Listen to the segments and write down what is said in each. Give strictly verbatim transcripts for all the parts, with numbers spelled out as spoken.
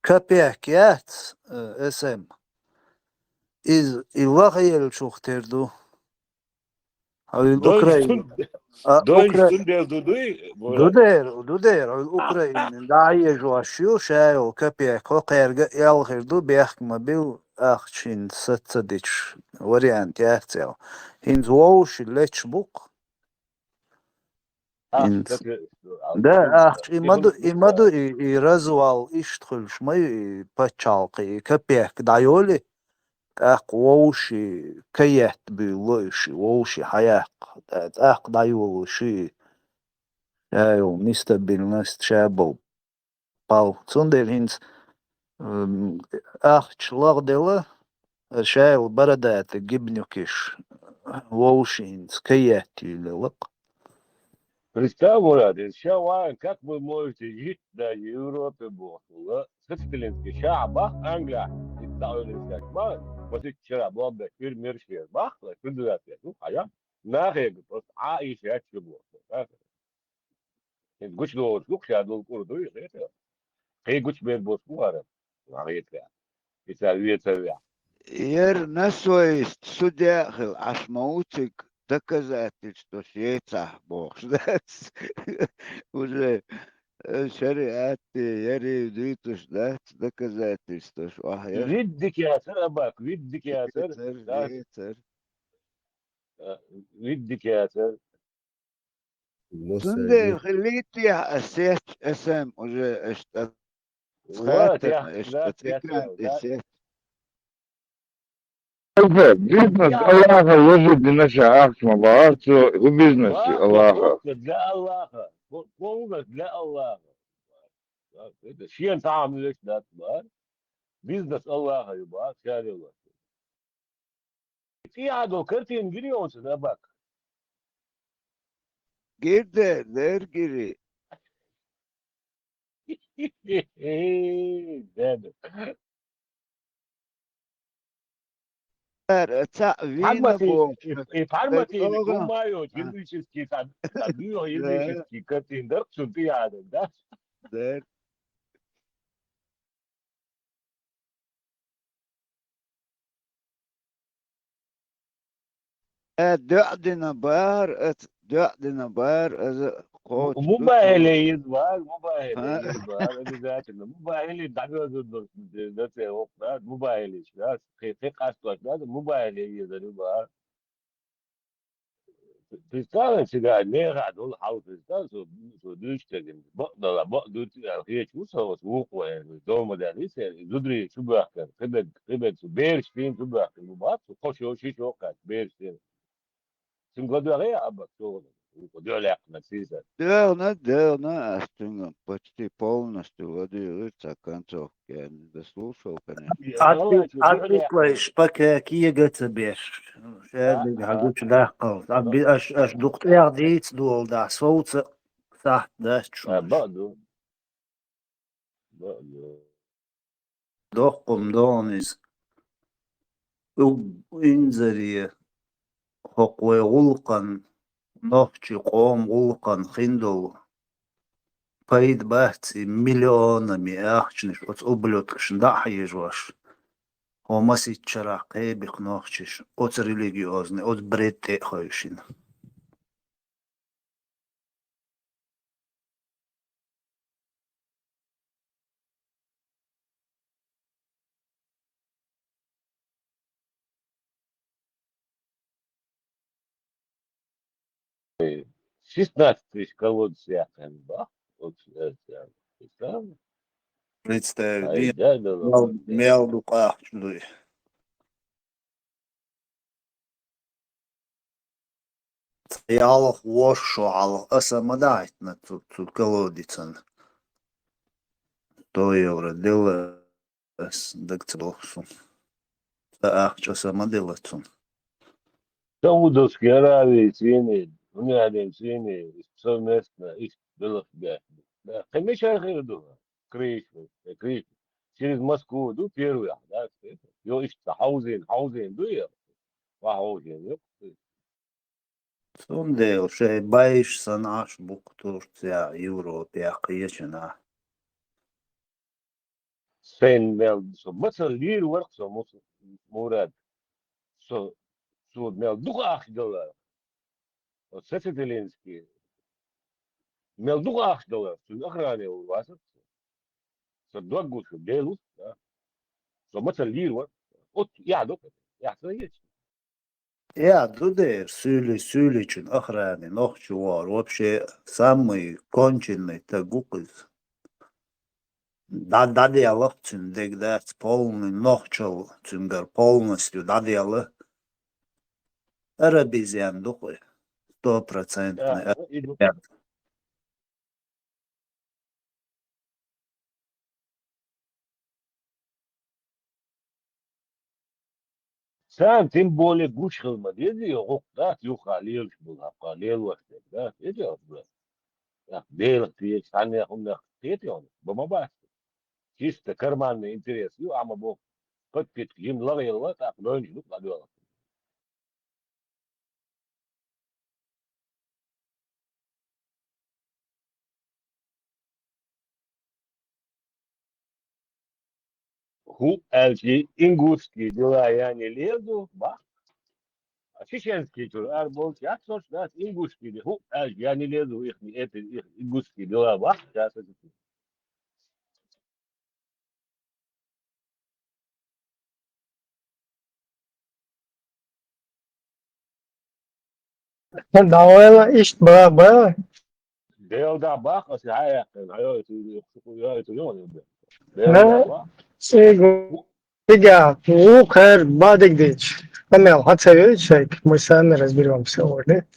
Копейка яц, э, эс эм. Из, и лахаелчух тер ду. Хьавил Украин. А, Дойч Украин. Тун дел ду дуй? Ду дер, ду дер, хьавил Украин. Да, ежу ашил, шайо, копейка, хо, кхерга, ял хир ду, бехк ма бил, ахчин, саца дич. Вариант яц ял. Хинз вовши леч бук. Ах, Инц. Так, э, а, Да, ну, ахч, и маду, и маду, и, и развал ишт хулш май, и пачалкы, и копейка дайоли, так вовши каят било иши, вовши хаяк, так дайолуши, шайо, нестабильность шабал. Пал. Цундел хинц, м, ахч лагъдела, шайл барадата гибнюкиш, вовшинц, каят юлелак. Представь, Мурат, если ща ва-, как вы можете жить на Европе, бог, ла, сыцкалинский ша бах, Англия, и так далее, как бах, после вчера, бог, да, фир мир шер бах, ла, фир дурак, я, ну, а я, нахер, просто, а, и сейчас, бог, да. Гуч долуш, гуч ша долу кура дуй, хета. Кхин гуч бер бос бу ара. Вахетка. Иса вецавя. Ер на совесть судья хил, аш ма уцик доказательство шеца бохш дац. Уже, э, шариатте, яри дуйтуш дац доказательство, ш-, ах, я. Виддик яцар, абак, виддик яцар. Цер, Да. Цер. Э, виддик яцар. Цундела хилийтехь ас сетташ, эс эм уже аш тӀа Вот, цхьаьттана, я, аш да, тӀа я, цӀикан тӀе да. Сетташ. Бизнес Я. Аллаха вожу динаша ахчма баарцу, у бизнес Ва, Аллаха. Полностью для Аллаха. По-, полностью для Аллаха. Да, это шен там лишь дат бар. Бизнес Аллаха ю бар, шарила. Ти адо картин гири он сюда бак. Гирде, дер гири. Дер. Ар, ца вина Прагматик, бо. И, и прагматик, Ага. Гумаю, А. Юридический, там, там, Да. Юридический картин, да, что ты адо, да? Дер. Э, доьӀдина бахьара, эц, доьӀдина бахьара, аза кхочу Мубайли ду. Из бахьара, мубайли Ха? Из бахьара, обязательно. Мубайли дагазу ду, ду, ду, ду, ду, мубайли, да, хи-, хи къастош, да, мубайли из ду бахьара. Представь себе, мега дол хьал, представь, со, со дуьйцу дерг, бакъдала, бакъ дуьйцу аьлла, хеташ ву со, аса вукхо, э, дома даьлла, и се, зударий чу баьхкина, кхиберг, кхиберг цу бераш тӀе чу баьхкина, бу бац, цу кхо шо, ши шо кхаьчна, бераш тӀе. Цуьнан гладуьгӀе а бац, со, вукхо дуьхьа лаьккхина, сийсара. Дегна, дегна, ас цуьнга почти полностью ладуьйгӀира цхьа концовка. Дослушал, конечно. Аци-, ацикла иш пока кега ца беш. Шаьрдиг хьагучу даккхал. А, би-, аш, аш дукха тӀех дийца долу да, совца сахьт дац А, шуна. Баъду. Баъду. Доккхум догӀун иза. Уг инзаре хӀокху вай гӀуллакхан, нохчи къоман гӀуллакхан хин долу пайда бац и миллионами ахчанаш оцу ублюдкашна дӀа а хьежош. ХӀо масийтта шарахь кхебихна нохчаш оцу религиозни, оцу бред тӀе а хевшина. Шестнадцать тысяч колодец яьккхина бах. Вот, э, э, представь. Представь, Ай, дин да, да, мел, да. Мел ду къахча дуй. Ялх вош шо хьалха аса ма дахьийтина цу, цу колодецан. Сто евро делла ас даг ца боху сун. Ца ахча аса ма делла цун. Саудовская Аравия цене, Гунядин цене, совместно, их белых бяхни. Да, хемешар хир ду. Крышу, э, крышу. Через Москву ду первый, да, йо иштта хьовзийна, хьовзийна ду я. Ва хьовзийна ю. Цундела шайн байш санна Ӏаш бу-кх Турция, Европа, кхечанхьа. Сайн мел, со мацалла лийр варх со, Мус-, Мурад. Со, со мел дукха ахча далар. Вот Сацителинский. Мел дукха ахча далар, цу охране васар. Со доггуш, делус, да. Со мацалла лийр варх. Вот я док, я са ечи. Я, ду дер, суьйли-, суьйличун охране нохчи вар. Вообще самый конченый таг ву кхуьз. Да, да, делах цуьн дег дац, полный нохчал цуьнгар полностью да дела. Арабизян ду кхуьй. Сто процентный. Да, ну, и ду- Царна тем более гуш хила ма деза, и гӀуллакх дац, юха лелаш бола хьакха, лелош дерг дац, эти оцу бра. Делах теча, цхьаннех хӀуманах кхетий хьуна, ба ма бац. Чисто карманный интерес ю, амма бо, подпитка жим лагӀелла, тӀаккха лойнаш ду, ладоьгӀла. ХӀу аьлчи ингушский дела я не лезу, бах. А чеченский чур ар болчу яц сош, да, ингушский де, хӀу аьлчи я не лезу, ихни эти, их, ингушский дела, бах, сейчас это. Давай ла, ишт ба, ба. Дел да бах, ас хьа яьккхина, хьа йой, ту, йой, ту, йой, ту, йой, йой. Дел да бах. Сигу. Дига, ву кхер бадиг дич. Камел, хьа ца йой, шайк, мы сами разберемся, вроде.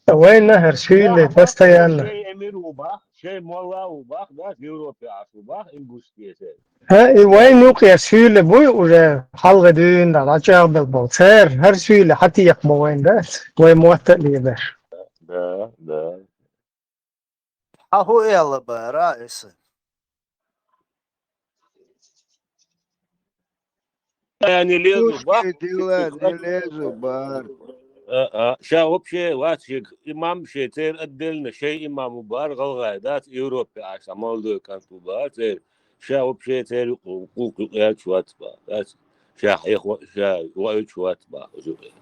Вайна хӀара суьйле постоянно. Шей эмир ву бах, шей молла ву бах, да, Европе Ӏаш ву бах, ингушский эсер. ХӀа, и вайн юкъера суьйле буй уже хьалха дуьйна дӀачӀагӀбелла болу. Церан хӀара суьйле хьатеха ма вайн дац, вай мотта а лийбеш. Да, да. Хьан хӀу аьлла бара иза? Э, не лезу, бах. Слушай, дела, не лезу, бар. А, а, ша вообще вац шег имам, шен церан отдельно шайн имам ву бар, гӀалгӀай дац, Европе Ӏаш, а молодой кӀант ву бар церан. Ша вообще церан юкъ-, юкъ-, юкъ яьлча вац бах, дац. Ша хьех ва-, ша ваьлча вац бах, уж юкъе.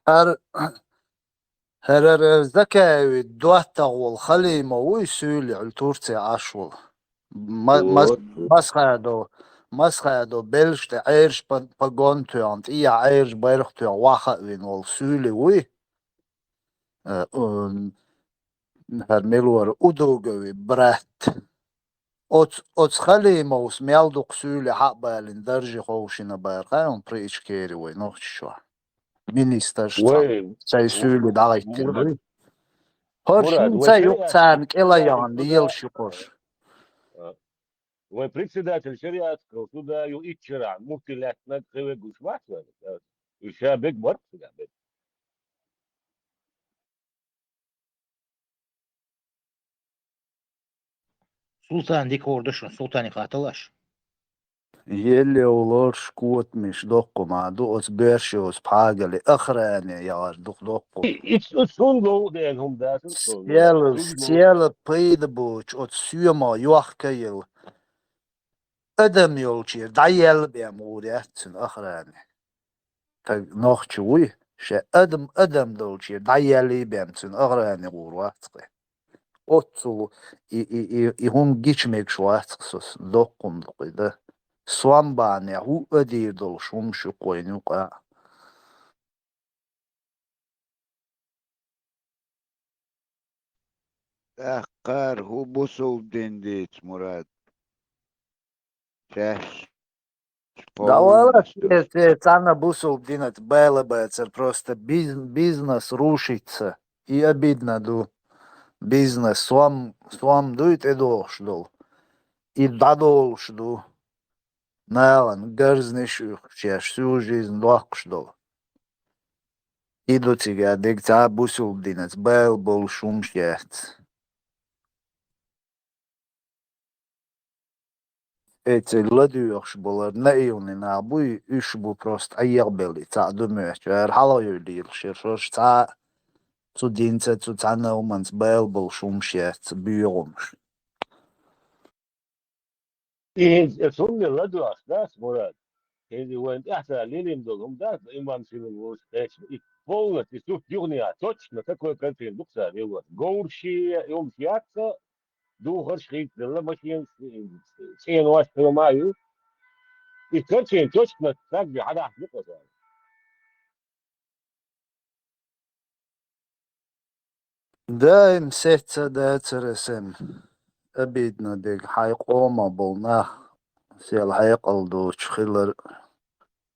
ХӀара, хӀара Закаеви доттагӀа волу Халимов вуй суьйли, хьуьлла Турце Ӏаш волу. Ма-, мас-, Вот, вот. Масхадо, Масхадо беллаш тӀе Ӏераш па-, погон тоьхна, тӀехьа Ӏераш байракх тоьхна ваха а вина волу суьйли вуй. Э, ун-, хӀара мила вара, Удугови брат. Оц-, оцу Халимовс мел дукха суьйле хьа а балийна, дарже ховшийна бара, кхаьуна при Ичкери вай Нохчийчохь. Министрш цхьа вай, шайн суьйле дӀагӀиттина Мурад, вуй. ХӀорш Мурад, вай хӀинца юкъ шариатского царна кӀела суда яхана ю суда, лелаш ю хӀорш. А, вай председатель шариатского суда ю иччарахь, муфти лаьттинарг кхин вегуш вац вай, а, уьш ша бег барт цигахь бег. Султан дика гӀур ду шуна, Султане хаттал аш. Елле лорш котамаш доккхума ду, оцу боьршиос пхьагали охране яхар дукха доккху. И, и, и цунна лов деана хӀума дац, цунна. Сел, сел пайда боцу, оцу соьмах йохкайилла. Адам йолчера дӀаелла бен гӀур яц цуьнан охране. Таг нохча вуй, ша адам, адам долчера дӀаеллий бен цуьнан охране гӀур вац кхе. Оццул и, и, и, и хӀума гича мегаш вац кхе со, доккхун ду кхе дан. Сом бахьанехь хӀу а дийр долуш хӀумаш ю кхойн юкъа. ТӀаккха хӀара хӀу бусулба дин дийца, Мурад? Шаьш. Давала, полностью. Те, те, царна бусулба динаца бала бацар, просто биз-, бизнес рушится. И обидно ду. Бизнес, сом, сом дуй тӀедогӀуш долу. И дӀадолуш ду. Нахана гарзнаш уьйхуш, шаьш всю жизнь доккхуш долу. И ду цигахь дерг цхьа а бусулба динаца бала болуш хӀумаш яц. Эций ладоьгӀуш болар наивный нах буй, уьш бу просто Ӏехабелла, цхьаъ ду моьттуш, ара хьалха йой лелаш яра шорш цхьа а цу динца, цу цхьана а хӀуманца бала болуш хӀумаш яц, боьгӀу хӀумаш. И хӀинца цунна ладош дац, Мурад. ХӀинца вайн тӀаьхьа лелийна долу хӀума дац, имам Симон волуш кхечна. И полностью цу юханехьа точно какой картина ду-кх цара йогӀуш. Говраш а, и хӀумаш яц-кх, духарш хийцаделла, машенаш, цӀенош, хӀума а ю. И картина точно так же хьадахьа ду-кх цара. Даим сецца дацара сан. Обидно дерг хьайн къомах болу нах, сел хьекъал доцуш хилар,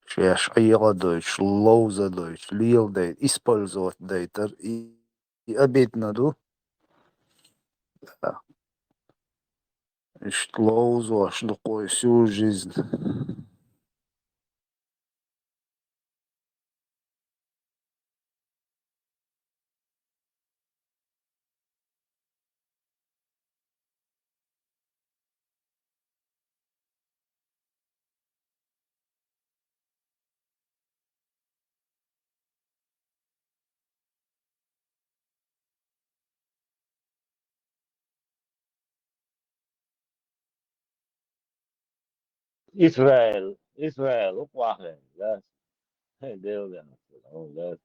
шаьш ӀегӀа дойтуш, ловза дойтуш, леладайта, использовать дайтар, и, и обидно ду. Да. Иштта ловзош ду кху всю жизнь. Исраил, Исраил, укх вахана, да? Хе, Дела веана, хьуна, да?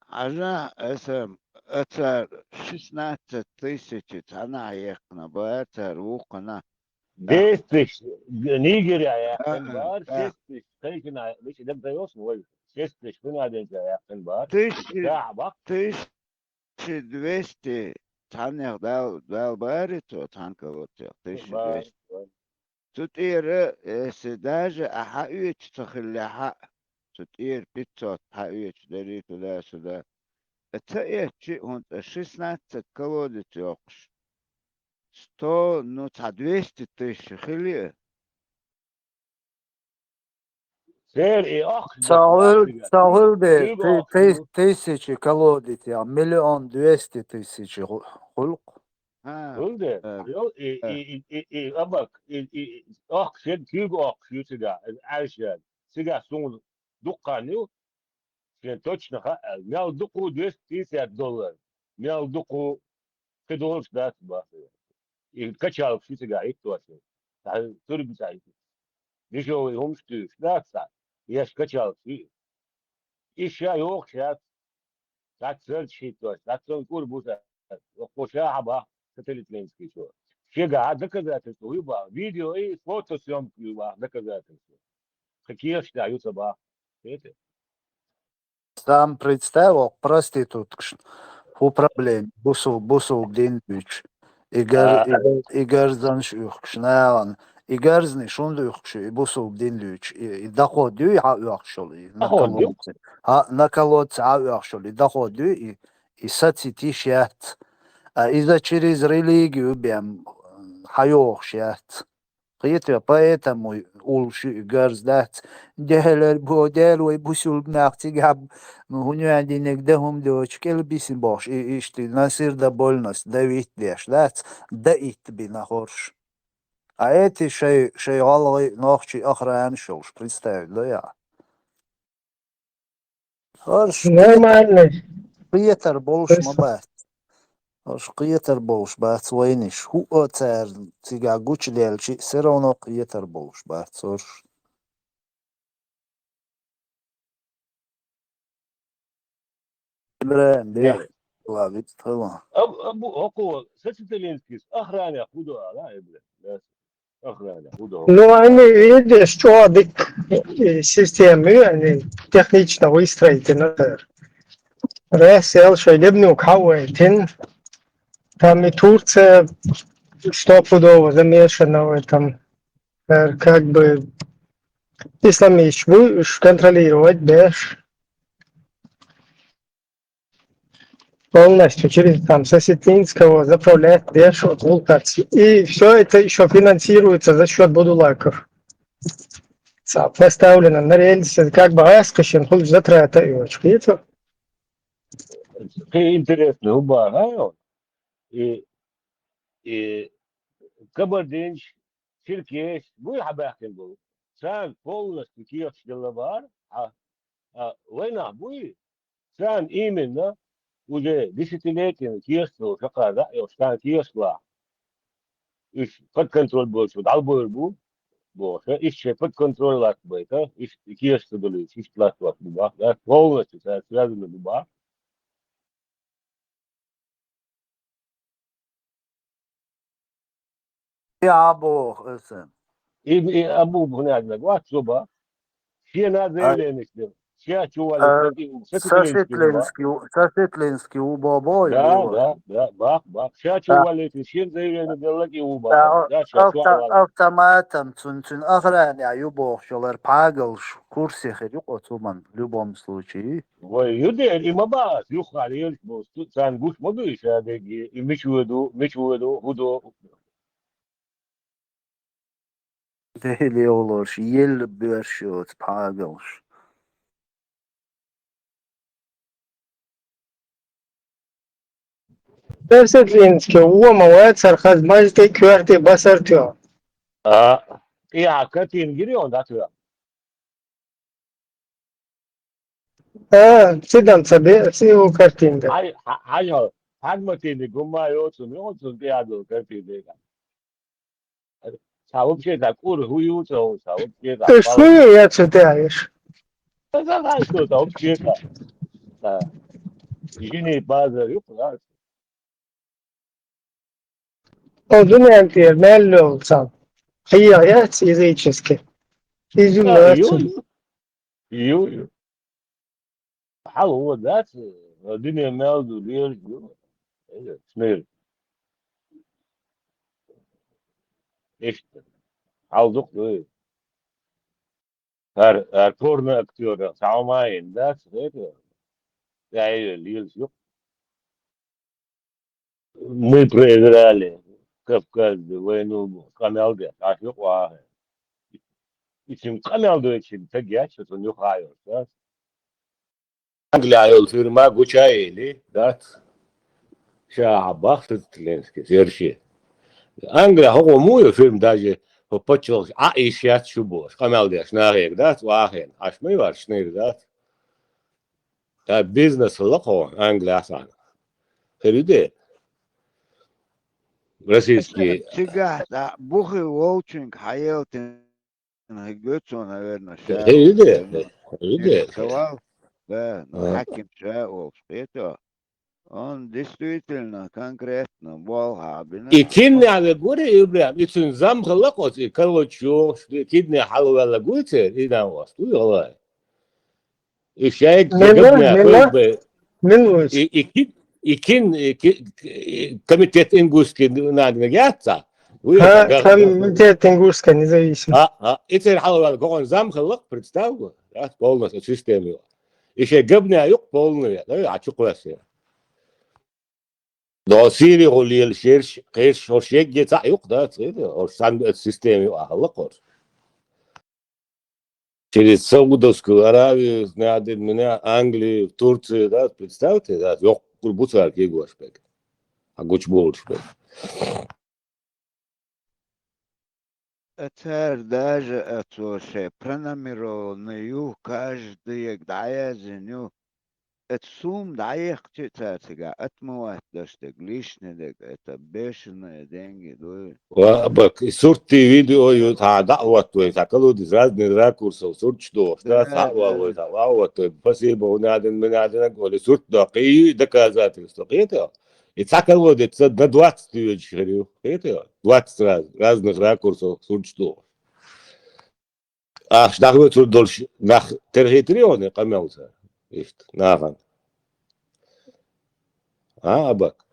Хьажа, аса, ацара шестнадцать тысяч цхьанахь яьккхина бара цара вукхана. Десять тысяч Нигерия яьккхина бара, шесть тысяч тхайшина, вичи дагадайос вай, шесть тысяч хуьнаденца яьккхина бара. Тысяча, тысяча двести цхьаннех дал, дал бари цо, цхьана колодцех, тысяча двести. Цу тӀера, если даже а хьаоьцуш ца хиллехь а, цу тӀера пятьсот хьаоьцуш дарий туда-сюда. Ца эцчи, хӀунда шестнадцать колодец йоккхуш. Сто, ну, цхьа двести тысяч хили а. Церан и ахча ца хуьлу, ца хуьлу де, тысячи колодец, я, миллион двести тысяч ху-, хуьлу-кх. Хуьлу де? Йо, и, и, и, и, и, абак, и, и, ахча, куьйга ахча ю цигахь, Ӏаьржа. Цигахь суна дуккха хан ю, шен точно хаьа, мел дукха ду двести пятьдесят доллар, мел дукха кхидолуш дац боху. И качалкаш ю цигахь хӀиттош. Цхьа турбина цхьа хӀиттош. Дешевый хӀумаш туьйсуш дац цхьа, еш качалкаш ю. И ша йохуш яц. Цхьацца сардаш хӀиттош, цхьацца кӀур бу ша. Кху ша хьан бахьа, сателлит ленский чо. Шегахь доказательство ю бахьа. Видео и фотосъёмка ю бахьа доказательство. Кхин кехаш тӀехь ю ца бахьа. Хетий? Сам представь, оха проституткашна хӀун проблема, бусул-, бусулба дин дуьйцуш. И гар-, и гар-, и гарзанаш уьхкуш нахана. И гарзанаш хӀунда уьхкуш ю, и бусулба дин дуьйцуш. И, и доход дуй хьан оьхуш йолу, и на колодце. Хьан на колодце хьан оьхуш йолу, и доход дуй, и, и сацийта йиш яц. А иза через религию бен хьан йохуш яц. Кхетий, поэтому уллуш ю и гарз дац. Делера бо, Дела вай бусулба нах цигахь, ну, хӀун ян динарг дан хӀума доцуш, кӀел бисина бохуш, и иштта на сердобольность давить деш дац, даитта бина хорш. А эти шай, шай гӀалгӀай нохчий охранаш йолуш, представь, да, я? Хьорш нормально. Кхетар болуш ма бац. Хьорш кхетар болуш бац вайниш. ХӀуъа цара цигахь гучуделчи, все равно кхетар болуш бац хьорш. Ибрахим, бе, ла, виц хила. Аб-, абу, око, сациталинскис, охранах хӀун до ала, Ибрахим, да? Охранах хӀун до? Ну, они, видишь, чё, дик, э, системы, они технично выстроены, например. Раз, я шо, лебнук, хауэ, тин, там и Турция стопудово замешана в этом. Э, как бы, исламист будешь контролировать, да? Полностью через там с осетинского заправлять, да, что вот так. И все это еще финансируется за счет будулаков. Ца-, поставлено на рельсы, как бы, а, скажем, хоть затрата и очень. Это Кхин интересный хӀума бахьа, и, и кабардинч, черкеш, буй хьан баьхкина болу? Царна полностью кехаташ делла бахьара, а, а, вайнах буй? Царна именно уже десятилетиями кехат долу шакхар даа йолуш, царна кехат лахь. уьш под контроль болчу дӀалбойр бу, бохуш, иштта шайн под контроль латтабайта, иштта кешаш ца долуьйтуш, иштта латтош бу бах, да, полностью цара связаны бу бах. И а боху аса. И, и а бу бунагнаг вац зуба. Шена заявление сделал. Ша чу валит, Сасетлинский, Сасетлинский у Бобоева. Да, да, да, бах, бах. Ша чу валит, шен заявление сделал и у Бобоева. Да, ша чу валит. Автоматом цун, цун охране ю бохуш, шолар пхьагалш курсе хир ю кхо цуман, в любом случае. Вай, ю дер, и ма бац, юххьал елаш бу, царна гуш ма ду и ша деги, и мича воьду, мича воьду, хӀу ду. Дели олуш, елла боьрш йоцу пхьагалш. Персетлинский, ума вай, цархаз баждей коьртий басар тоьхна. А, и а картина гири он, да, тоьхна? А, цидам ца бе, си у картинка. Хьай, хьай, хьай, хьай, хьай, ма тини, гумма йоцун, йоцун, тӀе а долу картинка. Ца вообще так, кӀур хӀу ю ца, ца вообще так. Шу ю я ца тӀе а еш? Ца, ца, ца, ца, ца вообще так. Ца. Жини базар ю, да. О, дуьнен тӀера мел лоьлу цхьа. Хьеха яц язычески. Иза ю, ю, ю. Хьал хӀун дац, дуьнен мел ду лелаш ю. Смер. Иштта. Хьал дукха ду. ХӀара, хӀара порно актёр, цхьа хӀума а йина дац, хета? Я, я, лелаш ю. Мы проиграли Кавказскую войну, къамел де, аш юкъа вахе. И цуьнга къамел дойтучун таг яц, цунна юха а йолуш, да? Англия йолу фирма гуча а йели, дац? Ша а бах Северске, Сверши. Англия хӀокхо муха йо фирма даже, хӀо паччалгӀаш а йиш яц шу бохуш, къамел деш нахега, дац? Вахена, аш ма ю варш шнайра, дац? Ткъа бизнес хилла кхо Англияс а. Хир ю де? Российский. Цигахь дӀа бухи волчуьнга хьаелтина хӀига цо, наверное, ша. Хир ю де? Хир ю де? Ца вал? Да, ну, хьаким ша волуш, кхета. Он действительно, конкретно, болх а бина. И киднех вегури, Ибрахим, и цуьнан зам хилла кхо, и короче, и киднех хьалавелла гуй церан, и дан васт, вуй гӀалгӀай. И шайга Мила, габна, Мила, хӀой бай. Мила вуй. И, и ки-, и кин, и ки-, и комитет ингушский нагнаг яц ца? Вуй ха, аса гах-, комитет ингушской независимости. А, а, и церан хьалавелла кхо зам хилла, представь, да, полностью система. И шайн габна юкъа полный, да, а чукхоьссина. До Сирии гӀо лелаш ерш, кхерш, хӀорш егге цхьаъ юкъа дац, хӀета? ХӀорш цхьаьна система ю ахьа лакхарш. Через Саудовскую Аравию, Надин, меня, Англию, Турцию, да, представьте, да, йоккхур бу цара кегош берг. А гучболуш берг. А цара даже а цо шайн пронумерованный ю, каждыйга дӀаяздина ю. Эта сумма дӀаехча а цара цига, отмывать даш дерг, лишний дерг, это бешеные деньги дуй. Ва, бак, и суртий видео ю, цхьа дӀа а хӀоттавай, цхьа колодец разный ракурсов сурташ дохуш, да, цхьа а валой, цхьа а хӀоттавай, спасибо, хӀу надин, ми надин, а голи сурт доккхий, доказательство, кхета? И цхьа колодец на двадцать тыщ хир ю. Хета? Двадцать раз, разных ракурсов сурташ дохуш. Ахьа дахвецур долуш нах терхийтира йоне къамелца? Иштта, нахана. А, Абак?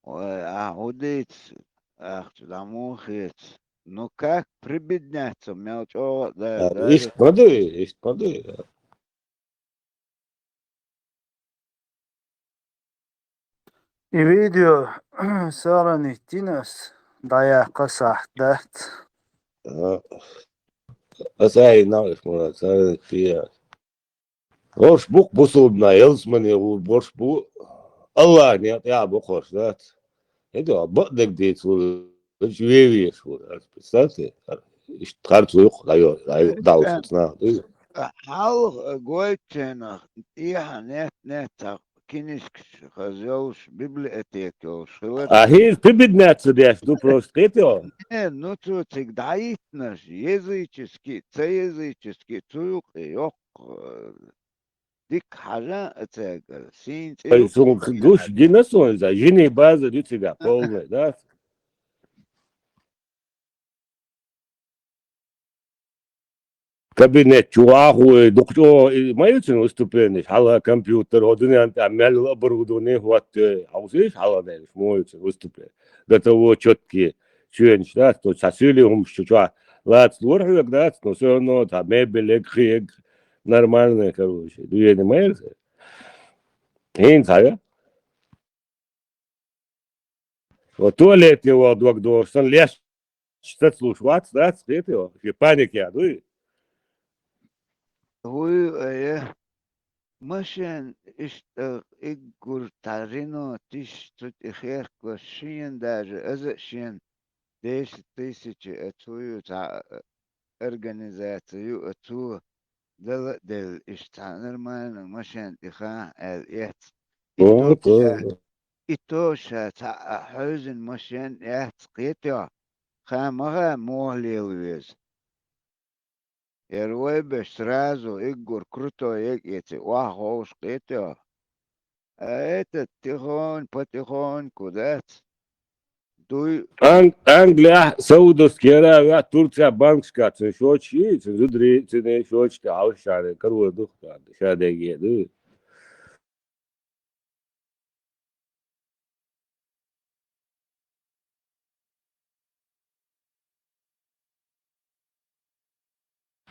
Ой, а, хӀу дийца, ахча дӀа муха хеца? Ну как прибедняться, мел чӀогӀа а, да, да, иштта ма дуй, иштта ма дуй. И видео сохранить дина ас, дӀаяккха сахьт дац. Ага. Аса ай нах иш мара сохранить дийр. ХӀорш бу-кх бусулбанаш, ялсамане гӀур борш бу, Аллахьан некъа тӀехь бу-кх хӀорш, дац? ХӀета, бакъдерг дийца ву, вевеш ву, представьте, иштта харцо ю-кх, дӀайо-, дӀайо-, дӀалуш нах дуй. Хьалха гойтучарах тӀехьа нет-нет цхьа кинишкаш хаза йолуш, библиотека йолуш хилар. А хӀинца кхин беднаш ца деш ду просто, кхетий хьо? Не, ну цо цига дӀахӀиттинарш, языческий, ца языческий, цу юкъе йоккха, э, дика хьажа а цаьргара, сийна цӀе. Ай, юкъе суна гуш гина суна иза, жиний базар ю цигахь полный, да? Кабинет чу ваху, дукха чӀогӀа и ма ю цуьнан выступленеш, хьала компьютер, хӀо дуьнен тӀехь мел оборудование хӀотта, хьовсийша хьала дераш, мо ю цуьнан выступление. До того чёткие чоьнаш дац, то цхьа сийле хӀумаш чу чохь лаца лора хьоьга дац, но всё равно цхьа мебелег, хег, нормальная, короче, движение ма яра. ХӀинца хьан ю? Вот туалете ваха дог догӀуш санна, леш сацлуш вац, дац, кхетий хьо? Шен паникехь дуй? ХӀуй, ая. Машен иштта иггур цхьа Рено тиш цу тӀе херкалаш шена даже, аза а шена десять тысяч а цу ю цхьа, а, организаци ю а цо дала а делла, иштта цхьа нормально машен тӀе хаха аьлла эц. И Вот, то ша, вот. И то ша цхьа а хьевзина машен яц, кхетий хьо? Ха ма ха муха лела веза. Яра вай беш сразу иггур крутой ег эци охьаховш, кхетий хьо? А этот тихонь, потихоньку дац. Дуй. Ан-, Англия, Саудовский Аравия, Турция банкашка цуьнан счёташ йий, цуьнан зударий, цуьнан счёташ тӀе хьовсуш шарна карор ду, ша дерриге а ду.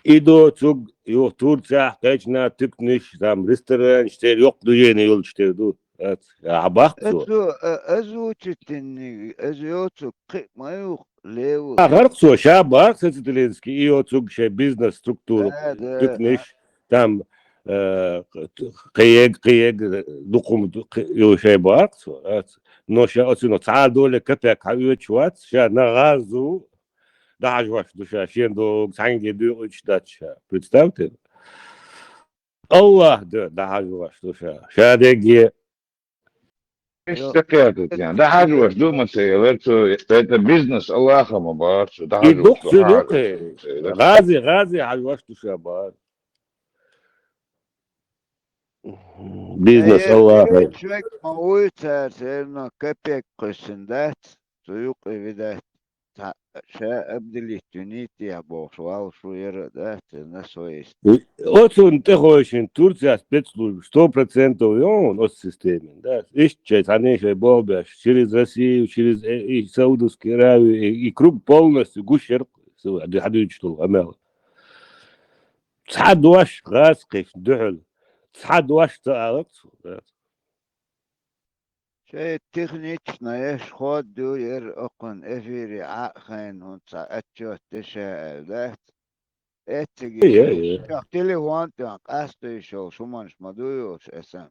И доцург юха Турцехь кхечна туькнаш, там ресторанаш, церан йоккха движение йолчу тера ду. Ац, а, баккха цо. Азу, а, азу чу тинниг, азу йоцург кхиъ ма юха леву. А, гӀаркъ цо, ша баккха Сацителинский, и йоцург шайн бизнес-структура, Да, да, туькнаш, да. Там, э, кхег, кхег, дукхум, ю шайн баккха цо. Ац. Но ша оцу но цхьа а дола капек хьан оьцуш вац, ша нагӀазу, дӀахьажош ду ша, шен догӀу цхьаьнгге дуьйкъуьйтуш дац ша. Представьте. Аллах ду, дӀахьажош ду ша. Ша дегге. Иштта кхетац ян. ДӀахьажош ду ма ца елар цо, это бизнес Аллаха ма бахар цо. И дӀахьажош дукха ду, цуьнан хьажа дукха. ЦӀе, да? ГӀази, гӀази хьажош ду ша бахар. Бизнес Аллаха. Шек ма вуй цара, все равно капек кхуьссина дац, цу юкъе видать. Цхьа ша обделить винийта бохуш, валлаш ву яра а дац, на свойство. Оцунна тӀехойшина Турция спецслужба сто процентов йон оцу системин, да? Иштта шайн цхьаьна шайн болх беш, через Россию, через, э, и Саудовскую Аравию, и, и круг полностью гуш яра, хьадуьйцуш долу амел. Цхьа дош гӀазкхична дуьхьал. Цхьа дош ца аларца. Шайн технично еш хӀотта ду яра окхунна эфире Ӏа а хайна хӀунда цхьа отчет деш аьлла дац? Эцциге Е, е. Шох телефон тӀехь къастуьйш йолу шуманаш ма ду йолуш эсан.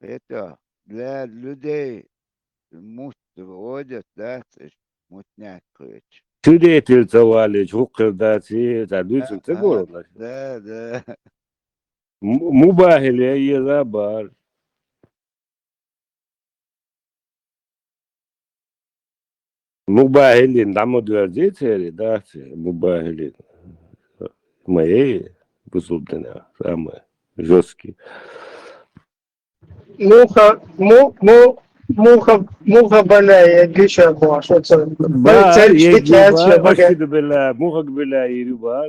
Это для людей мутт водят, дац, мутняк кхечу. Свидетель ца валийча, хӀокхуьра дац, цара дуьйцург ца гур ву. Да, да. М-, мубахӀиле еза бара. МубахӀилин дӀа ма доьрзий церан, дац, мубахӀилин. Ма ей, бусулба динехь, самый жёсткий. Муха, му-, му-, муха, муха балай, я гиша бу, шо ца. Ба, Ой, церчки егги кяц ба, шо бага. Башида бела, муха бела, ири ба.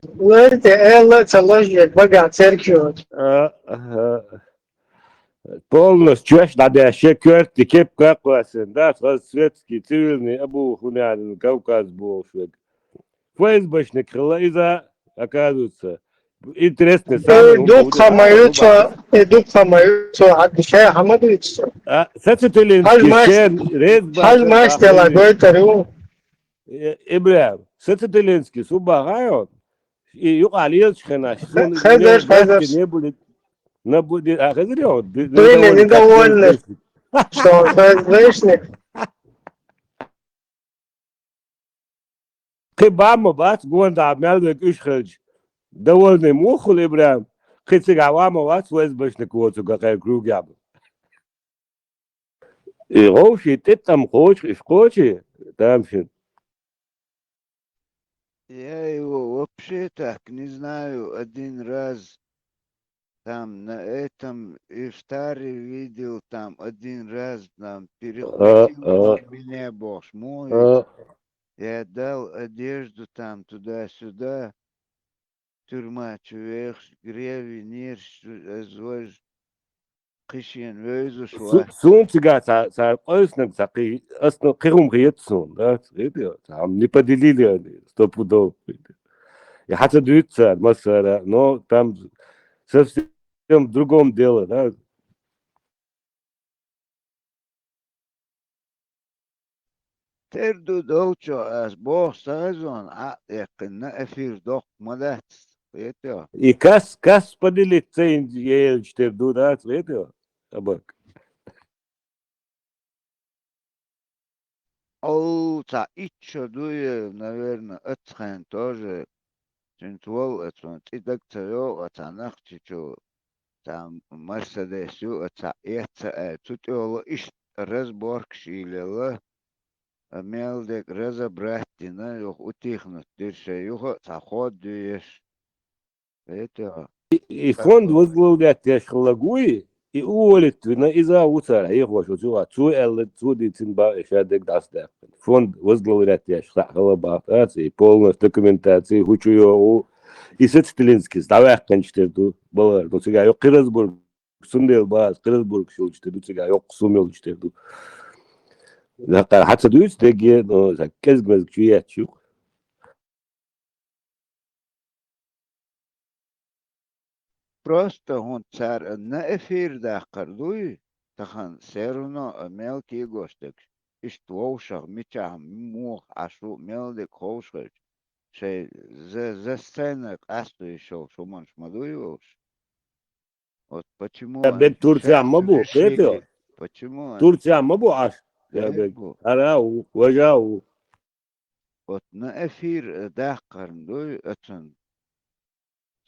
Вай те элла ца лажье бага церчки. А, ага. Полностью чоьш дӀадаьшша, коьртте кепка а кхоьссина, да, хаза светский, цивильный, абу хӀунанан Кавказ бохуш верг. ФСБшник хилла иза, оказывается. Интересный Э, самый дукха ма ю цо, э, дукха ма ю цо, хьан шай хьан ма дуьйцу цо. А, Сацителинский Хьаж мас-, шен реза хьаж бахар мас тела бахар. Гойтар ю. Э, Ибрахим, Сацителинский су бахай он? И юкъахь лелачу хенаш, Хе-, суна хезаш, не хезаш. Не були, на були, а, хезар он? Ди-, Дуй не недовольный, недовольный. Что он ФСБшник. Кхин бан ма бац, гонда мел вега уьш хилча. Довольный муха хуьлу ИбрахӀим? Кхин цигахь ван ма вац, ФСБшник воцург кхеран круг яхьа. И гӀовший тӀе тӀам кхочуш, иш кхочий, тамашийна. Я его вообще так не знаю. Один раз там на этом ифтаре видел, там один раз там перехватил он меня, бохуш, муха. Я дал одежду там туда-сюда. Тюрьма чу вехаш, гревинерш, шу, ас вож кхишен вевзаш вац. Суна цигахь цхьа, цхьа къовсаниг, цхьа кхин, ас ну кхин хӀума хета суна, да, хета, цхьа хӀума не поделили они, сто пудов. И хьан ца дуьйцу цара массара, но там совсем в другом дело, да. Тера ду долчо ас боху сазон Ӏа а эккхина, эфир доккха ма дац, хетий? И кас, кас поделить ца йинчу елча тера ду дац, хетий? Абак. Ол цхьа итт шо ду, наверное, оццу хенахь тоже. Цуьнца волу оцу цӀе даг ца йогӀу, оцхьа Нохчийчу цхьа Мерседес ю, оцхьа эцца аьлла, цу тӀехула иштта разборкаш йийлла, а мел дерг разобрать дина, юха утихнуть дира шайн, юха а цхьа ход дуьйш. И, и фонд возглавлять деш хилла гуй, и уволить вина, иза а ву цара хьехош оцу юкъахь. Цо аьлла, цо дийцина бах и ша дерг дӀасадаьккхина. Фонд возглавлять деш схьа хилла бах, аца, и полностью документаций, хӀу чу йогӀу. И Сациталинскийс дӀаваьккхинчу тера ду, балар. Ну, цигахь йоккхий разборкаш, цундела бах, кхин разборкаш йолчу тера ду, цигахь йоккха сум йолчу тера ду. Даккхара хьан ца дуьйцу дерге, ну, сан кӀезиг-мезиг чу етташ ю. Просто хӀунда цара на эфир даккхар дуй, тахана все равно а мел кегош дерг, иштта вовшах мичахь муха Ӏаш ву мел дерг ховш хилча, шайн за, за сцена къасто йиш йолуш хӀуманаш ма дуй вовш. Вот почему они... Турция ма бу, хетий? Почему они... Турция ма бу Ӏаш? Ара а ву, важа а ву. Вот на эфир, э, даккхарна дуй оцунна.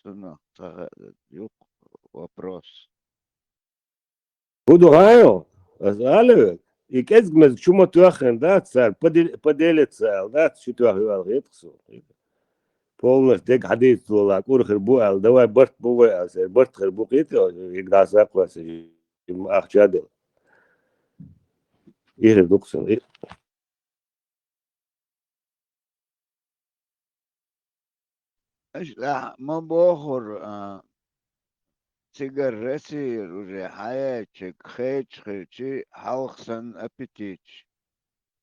Цунах ца хаьа юкъа вопрос. ХӀун ду хьайо? Аса ала вега. И кӀезиг-мезиг чу ма тоьххина дац цара, поде-, поделиться аьлла дац, чу тоьхна ю аьлла хеташ суна. Полностью дерг хьадийца лолахь, кӀур хир бу аьлла, давай барт бу вай аьлла, сай барт хир бу кхетий, и дӀасаккхойса, и ахча а делла. И хир ду-кх суна. И Аша ахь ма бохура, а, цигара Россияра уже хьаяьлча, кхеча хилчи, хьалха санна аппетиташ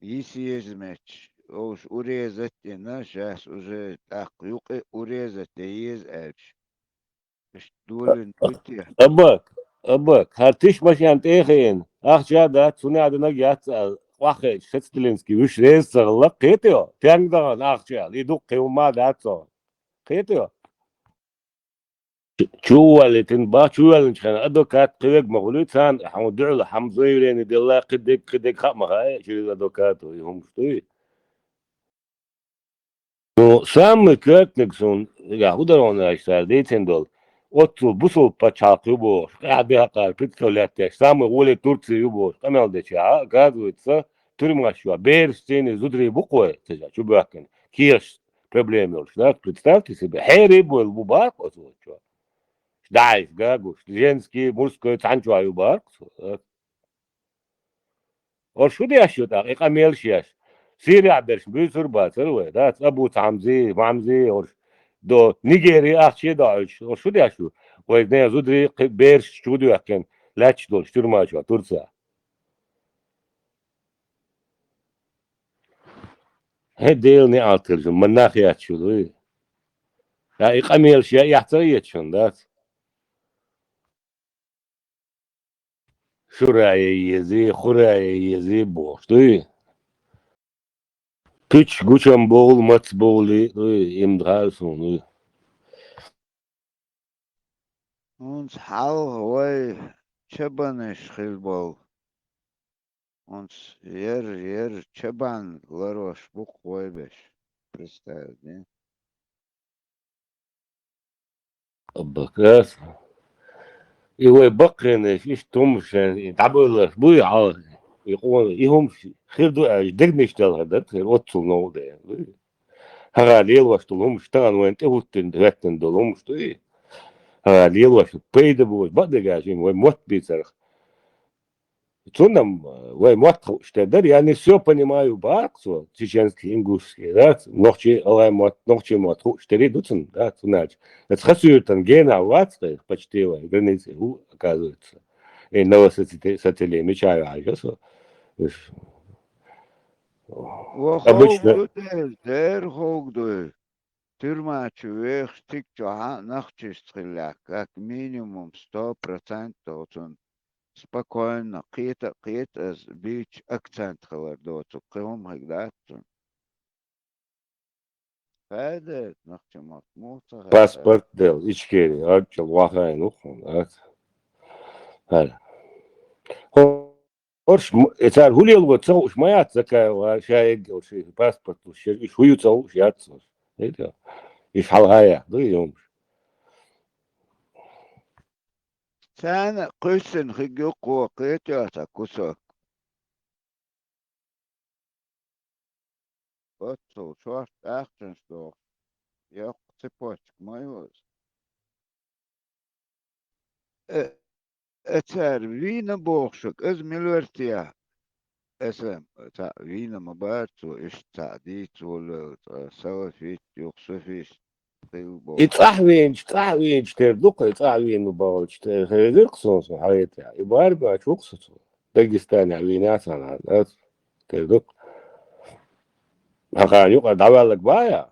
йиса еза метташ, вовш урезать а дина, шаьш уже тӀаккха юкъа урезать а ян еза аьлча. Иштта долийна ду те? Абак, абак, хӀара тиша машен тӀе а хиъна, ахча а дац, цунна а динарг яц аьлла, къахьега Сациталинский вуьш реза ца хилла, кхетий? Тенга дахана ахча аьлла, и дуккха кхин хӀума а дац цунна. Кхетий? Чу а валийтина бах, чу ваьллинчу хенахь адвокат кхин верг ма хуьлий, царна хьуна дуьхьал хьан заявление делла, кхидерг, кхидерг хаа ма хаьа, через адвоката и хӀумаш дуй. Ну, самый кертниг суна, я хӀун дара хьуна аьлча, цара дийцина долу, оццул бусалба пачхьалкх ю бохуш, къаьхьа бехкъара представлять деш, самый гӀоле Турция ю бохуш, къамел дечохь, оказывается, тюрьмаш ю, бераш цӀийнан зударий бу-кх вай, цигахь чу боьхкина, кехаш проблема йолуш, да, представьте себе, хьерий бу, бу бах оцу чохь. ДаӀиш, гагуш, женский, мужской, цхьана чохь ю бах оцу. Ош шу деш ю тӀаккха, и къамелаш еш? Сирехь берш буьйцур бацара вай, дац? Абу Цхьамзи, Мамзи, ош до Нигерии ахча а доуьйтуш, ош шу деш ю? Вай нехан зударий, кхин бераш чу доьхкина, лаьтташ долуш тюрьма чохь, Турция. ХӀе, Делан неӀалт хир шу, ма нах яц шу дуй. Ткъа и къамелаш ян эхь ца хета шуна, дац? Шура ян езий, хура ян езий бохуш дуй. Куьчаш гучам бовлу, мац бовлий дуй, имда хаьа суна дуй. ХӀинца хьалха вай чабанаш хила болу. ХӀинца яра, яра чабан ларош бу-кх вай беш. Представь, дин. Аббакас. И вай баккхийнаш, иштта хӀумаш, и дӀабойларш буй хьалха. И къона, и хӀумаш хир ду аьлча, дегнаш делхар дара, хир оццул новкъа даьр. ХӀара лелош долу хӀумаш, тахана вайна тӀехӀуттина, хӀоьттина долу хӀумаш ду и. ХӀара лелош, пайда боцуш, бакъдерг аьлча, вай мотт бийцарх. Цунна-м, э, вай мотт хууш тера дара, я не всё понимаю, боху цо, чеченский, ингушский, да, нохчий, алай мотт, нохчий мотт хууш тера ду цунна, да, цунна аьлча. Эца Хасуьйтан гена вац, кхе, почти вай границей ву, оказывается. И Новосоци-, Социле мича ваьхьаш со. Уж. Ва обычно ховгду, дер ховгду. Тюрьма чу вехаш, цига чохь а нохчашца хиллехь, как минимум сто процентов оцунна спокойно, кхета а кхета аса, бийча акцент хилар доцург, кхин хӀума хиг дац цунна. Хаьдда, нохча мотт муха ца хаьдда? Паспорт дела, Ичкери, гӀарчал вахайна ву хьуна, аца. ХӀара. ХӀорш м-, э, цара хӀун лело ца хууш ма яц, Закаева, ша эггара ши паспорт луш, уьш хӀун ю ца хууш яц хӀорш. Хетий? Уьш хьалха яхь ду и хӀумаш. Царна кхуьссина хиг юккъо кхетий цхьа кусок. Оццул шорта ахчанаш дохуш, йоккха цепочка ма ю иза. Э, э, цара вийна бохушаг, иза мила вара те? Аса цхьаъ вийна ма бара цо, иштта цхьаъ дийца волавелла, цкъа салафит, юха суфист хилла боху. И цӀахь вийначу, цӀахь вийначу тера ду-кх, и цӀахь вийна бахалчу тера хезира-кх суна, сан хьаьтехь. И барамехь ву-кх со цо. Дагестанехь вийна цхьана, да? Тера ду-кх. Хьан юкъара дӀаваьлларг бахьа?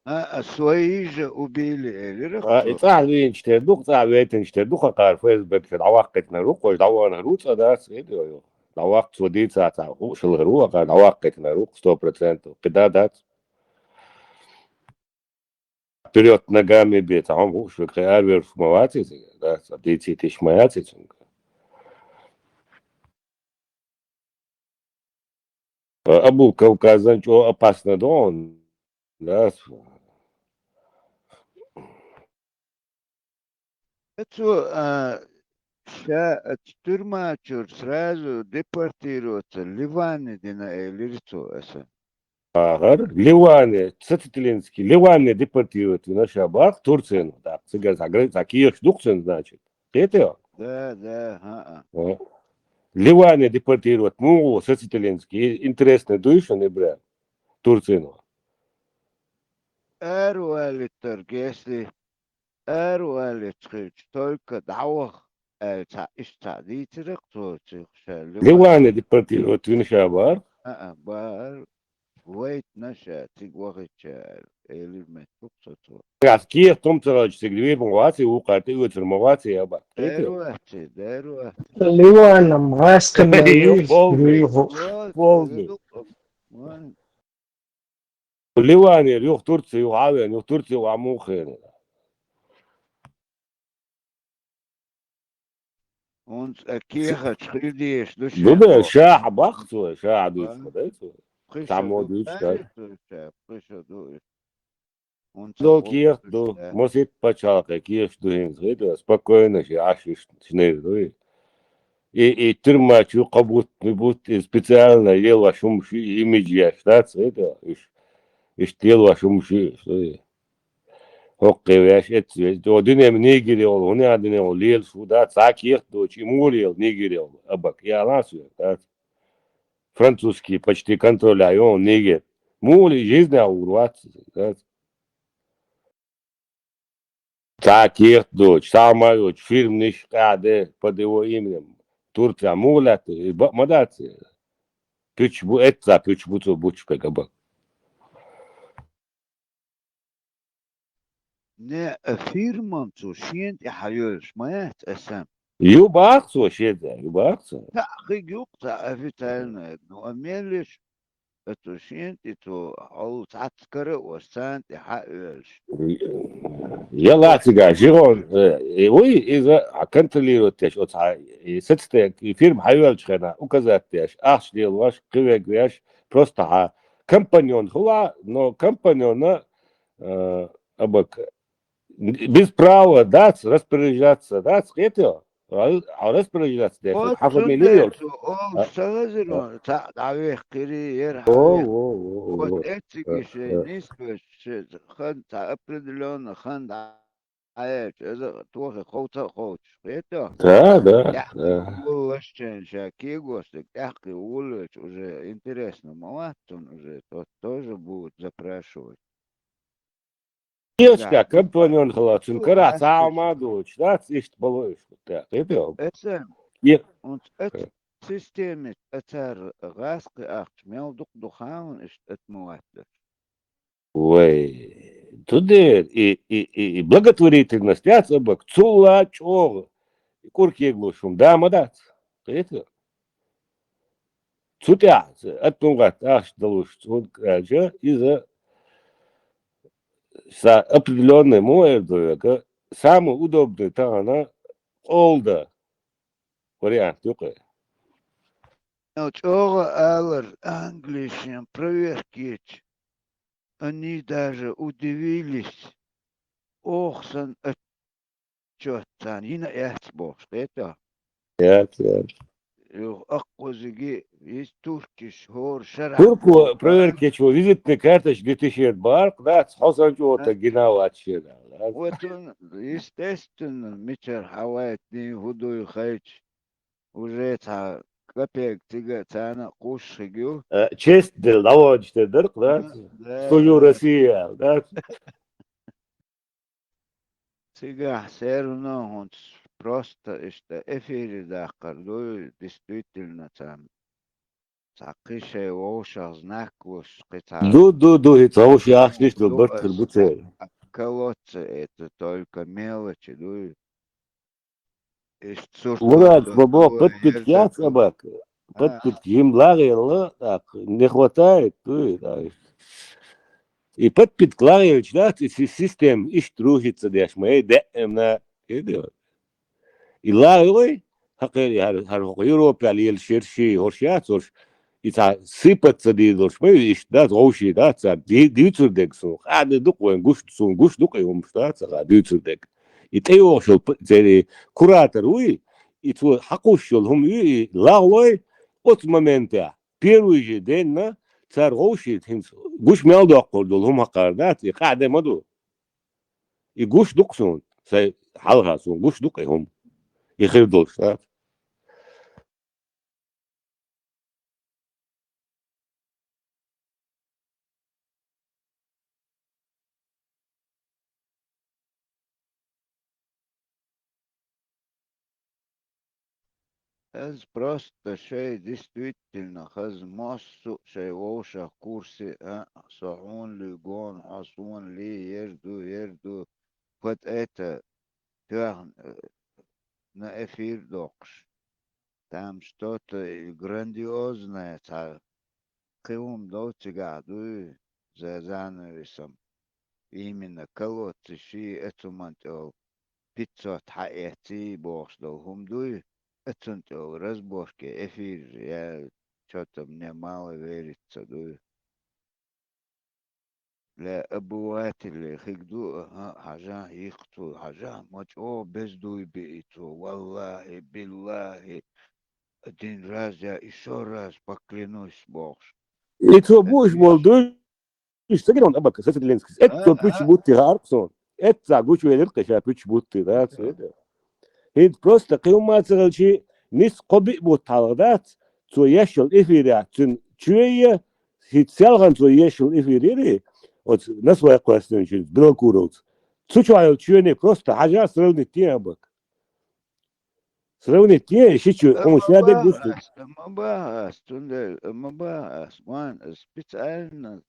А, а, свои же убили, элира-кх цо. И цӀахь вийначу тера ду-кх, цӀахь вейтинчу тера ду-кх, хӀокхара фейсбукчу дӀаваккхийтинарг ву-кх, вайша дӀаваханарг ву-кх, цкъа дац, хетий? ДӀаваккха цо дийца цхьа хууш хилар ву, хӀокхара дӀаваккхийтинарг ву-кх, сто процентов. КхидӀа дац. Вперёд ногами бе, цхьа хӀума хууш верг, кхин араваьлларг ма вац иза, да, цхьа дийцийта йиш ма яц иза цуьнга. Абул Кавказан чӀогӀа опасно ду хьуна, да. Цо, а, ша оцу тюрьма чуьра сразу депортироваться Ливане дина, элира цо аса. Ахар, Ливане, Сацителинский, Ливане депортировать вина ша боху, Турцино, да, цигара цхьа гра-, цхьа кехаш ду-кх цуьнан, значит. Кхетий? Да, да, хӀаъ. О. Ливане депортировать муха ву Сацителинский, интересно дуй шуна, Ибрахим? Турцино. Ара валийтарг, если ара валийташ хилча, только дӀаваха аьлла, цхьа иштта цхьа дийцира-кх цо цуьнга ша. Ливане депортировать вина ша боху? А-а, боху. Вайтина ша, цига вахийтча аьлла, элира моттиг-кх со цо. Ас кехат хӀума ца хилча, цига вийр ма вац и, вукхара тӀеоьцур ма вац и, аба. Дера вац и, дера вац. Ливанам гӀаскхинна вийр. Полный. Полный. Ливанера юха Турция юха Ӏа веана, юха Турция юха Ӏа муха хенара. ХӀунца а кехаташ хила дезаш ду шен. Ду да, ша хьан боху цо, ша хьан дуьйцу ма дай цо. Цхьаммо дуьйцуш дац. Кхин ша ду. Дол кехат ду, масийтта пачхьалкхе кехат ду хӀинца, хетий, спокойно ши Ӏаш иштта шинера ду и. И, и тюрьма чу кхо бутт, ми бутт, и специально лелош хӀумаш ю, и имидж еш дац, хетий, уьш, иштта лелош хӀумаш ю, хетий. ХӀокхе веш, эцци веш, о, дуьненан Нигере волу, хӀунда дуьненан волу лелаш ву дац, цхьа кехат доцуш, и муха лела Нигере волу, абак, и алан соьга, дац. Французский почти контроль а ю Нигер. Муха ле, жизнь а вур вац, дац. Цхьа кехат доцуш, цхьа ма йоцуш, фирманаш къаьхьа де, под его именем. Турция муха лаьтта, и бакъ ма дац. Пуьчаш бу, эццахь пуьчаш бу цо буташ берг, абак. Не, а фирман цо шена тӀе хьайоьллуш ма яц аса. Ю боху цо шен тӀе, ю боху цо. Цхьаъ хиг ю-кх цхьа официальная, ну, а мел еш, а цо шена тӀе цо хьол цхьацца кара а ош, царна тӀе хьаоьллуш. Я лацигаш, жигӀон, э, э, вуй, иза а контролировать деш, оцхьа, и сацтек, и фирма хьайоьллучу хенахь указать деш, ахча лелош, кхин вега веш, просто хьан компаньон хуьлу, но компаньона, э, абак, без права, дац, распоряжаться, дац, кхетий хьо? А, а распоряжаться деш, вот хьан фамилия йолуш. Олуш ца хезира, цхьаъ дӀавехкхири, яра хьан вехкхира. Вот эцциге шайн нийсбеш, шайн хан, цхьа определённо хан дӀа Ӏа яьлча, иза тохе ховца а кхочуш, кхетий хьо? Да, да, да. Вуллаш чен ша кегош дерг тӀаьхьа кхин вуллача уже интересно ма вац цунна уже, тот тоже будет запрашивать. Кешка, компаньон хала, цун карахь цхьа а ма доцуш, дац, иштта бало иштта, кхетий хьо? Эсэм, унца эц системе тӀе цара гӀаз кхиахча, мел дукха ду хьан иштта эт ма вац дерш. Вай, тудер, и, и, и, и благотворительность яц абак, цул а чӀогӀа, и кӀур кеглуш хӀума да ма дац, кхетий хьо? Цу тӀехь, аттун гӀатта ахча далуш, цунга аьлча, иза са определённый мо эр ду вега, самый удобный тахана къолда вариант ю кхе. Ну, чӀогӀа алар, английшен проверкеча, они даже удивились, оха сан отчёт царна йина а яц бохуш, кхетий хьо? Яц, яц. Юха аккхузиги, иза туркиш хӀора шарахь. Турко проверкечо визитный карточка дитишера бакъ дац, хьо сан чӀогӀа гина вац шена. Вот он, естественно, мичара хьан вайтний, хӀун дуй хайча, уже цхьа капек цига а царна а кхуссуш хиг ю. Э, честь дела дӀавоьдуш дерг дара-кх, да? Да. Служу России аьлла, да? Цигахь все равно хӀунца просто иштта эфире даккхар дуй, действительно, цхьа, цхьа кхин шайн вовшах знак луш, кхин цхьа. Ду, ду, ду, хӀинца вовшах яхча иштта ду, барт хир бу церан. Колодцы это только мелочи дуй. Мурад, бабо, подпитка яц абак. Подпитка жимма лагӀелла, так, не хватает, дуй, так. И подпитка лагӀелча дац, и си-, система иштта рухица деш, ма, эй, деъна, кхетий хьо? И лагӀелой, хьакхери хӀара, хӀара хӀокху Европехь лелаш ерш, хӀорш яц, хӀорш, и цхьа сыпаться дийр долуш ма ю иштта, дац, вовший, дац, цара ди-, дийцур дерг суна. Хаа де ду-кх вайн гуш, суна гуш ду-кх и хӀумаш, дац, цара дийцур дерг. И тӀейогӀуш йолу п-, церан куратор вуй, и цо хьакхуссуш йолу хӀума ю, и лагӀлой оцу моментехь, первый же денна, цара вовший хӀинца гуш мел доккхур долу хӀума хьакхар, дац, и къаьхьа де ма ду. И гуш ду-кх суна, сайн хьалха суна гуш ду-кх и хӀума. И хир долуш, дац. Хаза просто шайн, действительно, хаза массо а шайн вовшах курсе а, со хьуна луьйгу, хьо суна луьй, ер ду, ер ду, под это тоьхна, э, на эфир доккхуш. Там что-то и грандиозное цхьа кхин хӀума дов цигахь дуй, за занавесом. Именно колодцы ши эцуман тӀе йолу пятьсот хьаэций бохуш долу хӀума дуй, эцун тӀе йолу разборке эфир я чё-то мне мало верится дуй. Для обывателей хиг ду, аха, хьажа, йикху цо, хьажа, ма чӀогӀа беза дуй биъи цо, валлахӀи, биллахӀи, один раз я ещё раз поклянусь бохуш. И цо бууш болу дуй, иштта ца гина хьуна абака, Сацилинскис? Эццо пуьчу бутти хаарх суна. Эццахь гучувелира кхин ша пуьчу бутти, дац? ХӀинца просто кхин хӀумма а ца хилчи, нис кхо биъ бутт хьалха дац, цо еш йолу эфирехь цуьнан чоье, хӀинца селхана цо еш йолу эфир яри, оцу Насвай кхоьссинчуьнца, Белокуровца. Цу чохь йолу чоьне просто хьажа сравнить е абак. Сравнить е, ши чу хьуна ша дерг гуш ду. Ма баха ас, цундела ма баха ас, вайн, ас специально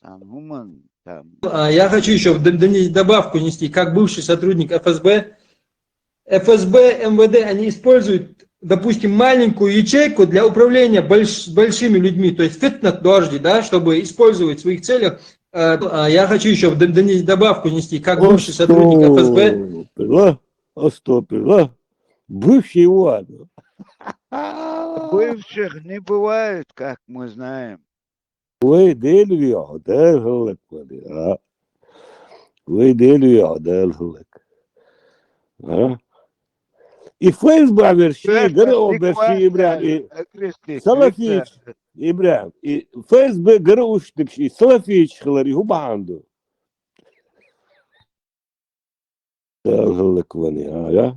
Там хӀуман, там. А, я хочу ещё д-, донести, добавку нести, как бывший сотрудник Ф С Б. Ф С Б, М В Д, они используют, допустим, маленькую ячейку для управления больш-, большими людьми, то есть фитнат дожди, да, чтобы использовать в своих целях. Э, а, я хочу ещё д-, донести, добавку нести, как бывший сотрудник Ф С Б. Астопирла, астопирла. Бывший ладно. Бывших не бывает, как мы знаем. Вай, Дела вехьа, дара хӀаллакван, а? Вай Дела вехьа, Дала хӀаллак. А? И ФСБ верши, Верши, гара о верши, Ибрахим, и салафич, Ибрахим, и ФСБ гара уштук ши, и салафич хилар, и хӀу бахьан ду? Дала хӀаллак вани, а, я?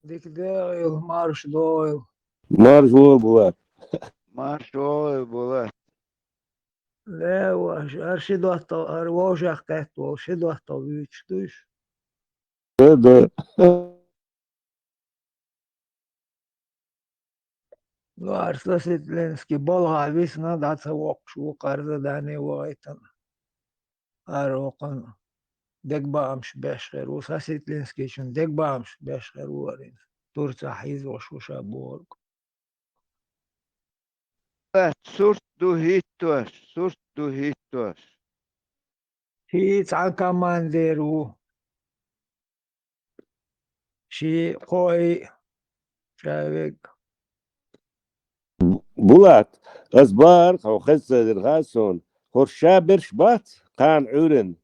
Дика дегӀ йойла, марша догӀийла. Марша вогӀийла, Булат. Марша вогӀийла, Булат. Ле, ваш, ар ши доттагӀа, ар вовшах кхетта волу ши доттагӀа вуьйцуш дуйш? Да, да. Ну, ар Сосветленский балха висна, дӀа ца воккхуш ву, Къарзадане вахийтина. Ар воккхана дегабаамаш беш хир ву, Сосветленскийчун дегабаамаш беш хир ву арина. Турцахь хьийзош ву ша бохург. Сурт ду хӀиттош, сурт ду хӀиттош. Ши цхьана командир ву. Ши кхои человек. Булат, ас бахар, хьо хеза ца дира хаьа суна, хӀорш ша берш бац, кхана Ӏуьйранна.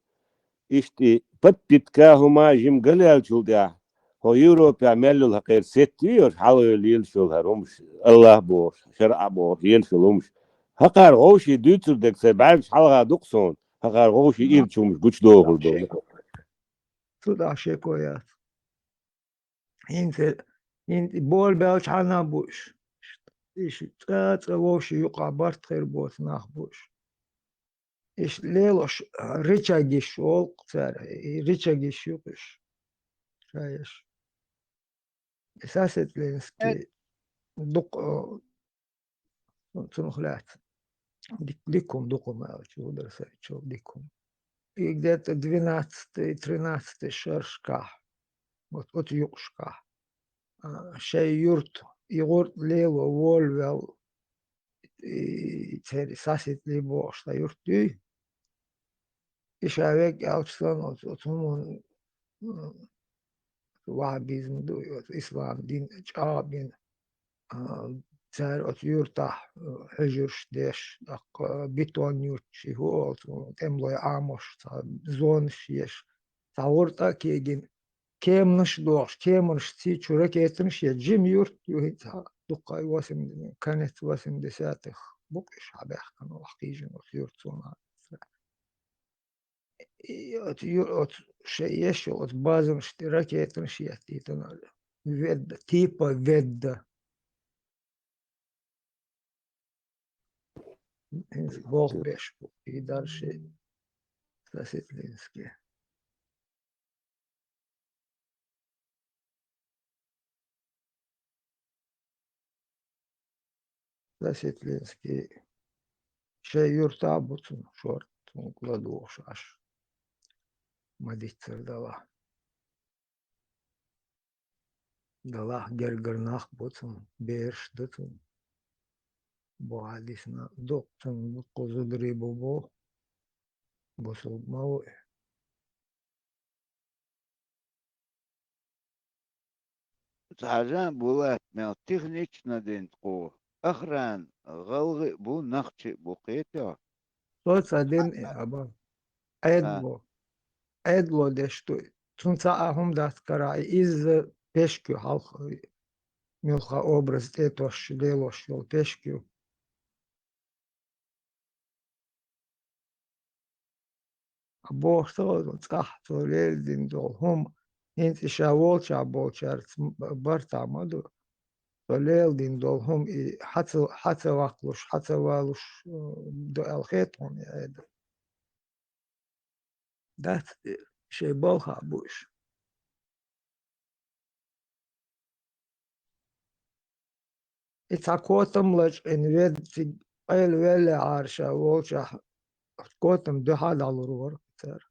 Иштта и подпитка хӀума жима галаьллачул тӀаьхьа, хьо Европехь мел йолу хьакхера сетта ю йош, хьалха лелаш йолу хӀара хӀумаш, АллахӀ бохуш, шарӀа бохуш, лелаш йолу хӀумаш. ХӀокхара вовшийн дуьйцур дерг сайн бӀаьргаш хьалха ду-кх суна, хӀокхара вовшийн ирча хӀумаш гучудохур долу. Цу тӀехь шеко яц. ХӀинца, хӀинца и бола баьлча хьанна бу уьш. Иштта цкъа-цкъа вовшийн юкъахь барт хир боцу нах бу уьш. Иштта лелош рычаг йиш йолу-кх цара, и рычаг йиш ю-кх уьш. Ша еш. Сосветленский дукха, э, цунах лаьцна. Дик-, дика хӀума ду-кх хӀума аьлча, ву дара сан чул дика хӀума. И где-то двенадцатый, тринадцатый шерашкахь, вот оцу юкъашкахь, а, шайн юрт, и гӀурт лело волавелла, и церан Сосветли бохуш цхьа юрт юй. И ша вега аьлча санна оцу, оцу хӀуманна, м, ваххабизм ду, оцу ислам дин чӀагӀбина, а, цара оцу юьртахь, а, хьуьжарш деш, тӀаккха бетон юьрташ, и хӀу олу цунах, тӀемалой Ӏамош, цхьа зонаш еш, цхьа гӀуртӀа а кегина, кеманаш а дохуш, кеманашций чу ракетанаш а еш, жима юрт ю хӀинца, дуккха а восемь-, конец восьмидесятых бу-кх уьш хьабаьхкина, охьакхийжина оцу юьртахь суна. И оцу ю-, оцу шайн еш йолу оцу базанаш тӀе ракетанаш а еттийтина, ведда, типа ведда. ХӀинца боху беш бу, и дара ши Сосветленский. Сосветленский шайн юьртахь а бу цунна шорта, цунга ладугӀуш Ӏаш, ма-диццара далахь. Далахь гергара нах бу цунна, бераш ду цунна. Бохьа дисна, дукха цунна дуккха зударий бу боху, бусулба ма ву и. Цхьа жан Булат мел технично дина тхо, охрана гӀалгӀа а бу, нохчи а бу, кхетий хьо? Со ца дина и, аба. Ӏедало. Ӏедало деш ду. Цунна цхьа а хӀума дац карахь, и изза пешкаю хьалха, муьлхха образ тӀе тосуш, лелош йолу пешкаю. Боху со, цкъа цо леладина долу хӀума, хӀинца и ша волчохь болчаьрца бартахь ма ду. Цо леладина долу хӀума и хьан ца, хьан ца ваккхалуш, хьан ца валуш, э, ду аьлла хета хьуна и Ӏедал? Дац, э, шайн балхахь бу уьш. И цхьа котам лачкъийна ведда цига къайлавеллехьара ша волчохь, котам дуьхьа а дӀалур вара цара.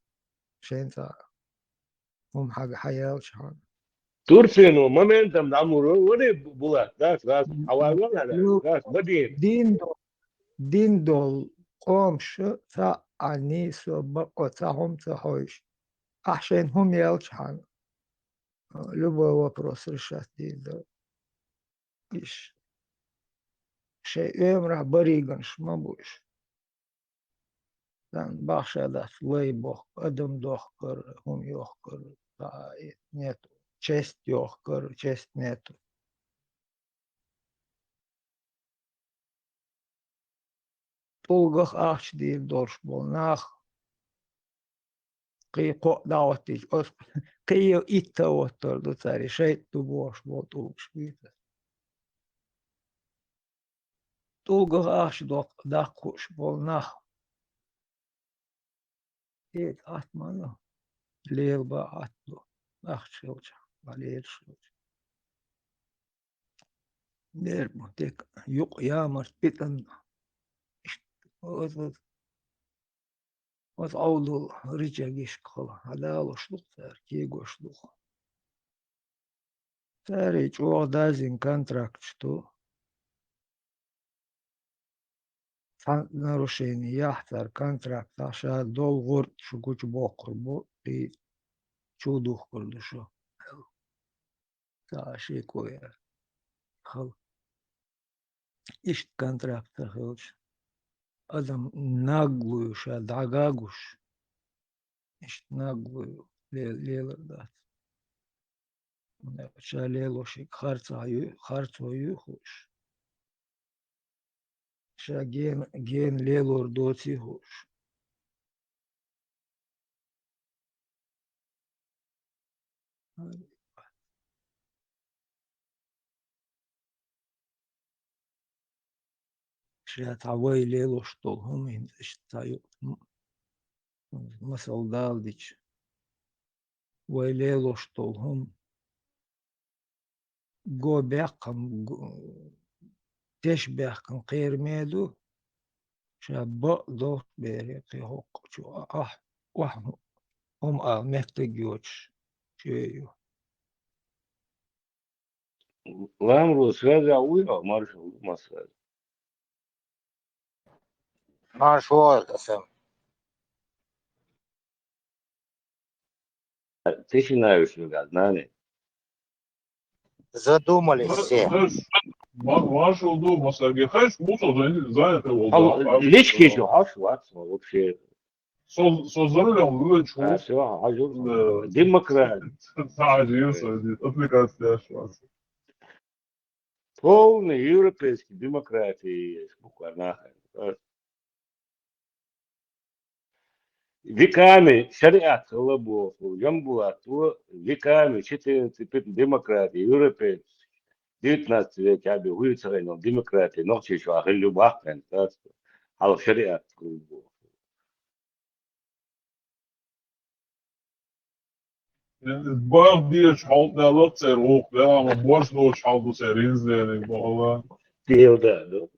Шайна цхьа хӀума хьага хьаяьлча хьан. Турцино моментом дӀалур вара, вари Булат, гаш, гаш, хьавар вара, гаш, Мадина. Дин до-, дин долу къомаш цхьа а нийсо, бакъо цхьа хӀума ца хьойш. Ахь шайна хӀума елча хьан, любой вопрос решать дийр дара. Иш. Шайн оьмарахь бариганаш ма бу иш. Царна бахша дац лай бохкар, адам дохкар, хӀума йохкар, цхьа а нету. Честь йохкар, честь нету. ТӀулгах ахча дийр долуш болу нах, кхин кхоъ дӀахӀоттийча, оцу кхин йо итт а хӀоттор ду цара, шайтӀа ду бохуш болу тӀулгаш бийца. ТӀулгах ахча доккху, даккха хууш болу нах. Эца Ӏатта ма ду, лела бан Ӏатта ду, ахча хилча, ма лелаш хилча. Дерг бу дика, юкъа ямарт питанна. Иштта, оцу, оцу Ӏовдал рычагишка хала, хьадалош ду-кх цара, кегош ду-кх. Цара чӀогӀа дазийна контракташ ду. Цхьа нарушение яхь цара контрактах, ша долу гӀурт шу гучубоккхур бу, и чу духкур ду шу. Ца шеко яра. Хала. Иштта контракт ца хилча, адам наглую ша дӀагагуш. Иштта наглую ле-, лелар дац. Ша лелошиг харцо ю-, харцо юй хууш. Ша гена, гена лелор доций хууш. Ша цхьа вай лелош долу хӀума хӀинца иштта цхьа ю-, м-, масал далдича, вай лелош долу хӀума го баьккхам, го-, теш баьккхам кхераме ду, ша бакъ долуш бере кхин хӀокху чу а-, ахь, охьа хӀума ала меттиг йоцуш чоь ю. Ламро, связь вуй хьо, маршал ду, ма связь. Маршо, аса. Тишина ю шуьга, знание. Задумались все. Хаш, ма-, маршал ду, масаги. Хаш, мусо зан-, занятый волу. Ал-, да, лички а, шу хаш, вац, вообще. Со, со за рулём вылечу. А, всё, хажу. Да. Демократ. Да, хажу, отвлекаться дальше. Полный европейский демократия есть, буквально. Веками шариат хилла боху, Жамбулат, веками четырнадцать демократия, европейский, девятнадцатый век аби, вуьйцарайна демократия, нохчийчохь хилла баккхина, хьалха шариат хилла боху. Бах дезачу хьал далла церан вукху, дела ма борш доцуш хьал ду церан, хӀинца лерриг бохула. Дела да, ду.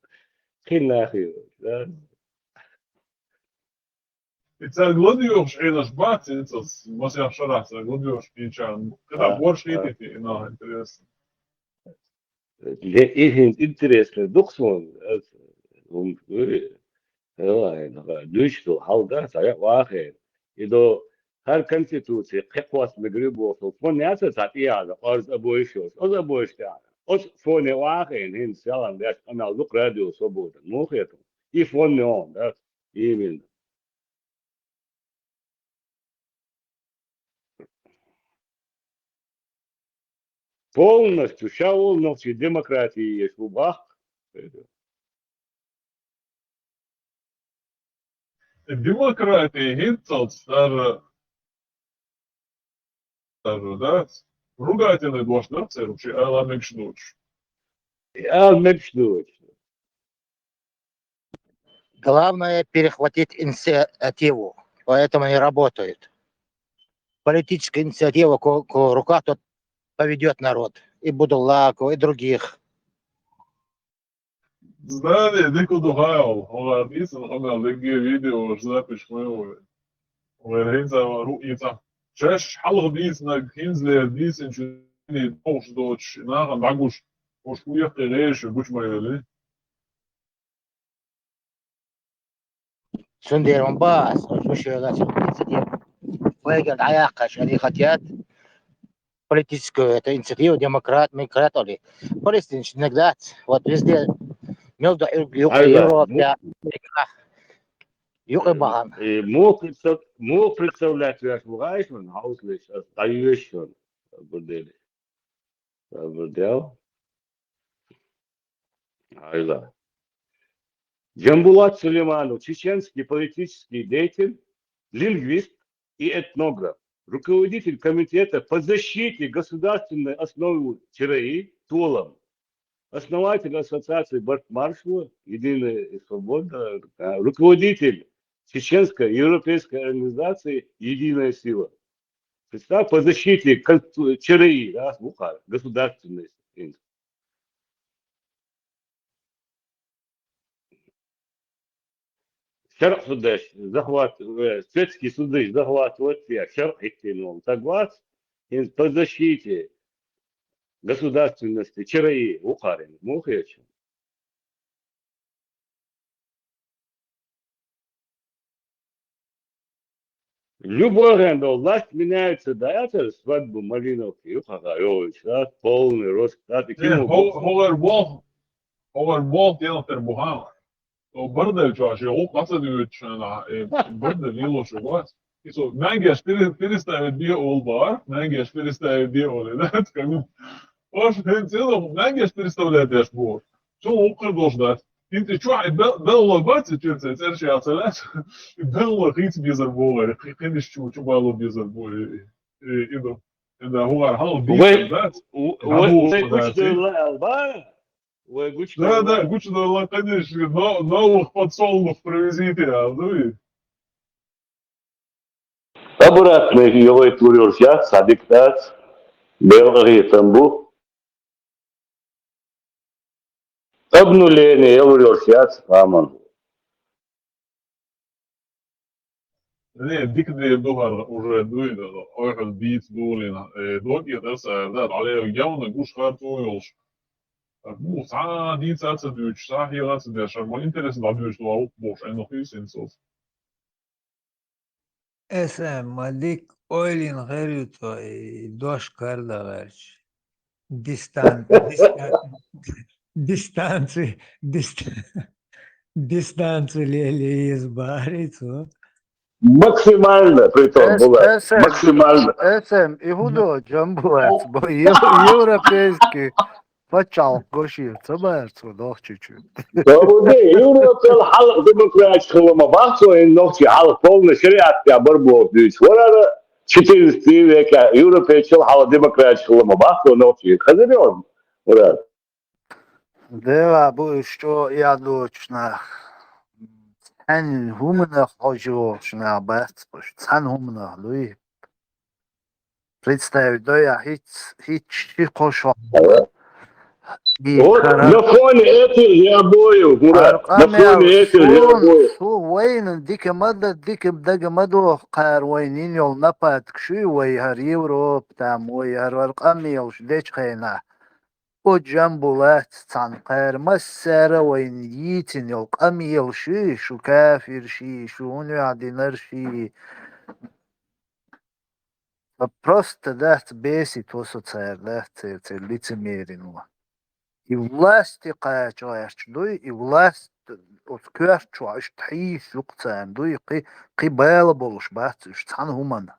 Кхин нахе, да. И цаьрга ладоьгӀуш Ӏенаш бац, хӀинца масех шарахь цаьрга ладоьгӀуш Ӏийначарна. КхидӀа а, борш а хийтийтий и нах, интересно. Ле, и хӀинца интересно ду-кх суна, ас, хӀума, дуьйш долу хьал дац, цхьа а вахе. И до хӀара конституци кхекхост мегар ю боху, фон яц цхьа тӀехьа, къорза а бойуш йолуш, оцу а бойуш тӀехьа. Оцу фоне вахе, хӀинца ялан деш къамел ду-кх Радио Свобода. Муха хетарг? И фон йогӀу, дац? Именно. Полностью ша волу нохчий демократия еш ву баккха. Демократия хӀинццалц стара, стара, да? Ругательный дош дар церан, ши ала мегаш доцуш. Ала мегаш доцуш. Главное перехватить инициативу, поэтому они работают. Политическая инициатива, ко-, ко-, рука, тот поведёт народ. И Будулаку, и других. Знание дика ду хьайол, хьо дийцина къамел дерриге видеош, запись ма йой. Вайн хӀинца ван руъйица. Шаьш хьалха дийцинарг хӀинцалера дийцинчу дийцина догӀуш доцуш, нахана дӀагуш, уьш кху яккхий гӀераш гучу ма йойли. Цундела ван бац, уьш вуьшта инициатива. Вайгара дӀаяккхаш, они хотят политическую эту инициативу, демократ, демократ, али. Палестинцы иногда, вот везде, мел до Ю-, Ю-, Европе, Америка. Юкъе бахьан. Э, муха представ-, муха представлять веш ву гӀайшван, хьовсалаш, ас дӀайоьшу шуна. Сабур де. Сабур де. Айла. Джамбулат Сулейманов, чеченский политический деятель, лингвист и этнограф, руководитель комитета по защите государственной основы ЧРИ, Толам, основатель ассоциации Барт Маршала, Единая и Свобода, а, руководитель чеченской европейской организации «Единая сила». Представь, по защите конститу-, ЧРИ, да, вукхар, государственной. ШарӀ судаш захват-, э, светский судаш захватывать я, шарӀ хӀиттина волу стаг вац, хӀинца по защите государственности ЧРИ вукхарин, муха хеташ? Любой гӀен долу власть меняется, да, это свадьбу Малиновки, юхаха йолуш, да, полный рост, да, и Э, ким хо-, хо-, хӀогӀар бох-, хӀогӀар бох тӀелатар бу хьан. О, бардал чохь шен гӀуллакх ца дуьйцуш, э, бардал лелош вац. И со, маьнгеш пере-, переставить бе олу бахьара, маьнгеш переставить бе олу, да, как бы. Ош, хӀинца цӀена, маьнгеш переставлять деш бу. Цо вукхар долуш дац. ХӀинца чохь и бел-, белхалой бац, и чуьра церан цӀераш яха ца лаьцна. И белхалой хийца безар бу, вай, кхи-, кхинаш чу, чу бало безар бу, и, и, и, и ду. И да, хӀора хьал Вай, дийцар дац. в-, И вай, вай дӀабохуш гучу дац, и. Дойла аьлла бара? Вай гучу Да, дойла. Да, гучу дойла, конечно, но-, новых подсолнух привезите, а, ну и. Обратно йовайта лур йолуш яц, цхьа дика дац, белхан хетам бу. Обнуление йовлур йолуш яц, амма. Не, дика дер ду хӀара уже дуьйна, ойхьа дийца дуьйлина, э, доккхий тӀе сара, да, дӀале явна гуш харцо йолуш. Ну, цхьа дийца а ца дуьйцуш, цхьа хьеха а ца деш, хӀара ма интересно дӀадуьйцуш ван ву бохуш, айна хийсина соц. Эсэм, ма дика ойлина хир ю цо, и дош карда гӀерташ. Дистан-, диста-, дистанци, дист-, дистанци лелийза бахьарий цо. Максимально, притом, Эс-, была. Эсэм, Максимально. Эсэм, и хӀун до, Джамбулат, бо-, ев-, европейский пачхьалкх гошийла ца бара цо нохчийчу. Саудий, Европел хьалха демократик хилла ма бахьа цо, хӀинца нохчий хьалха полный шариат тӀехь бара боху дуьйцу. Варара четырнадцатый векехь Европел хьалха демократик хилла ма бахьа цо нохчий. Хазар йо, Мурад? Дела бу уьш чӀогӀа ядочу нах. Цхьана хӀуманах хьожа йогӀуш нах бац уьш. Цхьана хӀуманах дуй. Представить дой ахь хӀиц-, хӀиц ши кхо шо. Ага. И Вот хара на фоне этих же обоев, Мурат, хара на фоне къамел этих же суна, обоев. Су вайна дика ма да, дика дага ма доху кхара вайна йина йолу нападкаш ю вай хӀара Европа там, вай хӀара, хӀара къамелаш дечу хенахь. О, Джамбулат, цхьана кхара массара а вайна йийцина йолу къамелаш ю, шу кафирш ю, шу хӀун юьхь динарш ю. Сан просто дац, бесит со цара, дац церан, церан лицемерино. И власти кхача гӀерташ дуй, и власть оцу коьрта чохь иштта хьийса юкъа царна дуй, кхи, кхи бала болуш бац уьш цхьана хӀуманна.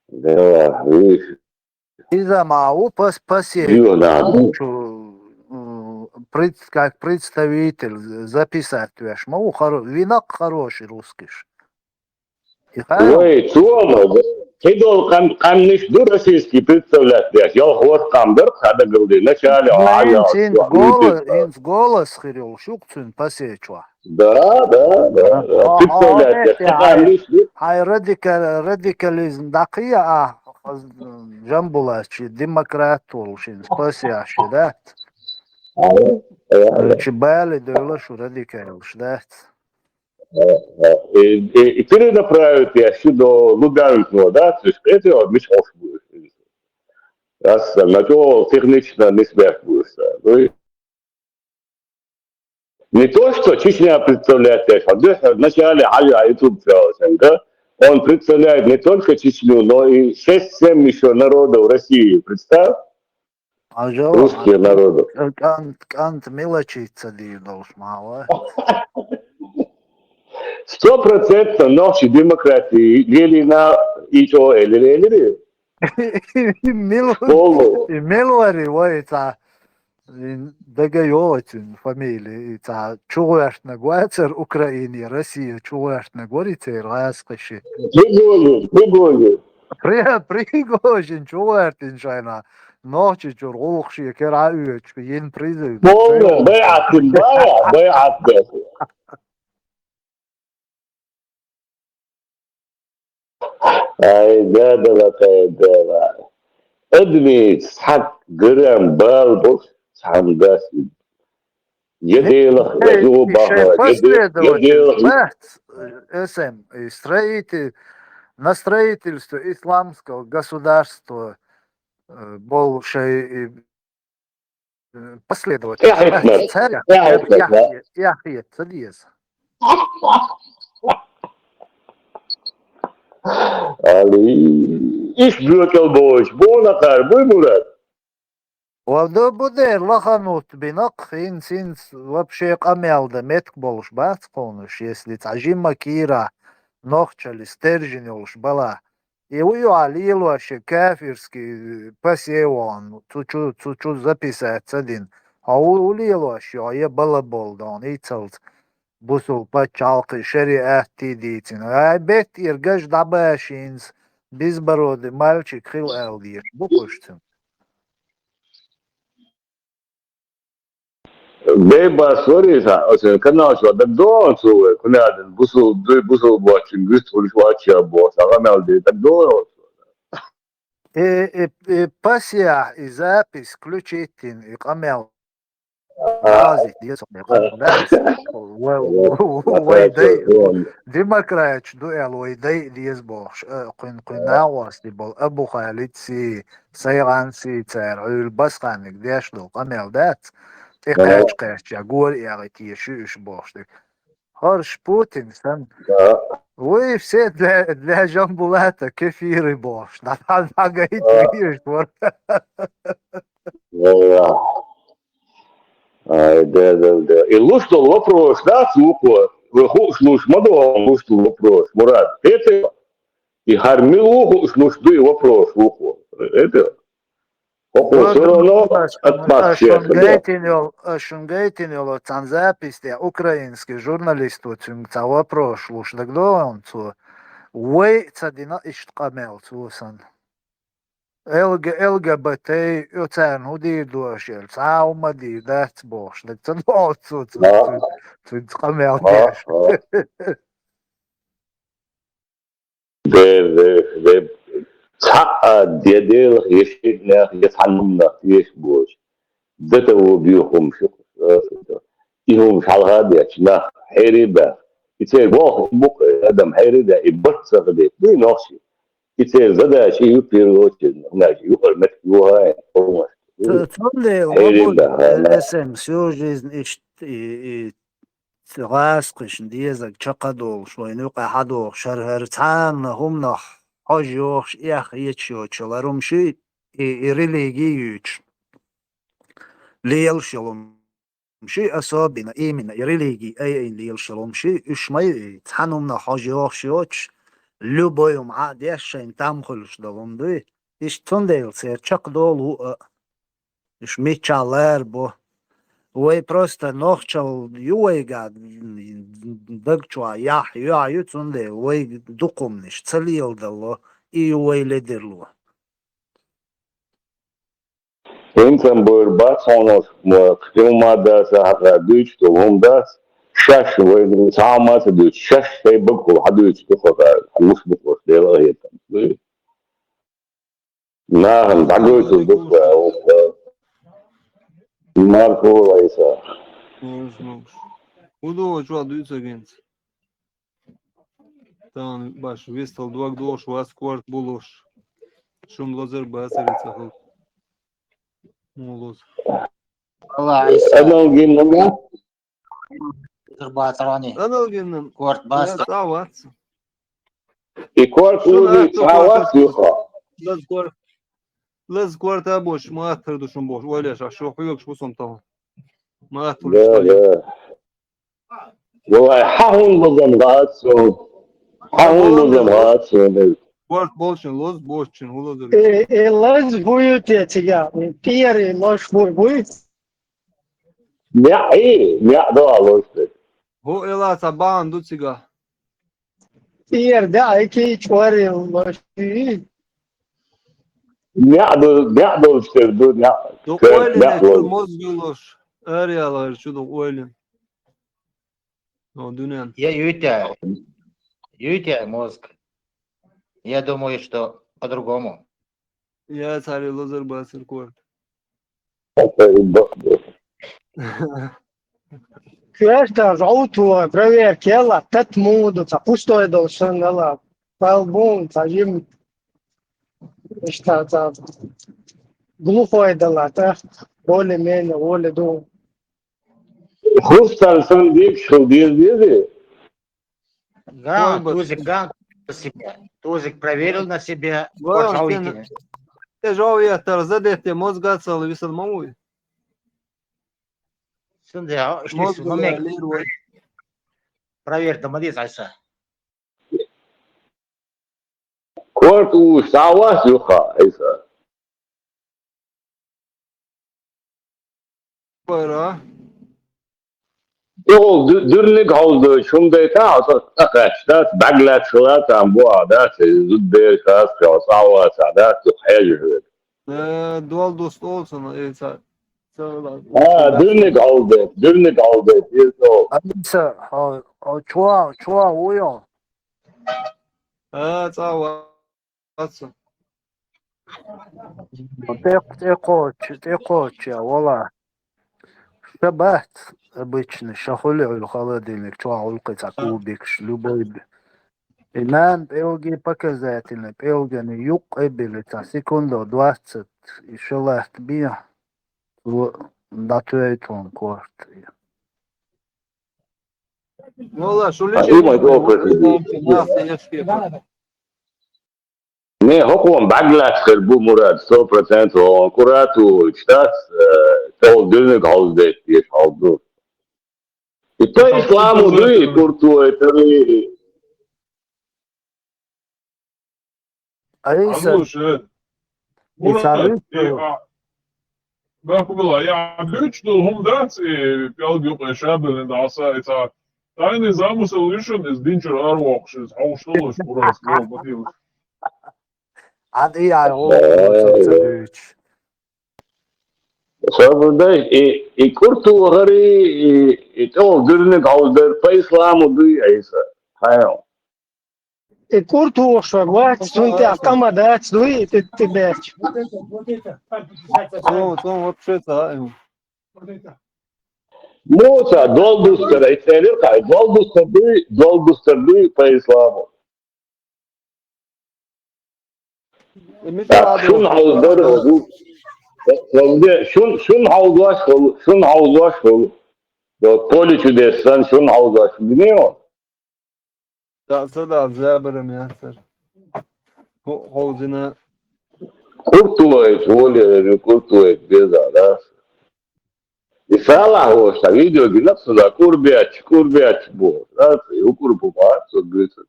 Да, видишь. Иза ма ву пас-, пасе Юна. Чу, м, пред-, как представитель записать веш ма ву, хоро-, винакх хороший русскиш. И хай. Ой, цо ма, кхидолу къам-, къамниш ду российский представлять деш, ялх ворхӀ къам дара, хьан дагалде, начале, Ну, а, я, хӀинца, хӀинца я, голос, хӀинца голос хир йолуш ю-кх цуьнан пасе чохь. Да, да, да, да. А, Представляете, а, хьайн радика-, радикализм дӀакхийа а, Джамбулат, ши демократ волуш, шин спасящий, да? А, а, а. Короче, бали дойла шу радикалаш, да? А, а. И, и, и перенаправить я сюда Лубянкова, да? То есть это вот мисс Ошбуев. Раз на то технично не смерть будет, да. Ну и Не то, что Чечня представляет, конечно, а в начале Али Айтуб Чаосенко, он представляет не только Чечню, но и шесть-семь еще народов России. Представь, Ажал, русский народ. КӀант, кӀант мелочица дийр долуш ма вай. Сто процентов нохчий демократи лелийна и чӀогӀа элира, элира. Мел-, Полный. Мел вари вай ца. Дага йоцун фамилия, и ца чугӀоьртнаг вацар Украине, Россия чугӀоьртнаг вари церан гӀаскхи ши. Пригожин, Пригожин. При-, Пригожин чугӀоьртина шайна. Нохчийчуьра гӀуллакх шен кара а оьцуш, йина призыв. Полный, байӀат, байӀат, байӀат. Ай, дадала, ай, дала. Адамийн цхьа грамм бала болуш цхьанна дац. Я Делах, я зугӀу бахьа, я Делах. Последовательность, э, эсэм, и строитель, на строительство исламского государства, э, болу шайн, э, последовательность. Эхь хетта, эхь хетта, да? Эхь хетта, ца деза. Али, иш боькъал бохуш, бона кхар буй, Мурад? Ва ду бу дер лаханут бинакх, хин синц вообще къамел да метк болуш бац кхунуш, если цхьа жимма кира нохчали стержень йолуш бала. И ву юха лелош кафирский посевон, цу чу, цу чу записать ца дин. Хьо ву, ву лелош, йо, я балабол дон, ицалц бусул паччалкхи шариатти дийцина. Ай, беттера гаж дӀабашинц, безбородый мальчик хил аьлла деш, бу кхуш цун. Бебас вари сан, оцун канал чу дагдогӀун цо вай, кхунадин бусул, дуй бусул бочун, гуьст хуьлуш вачча боху, сан къамел де дагдогӀун цо. Э, э, э, пасъяхь и запись включить йина, и къамел. А. Разит деза, а. Вай, вай, вай, дай, демократич ду аьлла, вай дай деза бохуш, а, кхуьн, кхуьн нагӀорсти болу, Абу Халид си, Сайган си, цара Ӏуьйла басханиг деш долу къамел дац, тӀе кхаьчча-кхаьчча, гора эгӀи теша ю уьш бохуш дерг. ХӀорш Путин санна. Да. Вы все для, для Жамбулата кефиры бохуш. Да, да, да, говорит, да. Видишь, вот. Да. Ай, да, да, да. И луш долу вопрос дац вукхо? Вы хууш луш ма до луш долу вопрос, Мурад. Это и хӀара мила ву хууш луш ду и вопрос вукхо? Это хӀокхо всё равно отмазка. Аш шун гайтина йолу, аш шун гайтина йолу цхьана запись тӀехь украинский журналист ву, цуьнга цхьа вопрос луш дагадогӀу цо. Вай ца дина иштта къамел цо санна. Л Г, Л Г Б Т, оцарна хӀун дийр ду аша аьлла, цхьа а хӀума дийр дац бохуш, дага ца догӀу цо, цо, цо, цуьнца къамел деш. Де, де, де. Цхьа а де делах, я шиъ нах, я цхьа нум нах, еш бош. Дата ву бийху хӀума шу. И хӀума шалха дечу нах, хьери баьх. И церан воху букъа адам хьери да, и барт ца хилийта. Дуй нохчи. И церан задача ю первую очередь, нах юкъара метка юхай, хӀумаш. Ц-, цундела хьери баьх, э, нах. С М, всю жизнь ишт-, и, и, Цу гӀаскхишна дезаг чакхадолуш, вайна юкъахь хьадохуш, хӀара-хӀара цхьанна хӀуманах хьожа йохуш, эхь еча йоцуш йолу хӀума ши, и, и религи юьйцуш. Лелаш йолу хӀума ши, особенно, именно, и религи айайна лелаш йолу хӀума ши, уьш ма ю, и цхьана хӀуманах хьожа йохуш йоцуш, любой хӀума Ӏа а деш, шайна там хуьлуш долу хӀума дуй. Иштта цундела церан чекхдолу ву а. Уьш миччахь лара бу. Вай просто нохчалла ю вайга даг чохь яхь, юьхь ю, цундела вай дукхумнаш ца леладало, и ю вай ледарло. ХӀинца ам бовр бац хьуна, ма, кхин ма дац, хьакха дуьйцуш долу хӀума дац, шаьш вайна цхьа хӀума ца дуьйцу, шаьш шайн багахула хьадуьйцуш ду хьо, хьан луш бу хьош, Дела а хетам. Нахана дӀагойтур ду вай, Марко Лайса. Луш, луш. ХӀун ду чохь дуьйцу агенца? Тахана баш вестал дог дохуш вац, корта булуш. Шум лазар бацаре ца хилла. Муха лоза? Алла Ӏийса. Аналгин нуна? Зурбацарони. Аналгин нуна. Корта бац. Я цӀа вац. И корта шуна улуди цӀа вац, юха. Лаза кор-, Лаза корта бохуш, ма аттар ду шун бохуш, ойла еш, шу хьоьгуш бу со-м тахана. Ма аттар ду шун. Да, да. Валлай, хьан хӀун лазам хац со? Хьан хӀун лазам хац со? Корта болчун лаза, бохучун хӀун лазар? Э, э, лаза хӀун ю те цига? ТӀера лозуш бур буй? НеӀ, и, неӀ да лозуш те. ХӀу эла ца бан ду цига. ТӀера да, айки чӀори лозуш. НеӀ ду, неӀ долуш тера ду, неӀ. Ду кер, ойлина неӀ чу лозуш. Мозгулуш, эр яла чу ду ойлина. Но, дуьнен. Я юйтя, юйтя мозг. Я думаю, что по-другому. Я цари лозар басар корт. Квешта жауту проверка ела, тат муду, ца пустой дол шангала. Палбун, ца жим. Ишта ца глухой дала, та более-менее воля ду. Хустар сан дик шул дир дири. Да, Тузик, да, на себя. Тузик проверил на себя. Ва, пожалуйте. Те жовия тар задете мозга цал висал мамуй. Сунде, а, что мозга момент. Проверь, да, молодец, Айса. Корт уж савас юха, Айса. Пара. Йо, ду-, дуьрниг хьовза, шум дайта, аса тӀакхаьчча, баьг лаьцна хила, там бу а, да, цу зудбераш, аса, савас а, да, цу хьежа хьоьга. Э, дол дуст олсана, э, ца, ца, А, дуьрниг хьовза, дуьрниг хьовза, дирто. Алиса, а, а, чуа, чуа, уйо. А, ца, ва. Аца. ТӀекх-, тӀекхочу, тӀекхочу, вала. Ша бац обычно, ша хуьлу хьуьлу холодильник, чохь гӀуллакхе цхьа кубикаш, любой б-, и нана пӀелги показательно, пӀелгана юккъе били, цхьа секунда двадцать, и ша латта бен, цо дӀатоьйтун корт. Вала, шу А, личи и мой опыт. Нах, ца еш кепа. Не, хӀокхо баьг лаьцна хир бу, Мурад, сто процентов, он курату, штат, э, тол дуьниг хьовзадайта дезаш хьал ду. И по исламу дуй, и куртуй, тари. Айса. Алло, шер. Мурад, Иса, э, а, Бахбала, я буьйцуш долу хӀума дац, и пӀелг юкъе шабеллина дӀаса, и цхьа тайный замысел ю шуна, иза динчуьра аравоккхуш, иза хьовш долуш, Мурад, ло, Батилаш. Ӏад и ай гӀо, Ой. Ца дуьйцуш. Сабур дай, и, и курту хари, и, и тӀехула дуьрниг хьовзадар по исламу дуй, Айса. Хьайо. И курту вахаш вац, цунна тӀехь къа ма дац, дуй, и тӀе, тӀе баьчча. Цо, цо вообще ца а ю. Муса, дол дустар, и цӀерира кхай, дол дустар дуй, дол дустар дуй по исламу. Э, мичара Так, шун хьовзар хӀу. Шун, шун хьовзош хӀу, шун хьовзош хӀу. До поле чудес сан шун хьовзош хӀу. Динео? Да, ца да, забарам яцар. Хо-, ховзина. Куртулоид, воля, куртулоид, беза, да? И салахь вошта видео гинап сюда, курбеч, курбеч бу. Да, и укур бу, а, су грицак.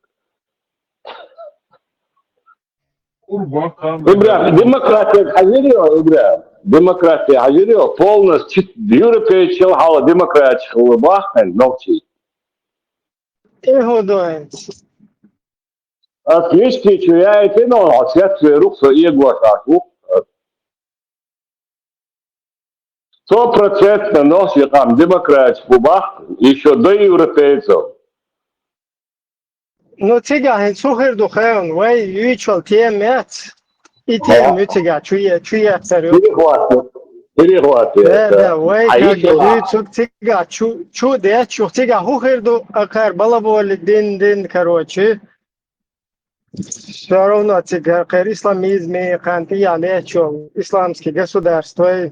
Ибрахим, демократия хьажирио, Ибрахим? Демократия хьажирио, полностью европейчил хьала демократия хила бахкан нохчий. Э, хӀу доин. Ас миштичу яйти, но хьо сецве рух со эгош аш ву. Сто процентов нохчий къам демократия бу бахка, ещё до европейцев. Ну, цигахь хӀинца хӀу хир ду хаьвна, вай юьйцуш йолу тема яц. И тема ю цигахь, чу е-, чу ецар ю. Перехват, перехват. Да, да, вай как бы дуьйцург цигахь чу, чу детташ ю, цигахь хӀу хир ду, акхар балаболе дин, дин, короче. Всё равно цига кхеран исламизме, кхана тӀехь леччо исламский государство.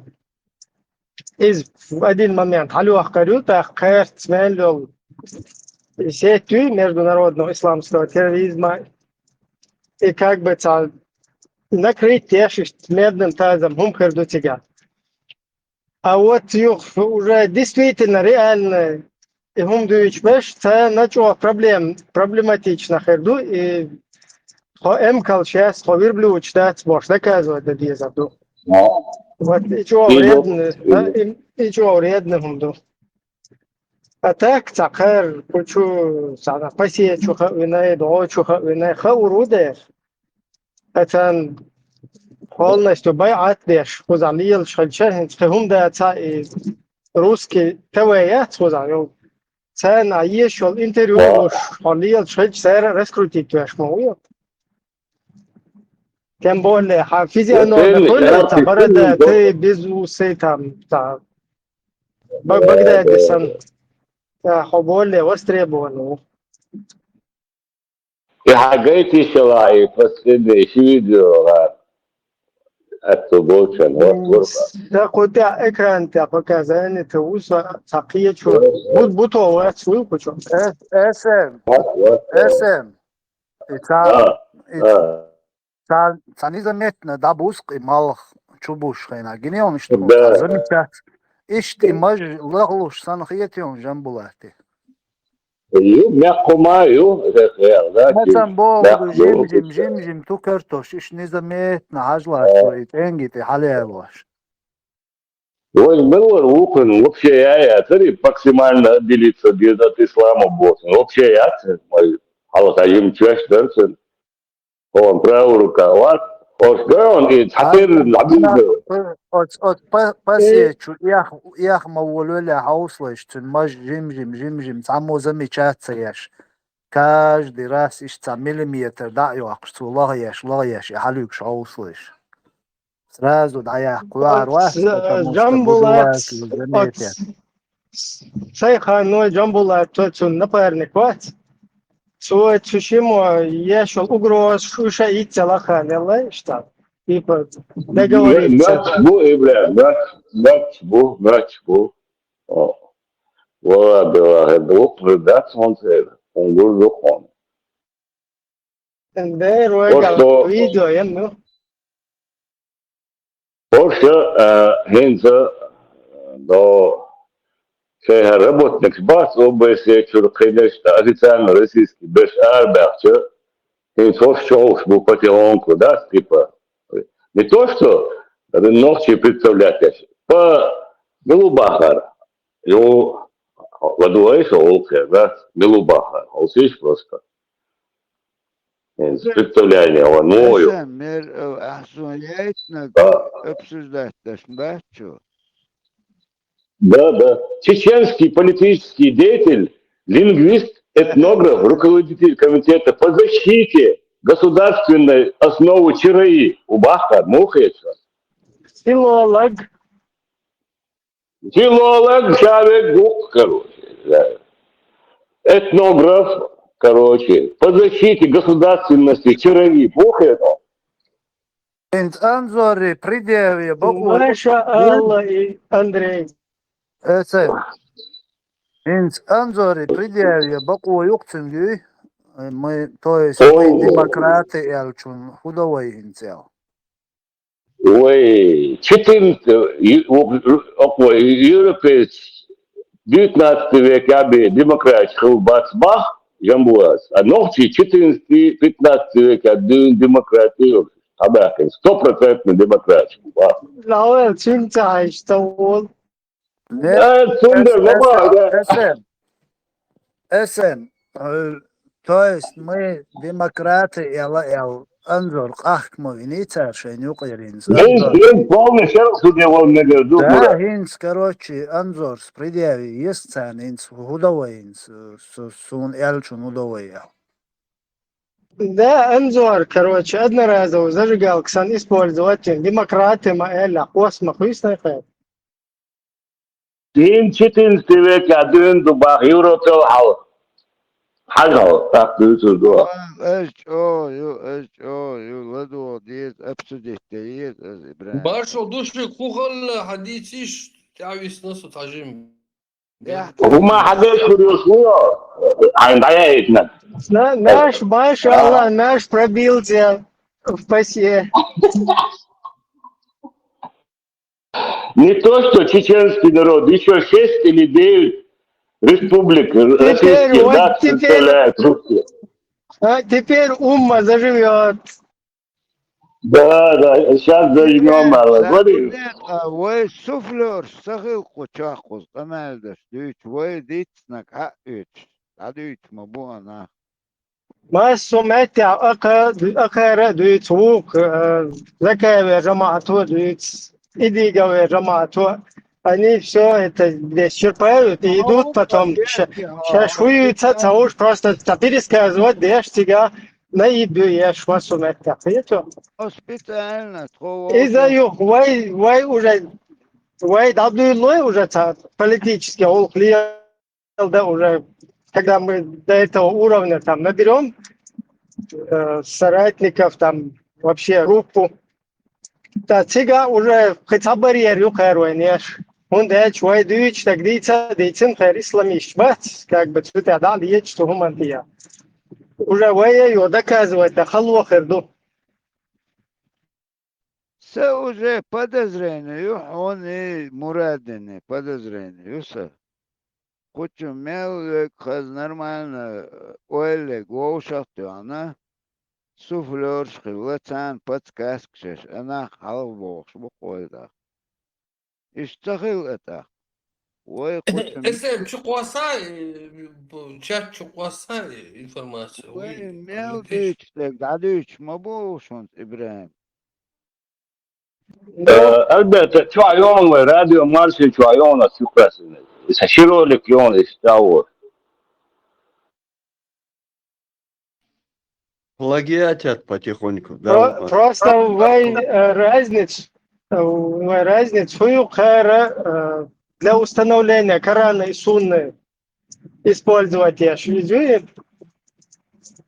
Иза в один момент хьалохкар ю, тӀаккха кхерца мел йолу и сеть ю международного исламского терроризма. И как бы цхьа накрыть деш, иштта медным тазом хӀума хир ду цигахь. А вот юха уже действительно реально и хӀума дуьйцуш берш, царна чӀогӀа проблем, проблематично хир ду, и тхо эмкалш яц, тхо верблюдаш дац бохуш доказывать дан дезар ду. Вот и чӀогӀа вредно, да, и, и чӀогӀа вредно хӀума ду. А так, цхьа кхара, кху чу, цхьа пасе чу хаавинай, дӀо чу хаавинай, хаур ву дера. Ацан полностью байӀат деш, кхузахь лелаш хилча, хӀинца кхин хӀума дацахь, и русский Т В яц кхузахь йолу. Царна Ӏа езаш йолу интервью луш, хьо лелаш хилча, цара раскрутить веш ма ву. Тем более, хьан физиономия хуьлу, цхьа борода, ты без усы, там, цхьа Ба-, Багдадисан, да, хьо более востребован ву. И хьан гайтиш хила, и последний ши видео гӀар. Аьтту болчан, вот, вот. М, сан кху тӀехь экран тӀехь показание, ты ву со цхьа кхечо. Бу-, буто вац вуй кху чу. Эс-, эсэм. Вот, вот, вот. Эсэм. И ца-, А, и а. Цхьа, цхьа низаметно дӀабускъа и малх чу буш хенахь. Гинеунаш тхуна Да. цхьа замечать. Иштта и маж лахлуш санна хетий хьуна Жамбулате? Ю, мекх хӀума ю, да, да, Ма сан боху, мекх ду, жим-жим, ду. Жим-жим ту картош, иштта низаметно хьажлаш Э. цо и тӀенги тӀе хьалаялош. Вай мила вара вукхун вообще я яцара, максимально отделиться без от ислама боху. Вообще яц, вай хьалха йимчоьш дара цун. Он правая рука вац. Ош гаун и цхьатерра Ай, лабин оц, оц па-, пасечу эх, эх ма волвелла хьовсалаш, цуьнан маж жим-жим, жим-жим, цхьаммо замечать ца еш. Каждый раз иштта цхьа миллиметр дӀа а йоккхуш, цо лаха еш, лаха еш, и хьалуьйгуш хьовсалаш. Сразу дӀаяккха вахар вац, Оц, потому что Жамбулат, бузулаца оц, заметят. Сайханной Жамбулат, цо цуьнан напарник вац. Цо цу шимо еш йолу угрозаш уьш а йицъяла хан елла, иштта. Типа, договориться. Нах бу, Ибрахим, нах, нах бу, нах бу. О. Вала, бела, хӀе, дуккха дац хьуна церан, хьуна гур ду хьуна. Дера вайгал Ош со видео, я, ну. Ош, э, хӀинца, э, до шайхара работникаш бац, О Б С Е чуьра кхидерш, официально российский берш арабаьхча, хӀинца хӀорш чохуш бу потихоньку, да, типа. Не то, что нохчий представлять еш. По мила бу бахар. Ю, ладугӀай со гӀуллакхе, да, мила бу бахар. Хьовсийша просто. Представление, ван муха ю. Аса мер, э, ахь суна яйцнарг А. обсуждать даш ма бац чу? Да, да. Чеченский политический деятель, лингвист, этнограф, руководитель комитета по защите государственной основы ЧРИ. У Бахар, мухе. Филолог. Филолог, человек гук, короче. Да. Этнограф, короче, по защите государственности ЧРИ. Мухе. ХӀинца Анзоре предъяве бакъо Маша, Алла и Андрей. Эце. ХӀинца Анзоре предъяве бакъо юкъ цуьнга юй. Мы, то есть, мы О. демократы аьллачун хӀун до вай хӀинца аьлла? Вай, четырнадцатый, ю-, у-, у-, около европейц девятнадцатый век аби демократия хила бац бах, Жамбулас. А нохчий четырнадцатый, пятнадцатый век а дуьйна демократия йолуш. Абаьккхина стопроцентная демократия. Ва. Лавел цуьнца хьаьжча ца волу. Не, Э, цундер, эс-, баба, эс-, да. эсэм. Эсэм. Э, то есть мы демократы, эла, эл, Анзор, къахка ма виний цара шайна юкъеринца. Дин, Анзор. Дин полный шерх суде вон мегар ду, Да, мура. ХӀинца, короче, Анзорс предъяви еза царна хӀинца, хӀун до вай хӀинца, су-, суна аьллачун хӀун до вай аьлла. Да, Анзор, короче, одноразовый зажигалка сан использовать дин, демократы ма аьлла, хьост ма хуьйсинай хьайн. Дин четырнадцатый век а дуьйна ду бах Европел хьал. Хьажал, так дуьйцур ду. Ай, ай, чӀогӀа ю, ай, чӀогӀа ю, ладогӀа деза, обсудить де еза, аз, Ибрахим. Маршал ду шуьга, хӀун хилла, хьан дийцийша, тӀаьхьависна со тхьажим. ХӀума хьадеш хуьлуш ву, хьайн дӀаяйтина. На-, наш, машалла, наш пробился в пасе. Не то, что чеченский народ, еще шесть или девять республик Теперь, российских, вот да, теперь, составляют русские. А теперь Умма заживет. Да, да, сейчас зажмем, Ша говорю. куден а вай суфлёр сахил кучахуз амалдаш дюч вай дитснак а юч. Дадюч ма буана. Массу меття ака акара дюйц вук закаеве жамаату дюйц идигове жамаату. Они все это здесь черпают и идут потом. Сейчас шуются, цауш просто та пересказывать, деш тига наибю еш массу меття. Понимаете? Специально. Из-за юг, вай, вай уже, вай дадуйлой уже ца политически, олхлия, да, уже, когда мы до этого уровня там наберем э, соратников, там вообще группу, та цига уже хотя бы барьер юхер вайнеш. Он дальше вай дюч, так дийца, дийцин хер исламиш, бац, как бы цвета, да, дийч, что гумантия. Уже вай ее доказывать, да, халуа херду. Са уже подозрение ю, он и Мурадине подозрение ю са. Кучу мел век хаз нормально ойлег вовшахтёна. Суфлёрш хилла цан подсказкшеш, ана халбохш бу койда. Иш цахил это. Вай кучу Эсем чукъваса, э, бу чат чукъваса, э, информация. Вай Ой, мел алло, пеш. дич, так дадуч, ма бу шунт Ибраим. Э, Альберт, чуайон вай, радио Марси чуайон, а чукасыны. Саши ролик ён, и того. Плагиатят потихоньку. Про- Просто вай э, разниц, э, вай разниц, хую кара э, для установления Корана и Сунны использовать я шизуи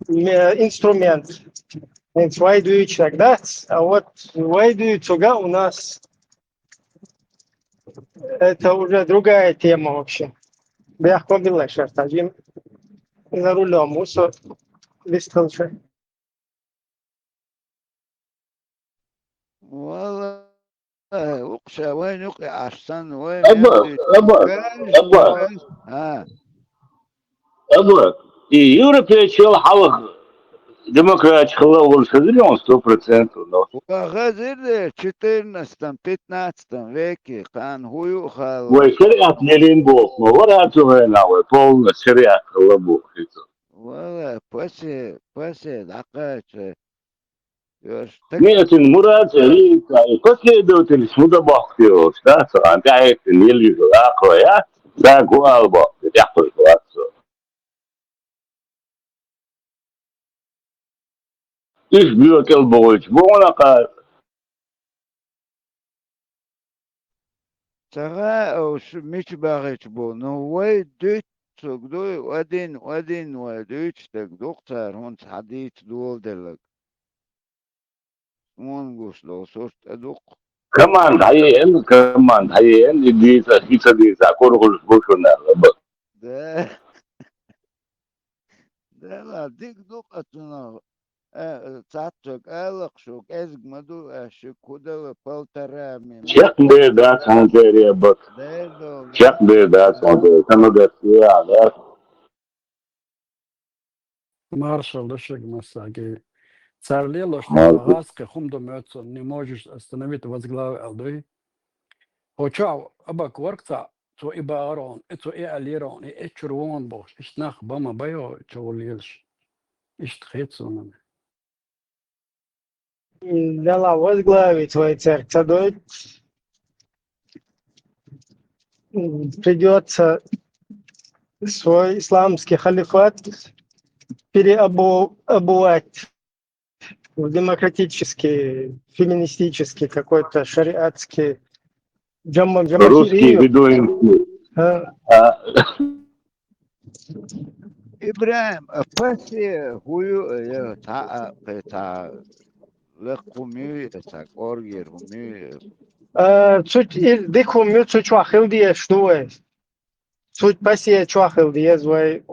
инструмент. Вай дюйч тогда, а вот вай дюйч уга у нас это уже другая тема вообще. Бяхко билла шартажим за рулем, усо висталше. Вала укша вай нук ашсан вай. Аба, аба, аба. А. Аба, и Европе чел халах демократ хала вол шазилион сто процентов, но. Ва хазир четырнадцатом, пятнадцатом веке кан хую хала. Вай шариат нерин бох, но вара ту вай на вай полно шариат хала бох. Вала пасе пасе дакача. Ёш так. Нет, ин Мурат, и последователь суда бахтио, да, ан тайт нелли акоя, да, гуал бах, я кой класс. Иш био кел боч, бона ка Цага уш мич багыч бу, но вай дюч цугдуй, один, один вай дюч так духтар, хун хадич дул делаг. Мон гуш дол сурт адук. команд хайен, команд хайен, и дица, хица дица, коргул бушуна, лаба. Да. Да ла, дик дук атуна. Э, цацок, алак шук, эзг маду, э, шук, кудала полтора ми. Чек бе да цантерия бак. Дердо. Чек бе да цантерия, кама да сия, да. Маршал да шаг масаги. Царле лош Маршал. Багаска хум до мёцо, не можешь остановить возглавы алдуй. Хоча аба кваркца, цо и барон, и цо и алирон, и эчурвон бош, и шнах бама байо, чо лилш. И штхецунан. Дала возглавить свой церковь, придется свой исламский халифат переобувать в демократический, феминистический, какой-то шариатский. Джамма, джамма Русский, бедуинский. А, А, Ибраим, а пасе хую, э, та, а, э, та, лек хумю, э, та, оргер хумю, э. А, цуть ил дик хумю цуть вахил диеш дуэ. Цуть пасе чуахил диез вай.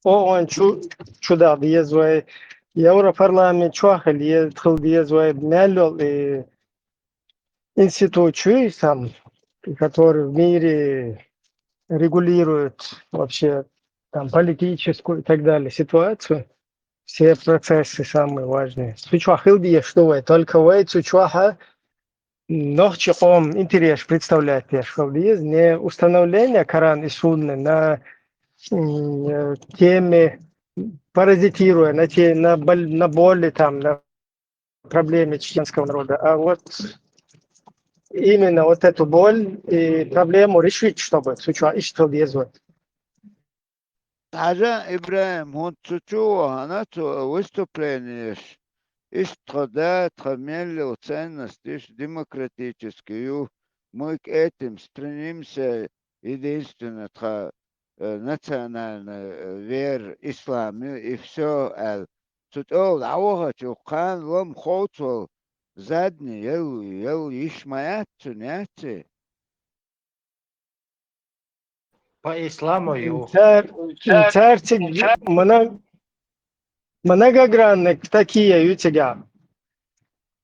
О, он чу, чуда диез вай. Европарламент чохь хила еза, хила деза вай мел йолу и институт ю и сам, который в мире регулирует вообще там политическую и так далее ситуацию, все процессы самые важные. Цу чохь хила дезаш ду вай, только вай цу чохь нохчийн къоман интересаш представлять деш хила деза, не установление Коран и Сунны на, м, э, теме, паразитируя на те-, на боль-, на боли там, на проблеме чеченского народа, а вот именно вот эту боль и проблему решить, чтобы цу чохь иштта хила деза вай. Хьажа, ИбрахӀим, хӀунда цу чу вахана цу выступленеш, иштта тхан да, тхан мел йолу ценносташ, демократический ю, мы к этим стремимся, единственно тхан, э, национальная, э, вера ислам ю, и всё, аьлла. Цу тӀехула дӀавахачу кхана лам ховцавала задний ял, ял йиш ма яц цуьнан, яц и? По исламу ю. Цар-, цар цига мона-, многогранный такие ю цигахь.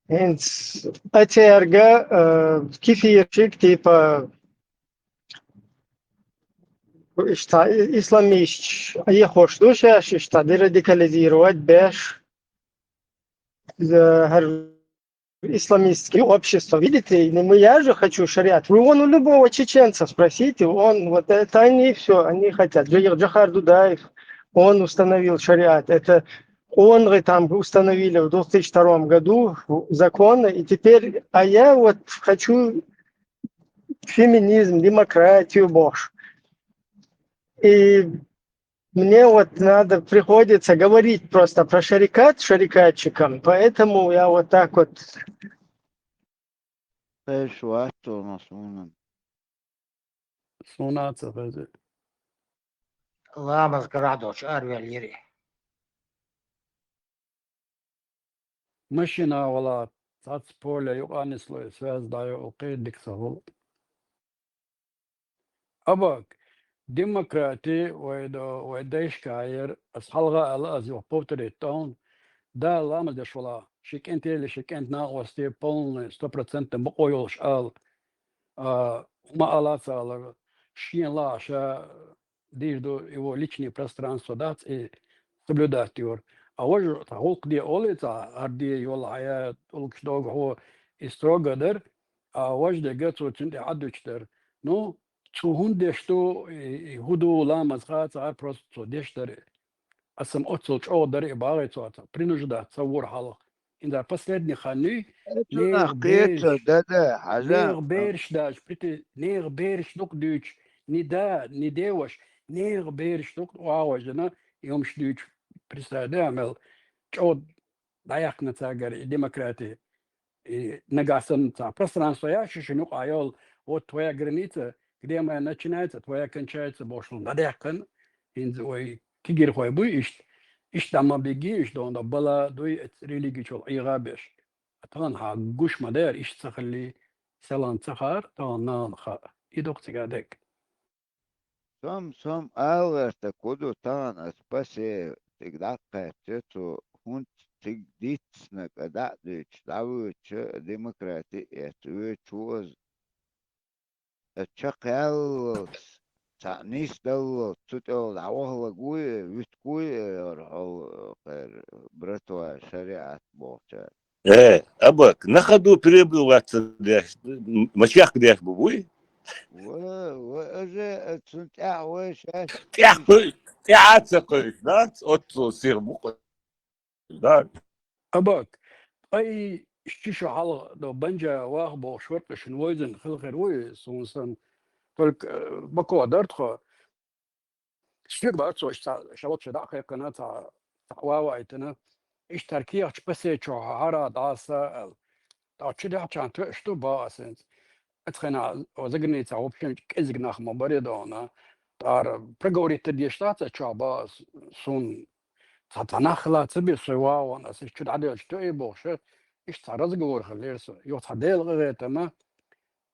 ХӀинца ацерга, э, кефирчик, типа, иштта исламисташ Ӏехош ду шаьш, иштта дерадикализировать беш. Э, хӀара исламистское общество, видите, не мы, я же хочу шариат. Вы вон у любого чеченца спросите, он вот это они все, они хотят. Джа-, Джохар Дудаев, он установил шариат. Это он, говорит, там установили в две тысячи втором году законы, и теперь, а я вот хочу феминизм, демократию, бохуш. И мне вот надо, приходится говорить просто про шарикат шарикатчикам, поэтому я вот так вот. Кхеш вац цунах суна. Суна а ца хеза. Ламаз карахь долчу араваьлла йира. Машина вала, цац поле юкъа нисло, связь дӀайо, кхин дика ца хуьлу. Абак, демократи вай до, вай дайшка яра, ас хьалха аьлла, ас юха повторить тӀаьхьа. Да, ламаз деш вала, ши кӀентелли, ши кӀентан накъостий, полный, сто процентов бакъо йолуш ала. А, хӀума ала ца алар, шен ла ша дийр ду, его личное пространство дац, и соблюдать йора. А важа цхьа гӀуллакх де олий цхьа, хӀара де йолу хьая, тӀулгаш догу хьо, и строго дара, а важа дерг цо цуьнан тӀе Ӏадуьтуш дара. Ну, цо хӀунда деш ду, и, и хӀун ду, ламаз хаьа цара, просто цо деш дара. Аса-м оццул чӀогӀа дара и багӀий цо, цхьа принуждать ца вора хьалха. ХӀинца последний хан юй, нехан бераш, да, да, хьажа. Нехан бераш даже, прити-, нехан бераш дукха дуьйцуш, ни да, ни деваш, нехан бераш дукха вагӀаш дина, и хӀумаш дуьйцуш, представь, да, мел чӀогӀа дӀаяьккхина цаьргара и демократи. И нагахь санна цхьа пространство яц шуна юкъа йолу, вот твоя граница, где моя начинается, твоя кончается, бохуш дӀадаьккхина, хӀинца вай кегирхой буй иштта, иштта дӀа ма бигий, иштта дона бала дуй, эцу религичул ӀийгӀа беш. Тахана хьан гуш ма дара, иштта ца хилли, селан ца хаар, тахана нахана хаьа. И ду-кх цигахь дерг. Сом, сом ала гӀерта ку ду тахана ас пасе цига дӀакхаьчча, цо хӀунда цига диццина, кӀа дӀа а дуьйцуш, дӀавоьдуша, демократи а эцна, воьдуш ву аса. Ас чекхъяллалц, цхьаъ нисдаллалц, цу тӀехула дӀавахалаг вуй, вуьтуг вуй, хӀара хьо, кхера, братва, шариат бохучара. Э, Абак, на ходу перебивать ца деш, м-, мачех деш бу буй? Ва, ва, уже, э, цунна тӀаьхьа вай шаьш. ТӀаьхьа кхуьйту, тӀаьхьа а ца кхуьйту, да? Оццул сих бу кхуьйту, да? Абак, ткъа и ши шо хьалха до Банжа ваха бохуш вара, шуна вайзина хила хир вуй, суна санна. Только, э, бакъо дара тхо. Соьга бара цо иштта цхьа, ша волчу дӀа а кхайкхина, цхьа, цхьа ван а вайтина, иштта хӀара кехаташ пасе чохь хьара дӀаса аьлла. ТӀаккха чу даьхьчарна тоьаш ду боху ас хӀинца. Оцу хенахь заграницехь вообще кӀезиг нах ма барий дона. ТӀара проговорить деш дац ас чохь боху ас, суна цхьа, цхьа нах хила ца бен со ван а ван, ас иштта чу дӀаделча тоьий бохуш, иштта цхьа разговор хилира со. Юха цхьа Делан къинхетам,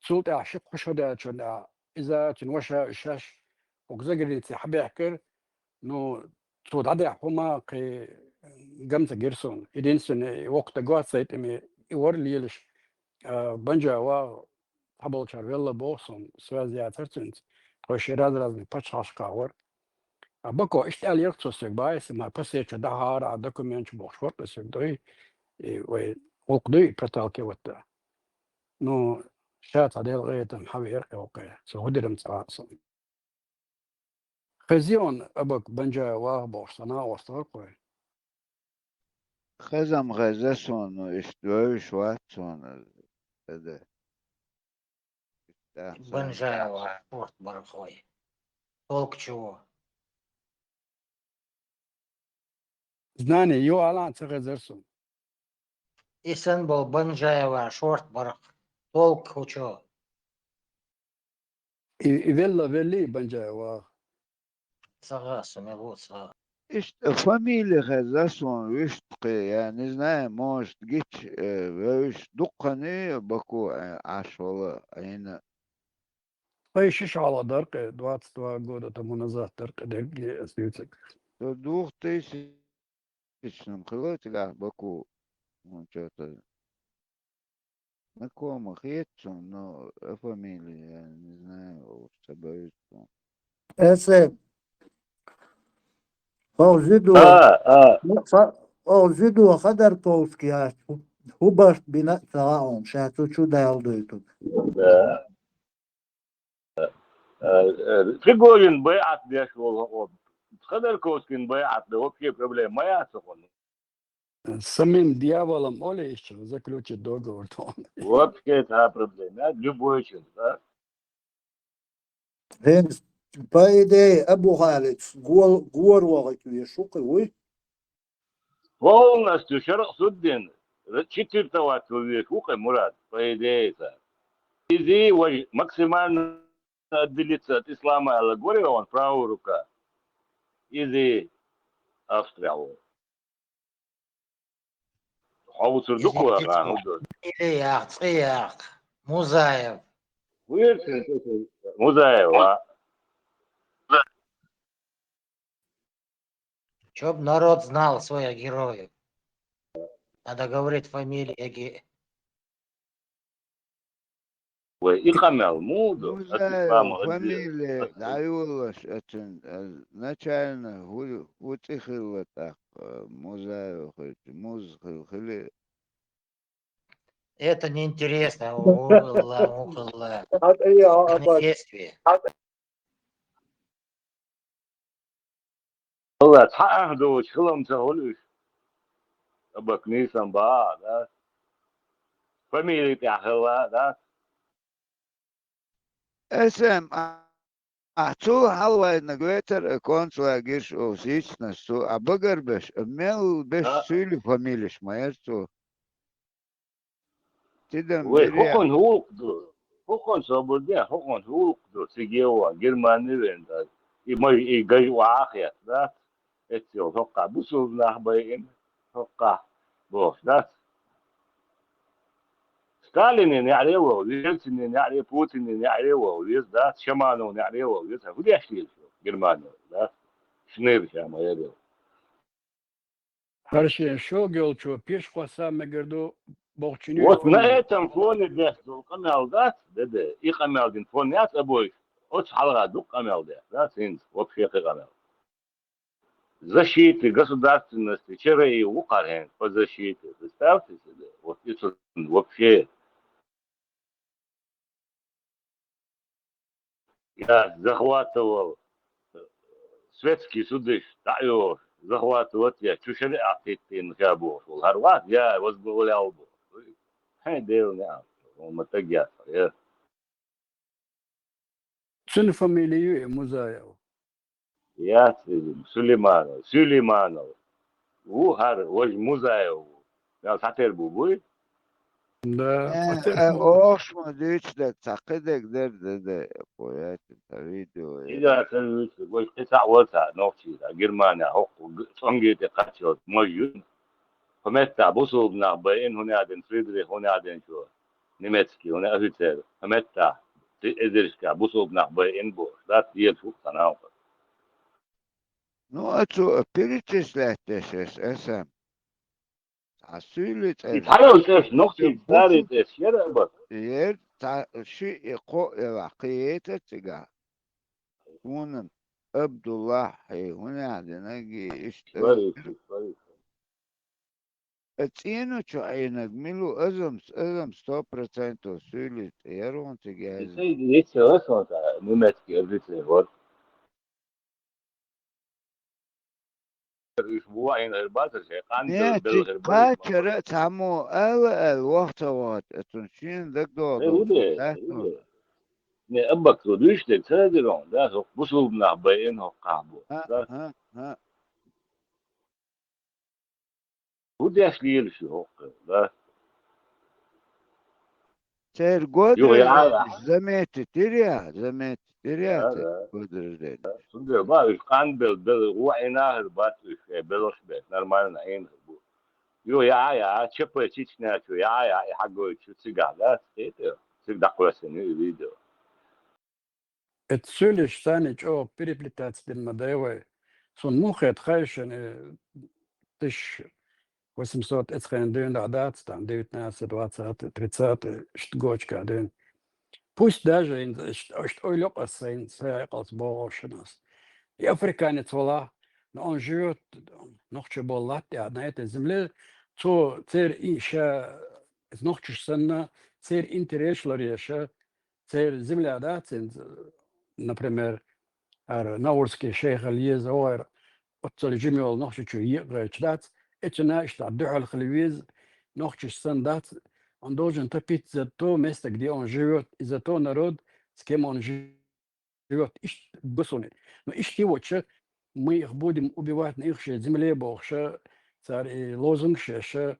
цул тӀаьхьа ши-кхо шо даьллачул тӀаьхьа иза, цуьнан ваша, уьш шаьш хӀокху заграницехь баьхкира. Ну, цо дӀадаьхьа хӀума кхин гам ца гира суна. Единственный, воккха даг вац сай тӀеме, и вар лелаш, а, Банжа вагӀа, цхьаболчар велла боху суна, связь яцара цуьнца. Тхойша раз-разный пачхьалкхашкахь вара. А Бако иштта аьлла яра цо соьга, баьйса, ма пасе чу дахьара, а документ чу бохуш вара соьга, дуй, и вай гӀуллакх дуй, проталкивать да. Ну, ша цхьа Делан къинхетам хьан веара кхевкхе, со хӀу дирам ца хаьа суна. Хезий хьуна Абак Банжаев ваха бохуш, сан нагӀост вара кхой? Хезам хеза суна, ну, иштта вевзаш вац суна, хеза. Иштта Банжаева шорта бара кхой. Толк чего? Знание, ю алан ца хезар суна. И сан бо Банжаева шорта бара толк хучо. И, и велла велли Банжаева. Ца хаьа суна, мел ву ца хаьа. Иштта фамилия хеза суна вуьшта кхе, я не знаю, может, гич, э, вевзаш дуккхане Баку, э, Ӏаш вала Ӏийна. Тхай ши шо хьалха дара кхе, двадцать два года тому назад дара кхе, дерриге ас дийцарг. Со двух тысячном хилла цигахь Баку, ну, чё-то знакомо хета суна, но а фамилия, я не знаю, уж ца бевза суна. Эсе, хьо зуьду, а, а. Ну, ха-, хьо зуьду Ходорковский яц, хӀу-, хӀу барт бина а ца хаьа хьуна, ша цу чу даьлла дуьйту. Да. Э, э, Пригожин байӀат деш волу хьо, Ходорковскин байӀат дан вообще проблема ма яц хьуна. Самим дьяволом олу иштта заключить договор тхуна. Вообще цхьа проблема яц, любой человек, да? ХӀинца, по идее, Абу Халид гол-, гора вахарг веш ву кхин вуй? Полностью шарӀ суддин четвертовать ву веш ву кхин Мурад, по идее, цара. Иза вай максимально отделиться от ислама аьлла гори ван правая рука. Иза Австрия ву. Хьо вуцур ду кхо, а, хӀун ду? Или яхь, цӀе яхь, Музаев. Вуьйр цуьнан цӀе Музаев, а? Чтоб народ знал своих героев. Надо говорить фамилии, эги. Вай, и къамел муха ду? Музаев фамилия дӀайоллаш оцун, э, начально хӀу-, хӀу цӀе хилла тӀаккха, э, Музаев хилча, Муз хил-, хили. Это неинтересно, хӀу хилла, хӀу хилла. Действие. Алла, цхьа ахь долчу хилам ца хуьлу уьш. Абак нийсам баха, да? Фамилия тӀехь хилла, да? Эсэм, а, а, цул хьалвайнаг вецара концлагерш оха сийцнаш цу, а багарбеш, а мел беш суьйлу фамилеш ма яра цу. Тидам вай, хӀокхуьнан хӀуллакх ду. ХӀокхуьнан собар де, хӀокхуьнан хӀуллакх ду. Цига ван, Германи вен дац. И май, и гай ван а хетта, дац? Эццел хӀокхахь бусулба нах байина, хӀокхахь бохуш, дац? Сталинан неӀаре ваха веза, Ельцинан неӀаре, Путинан неӀаре ваха веза, дац? Шамановн неӀаре ваха веза. ХӀун деш лелаш ву Германи, дац? Шныр ша ма яра. ХӀара шен шога йолчо пеш кхосса мегар ду бохучун. Вот на этом фоне деш долу къамел дац, деде, и къамел дина фон яц обоих, оцу хьалха дукха къамел деш дац хӀинца, вообще кхин къамел. Защиты государственности, ЧРИ ву кхара хӀинца, по защите, представьте себе, вот и цу вообще. Я захватывал, э, светский судыш, дӀа а йохуш, захватывать я, чу шариӀат хӀиттийна ша бохуш волу хӀара вац, я возглавлял бохуш. Хьайн Делан неӀалт, хӀума таг яц, я. Цуьнан фамилия ю и Музаев? Яц иза, Сулейманов, Сулейманов. Ву хӀара, важа Музаев ву. Мел схьатера бу буй? Да, э, схьатера э, бу. Охуш ма дуьйцу дерг, цхьа кхидерг дерг, да, да, кхо яц, цхьа видео, э. Иза ца вуьйцу, важа кхин цхьаъ вара цхьа нохчий, цхьа Германия, хӀокху г-, цӀонгий тӀе кхаччалц маж ю. Хьо меттахь бусулба нах байина, хӀун аьлла, Фридрих, хӀун аьлла, чо? Немецкий, хӀун офицер, хӀун меттахь, ти эзаршкахь бусулба нах байина бохуш, дац, дезаш ву сан нах. Ну, а цу перечислять деш эс, эса. Ӏа суьйлий цӀе. И цхьанал цӀеш, нохчий цӀарий цӀеш, яра аба. Ер цхьа ши и кхо и ваьхкхийтар цигахь. Хьуна Абдуллахь, хьуна динаг иштта. Бари, бари. Э, цӀеначу Ӏийнарг мила ву, азам, азам сто процентов суьйлий цӀе яра хьуна цига яздина. Ицай, ицай ва сон цхьа немецкий офицер вара. Уьш бу Ӏийна хир бацара шайн, къанбелла, не, белла хир бара. Кхачара цхьаммо ала, ала, вахта вахта, цунна шена дагадогӀу. Э, хӀу де, хӀу де. Не, аббакъ, цо дуьйцу дерг ца дира хьуна, да, хӀокху бусулба нах байина хӀокху кхахь бу. ХӀаъ, да. ХӀаъ, хӀаъ. ХӀун деш лела шу хӀокху, да? Церан годарш заметить дира я, заметить дира я церан годарш дерг. Да, да. Цундела бах уьш къанбелла, белла, ву Ӏийна хир бац уьш, шайн белхаш беш, нормально Ӏийна хир бу. Юха яа, яа, ЧП Чечня чу яа, яа, и хьагойтуш ю цигахь, да, кхетий? Цига дӀакхоьссина ю и видео. Эцу суьйлиш санна чӀогӀа переплетаться дина ма дай вай. Суна муха хета хаьий шуна, э, тысяча восемьсот эцхенна дуьйна дӀа дац, там, девятнадцать, двадцать, тридцать, иштта гочка дуьйна. Пусть даже ин-, иштта, иштта ойла йо ас сайна, сайн хьекъалца боху шуна ас. И африканец вала, но он живёт, нохчий болу латта тӀехь, на этой земле, цо церан и ша, нохчаш санна, церан интересаш ларъеш, церан земля дац, например, ара Наурский шайхал еза вагӀар, оццул жима йолу Нохчийчу екъа гӀерташ дац, эцунна иштта дуьхьал хила веза, нохчаш санна дац, он должен топить за то место, где он живёт, и за то народ, с кем он живёт. Иштта го суна. Но иштта и вочу, мы их будем убивать на их же земле бохуша, цара и лозунгаш еша,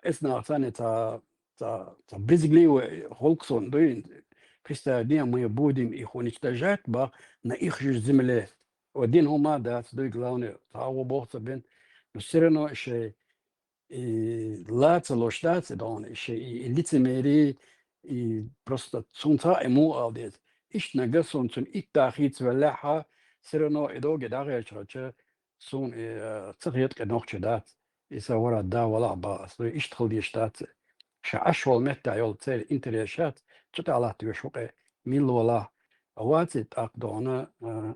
эцу нахаца цхьа, цхьа, цхьа брезгливый гӀуллакх суна дуьйна. Представь, где мы будем их уничтожать, бах, на их же земле. Ва дин хӀума дац, дуй, главное, цхьа а гӀо боху ца бен. Но всё равно шайн и ла ца луш дац и догӀна, и ши, и, и лицемерие, и просто цунна цхьа а и муха ала деза. Иштта нагахь суна цунна итт дахийца веллехьа, всё равно и догӀе дӀагӀерчахьа, суна и, э, ца хета къе нохчи дац. И сан вара да валахь бан ас дуй, иштта хила дезаш дац. Ша Ӏаш волу меттехь йолу церан интересаш яц, цу тӀехь латтавеш ву къе, милла валахь. Ваций тӀаккха догӀна, а,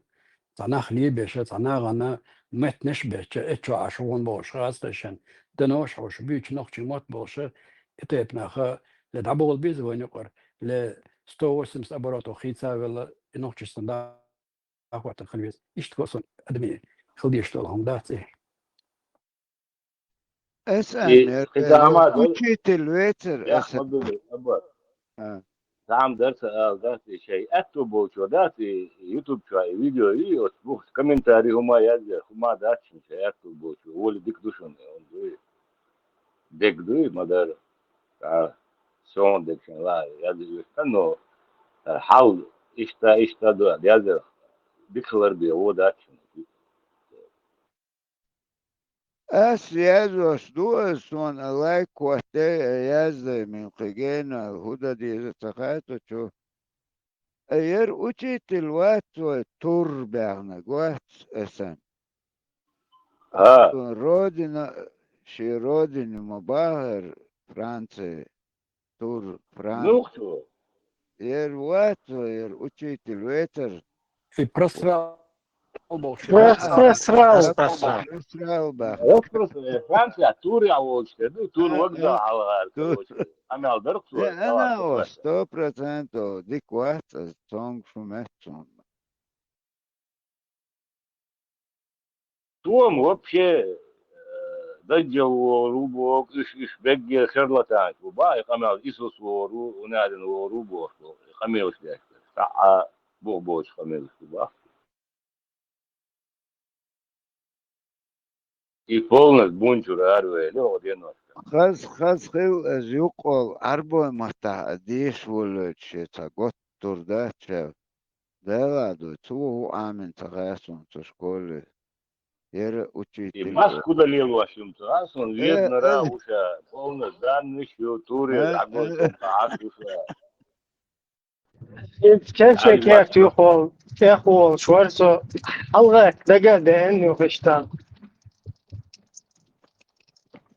цхьа нах лебеша, цхьа нахана меттанаш беча, эцчо Ӏаш вон болуш хасташан, данош хьуш, буьйцу нохчий мотт болуша, и тайпа наха ле дӀаболу беза вайн юкъара, ле сто восемьдесят оборотов хийца а велла, и нохчашца дӀахӀоттана хила веза. Иштта го сон адамийн хила дезаш долу хӀума дац и. Ас И аьлла, кхин заман дара, учитель вецара яхь аса. Ма ду, Аббас. А. Заман дара ца ала дац, и шайн аьтту болчо дац, и YouTube чохь и видео йий, оцу бухахь комментарий хӀума язъяр, хӀума дац шун шайн аьтту болчо, воли дика ду шуна, он дуй. Дег дуй, ма дара. А, сон дег шайн ла, язъяр ю, но, а, хьал, иштта, иштта ду, язъяр, дика хилар бен, вон дац шуна. Ас яздеш ду, ас суна лайк хӀотта, язде мин кхигена, хӀу дан деза ца хаьттачу. Ай, яра учитель вац вай, тур баьхна, гоц асан. А. Родина, ши родина ма бахар Франция. Тур, Франц. Нух цо. Ер вац, ер учитель вецар. И просрал боху. Прос-, просрал, просрал. Просрал бах. Вот просто, э, Франция, тур я волчка, ну, тур вокзал, а, короче. Амял дар цо, э, давай, ана, давай. Сто процентов, дик вац, цонг шу мет цонг. Тома вообще, э, даггал вогӀур ву боху, уьш, уьш бегге шарлатанаш бу. Бах, и къамел Исус вогӀур ву, унадина вогӀур ву бохуш бу. И къамелаш деш дара. Цхьа а бух боцу къамелаш бу бах. И полностью бунчура аравели, оха деношка. Хаз, хаз хил, аз юкъал Ӏарбой маттахь а деша волуьйтуш, цхьа готтур дац шел. Дела а ду, цу ву Ӏамин ца гӀа суна цу школе. Яра учитель. И маску далел вашум ца гӀа суна, э, веднара, э, уша, полна данныш ю, туре, э, агой, э, суна, ас уша. Чече кехт юхол, кехвол, шварцо, алга, дага, ден, юхиштан.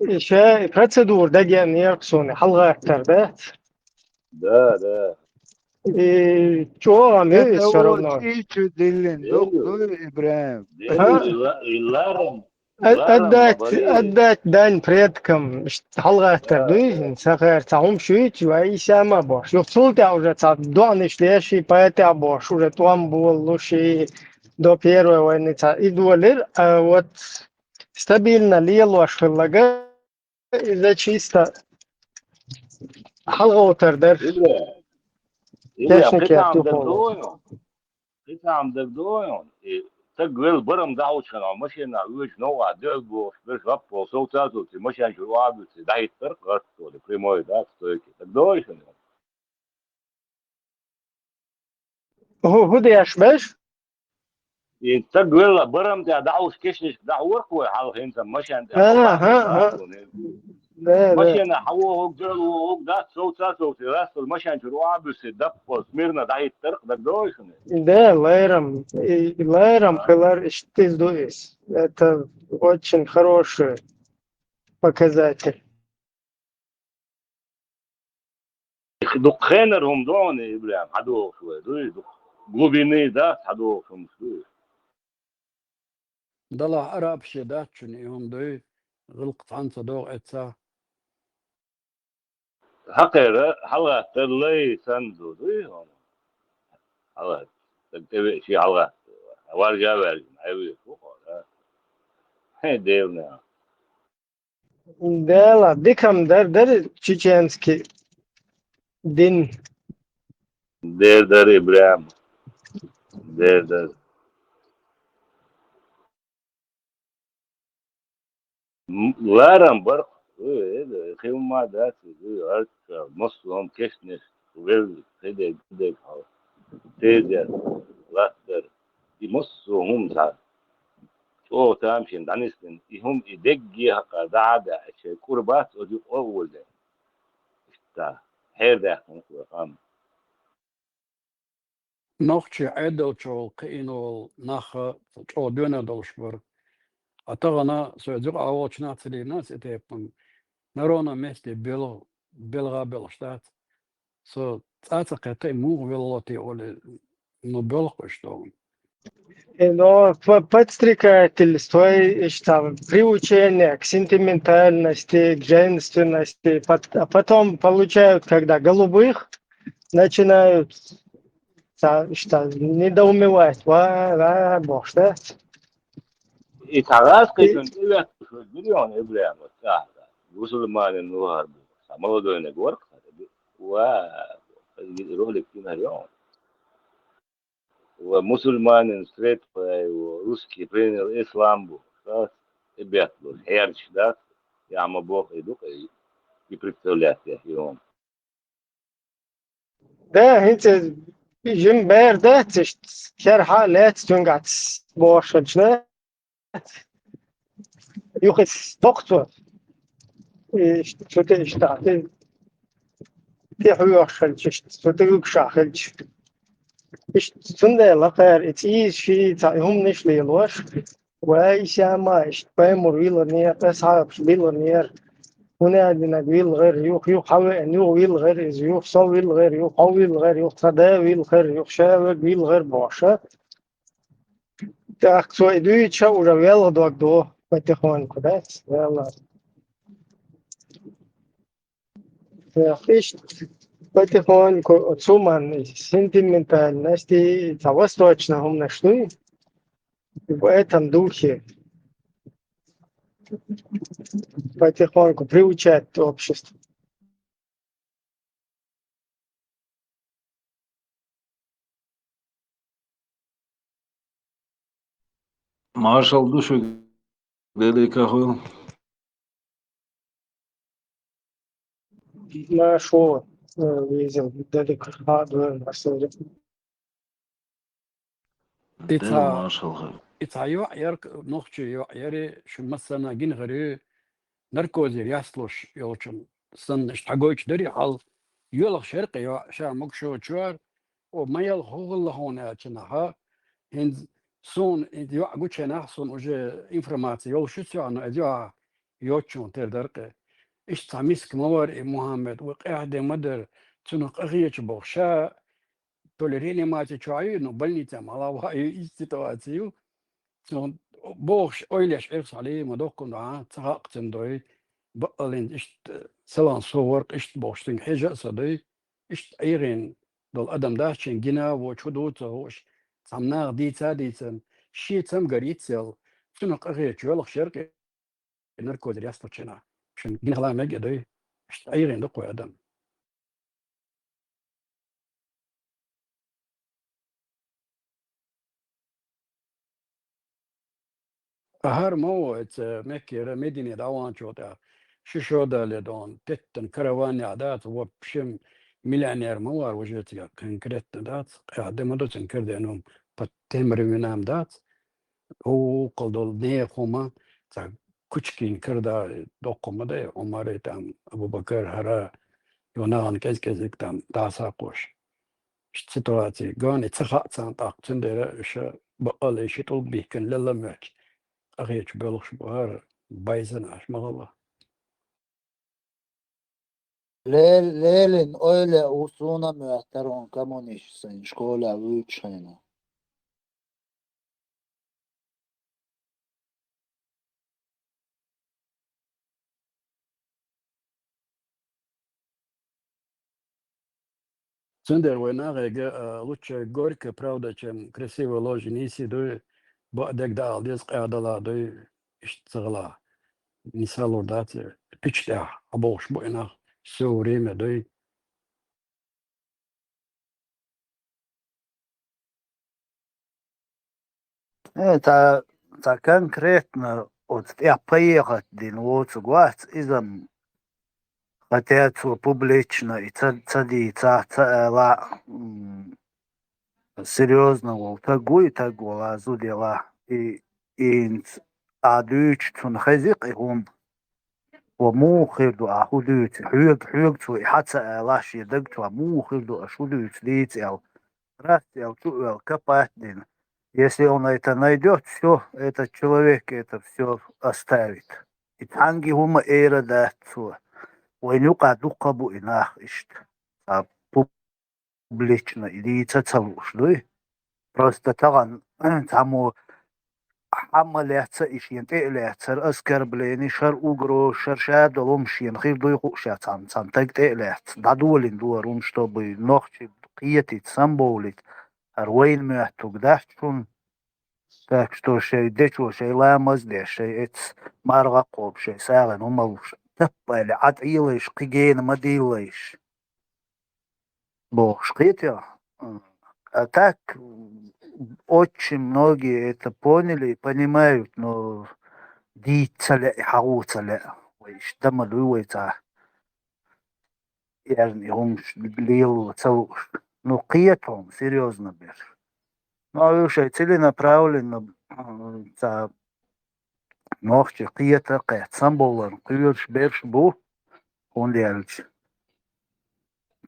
И ша процедура дагеана яхаш суна хьалгӀаттар, да? Да, да. И чӀоагӀа ма ю иза всё равно. Чу диллина дукха дуй, ИбрахӀим? Диллина, ла-, и ларам, ларам ма барий. Отдать дань предкам, иштта хьалгӀаттар дуй, сахар ца хӀума шуьйчу, вай, и сама бохуш. Юха цул тӀаьхьа уже цхьа доӀанаш деш, и патихь бохуш, уже тӀом болуш, и до Первой войны цхьа и долира, а вот стабильно лелош хилларг, иза чисто хьалгӀовттар дара. Ибрахим, Ибрахим, техникех кхин цхьа хӀума дагадогӀий хьуна? Кхин цхьа хӀума дагадогӀий хьуна? И стаг велла барам дӀахьочу хенахь машенахь воьдуш новкъахь дуьхьал бохуш берш, жоп болу, совцасовций машен чуьра охьабуьссий, дӀахӀиттарх гӀаттале, прямой, да, стойки. ДагадогӀий шуна? ХӀу-, хӀун деш берш? И стаг велла барам тӀехь дӀахьуш кешнашка дӀахьорх вай хьалха хӀинца машен тӀехь. Ага, ага. Да, да. Машенахь хьан вохург, дуьхьал вохург дац, совца а совций, лаьцна машен чуьра охьа а буьссий, даппо смирно дӀахӀиттарх, дагадогӀий шуна? Да, лерам, и, лерам хилар иштта иза ду иза. Это очень хороший показатель. Дукха хенара хӀума ду хьуна, ИбрахӀим, хьадогӀуш вай, дуй, дукха глубины дац хьадогӀуш хӀумаш, дуй. Далахь араб ше дац шуна и хӀума, дуй, гӀиллакх цхьаьна ца догӀу эццахь. Хьакхера, хьалагӀаттар лай санна ду, дуй хьуна? ХьалагӀатта. Стаг тӀевеа шен хьалагӀатта. Варжа а ваьржина, хьайвеш ву хьо, да? ХӀей, Делан наха. Дела, дика-м дара, дара чеченский дин. Дера дара, ИбрахӀим. Дера дара. М-, ларам барх, э, э, хима дац, э, арца, массо хӀума кешнаш, велла, хидег, хидег хьо, тезет, латтар, и массо хӀума цхьа. ЧӀогӀа тамашийна дӀанислина, и хӀума и дегге хьакъара дӀа а даьӀа, шайн кӀур бац, оцу юкъа а волавелла. Иштта, хьерадаьккхина вай къам. Нохчий Ӏедалчул кхиъна волу нах чӀогӀа доьналла долуш бара. Ткъа тахана со иза юкъа а волчу нах ца лийна, аса и тайпана на ровном месте белгӀа-, белгӀа белхаш дац. Со цкъа а ца кхетта, и муха велла те олий, ну, боьлху иштта. Э, но п-, подстрекательство, и что, приучение к сентиментальности, к женственности, пот-, а потом получают, когда голубых, начинают, та-, что, недоумевать. Ва, ва, бохуш, да? И цхьа гӀазкхий шуна тӀеветташ вай бирйон, ИбрахӀим, вот цхьа, мусульманин вахар бу. Цхьа молодой наг вара, ва, ролик динарйон. Ва мусульманин встретила его, русский принял ислам бу. Дац, и бехк бу, хьерчаш, дац, я ма боху, и ду-кх, и, и представлять я, и он. Да, хӀинца жима бер дац, иштта, керхьа лаьцна цуьнгахь бохуш хилча, да? Юха иза доккху цо. Иштта, цу тӀе иштта, тӀе, тӀе хьоьхуш хилча, иштта, цу тӀе вуьгуш а хилча. Иштта, цундела кхара и цӀийза ши цхьа и хӀуманаш лелош, вай, и сама, иштта, пайхамар виллинера, асхьабаш биллинера, хӀунда аьлла динарг вилла гӀира, юха, юха хьан веана, юха вилла гӀира иза, юха со вилла гӀира, юха хьо вилла гӀира, юха тхан да вилла гӀира, юха ша верг вилла гӀира бохуш. ТӀаккха цо и дуьйцуш а уже велха дог ду, потихоньку, да? Велла. ТӀаккха иштта потихоньку цу манна сентиментальность, и цхьа восточный хӀуманаш дуй, в этом духе потихоньку приучать общество. Маршалла ду шуьга, Деликахула. Маршо, э, везем, Деликахула, маршо. И Дела цхьа, маршалла хуьлда. И цхьа йоӀ яра, нохчий йоӀ яра, шу массарна гина хир ю, наркозера ясталуш йолчун санна, иштта хьагойтуш дара и хьал, йоьлхуш яра кхин йоӀ, ша могуш йоцуш вара, о, ма елха хӀун хилла хьуна аьлча наха, хӀинца суна и йоӀ гучу хенахь, суна уже информация йолуш ю цигахь, но иза йоӀ йоцчунна тера дара-кх. Иштта цхьа миска ма вар и Мухьаммад, вай къаьхьа де ма дара, цунах къахеташ боху ша, то ли реанимаци чохь ю, ну, больница ма ла ваха ю, иштта ситуаци ю. Цунах бохуш, ойлаш Ӏирс хьалий, ма доккхун дуьхьа, ца хаьа цунна дой. Баккъалла иштта салам со варх иштта бохуш, цуьнга хьежа а ца дой. Иштта ӀийгӀина долу адам дац, шен гина а воцуш, хӀун ду ца хууш, цхьамма наха дийца а дийцина, шен цамгар йицъелла, цунах къахеташ йоьлхуш яра-кх и наркозера ястачу хенахь. Шен гина хила мега а дой. Иштта ӀийгӀина ду-кх вай адам. ХӀара ма ву, эца Меккера Медине дӀаваханчул тӀаьхьа ши шо дале дон, теттан караванехь дац, вообще миллионер ма вара, уже цигахь конкретно дац, къаьхьа де ма ду цуьнан карадеана хӀума, по тем временам дац. ХӀокхул долу нехан хӀума, цхьа кучкин карда доккха ма дай, Ӏумар, и там, Абу-Бакар, хӀара, юха нахана кӀез-кӀезиг там дӀасакхош. Иштта ситуаци ган и ца хаьа царна тӀаккха, цундела уьш баккъалла и ши тӀулг бихкина лелла а моьттуш, къахеташ боьлхуш бу хӀара, байзана Ӏаш ма хилла. Лел-, Лелин ойла а ву суна а моьттура хьуна коммунисташца школехь вуьйцучу хенахь. Цундела вай нахе га, а, лучше горькая правда, чем красивая ложь, неси дуй, бакъдерг дӀаала деза, къаьхьа дала дуй, иштта ца хилахь. Мисал лур дац, пича тӀехь хьабохуш бу и нах, всё время дуй. Э, цхьа, цхьа конкретно оцу тӀехь поехать дина воцург вац, иза-м, хотя цо публично и ца, ца дийцахь, ца алахь, м, серьёзно волу таг вуй, таг вала зуда ялахь, и, и хӀинца ахь дуьйцуш цунна хези-кх и хӀума. Ва муха хир ду, ахь хӀун дуьйцу? Хьоьга, хьоьга цо и хьа ца алахь, шен даг чохь муха хир ду, аша хӀун дуьйцу дийца аьлла. Раз аьлла, чу а ваьлла, копать дина. Если он это найдёт, всё, этот человек это всё оставит. И цхьаьнгге хӀума эр а дац цо. Вайна юкъахь дуккха а бу и нах иштта. Цхьа пу-, публично и дийца а ца лууш дуй. Просто тахана цхьаммо хьа ма лаьцна и шена тӀе а лаьцнарг, оскорбление, шара угроза, шара шадолу хӀума шена хир дуй хууш, цхьана, цхьана таг тӀе а лаьцна, дӀадолийна дора хӀума, чтобы нохчий кхетийта, самбовлийта, хӀара вайна моьттург дац шуна. Так что шайн дечо шайн ламаз а деш, шайн эццахь марха а кхобуш, шайн сагӀина хӀума а луш, таппале Ӏа тӀелайша, кхин гена ма дийлайша. Бохуш кхетий? А так, очень многие это поняли и понимают, но дийца ца лаьа, хьагӀо ца лаьа. Вай иштта ма дуй вай цхьа эрна и хӀумаш лело ца лууш. Ну, кхета хьуна, серьёзно берш. Ну, а уьш шайн целенаправленно, м, цхьа нохчий кхета а кхетта, самбовларна кхоьруш берш а бу, хӀунда аьлча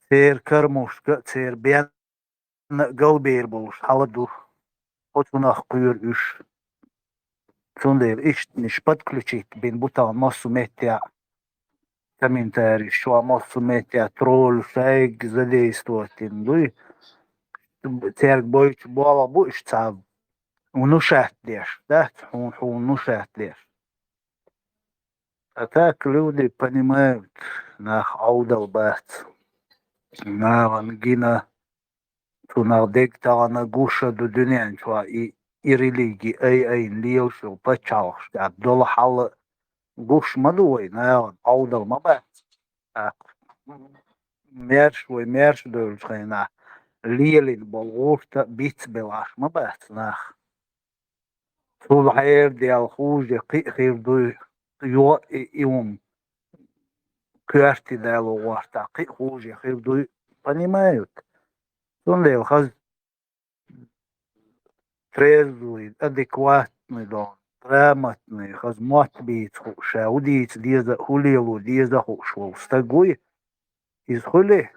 церан кармашка а, церан бен а галбер болуш хьала ду. Оцунах кхоьру уьш. Цундела иштанаш подключить бина бу тахана массо а меттехь, комментарийш чохь массо а меттехь, тролль, шайга задействовать дина дуй. Цаьрга бойтуш болх бу уьш цхьа внушать деш, дац, хьуна, хьуна внушать деш. А так люди понимают, нах Ӏовдал бац. Нахана гина, цунах дегтахана гуш а ду дуьнен чохь и, и религи ай-айна лелаш йолу пачхьалкхаш тӀехь долу хьал а гуш ма ду вай, нахана Ӏовдал ма бац. ТӀаккха маьрша вай маьрша девллачу хенахь лелийна болу гӀурта а бицбелла Ӏаш ма бац нах. Цул хьерадаьлла хуже кхин а хир дуй, юха а и, и хӀума коьрте дало гӀортахь кхин а хуже хир дуй, понимают? Цундела хаза трезвый, адекватный дон, грамотный, хаза мотт бийца хууш, ша хӀун дийца деза а, хӀун лело деза а хууш волу стаг вуй, иза хуьлий?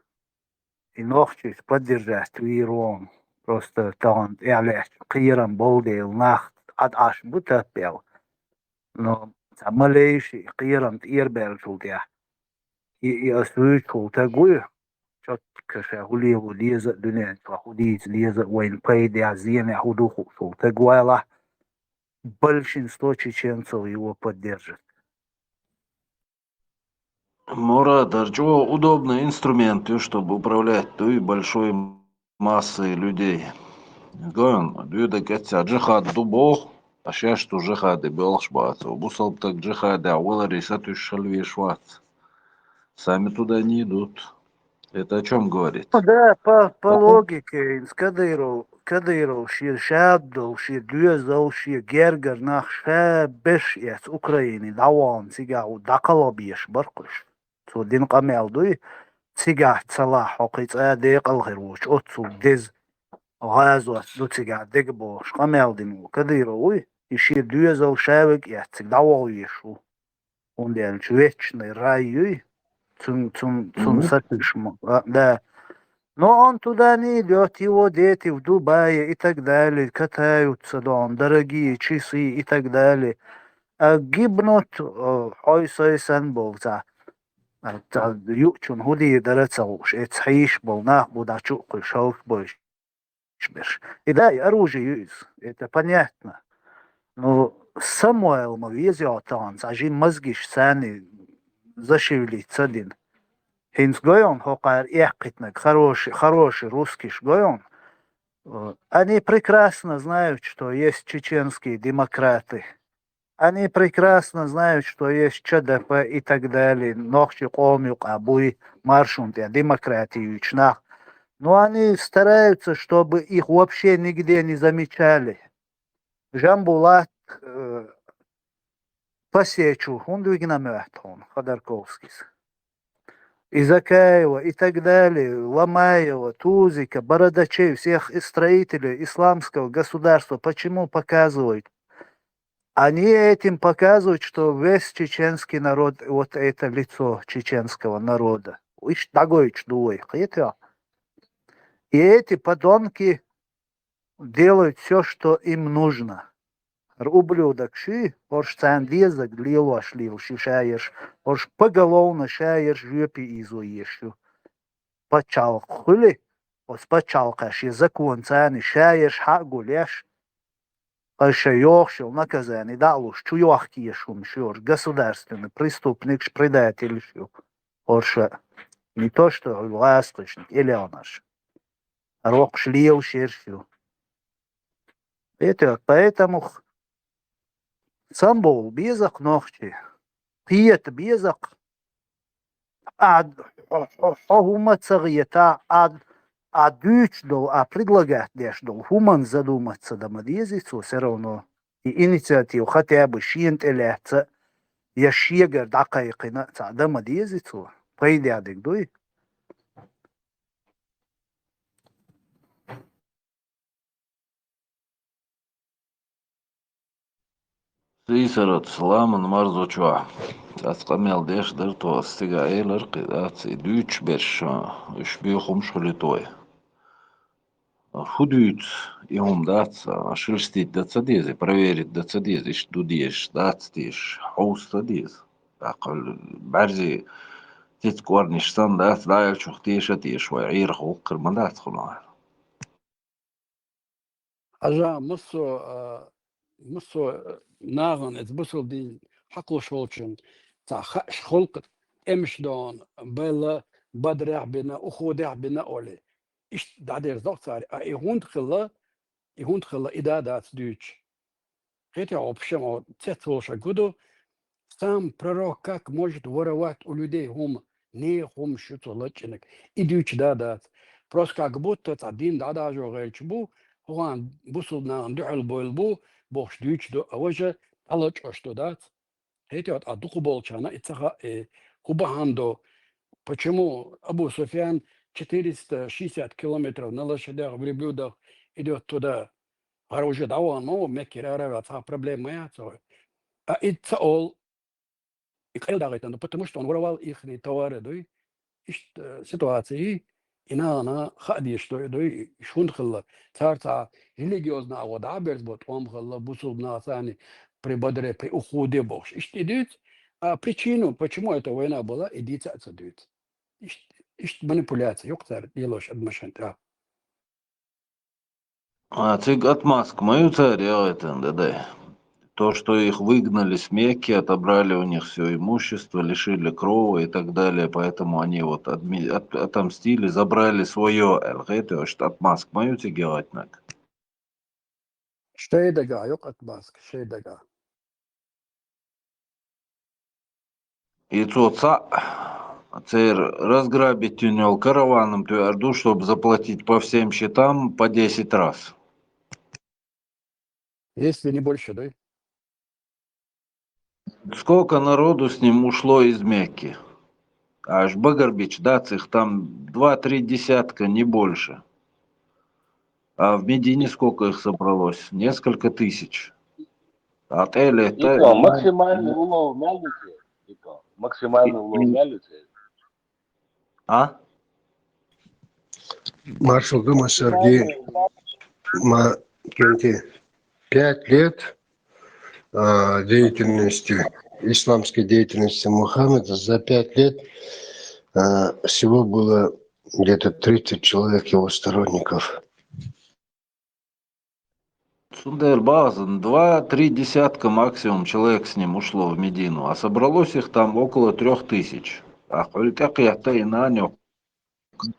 И нохчийс поддержать вийр вон. Просто тахана тӀехь лаьттачу кхерам болу дела нах Ӏад Ӏаш бу таппел. Но цхьа малейший кхерам тӀерабаьллачул тӀехь, и, и ас вуьйцуш волу таг вуй, чоткаша хӀу лело деза а, дуьнен чохь хӀу дийца деза а, вайна пайдехь, зенехь хӀу ду хууш волу таг валахь, большинство чеченцев его поддержит. Мурад, ара чӀогӀа удобный инструмент ю, чтобы управлять дуй большой массой людей. Гойн, дуьйда кӀеццехь джихад ду боху, а шаьш цу джихаде боьлхуш бацу. Бусалба стаг джихадехь валаре сатуьйсуш хила везаш вац. Сами туда не идут. Это о чём говорит? Ну да, по, по Ага. логике, инс Кадыров, Кадыров шен шадолу, шен доьзал, шен гергара нах ша беш эц Украине дӀавахана цигахь ву дӀакхалхабеш баркхуьш. Цо дина къамел дуй, цигахь ца лахь хьо кхин цкъа декъал хир ву, оццул деза гӀазот ду цигахь дега бохуш къамел дина ву Кадыров вуй, и шен доьзал ша вега эц цига дӀавахавеш ву. ХӀунда аьлча вечный рай юй, цун, цун, цун Мгм. сатуьйсуш ма, а, да. Но он туда не идёт, его дети в Дубае и так далее катаются, да, он дорогие часы и так далее. А гибнут, э, хьой сой сан болу цхьа, а, цхьа юучун хӀу дийр дара ца хууш, эца хьийш болу нах бу дӀачу а кхуьйш, хӀовш бойш. берш. И да, и оружие ю иза. Это понятно. Ну, Самуэл ма веза йо тахана, цхьа жин мозгиш царна зашевлить ца дина. ХӀинца гойон хӀокхара эккхитнарг, хороший, хороший русскиш гойон. Э, они прекрасно знают, что есть чеченские демократы. Они прекрасно знают, что есть Ч Д П и так далее, нохчий къоман юкъа буй, маршонна тӀехь демократиечу нах. Но они стараются, чтобы их вообще нигде не замечали. Жамбулат, э, Пасечу, хӀунда вигна моьтту хьуна, Ходорковскийс? И Закаева, и так далее, Ломаева, Тузика, Бородачей, всех и строителей исламского государства почему показывают? Они этим показывают, что весь чеченский народ, вот это лицо чеченского народа. Иш дагойтуш ду вай, кхетий? И эти подонки делают всё, что им нужно. ХӀара ублюдок ши, хӀорш царна дезаг лелош лелаш ю шаерш, хӀорш поголовно шаерш жоьпе ийзо еш ю. Пачхьалкх хуьли, оцу пачхьалкхаша шен закон царна шаерш хьа а гулъеш, ткъа ша йохуш йолу наказание дӀа а луш, чу йохкаеш хӀумаш ю, хӀорш государственный преступникаш, предательш ю. ХӀорша не то, что хӀуьлу гӀазкхишниг, элеонаш. ХӀара воккхуш лелаш ерш ю. Это, поэтому х-, самбовла беза-кх нохчий, кхета беза-кх. Ӏа, хьо, хьо, хьо хӀума ца гӀета, Ӏа, Ӏа дуьйцуш долу, Ӏа предлагать деш долу хӀуманна задуматься дан ма дезий цо, всё равно и инициатива хотя бы шена тӀе лаьцна а, я шегара дӀакхайкхина а цхьаъ дан ма дезий цо. Пайдехь дерг дуй? Сийсараца ламан марзо чохь. Ас къамел деш дара тхо, ас цига элира кхин, дац, и дуьйцуш берш, уьш буьйхамаш хуьлуьйту вай. ХӀун дуьйцу и хӀума, дац, шилштийта дан ца деза, проверить дан ца деза, иштта ду дезаш, дац дезаш, хьовса ца деза. ТӀаккха бӀаьрзе цициг кӀорниш санна, дац, дӀаелчух теша а теша вай, Ӏийрах вукхур ма дац хӀума. Хьажа, массо, а, массо, а, нахана эца бусалба дин хьакхалуш волчун цхьа хаьаш халкъ тӀемаш дона, белла, бадарехь бина, ухудехь бина олий. Иштта дӀадерзо цара. А и хӀунда хилла, и хӀунда хилла, и да дац дуьйцуш. Кхетий хьо, пшен хьо цец волуш хьан гу ду, сам пророк как может воровать у людей хӀума, нехан хӀума шу цо лачкъинарг, и дуьйцуш да дац. Просто как будто цхьа дин дӀадажо гӀерташ бу, хӀокхуьнан бусалба нахана дуьхьал бовла бу, бохуш дуьйцуш ду, а важа дӀалачкъош ду дац. Кхетий хьо, а дукхахболчарна и ца хаьа, э, хӀун бахьана ду? Почему Абу Суфьян четыреста шестьдесят километров на лошадях, верблюдах идёт туда? ХӀара уже дӀавахана ма ву Меккера араваьлла, цхьа проблема ма яц вай. А и ца олу, и къайладагӀийтина ду, потому что он воровал ихние товары, дуй. Иштта ситуация, и нахана хаа дезаш ду, дуй, и хӀунда хилла. Цара цхьа религиозный агӀо дӀа а берзабо, тӀом хилла, бусалба наха царна при Бадре, при Ухуде бохуш. Иштта и дуьйцу, а причину, почему эта война была, и дийца а ца дуьйцу. Иштта, иштта манипуляция, юкъ цара лелош адамашна тӀа. А, цига отмазка ма ю цара яхийтина, да, да. То, что их выгнали с Мекки, отобрали у них всё имущество, лишили крова и так далее, поэтому они вот адми-, от-, отомстили, забрали своё, аьлла, хета, что отмазка ма ю цига яхийтинарг. Шайн дагахь ю-кх отмазка, шайн дагахь. И цо цхьаъ церан разграбить йина йолу караван-м тоьар ду, чтобы заплатить по всем счетам по десять раз. Если не больше, да? Сколько народу с ним ушло из Мекки? Аш багарбича дац их, там два-три десятка, не больше. А в Медине сколько их собралось? Несколько тысяч. А тӀе а летта... Итон, максимальный улов мел ю церан? Итон, максимальный улов мел ю церан? А? Маршал Дума Сергей Максимальный улов. Ма-, Кенти, пять лет, а, деятельности, исламской деятельности Мухаммеда, за пять лет, а, всего было где-то тридцать человек его сторонников. Цундела бахазан два-три десятка максимум человек с ним ушло в Медину, а собралось их там около трёх тысяч. А хьуьлла тӀекхетта и нана йоккха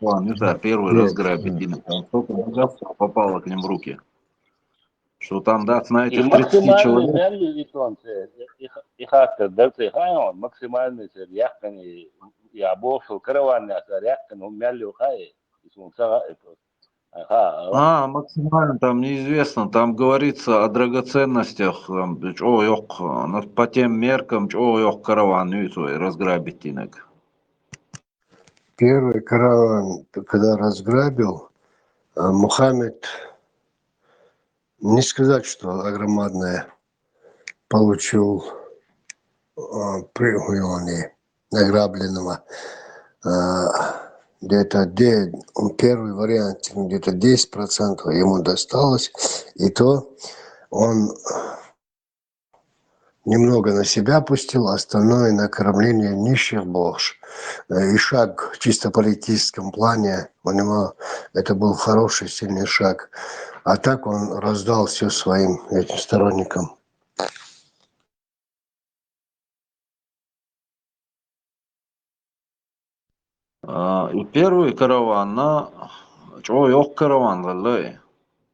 караван ю цара первый разграбить йина, там столько богатства попало к ним в руки, что там, да, на этих тридцати человек. И максимальный мел ю итон церан, и, и, и хаттар дар церан, хаа, максимальный церан яьккхина, и, и а бохуш караван яц цара яьккхина, хӀун мел ю хаа, и суна ца хаьа. Ага, ага. А, максимально там неизвестно. Там говорится о драгоценностях, там, чӀогӀа йоккха, на, по тем меркам, чӀогӀа йоккха караван ю цо разграбить йинарг. Первый караван, когда разграбил, а, Мухаммед, не сказать, что огромадное, получил, а, при-, награбленного. А, где-то де-, первый вариант, где-то десять процентов ему досталось, и то он немного на себя пустил, остальное на кормление нищих богуш. Э, и шаг в чисто политическом плане у него, это был хороший, сильный шаг. А так он раздал всё своим этим сторонникам. А, и первый караван, на, чӀогӀа йоккха караван хилла и,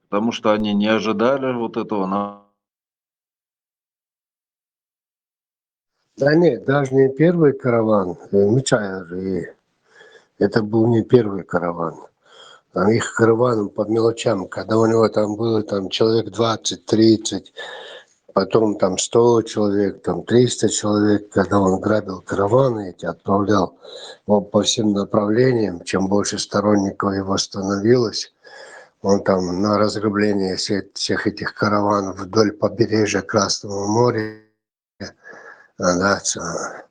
потому что они не ожидали вот этого на- Да нет, даже не первый караван, э, мичахь, э, это был не первый караван. Там их караваном по мелочам, когда у него там было там человек двадцать-тридцать, потом там сто человек, там триста человек, когда он грабил караваны эти, отправлял по, по всем направлениям, чем больше сторонников его становилось, он там на разграбление все-, всех этих караванов вдоль побережья Красного моря, а, да, ца-,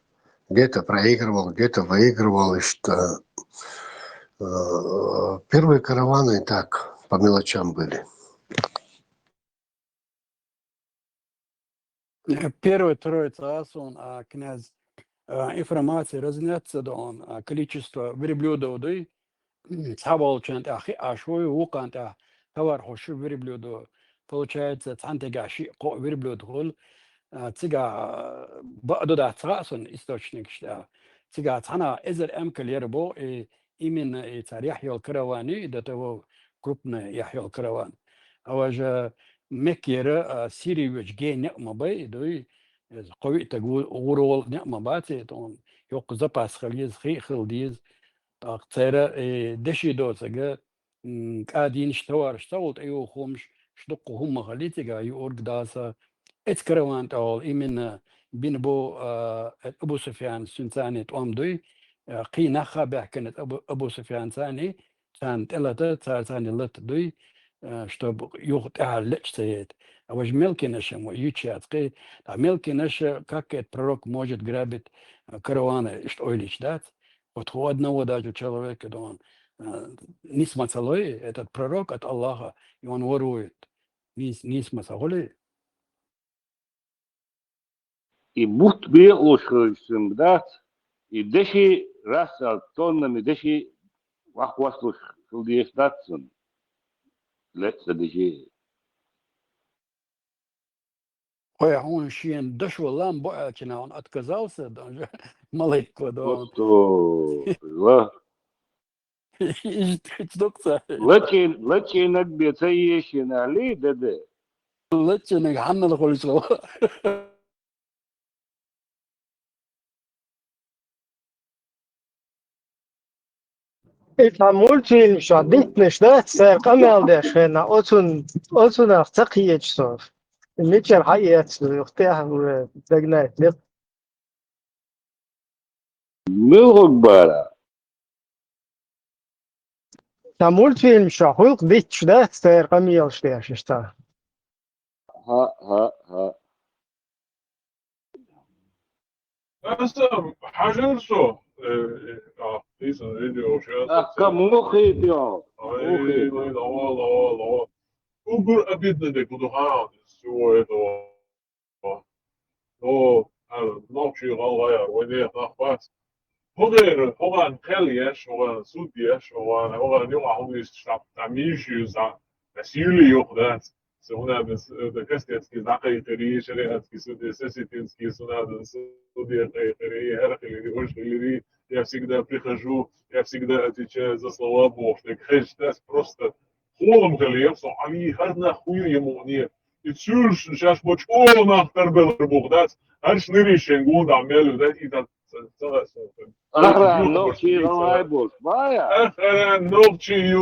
где-то проигрывал, где-то выигрывал, и что, э, первые караваны и так по мелочам были. Первый, второй цӀа ас вон, а, князь, а, информация разнятся, да он, а, количество верблюдов, да и цхьаболчарна тӀехь хи аш вуй, вукхарна тӀехь товар хӀуш верблюдо. Получается, цхьана тӀегахь шиъ-кхоъ верблюд хуьлу, а, цигахь, а, бакъду дац ца хаьа сан источникаш тӀехь. Цигахь цхьана эзар эмкал яра боху, и именно и цара яхь йолу караван ю, и до того крупная яхь йолу караван. А важа Меккера, а, Сири воьдуш ген некъ ма бай, и дуй, иза кхо-виъ таг ву-, гӀур волу некъ ма бац, и тхуна йоккха запас хила еза, хи а хила деза. ТӀаккха церан, э, деши доцург, м, кӀадинаш, товараш ца волу тӀеюху хӀумаш, ш-, дуккха хӀума ма хилла цигахь юург даса. Эцу караван тӀехула именно бина бу, а, Абу Суфьян, цуьнан царний тӀом дуй, а, кхин нах а баьхкина Абу, Абу Суфьян царний, царна тӀелата, цара царний лата дуй, а, чтобы юха тӀаьхьара лечкъа ца яйта. А важа мелкинаш ма юьйцуш яц кхин, ткъа мелкинаш, как это пророк может грабить, а, караваны, иштта ойла йича дац. Вот хоть у одного даже человека, да он, а, нисма ца лой, этот пророк от Аллаха, и он ворует. Нис-, нисма ца хуьлий. И бутт бекъалуш хилча цунга дац, и деши рассал тоннами деши вахкхослуш хила дезаш дац цунна. Леца деши. Хой хьуна шен дошо лам бо аьлча, он отказался, даже малайко дон. Просто, ла. Иштта хучдукца. Лачи-, лачинаг бе ца ешина ли, деде? Лачинаг хьаннал хуьлуш гӀо? И цхьа мультфильм ша диттанаш дац, цара къамел деш хенна, оцун, оцунах ца кхеча со. Мичара хьаэц ду, юха тӀехьа уже дагнайт леп. Муьлхуг бара? Цхьа мультфильм ша хуьлу-кх дитташ дац, цара къамелаш деш иштта. ХӀаъ, хӀаъ, хӀаъ. Аса хьажар со, э, э, а, хийсан видео шел. Ахка мухи дио. Ай, мухи. Ай, лава, лава, лава. Угар обидно де куду хана, всего этого. О, а, нохчий гӀалгӀай яр, вай нехан нах бац. ХӀогӀера, хӀогӀан кхел еш, хӀогӀан суд еш, хӀогӀан, хӀогӀан юкъа хӀума йист штаб, там миш юза, насилие йоху дац. Со хӀунда бен с-, э, да кастецкий дӀакхайкхири, шариатский суд, э, сосетинский суд, хӀунда бен суд, э, кхайкхири, хӀара хилири, уж хилири, я всегда прихожу, я всегда отвечаю за слова бохуш, дерг хезча дац, просто холам хилла, со Ӏали хӀара нах хуьйра я мукъане. И цуьлш шаьш бочу о нах тарбелар боху дац, хӀара шнирий шен гонда мел ю дац, и дац, ца, ца, ца, ца. Ахра нохчий гӀалгӀай болуш, бая? Ахра нохчий ю,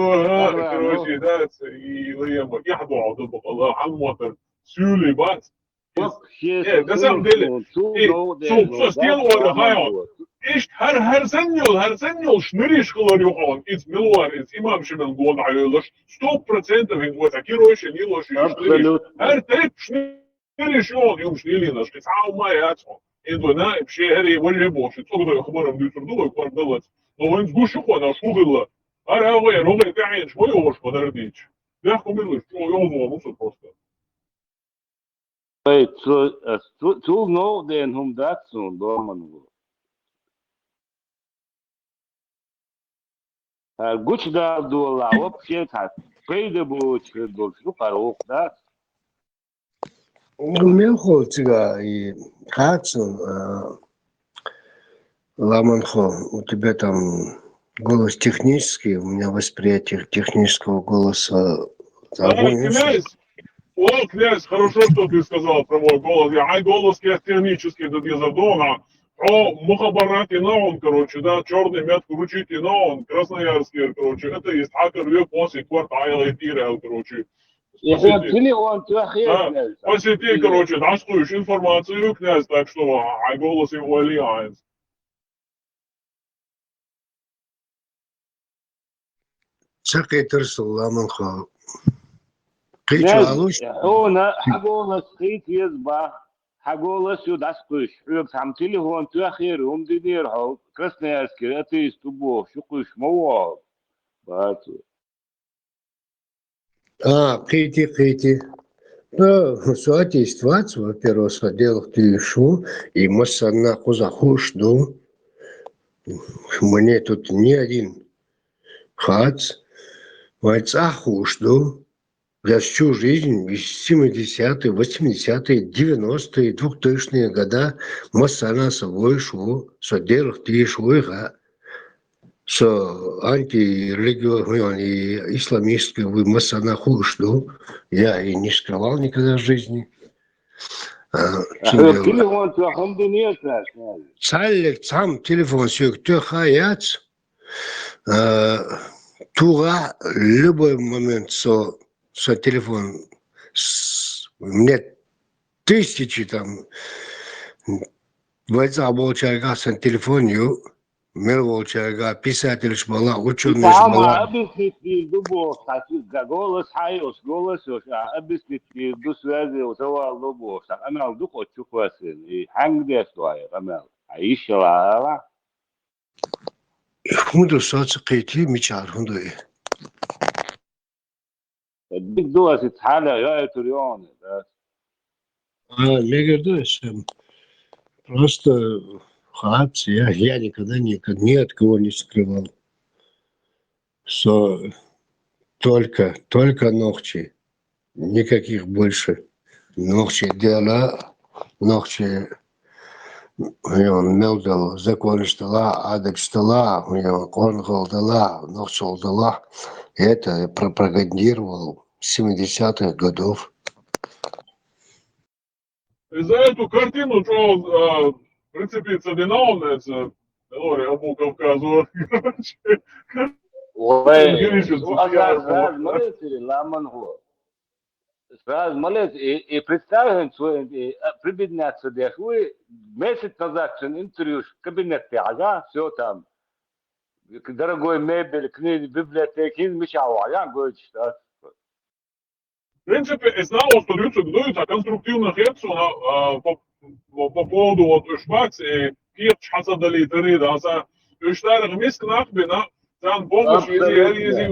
короче, дац, и лаема, яхь дохьал ду бакъала, хьан мотар, суьйли бац. Вообще, э, на самом деле, цу, э, цу, цу стен вара хаян. Иштта хӀара, хӀара санна йолу, хӀара санна йолу шнириш хилар ю хьуна, иза мила вара, иза имам Шиман гонахь йолуш, сто процентов иза вай цхьа кирой шен йилош ю шнириш. Абсолютно. ХӀара тайпа шнириш ю хьуна, юмаш лелийнарш, кхин цхьа а хӀума яц хьуна. Иза вай наиб шен хӀара вале бохуш, цӀогадой хабар-м дуьйцур ду вай, кхор даллалц. Но вайнца гуш ю хьуна, аш хӀун хилла. ХӀара агӀор, рогӀе тӀаьхьенаш ма йогӀуш ма дара дийча. Бехк ма биллаш, чӀогӀа йовзо мусар просто. Ай, цу-, ас-, цу-, цул новкъа дена хӀума дац суна, доман ву. ХӀара гучудала долахь, вообще цхьа пайда боцуш хир долуш ду, хӀара вукху дац. Мелхо цига и хац, а, Ламанхо, у тебя там голос технический, у меня восприятие технического голоса. О, князь! О, князь, хорошо, что ты сказал про мой голос. Я, ай, голос я технический, да ты задумал. О, мухабарати наун, короче, да, чёрный мед кручите наун, красноярский, короче, это есть хакер век после квартала и тирал, короче. Если телефон тёхе, а, князь, по сети, короче, дашкуешь информацию, князь, так что, а, ай, голос его альянс. Ца кхетар со, Ламанхо. Кхечу алуш? Хьуна хьан голос кхийца еза бах, хьан голос ю дӀасакхуьйсуш. Хьоьга цхьамма телефон тоьхнера, хӀума динера хьо, Красноярскера атеист ву бохуш, ю кхуьйсуш ма ву хьо. Бацу. А, кхийти, кхийти. Ну, со атеист вац, во-первых, со Делах туьйсуш ву, и массарна кхузахь хууш ду. Мне тут ни один хац, вайн цӀахь хууш ду. Я всю жизнь, и семидесятые, восьмидесятые, девяностые, двухтысячные года, массарна со вуьйш ву, со Делах туьйсуш ву, ха. Со антирелигиозный, исламистский вуй, массарна хууш ду. Я и не скрывал никогда в жизни. А, а, хьоьга телефон тоьхна хӀума динера цара? Цхьаьллиг цхьамма телефон соьга тоьхна яц. А, тухахь любой момент со, со телефон, с-, мне тысячи там, вайн цӀахь болчаьргахь сан телефон ю. Мел волчаьрга, писательш бала, учёныш бала. Объяснить дийр ду боху, цхьа га-, голос хьайош, голос йош, а, объяснить дийр ду, связи йош, савал ду боху, цхьа къамел ду кхочу кхоьссина, и хьаьнга деш ду хьайн къамел? Хьан йиш яла ала? ХӀун ду, со ца кхийти, мичара хӀун ду и? Дика ду аса цхьаьна йоуьйтур йоӀана, да? А, мегар ду аса. Просто хац, я, я никогда ни, ни от кого не скрывал, что только, только нохчи, никаких больше. Нохчи дела, нохчи, хуён, мел дела, законаш дела, адакаш дела, хуён, къонахал дела, нохчал дела. Это я пропагандировал с семидесятых годов. За эту картину, что а, прицепиться не надо, это, Лори, Абу Кавказу. Вай, Гиришин, ну, а я сразу, сразу вот. Малецкий, ламан хо. Сразу Малецкий, и, и представим свой, и, а, прибедняться деш. Вы месяц назад сын интервью в кабинете, ага, все там. Дорогой мебель, книги, библиотеки, меча, ага, говорит, что. В принципе, es nav uzturu, ka dūjā konstruktīvna hetsona по, по, по поводу вот шпац и кирч хасадали тари даса. Уж тарах миск нахбина, там помощь ези, ези,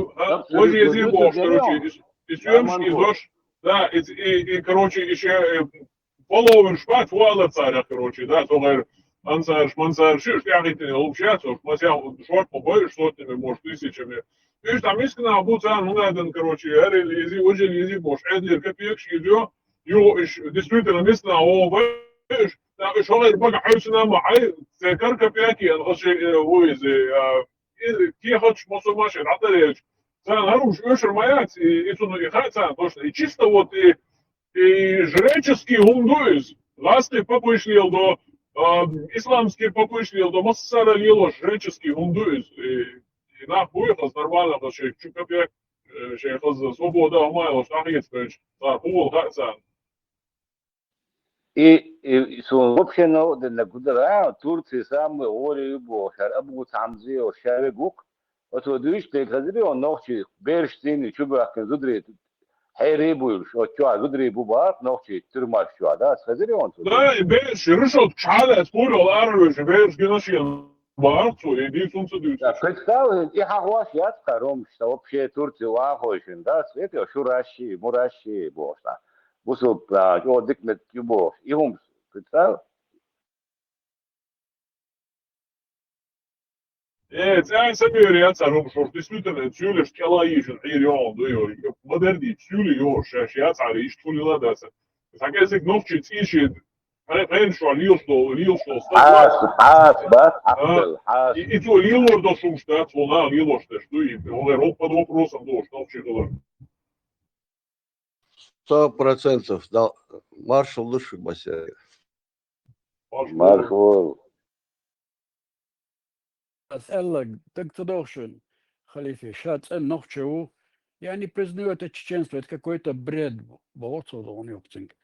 ези, бо, короче, и съемщики дош. Да, и, и, и, короче, еще половин шпац вала царя, короче, да, то говорит, ансар, мансар, шиш, я говорит, не лучше, что, что, что, что, что, что, что, Уж там мискна буцан, мунадан, короче, арил изи, ужил изи, бош, эдлер капекш идё. Ё, уж действительно мискна, о, бэш, да, уж хогер бага, ай, сина ма, ай, цекар капяки, ан, оши, уизи, а, и, ки хоч мосумаши, ратаревич. Цан, харуш, уж ромаяц, и, и цуну, и хай, цан, точно, и чисто вот, и, и жреческий гундуиз, ласты попышлил до, а, исламский попышлил до, массара лило жреческий гундуиз, и, и нахуй хаз нормально, хаз шей чу капек, э, шей хаз свобода, амай, лош нахиец пенч, цар, пул, ха, цан. И, и, и су вообще на, на гудра, Турция самый горе бо, шар абу самзи, о, шаре гук. Вот вот видишь, ты хазри, он нохчи, берш сини, чубак, зудри, хери буйш, о, чуа, зудри бубар, нохчи, тюрьма чуа, да, хазри он тут. Да, и берш, решот, чале, спорил, арвеш, берш, генашин, барцу, и ди сумца дюч. Да, представь, и хахуаш яц, харом, что вообще Турция вахойшин, да, свет, шураши, мураши, бошта. Бусу, да, о, дикмет, юбош, и хумс, представь. Э, цян самир, я царум шур, действительно, цюлеш кела ишен, и рён, да, ё, ё, модерни, цюле, ё, шаш, я царе, иш тфулила даса. Сакесик нохчи циши, хай, хай, шо, лил, что, лил, что, Хас, хас, бас, ахтел, хас. И, и то лил, ор, до шум, что, цона, лил, ор, что, что, и, он, рок под вопросом, то, что, вообще, было. Сто процентов. Да, маршал души, Басяев. Мархол. Эллаг, так ты должен, халифе, ща цен ногчеву. Я не признаю это чеченство, это какой-то бред. Болотцо да он ёпцинг.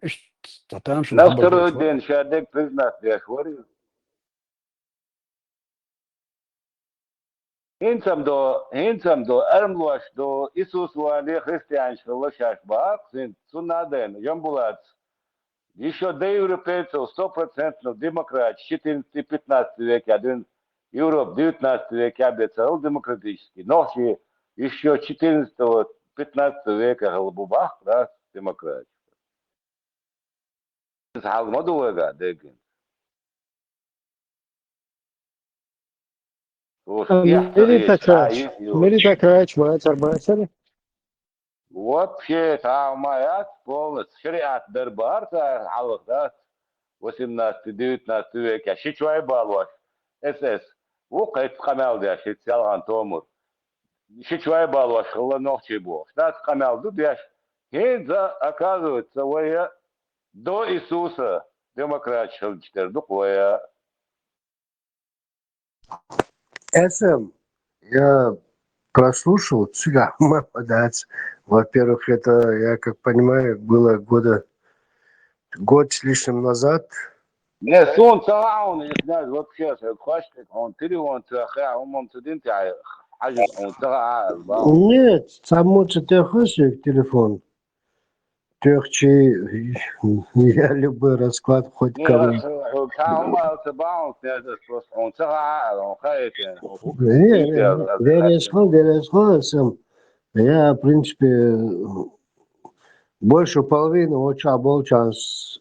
Иш, татам шо На второй день ща дек признать, я говорю. Хинцам до, хинцам до, эрмлуаш до, Иисус вали христианш лошаш бак, син сунаден, ямбулац. Еще до европейцев стопроцентно демократ, четырнадцатый-пятнадцатый век, один Европ, девятнадцатый век, я бы сказал, демократический. Но еще четырнадцатого, пятнадцатого века был бубах, да, демократ. Сал моду вега, дегин. Мери такач, мери такач, мацар мацар. Вообще, там моя полностью шариат дарбар, да, алых, да, восемнадцатый, девятнадцатый век, я шичвай балваш, эс эс. Ву кайт камал да, шит сялган томур. Шичвай балваш, хылла нохчи бу. Штат камал ду дяш. Хин за, оказывается, вая до Иисуса демократ шылчтер, дук вая. Эсэм, я прослушал, цыга, молодец. Во-первых, это, я как понимаю, было года, год с лишним назад. Не, сон цагаун, я знаю, вообще, хвастик, он телефон цагаун, он тудин тя, хажи, он цагаун. Нет, там мочит я хвастик телефон. Тёхчи, я любой расклад хоть кого. Не, не, вересхо, вересхо, сам. Я, в принципе, больше половины очень оболчан с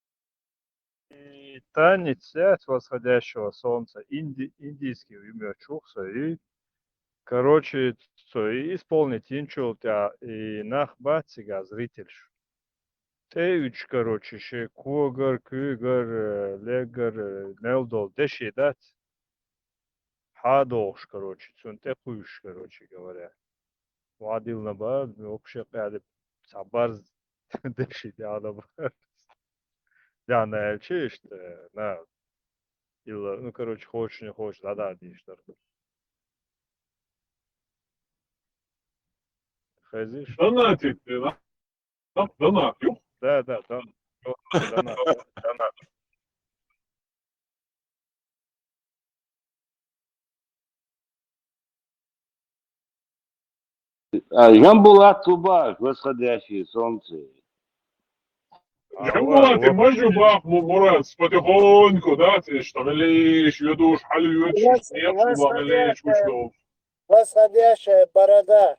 танец яц восходящего солнца, инди-, индийский уймё чухса, и, короче, цо и исполнить йинчул тя, и нах бац цига зрительш. ТӀеуьйдуш, короче, ши когар, куьйгар, э, леггар, э, мел дол деши дац. Хьадолуш, короче, цунна тӀекхуьйсуш, короче говоря. Вадилна бара, вообще къаьли ца барз деши дяна бара. Дяна аьлча иштта, на, илла, ну, короче, хочешь, не хочешь, да, да, дийш дара. Хезиш? Донатит, да? Донат, юх? Да, да, дон-, донат, донат. А, Жамбулат Тубаш, «Восходящее солнце». Жамбулат, и можешь бах, Му-, Мурат, потихоньку, да, ты что, мелиш, ведуш, халю, ведуш, Вос-, снег, восходящая, мелиш, кушнул. Восходящая борода.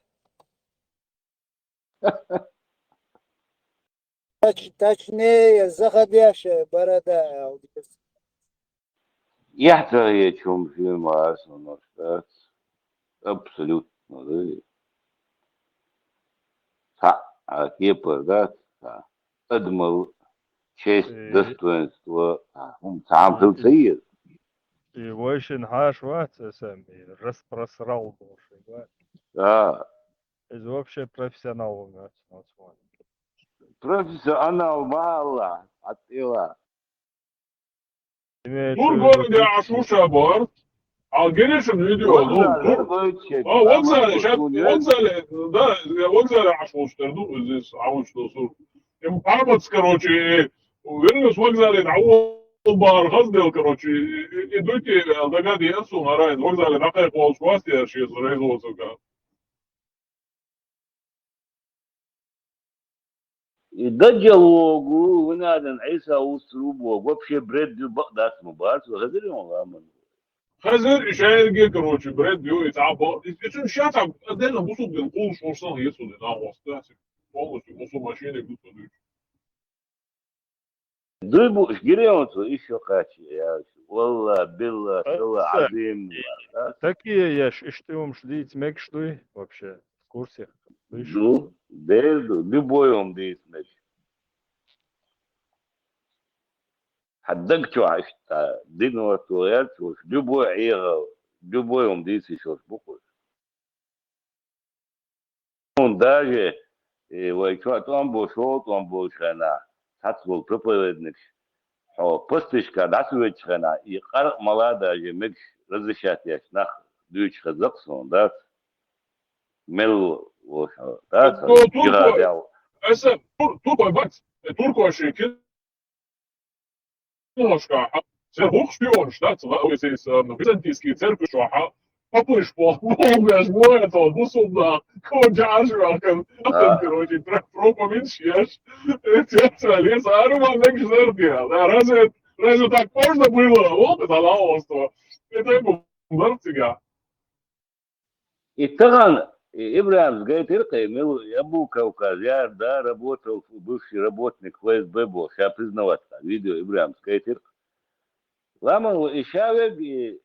Точ-, точнее, заходящая борода. Яхьтагъечум фильма асуна дац. Абсолютно, да. Ца, а, кепар дац, ца. Адамал честь, э, достоинство, ца, хӀум, ца, хӀум хила ца еза. И вайшин хьаша вац, эсэм, и распросрал бохуш, вац. Да. Иза вообще профессионал ву, вац, вац, вац. Профессионал ма алла, хьатӀела. Имеется в виду, Тургородехь Ӏаш ву ша боху. Хьал гиришан видео, ну, вокзале, ну. Вокзале, щас, вокзале, да, вокзале Ӏаш волуш дара, ну, здесь, а вот что, су. Им памятс, короче, вернусь вокзале, а вот бар хаздел, короче, и, и, и дуйте, а, дагадеян суна, ара, вокзале, нахай кхолуш, вас я, ши, су, рейзовал, сука. И даджал вогу, вунадан Ӏийса вуссур ву богу, вообще бред ю бакъ дац ма бац, ва хазир ю ламан. Хазир и шаерге, короче, бред ю, и цхьа бакъ. И, и цун ша цхьа отдельно бусулба дин кхуллуш волуш сан гӀирсу дин, а, гӀоста, полностью бусулба машинег ду ца дуьйцу. Дуй бу, уьш гире онцу, иш йо кхачи, я, валла, билла, тала, азим, а? Такие еш, иш тӀе хӀумаш дийца мегаш дуй вообще, в курсе? Дуй шу? Ду, дер ду, любой хӀума дийца мегаш. Хьан даг чохь иштта, дин ватто яц, уьш, любой Ӏехал, любой хӀума дийца йиш йолуш бу кхуш. Хьуна даже, э, вай чохь тӀом бо, шо тӀом болчу хенахь, цхьацца болу проповедникаш, хьо постишка дӀасавоьдучу хенахь, и къаркъа мала даже мегаш разрешать еш нах дуьйцуш хеза-кх суна, дац? Мел волуш хьо, дац? Турко-, жихадехь. Аса, тур-, туркой бац, э, туркой ши ки-, Немножко, а, церкву шпионаш, да, ца-, византийский церкви чохь, а, папуш по-, полгаш моет, он, бусулба, кого джаржу, а, кон-, а, короче, про-, проповедь еш. Эти цели, сару, а, мег жертве, да, разве, разве так можно было? Вот это лаоство. Это ему, да, цыган. И тахана, и ИбрахӀимас гайтира кхе, мила Абу Кавказ яра, да, работал, бывший работник ФСБ боху, ша признавать кхе, видео ИбрахӀимас гайтира. Ламан ву и ша верг, и,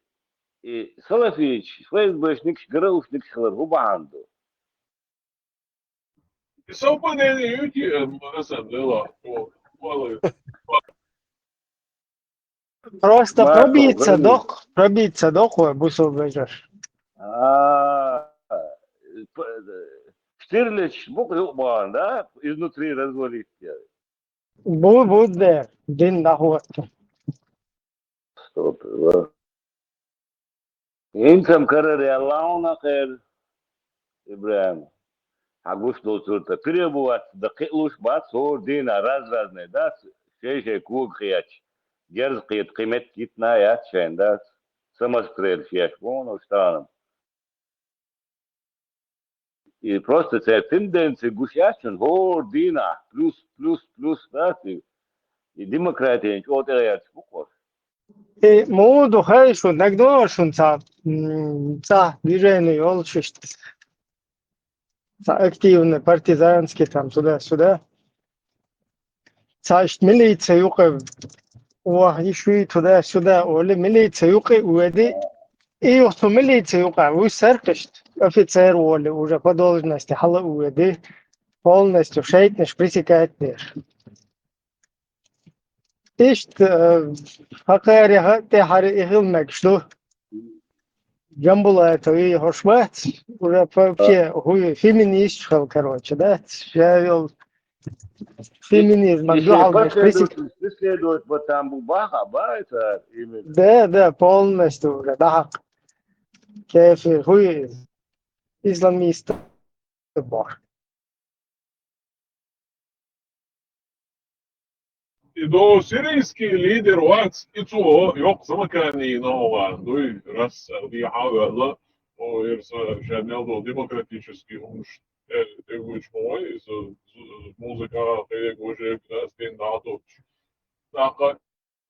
и салафичаш, ФСБшникаш, ГРУшникаш хилар хӀун бахьана ду? И совпадение ю те, м, на самом деле, вот, мало ли. Просто пробиться доккху, пробиться доккху вай бусулба вежарш. А, п-, штирличаш бу-кх юкъа бахана, да? Изнутри развалить делать. Бу, бу де, дин дӀахӀотта. Стоп, ва. ХӀинца-м карара яьлла хьуна кхера, ИбрахӀим. Хьан гуш долчуьра тӀе требовать дан кхиалуш бац, хӀора дийнахь раз-разне дац, шай-шай кога кхеташ, герз кхета кхин меттиг йитина яц шайна, дац, самострелаш еш боху уьш тахана-м. И просто церан тенденци гуш яц шуна, хӀора дийнахь плюс, плюс, плюс, да, и, и демократина чӀогӀа тӀегӀерташ бу-кх уьш. И муха ду хаьий шуна, дагадогӀий шуна цхьа, м, цхьа движение йолуш иштта? Цхьа активный, партизанский, там, туда-сюда. Цхьа иштта милиция юкъа Вах, и шуй туда-сюда, оле, милиция юкъе уведи. И юхту милиция юкъа, вуй саркъишт. Офицер, оле, уже по должности хьала уведи. Полностью шайтӀнаш пресекать деш. Ишт, э, хакъари хатӀе хьари ихил мегаш ду. Джамбулатови хӀуш бац, уже вообще хуй феминист хал, короче, да? Ша йол феминизм, и дуал шепа меш, преследует, преследует вот там бу-, баха, ба, это именно. Да, да, полностью уже, да. Кефир, хуй исламист бах. И до сирийский лидер вац, и цо йокъ замакани нован, дуй, рас, ди хавала, о, ирса, шаднел до демократический умш, э, э, гуч мой, из, э, музыка, э, гуже, да, стен да, то. ТӀаккха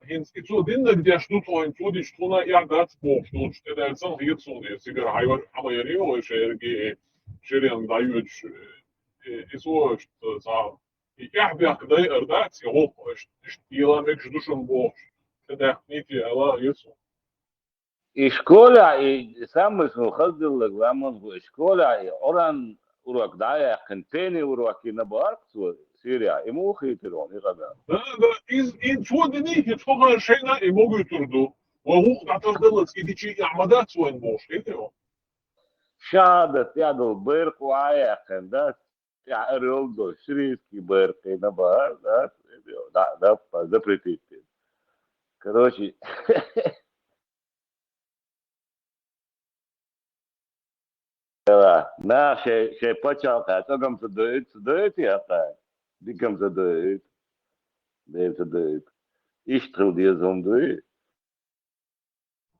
хӀинца и цо диннарг деш ду тхо, хӀинца цо дича тхона яхь дац бохуш долчу тӀедерзан хир суна, и цигара хьайвар хьама яр ю, вай шерги, шерен дӀайоьдуш, э, и цо иштта цхьа, и эхь бехк дайар дац, и гӀуллакх иштта, иштта дела мегаш ду шуна бохуш, тӀедаьккхийтий ала хир суна. И школа, и самый сун хаздиллаг ламан ху, и школа, и Къуръан урок дӀаяьккхина, тени урок и набарк цо Сирия, и муха хийтира вон, и къамел. Да, да, из, и цо дини, и цо гӀар шайна, и могуьйтур ду. Ва гӀуллакх дӀатардаллац, и дичи и Ахьмадац вайн бохуш, хӀинтӀе вон. Шахадат ядал байракъ ву Ӏаяьккхина, да? ТӀаьхьара йолу долу сирийский байракъ и набар, да? Да, да, запретить. Короче, Эла, наха шайн, шайн пачхьалкхехь цӀогам ца доуьйту, ца доуьйту и хьакха? Дигам ца доуьйту. Дера ца доуьйту. Иштта хила деза хӀума дуй?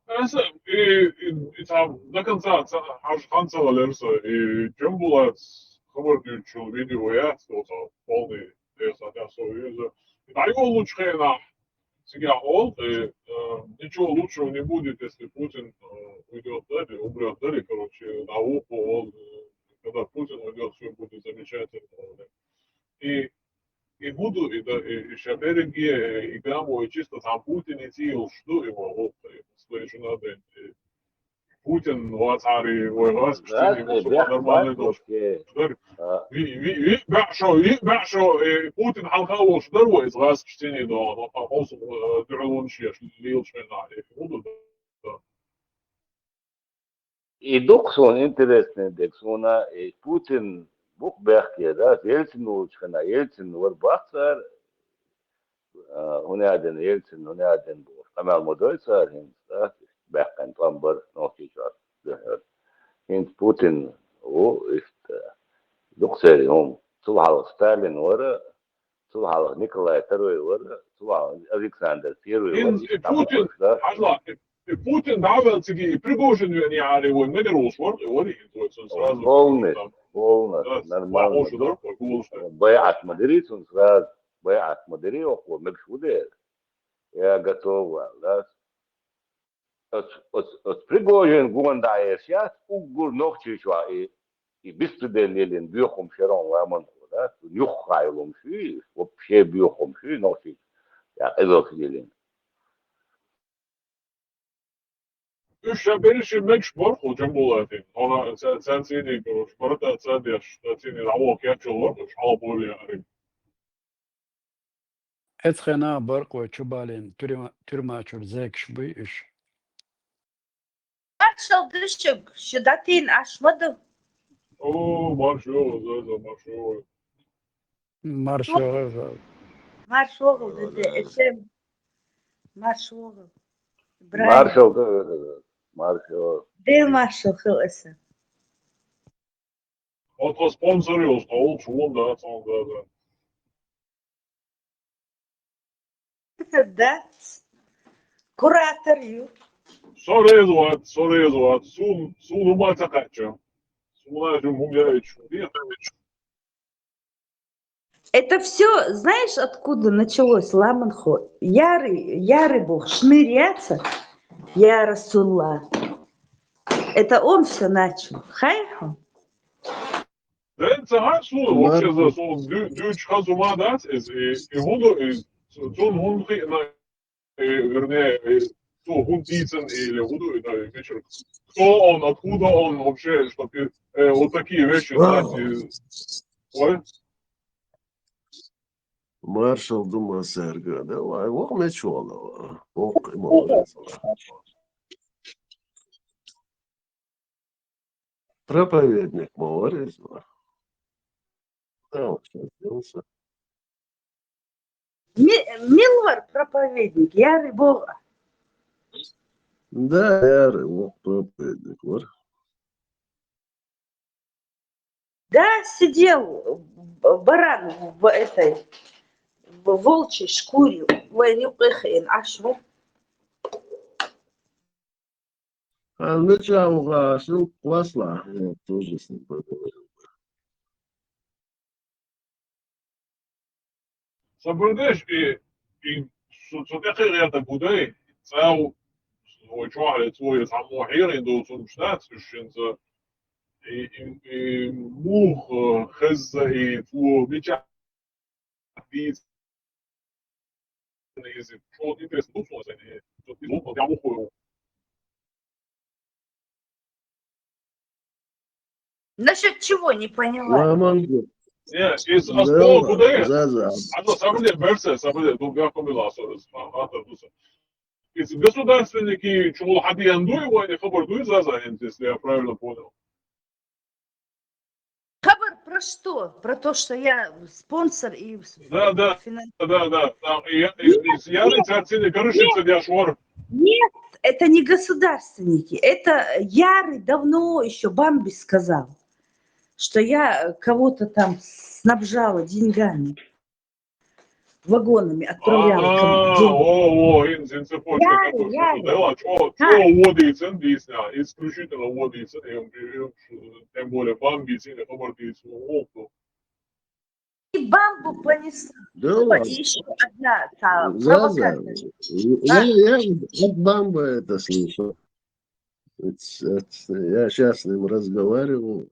Аса, и, и, и цхьа до конца ца, хьажа хан ца валера со, и Джамбулатс хабар дуьйцучул видео яц, то цхьа полный, я смотря со вижу. И дӀайолучу хенахь, Цигахь олу, э, э, ничего лучшего не будет, если Путин, э, уйдёт, да, или умрёт, да, или, короче, на ухо, он, э, когда Путин уйдёт, всё будет замечательно. И, и буду, и, да, и, и ша берриге, и гамо, и чисто там Путин, и цӀе йолуш ду, и ма гӀуллакх, и слышь, надо, и Путин вацахьара вай гӀазкхашций, и бехк нормальный долуш. Дар, а, ви, ви, ви баьӀ шо, ви баьӀ шо, э, Путин хьалха волуш дар вай иза гӀазкхашций до, но хьо хьо су, э, дуьхьалонаш еш, лелаш хенахь, э, хӀун ду, да. И дукха суна интересный дерг, суна, э, Путин бух бехке, да, Ельцин волчу хенахь, Ельцин вара бах цара, а, хӀун аьлла, Ельцин, хӀун аьлла бохуш, къамел ма дой цара хӀинца, да? Баьккхина тӀом бара Нохчийчохь дуьххьара. ХӀинца Путин ву, иштта, дукха церан хӀума. Цул хьалха Сталин вара, цул хьалха Николай второй вара, цул хьалха Александр первый вара, хӀинца и Путин, да? Хьажал, и, и Путин дӀа а ваьлла цига, и Пригожин веана яхьара вайн мегар волуш вара, и вара, и вай цунна сразу полный, там, полный, да, нормально. Вахоша дар, вай гулуш дар. БайӀат ма дирий цунна сразу. БайӀат ма дирий, оха мегаш ву дера. Я готов вал, да? Оц, оц, оц Пригожин гонда еш яц, уггар Нохчийчохь и, и беспредел лелийна боьха хӀума шерон ламанхо, да? Юххе йолу хӀума шуьй, вообще боьха хӀума шуьй Нохчийчохь. Я къизалш лелийна. Уьш ша берриш мегаш бара хӀу Джамбулатин. Хьуна ца-, царна цӀийниг, уьш барта ца деш, царна цӀийниг дӀавоху кечйолу вара, уьш хьалха болу яра. Эцхьана баркъ вай чубалийна тюрьма-, тюрьмачуьра зекаш буй уьш. Маршалла ду шуьга, шу дӀатийна Ӏаш ма ду. О, маршалла, Заза, маршалла. Марш вогӀу. Марш вогӀу, Дуда, эшем. Марш вогӀу. Маршалла ду, маршалла. Дела маршалла хила аса. Вот спонсор йолуш, тхо волчу вон, да, цхьаьна, да, да. Да. Куратор ю. Со реза вац, со реза вац. Сун, сун хӀума ца кхаьчча. Суна жим хӀума яйчу. Это всё, знаешь, откуда началось, Ламанхо? Яры, яры бог, шнырь яца, я Расулла. Это он всё начал. Хайху? Ден ца хьа суна, вообще за суна, ду-, дуьйцу хаза хӀума дац иза, и, и хӀун ду иза, цу-, цунна хӀунда хиъна э, вернее, э, кто, хӀунда дийцан или хӀун ду, это вечер. Кто он, откуда он вообще, чтобы, э, вот такие вещи знать, э, ой. Маршал ду массаьрга, давай, вокху мича вала, вокху ма вара. Проповедник ма вара иза. Да, вот щас делся. Ми-, мила вара проповедник, яри боху. Да, яри, вот проповедник вара. Да, сидел баран в этой, в волчьей шкуре, вайн юккъе хиъна Ӏаш ву. А, ну чё, угас, ну, классно, я тоже с ним поговорил. Сабур деш, и, и со, со тӀехьа гӀерта гудай, цӀа ву, вай чохь ле, цо я цхьаммо хьийрина долу цунна штац, уьш шинца, и, и, и муха, э, хезза, и цо мичахь дийца иза, чӀогӀа интересно ду цо сайна, и цо иза ву, я ву хӀу. Насчёт чего, не поняла. Ламан. Не, из, да, оскол куда? За, за. А то сабур де, берсе, сабур де, ду бяху мила со, а, а, то дуса. Из государственники чугул хьадиан дуй, вайна хабар дуй, за, за, если я правильно понял. Хабар про что? Про то, что я спонсор и в-, Да, да, финанс- да, да. Там, и я, и, и с Ярой царцыны, короче, Нет. Царь Яшвар. Нет, это не государственники. Это Яры давно ещё Бамби сказал, что я кого-то там снабжала деньгами. Вагонами отправляла кому-то деньги. А, о, о, ин, ин цепочка, Яры, цепочка, Яры. Да, чё, чё, а, водится, действительно, исключительно водится, и, и, и, тем более Бамби, сильно хабар действительно, о, о. И Бамбу понесла. Да ладно. И ещё одна та провокация. Да, да. Да. Я, я от Бамбы это слышал. Это, это, я щас с ним разговаривал.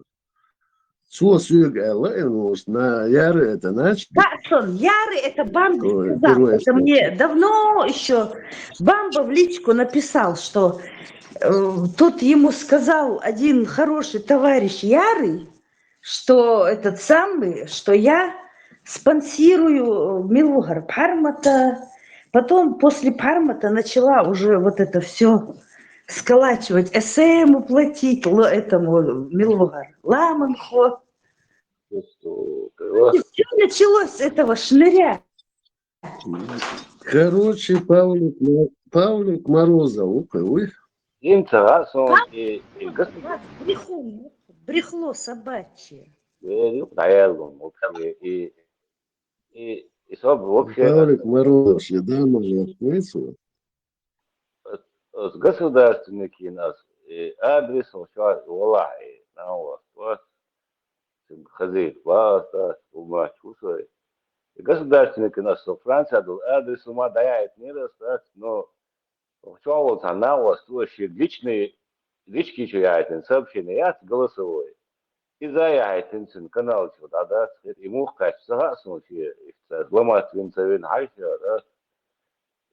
Цо соьга аьлла, и, ну, на Яры это начал. Да, что Яры это Бамби сказал. Первое, это мне давно ещё Бамба в личку написал, что, э, тот ему сказал один хороший товарищ Яры, что этот самый, что я спонсирую, э, мила ву хӀара, Пармата. Потом после Пармата начала уже вот это всё сколачивать. С М уплатить, ло-, этому, мила ву хӀара, Ламанхо. И всё началось с этого шныря. Короче, Павлик Мо-, Павлик Морозов, ух, уй. Им ца гӀа сон Пав-, и, и гас- брехун, брехло собачье. Э, ю, дӀаяьлла, в общем, и, и, и, и со вообще Павлик Морозов, ши да, может, слышал? Оцу государственникийн ас, э, адрес шу валахь, э, нан вац, вац, цуьнга хазийта вац, дац, хӀумач ву со. И государственникийн ас со Франция долу адрес хӀума дӀаяхьийтинера ас, дац, но чохь волу цхьа нан вац, цо шен личный, лички чу яхьийтина сообщение яц, голосовое. Иза а яхьийтина цуьнан канал чу дӀадац, хир и муха кхаьчча ца хаьа суна шен, иштта ламат вина ца вина хьаьжча, да?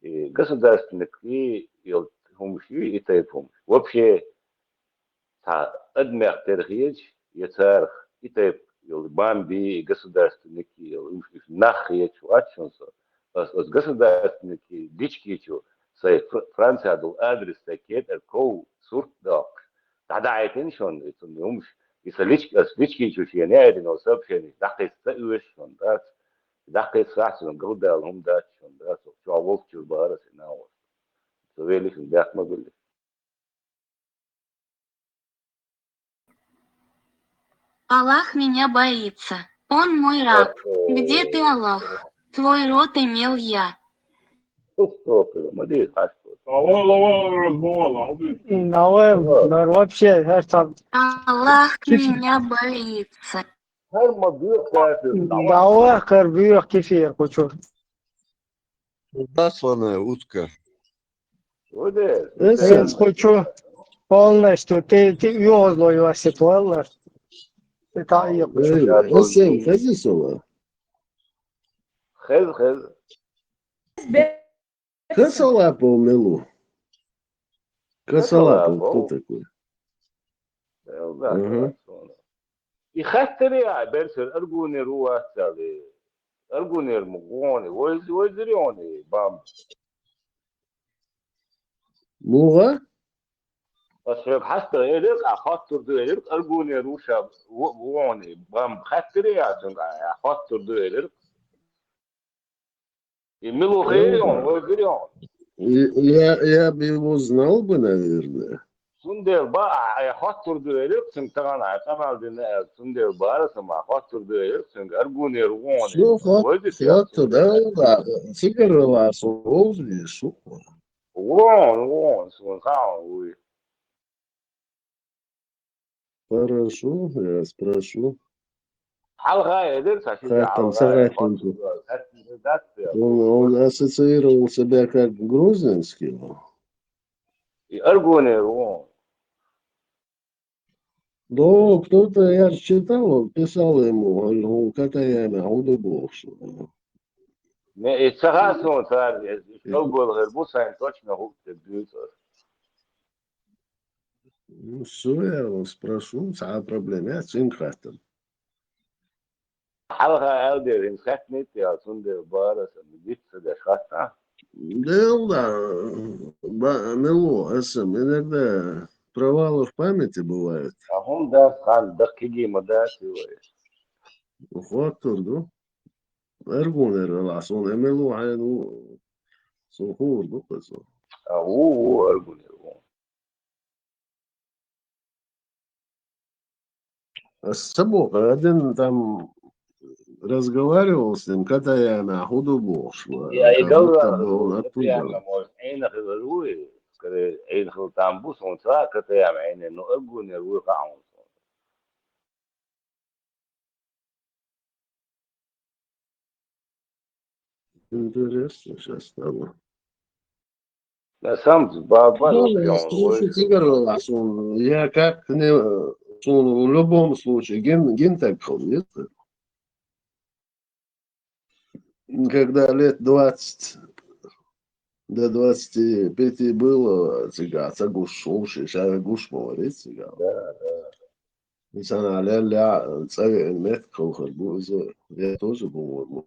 И государственник и йолу хӀумаш ю, и тайпа хӀумаш. Вообще, цхьа адамех тера хеташ, я царах и тайпа йолу Бамби, и государственник и йолу хӀумаш, уьш нах хеташ вац шуна со. Ас, ас государственник и лички чу сайн Фр-, Франция долу адрес ца кхетар ков сурт доккхуш. ДӀадаьхьийтина шуна и цунна хӀумаш. И сан лички, ас лички чу шена яхьийтина сообщение дӀакхайса ца оьшу шуна, дац? ДӀакхайса хьа шуна, галдала хӀума дац шуна, дац? Чохь волччуьра бахара ас и нан вац. Со веллачун бехк ма билли. Аллах меня боится. Он мой раб. Где ты, Аллах? Твой род имел я. Аллах меня боится. Аллах меня боится. Аллах кар буьйха кефир кучу. Засланная утка. Эсэс кучу полностью, ты, ты югозло юасит валла. Ты та и кучу. Эсэм, хеза сова? Хез, хез. Косолапов мила ву? Косолапов, кто такой? Ага. И хаттаре а берсер аргунер ву вацалли. Аргунер ма гӀуни, вайз-, вайзир гӀуни, бам. Муха? Ас хӀег хьаста элир, а хаттур ду элир, аргунер ву ша, ву-, ву гӀуни, бам хаттаре а цунга, а хаттур ду элир. И мила ву хӀейриён, вайзириён. Я, я бы его знал бы, наверное. Цундел ба, а, а, хаттур ду элир, цунг тагана, а, къамал дина, а, цундел бара сама, хаттур ду элир, цунг аргунер ву гӀуни. Шу хат-, вайзи хаттур, да, да, цигара ва со, вовзи, шу. Вон, вон, сон хаун, уй. Хорошо, я спрошу. Хьалха эдер, ца ши хаттам хьалха сагатинку. Он, он ассоциировал себя как грузинский. И аргунер вон. Да, кто-то, я ж читал, он писал ему, говорил, он Катаяна, Удубов, что ли. Не, и ца ха сон цар, э, что был, говорит, бу сайн точно гуфт, ты бьются. Ну, всё, я его спрошу, ца проблема, я цинк хаттам. Хьалха аьлдер, хӀинца хаттанийта, цундела бара сан, дицца деш хатта. Дел да, ба-, мила ву, аса, иногда провалы в памяти бывают. А хӀун дац, хан, даккхиги ма дац, вай. Хаттур ду. Аргунер вала, сон мила ву хьайна ву, сон хуур ду, аса. А, ву, ву, аргунер ву. Ас ца боху, один там разговаривал с ним, Катаяна, хӀун ду бохуш, я и как будто бы он оттуда. Катаяна, может, Ӏийна хилар вуй, скорее, Ӏийна хила там бу, сон ца Катаяна Ӏийна, но аргунер вуй хаун. Интересно щас стало. На самом деле, ба-, ба-, ну, я слушаю, Тигр Лолас, он, я как не, он в любом случае, ген, ген так нет? Когда лет двадцать до двадцати пяти было, цигара ца гуш, слушай, ща гуш, говорит, цигара. Да, да. Инсан аля ля, цӀа веана меттиг хилхар бу иза, я тоже, по-моему,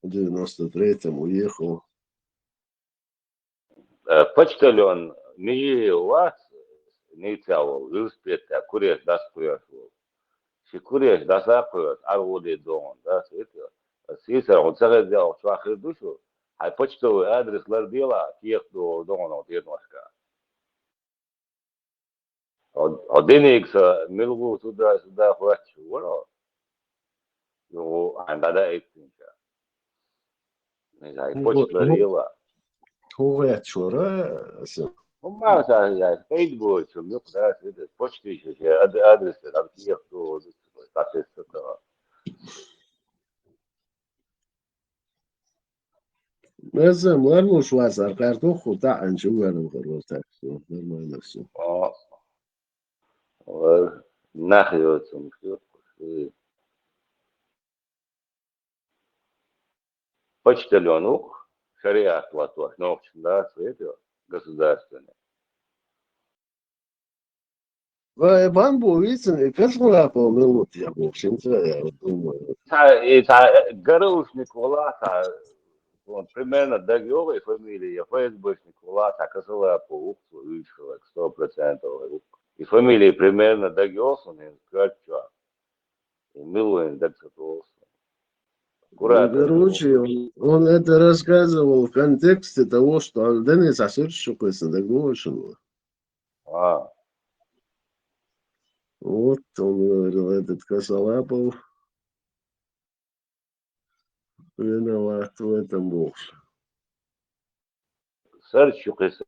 в девяносто третьем уехал. Э, почтальон Межиев вац, ницӀа вол, велосипедта куреш дӀасакхоьхьуш вол. Ши куреш дӀасакхоьхьуш, аргӀуде догӀун, да, сетар. Сийсара хьо ца хеза, чохь хир ду шу, хьайн почтовый адрес лардела, кехат догӀу догӀун хьо дедошка. Хьо, хьо диниг сан мила гӀу туда-сюда хоьттуш вара хьо? Юха хьайн дӀадаийтинча. Иза хьайн почтальон ела. ХӀун гӀерташ вара аса? ХӀумма аса, я, фейсбук чу муьлхха дац, это, почти ше, ше, ад-, адрес, ад-, кехат ду, дӀатесса тара. Меза, мар луш вацар, кхаьрдухху таӀанча угар вахар вара так что нормально всё. О, о, нах йоцун, всё, пошли. Почтальон ву-кх, шариат латтош, нохчашна дац, это, государственный. Ва, э, бан бу вицин, э, Косолапов мила ву те бохуш, хӀинца, я думаю. Цхьа, э, цхьа, э, ГРУшник вала, цхьа, вон, примерно дага йогӀу и фамилия, я ФСБшник вала, цхьа Косолапов ву-кх, цо вуьйцуш хиларг, сто процентов ву-кх. И фамилия примерно дага йогӀу суна, хӀинца коьрта чохь. И мила ву, хӀинца дага ца туху суна. Куратор. Ну, короче, он, он это рассказывал в контексте того, что Альденис Асирович Шукрисна дага ву шуна. А. Вот, он говорил, этот Косолапов виноват в этом бохуш. Сарчу кхиса.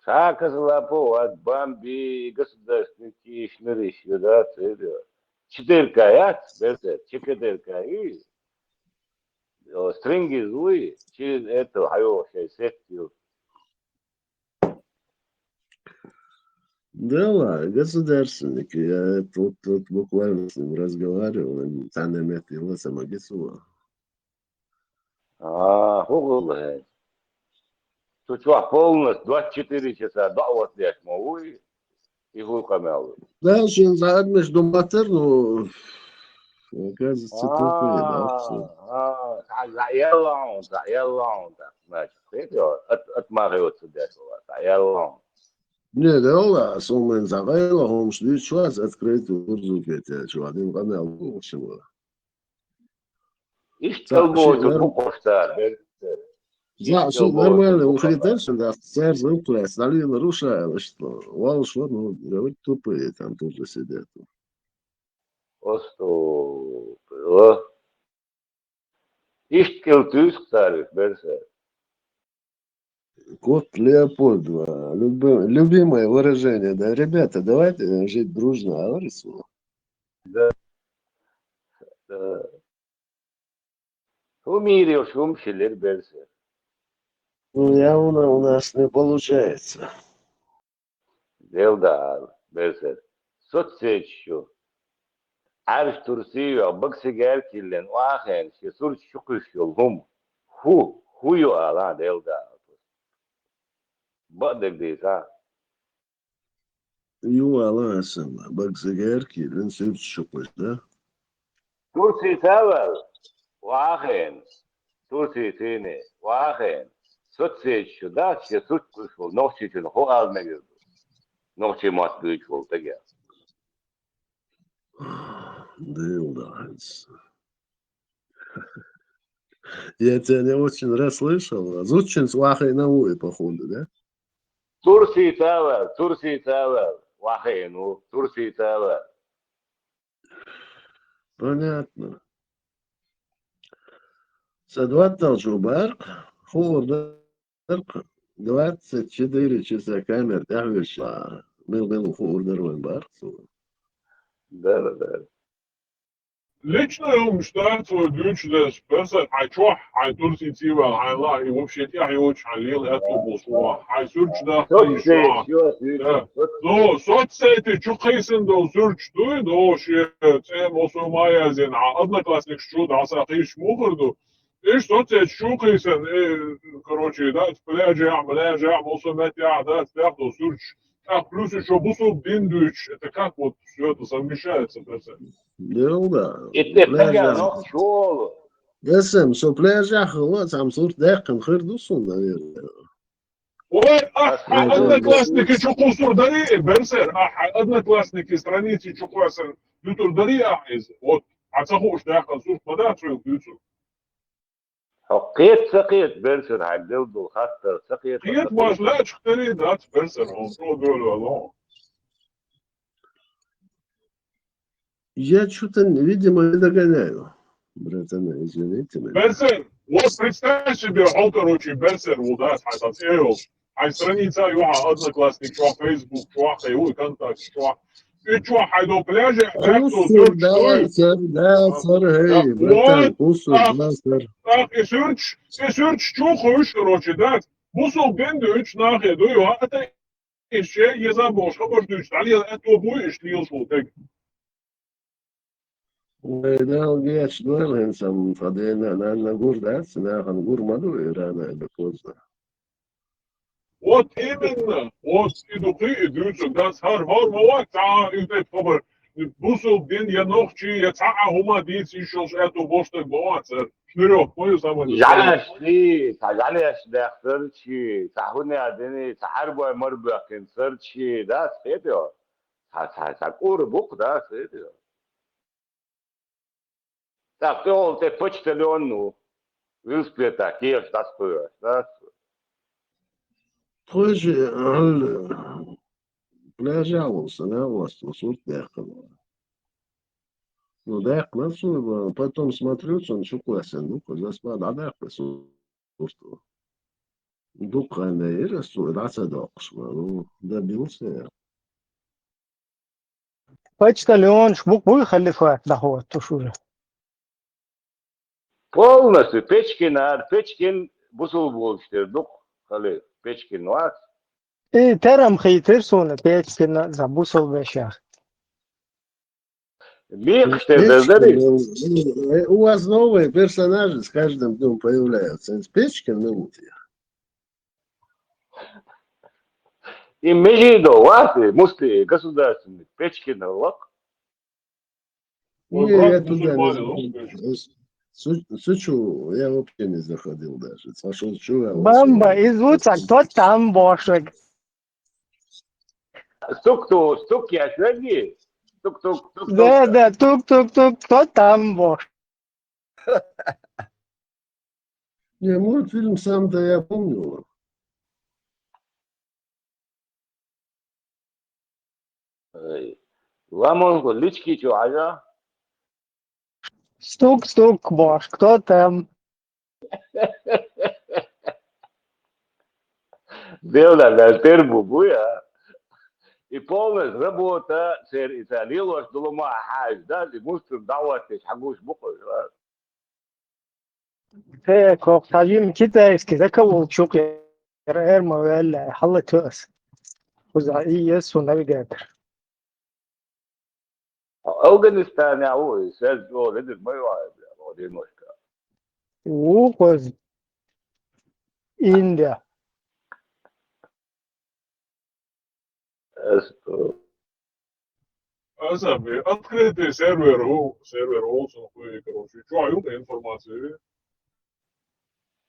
Ша Косолапов, ат бамби, государственный киш, нырыш, да, цвет. Четырка яц, берсет, четырка и. О, стринги злые, через это, хьайо, шей сеттил. Да ладно, государственники, я тут, тут буквально с ним разговаривал, им цхьанне метте йилла ца магис ву. А, хӀу гӀулла хӀе? Цу чохь полностью двадцать четыре часа доӀа вац деш ма вуй, и хӀу къамел ву? Да, шен цхьа адамаш ду ма тара, ну, оказывается, тупые, да, всё. А, а, цхьа, цхьа яьлла хьуна, цхьа яьлла хьуна, так, значит, хӀе, ат, ат ма хӀе оцу деш вала, цхьа яьлла хьуна. Не, да ладно, со вайн цхьа гӀайла хӀумаш дуьйцуш вац, открытый гӀурзу кхетаьлча вац, дин къамел бу, в общем. Иштта Ца, кхалбоцург ши-, бу кхоштар, бер-, Ца, иштта ши кхалбоцург нормально бу ухритар, кхоштар. Шин дац, церза укхлес, далила руша, иштта, валш вар, ну, говорит, тупые там тоже сидят. Остапа. Иштта кӀел туьйсу царах, берсар. Кот Леопольд, а, люб-, любимое выражение, да, ребята, давайте, э, жить дружно, а, говорит, слово. Да. Да. ХӀу мийра йолуш хӀумаш хилира, берсар. Ну, явно у нас не получается. Делда ала, берсар. Соцсеташ чу. Ӏаьржа турси йоьгӀ, бага сигар киллина, охьахиъна, шен сурташ чу кхуьссуш йолу хӀума. ХӀу, хӀу ю ала, делда ала. Бакъдерг дийца. Ю ала аса, бага сигар киллина, сурташ чу кхуьссуш, да? Турцица а ваьлла, охьахиъна. Турцицийне, охьахиъна. Соцсеташ чу дац, шен сурт кхуьссуш волу, нохчичунна хӀу ала мегар ду? Нохчийн мотт буьйцуш волу стаге. Дела дац. Я тебя не очень расслышал. Зудчуьнца охьахиъна ву и, походу, да? Турцица а ваьлла, Турцица а ваьлла, охьахиъна ву, Турцица а ваьлла. Понятно. Сан доттагӀчо бара-кх, хуур дара-кх, двадцать четыре часа камера тӀехь вуьйцуш, мила-мила хуур дара вайн бара-кх цо. Дара, дара. Личный хӀумаш дац вай дуьйцуш дерш, берсар, хьайн чохь, хьайн Турциций ваьлла, хьайн лаахь, и вообще тӀехь йоцуш, хьайн лела аьтто болуш ву, хьайн сурташ дахкийша. Соцсеташ, йо, Да. соцсеташ. Ну, соцсеташ чу кхийсина долу сурташ дуй, ну, шен цӀе, массо а ма яздина, хьан одноклассникаш чу дӀаса кхийсуш муха хир ду? Иштта соцсеташ чу кхийсина, э, короче, дац, пляжехь, мляжехь, массо а меттехь, дац, тӀех долу сурташ. ТӀаккха плюс ещё бусулба дин дуьйцуш, это как вот всё это совмещается, представь? Ну да. И тӀе Пляжа. Стага нохчо. Десем, со пляжехь хилла, цхьамма сурт даьккхина хир ду суна, наверное. Ой, ахь, хьан Пляжа. Одноклассники чу кхуссур дарий, берсер, ахь, хьан Одноклассники страници чу кхоьссина дуьтур дарий ахь иза? Вот, хьан ца хууш даьккхина сурт ма дац хьоьга дуьйцур. Хьо кхета ца кхета, берсер, хьайга делла долу хаттар ца кхета. Кхета, баш лаьчух тери дац, берсер, хьуна чӀогӀа доьлла ваьлла. Я чё-то, видимо, не догоняю. Братаны, извините меня. Берсер, вот представь себе, хьо, короче, берсер, вот, да, хьан сан цӀе йолуш. Хьайн страница ю хьан Одноклассник чохь, Facebook чохь, хьайн вуй ВКонтакте чохь. И чохь хьайн до пляже, хьайн до Кхуссур сурташ да, дуй. Сар, да, сар, хей, Да, братан, вот, кхуссур так, да, сар. Так, и сурташ, и сурташ чу хуьйш, короче, да. Бусулба дин дуьйцуш нахе дуй, а, атеистче, еза бохуш, хабар дуьйцуш, дӀалела аьтто буй, иштта лелаш волу стаг. Вай Дала гечдойла, хӀинца ам тхан дена нанна гур дац, нахана гур ма ду и рано или поздно. Вот именно, вот и дукхий и дуьйцург дац, хӀара хӀора ма вац, цхьа а и тайпа хабар, бусулба дин я нохчий, я цхьа а хӀума дийца йиш йолуш аьтто болуш стаг ма вац хӀара. Шнурёвка ма ю саман. ЖӀаьнеш, цхьа жӀаьнеш даьхнарчий, цхьа хӀун а дина, цхьа хьарбой мара боьхкинарчий, дац, кхетий? Цхьа, цхьа, цхьа кӀура бу-кх, дац, кхетий? ТӀаккха тӀехула тӀе почтальон ву, велосипедехь кехаташ дӀасакхоьхьуш, дац? Тхойши, пляжехь волу сан агӀо, цо сурт даьккхина. Ну, даьккхина цо, потом смотрю, цунна чу кхоьссина ду, кхуза ас бан дӀадаьккхи сурт. Дукха хан яра ас цо дӀа ца доккхуш, ну, добился я. Почтальонаш бу-кх, буй, халифат дӀахӀоттуш уже? Полностью Печкин ара, Печкин бусулба волуш тера ду-кх, халиф, Печкин вац. И терам хийтира суна Печкина за бусалба вешех. Мекхаш тера Печкин даздари? Мел-, у вас новые персонажи с каждым днём появляются. Из Печкин мел утир. И Межидо, васи, мусли государственный, Печкин лак. Не, я туда не заходил. Су-, Сучу я вообще не заходил даже. Сошёл чура. Бамба, из вуца, кто там бошек? Стук-ту, стук, я сзади. Стук-тук, стук-тук. Да, да, тук-тук-тук, кто там бошек? Не, мультфильм сам-то я помню. Эй, ламон го лички чу ага. Стук-стук, бош, кто там? Дело да тербу буя. И полная работа, сер и та лилош долма хаж, да, и мустур даватеш, хагуш бухуш. Те, кох, тажим китайский, да, кого чук, эр, эр, ма, вэллэ, хала тёс. Куза, и есть у навигатор. Афганистан, я, ой, сейчас, о, видишь, мы, о, одиночка. У, коз. Индия. Э, с-, э. А сами открытый сервер, у, сервер, у, сухой, короче, чё, а, информацию?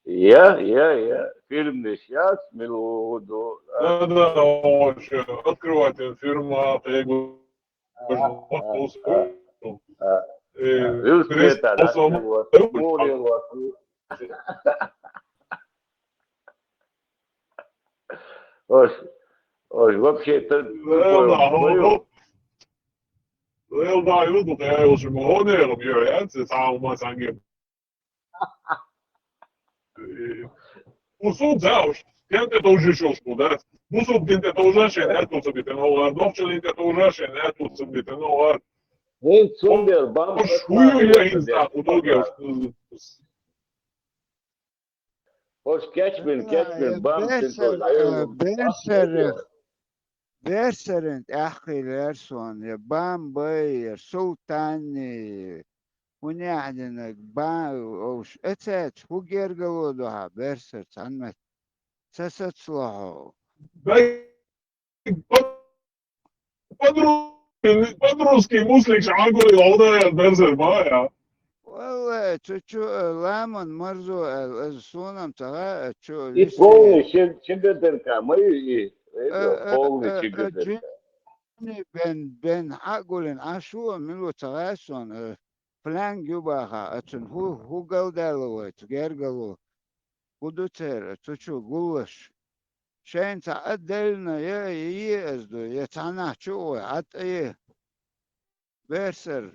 Я, я, я. Фильм не сейчас, минуту. Да, да, вообще. Открывайте фирма, я говорю, а, а, а. Э, Вилл Смит, да, вот, вот. Ож, ож, вообще-то, Лел, да, ну, ну. Лел, да, ну, тут я уже могу, наверное, я, я, это самое, самое. Э, усуд, да, уж, тем ты тоже ещё что, да? Усуд, тем ты тоже ещё, это вот тебе, ну, ладно, вообще, тем ты тоже ещё, это вот тебе, ну, ладно. Эй, Цундер, бам, уж, хуй, я не знаю, куда я, уж, Хош кечбин, кечбин, бам, син, э, берсерин, берсерин тӀеххилер сон, я бам бай, я султани, хӀунехьдинаг, бам, овш, эцец, хӀу гергало духа, берсер, цхьанмет, ца сацлохьо. Бай, Под-, под-, под-русский муслик шагули, ода я берзер бая. Валлай, чу, чу, э, ламан марзу, э, э, сунам цага, э, чу, и виси полный, э, чи-, чигадерка, мы и, э, э, э, полный э, э, чигадерка. Джинни бен, бен хагулин, ашу, милу цага сон, э, План гюбаха, ацун хӀу, хӀу галдала вайцу гергало. ХӀу ду цер, цу чу гуллаш. Шайн ца а делна, я, я, я, аз ду, я цхьанахь чу вай, а тӀе. Берсер.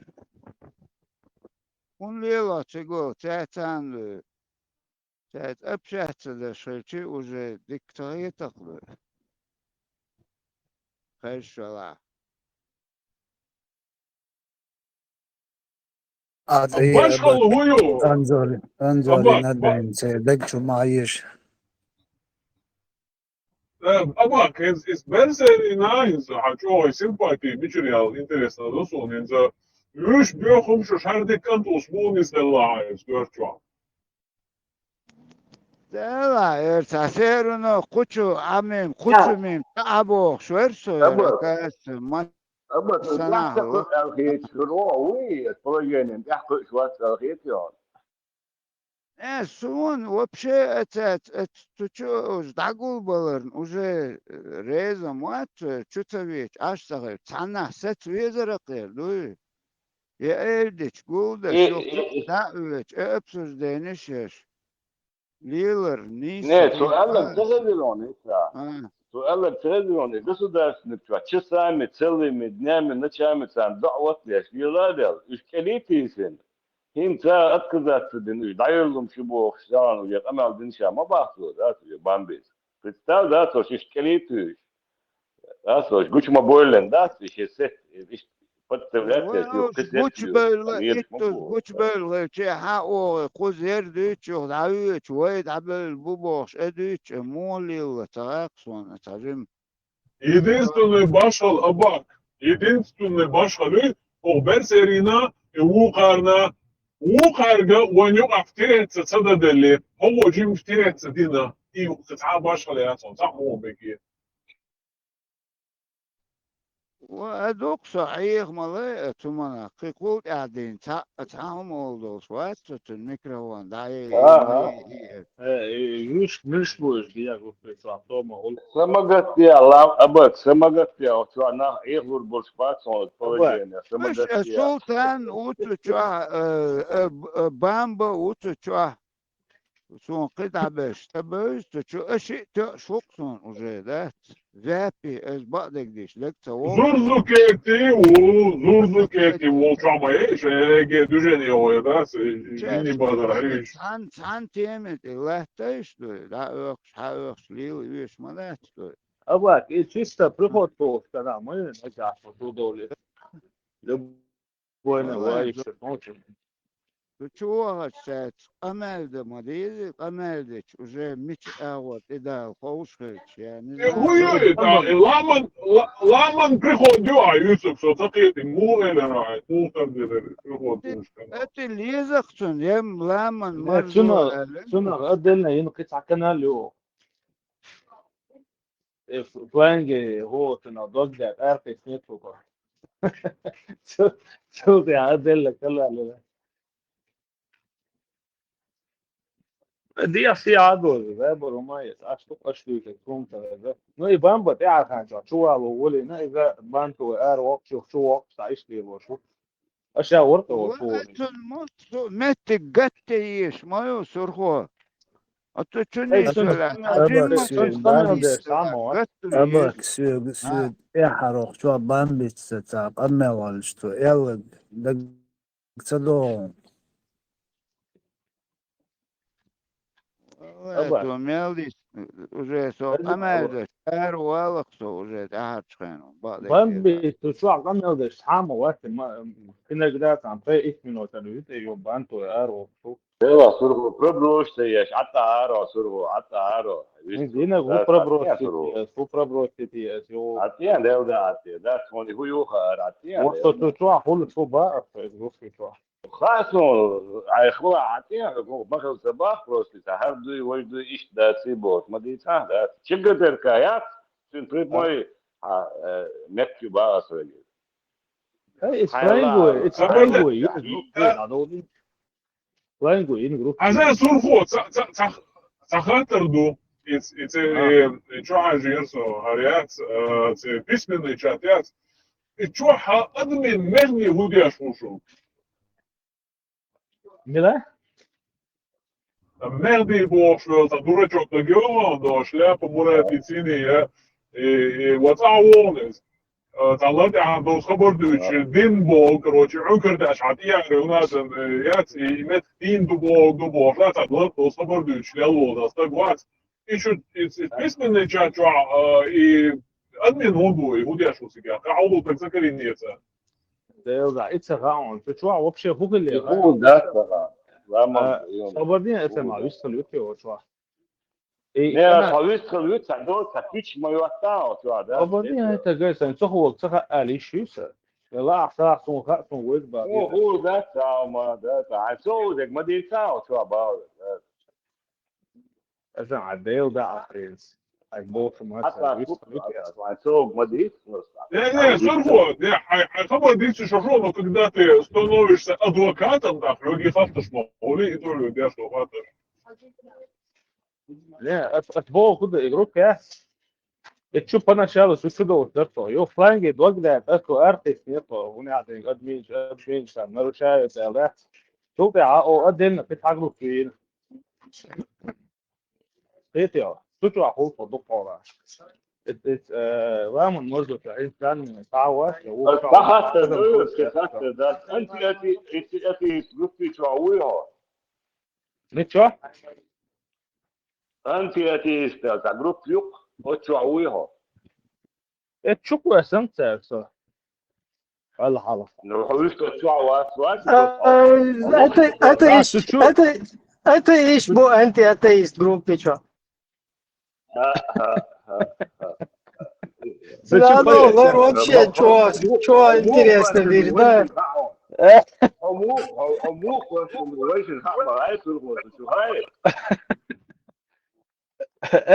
ХӀун лела цигол, цаьцан ду. Цаьц общаться даш хилчи уже дикка ца хетах ду. Хешшала. А, башхал хӀу ю? Анзори, Анзори, аба, надо им це, даг чу маеш. Э, аба, кез из берзери наинца, хьа чогӀай симпатии, мичир ял интересно, да, сон, инца, уьш бехум шу шардик кантус мунис делла, из гёрчва. Дела, эр ца серуно кучу амим, кучу мим, або, шверсо, эр кас, ма-, Аба, сана, тӀехь кхуьу аьлла хеташ хир ву, вуй, положением тӀехь кхуьуш вац аьлла хетий хьуна? Э, суна вообще эцац, эц цу чу уж дӀагулбаларна, уже, э, реза ма вац, э, чу ца веча, аш ца хир, цхьаннахь саца везара кхер, дуй? Я эр дича, гулдаш, и, юха и, и. ДӀа а оьцу, э, обсужденеш еш. Лелар, нийса. Не, цо аьлларг ца хезира хьуна, Исра. А. Цо аьлларг ца хезира хьуна, и государственник чохь часами, целыми днями, ночами царна доӀа оттадеш, лела а делла, уьш кӀелий тийсина. ХӀинца отказаться дина, уьш дӀайоьллум шу бохуш, царна уже къамел дина ша ма бахцо, да, уже бомбис. Представь, да, цо шиш кӀелий туьйш. Да, слушай, гучу ма-бойла, да, слушай, сет, иш подставляться, вай, если уж кхин гучу сет бевлла, еш ма иттуз бу. Гучу бевлла, хӀай, чӀехьа оха, кхуза ер дуьйцу, юха дӀавоьдучу, вай дӀабевлла бу бохуш, э, дуьйцу, э, муха лелла, ца гӀакх суна, ца жима. Единственный башхал абак. Единственный башхалуй, оха берсерина, и вукхарна, вукхарга ван юкъах тирет ца ца даделли, хӀо жим тирет ца дина, и юкъа ца башхал яцун, ца хӀо беги. Ва а дукха со Ӏеха ма лай а цу манах, кхин кхул тӀаьхьа дийна, цхьа, цхьа хӀума ола долуш вац со цуьнан микрофон дӀа а Ага. Э, э, юш, миш бу уьш, я гу пришла, то ма гул. Самагатия, лам, абак, самагатия, вот что она, их вур больше пацан, вот Абак. Положение, Слушай, самагатия. Султан у цу чохь, э, э, б-, э, Бамба у цу чохь. Суна кхидӀа беш, ца бевза цу чу, а шиъ тоьаш ву-кх суна уже, дац? Запи, ас бакъдерг дийш, лег ца вогӀу. Зурзукети ву, зурзукети ву, чу ма еш, эге движение вой, да, с-, Чеш, жини базар хьиш. Цхьан, цхьан теме тӀе латтайш дуй, дӀа оьхуш, хьа оьхуш, лийла оьш ма дац дуй. Абак, и чисто приход тохуш канал, мы, нагахь, вот, удовлетворен. Любой Давай, ваиша, ну, чё. Ду чу вахачу цаьрца къамел дан ма деза, къамел дечу уже мича агӀор тӀедала ховш хилча, я не Э, знаю. Хуй ю, это, э, ламан, ла-, ламан приход ю, а, Юсуп, со ца кхетинг, муха элира, а, муха тардира, приход Ты, тушка. Это лезах цун, я ламан Э, марзо цунах, аьлла. Цунах отдельно йина кхин цхьа канал ю. Э, ф-, фланге гӀо цунах дог даьтта, аркхийс нет фуко. Цу-, цу тӀехь отдельно канал ю. Дехьа се Ӏадоза, вебар хӀума а яц, аш ду, аш дуьйцург хӀума ца веза. Ну, и Бамба тӀаьхьархьанчохь чувало волийна, иза Бантуй ара воккхачух чу воккхуш, цхьа иштта лелош ву. Аша ворхӀе Ва волуш ву. Ацун мо цу меттиг гатта еш ма ю, Сурхо. Оцу чу Эй, нейша цунах, лаьцна, Абак, хьажин ма цунах цунах къамел деш, гатта еш. Абак, соьга, А? Соьга тӀаьхьархьа чохь Бамбица цхьа къамел волчу цо аьлла, даг ца догӀу. Валлай, Аба. Со мел диш, уже со Аба. Къамел деш, ара валах со уже тӀаьхьарчу хенахь, бакъдерг Бамби, деза. Цу чохь къамел деш, цхьа а ма вац, ма, иногда там пхи-итт минот ара вуьту, ю Бантуй ара воккху. Дела, Сурхо, проброс ца еш, Ӏатта аро, Сурхо, Ӏатта аро. Вист Динаг хӀу да, проброс цхьа ца еш, хӀу проброс ца еш, ю. Ӏаттия, дел да, Ӏаттия, да, цхьоьниг хӀу юха ара, Ӏаттия, Вот дел что да. Цу чохь хуьлу, цу баа, цу чохь. Хаьа суна, ай, хила Ӏаттия, хӀу ма хила ца бах, просто ца хӀара дуй, вай дуй, иштта дац, и боху, ма дийца, да. Чигга дерка яц, цуьнан прямой, а, э, меттиг баа аса вегий. Эй, it's Хьайла, language, it's Абак, language, you can go through it, I don't think. Лайнгу, ин группа. Хьажа, Сурхо, ца, ца, ца, ца хаттар ду. Иц, иц, А. Э, чу хьажийра со, хӀара яц, э, цу письменный чат яц. И чохь хьан админ Мехди хӀу деш ву шу? Мила? Мехди бохуш вел, ца дурачок даг йогӀу, до шляпа мурати цини, я, и, и, вацӀа вогӀу иза. Э, цхьа лар тӀехь долу хабар дуьйцуш, дин боху, короче, Ӏункар деш хьан тӀера у нацан, э, яц, и мет дин ду боху, ду боху, ша цхьа лар долу хабар дуьйцуш, лел волу дан стаг вац. И шу, и, и письменный чат чохь, э, и админ хӀун ду, и хӀун деш ву цига? Кхин хьо ву таг ца карийна эца? Дела да, и ца хаун, цу чохь вообще хӀу хилла? И хӀун дац ца хаун? Ламан, А, ю. Хабар дин эца ма, вистхила ю те, о, чохь. И Не, ана хьо вистхила вуьту, ца до, ца пич ма йоттахьа, хьо чохь, да? Хьо бан дин хӀай тагай сан, ца хӀула, ца хаъа ала йиш ю сан. Я лаахь сагӀа суна хаьа, суна вайга бан О, дин. ХӀула дац, ца ма, да, ца. Хьайн со вузег ма дийца, хьо чохь бахьа, да. Аса хьан Дела да ахринца. Хьайн боху ма Хьа ца ца вистхила вуьту хьула, хьайн со ма дийца, просто. Не, не, Сурхо, не, хьайн, хьайн хабар дийца шо шо, но когда ты становишься адвокатом, да, люди хатташ ма, хули и то люди, что хатташ. Не, ат, ат боху да игру кхе. И чу поначалу су чу долуш дар тхо. Йо, фланге дог даьтта, ат тхо аркхийс нет тхо. ХӀун яхь динг, админча, админча, нарушаю цӀе, да? Цул тӀаьхьа, о, отдельно, кхин цхьа группа вийна. Кхетий, су чохь хӀуллакх дукха хьолаш. Ит, ит, э, ламан морзо чохь, ит дан, схьа а вац, я ву Ат чохь. Бахатта, Адам ну, хӀуллакх кхин яц хатта, чохь. Да. Антиатеист группи чохь вуй хьо? Мичо? Антиатеист, цхьа группа ю-кх, оцу чохь вуй хьо? Э, чу кхоьссина цаьрца со. Хьала, хьала. Ну, хьо вуьшта оцу чохь вац, вац, А, хьо? Ата-, А, атеист, су чу? Ата-, атеист бу, антиатеист группи чохь. Ха, ха, ха, ха. Цу чу подписаться. Вообще, чё, чё интересно, да?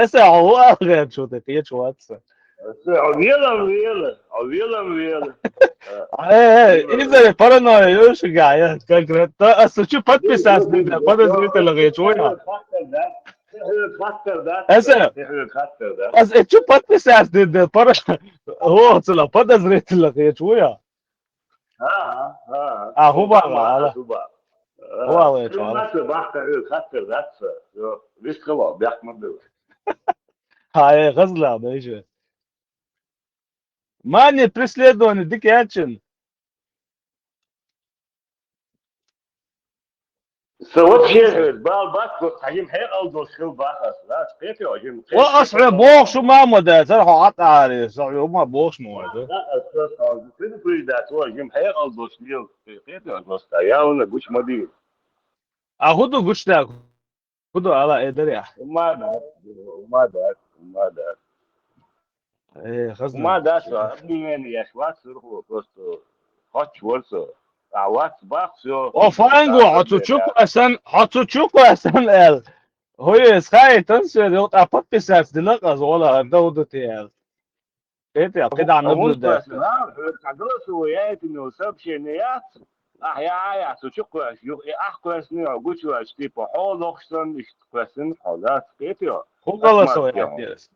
Эсэ хьо ву алгӀен чу тӀе кхечу вац. Велам вела, велам вела. Э, э, иза паранойя ю шуга, я конкретно. Ас чу подписаться дина, подозрительно гӀечу я. Эсэ, ас э чу подписаться дина, пара... О, цела подозрительно гӀечу я. Ага, ага. А, хӀу бала, ала. ХӀу бала. ХӀу бала, чу ала. Бахта хаттар дац. Вискала, бяхмадыл. Хай, хазла, да, ещё. Мани преследование дикачин. Со вообще, бал бат, вот, хьажим хьекъал дос хил бахас, да, кхетё, хьажим. Ва ас хьо боху шу мама да, цар хьо атари, со хьо ма боху ма да. Да, ас, ас, ас, предупреждать, вот, хьажим хьекъал дос хил, кхетё, дос, да, я вона гуч мади. А хӀу ду гуч да, хӀу ду ала эдер я. Ма да, ма да, ма да. Э, хазна. Ма да, со, обвинение, я шват, сурху, просто, хоч, ворсо. А вац, бах, всё. О, фангу, хьо цу чу кхоьссан, хьо цу чу кхоьссан, эл. ХӀуй, эс хай, тан сер, йо, а подписаться дина къаз, ола, да, удут, эл. Эти, а кида наблюдать. Согласовывает, сообщение яц. Ах, я, я, цу чу кхоьсс, ю, и ах кхоьссни, а гучу, типа, хьо лохсан, иш кхоьссан, хьо лац, кхетё. ХӀу голосовать, интересно.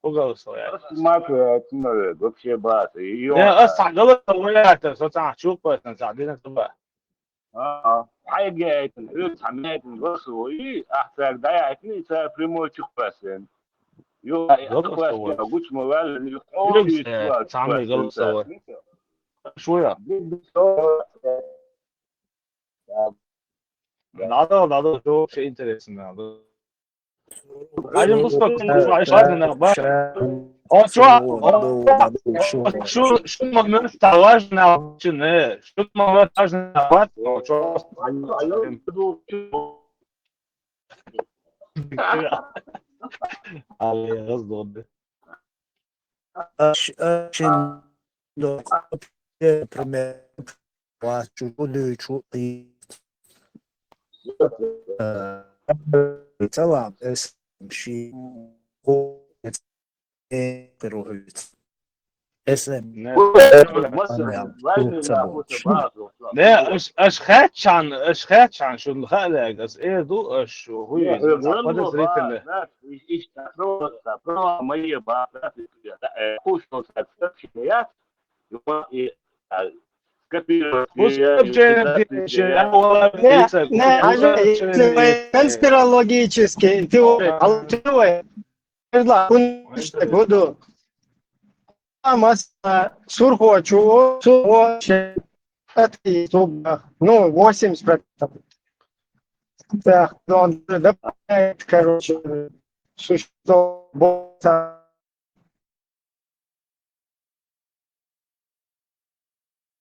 ХӀу голосовать. Ас ма кхоьссна, вообще бац. Ё, Не, ас цхьа голосовать, со цхьа чу кхоьссна, цхьа дина тӀе. А, хьайга яйтина, хьоьца хьан яйтина голосовой, ахь цаьрга дӀаяйтина, и цара прямой чу кхоьссина. Ю, ай, ах кхоьссина, гучу ма ваьлла, ю, хьо, ю, Цхьа ма голосовой. Шу я? Надо, надо, это вообще интересно, надо. Один кусок, ну, а ещё один, да? О, чё? О, шу, шу момент важный, чин, э, шу момент важный, о, чё? Але, раздолбай. Аш, аш, например, вас чу дуй чу и, э, салам, эс, ши, о, эс, э, перугуц. Эс, эм. Не, Э, не, аш, аш хачан, аш хачан, шун халаг, ас э ду, аш ху, подозрительно. Не, не, конспирологические теории, а теория, буду. Маса сурхочу, сурхочу, это и туда. Ну, восемьдесят процентов. Да, он добавляет, короче, существо босса.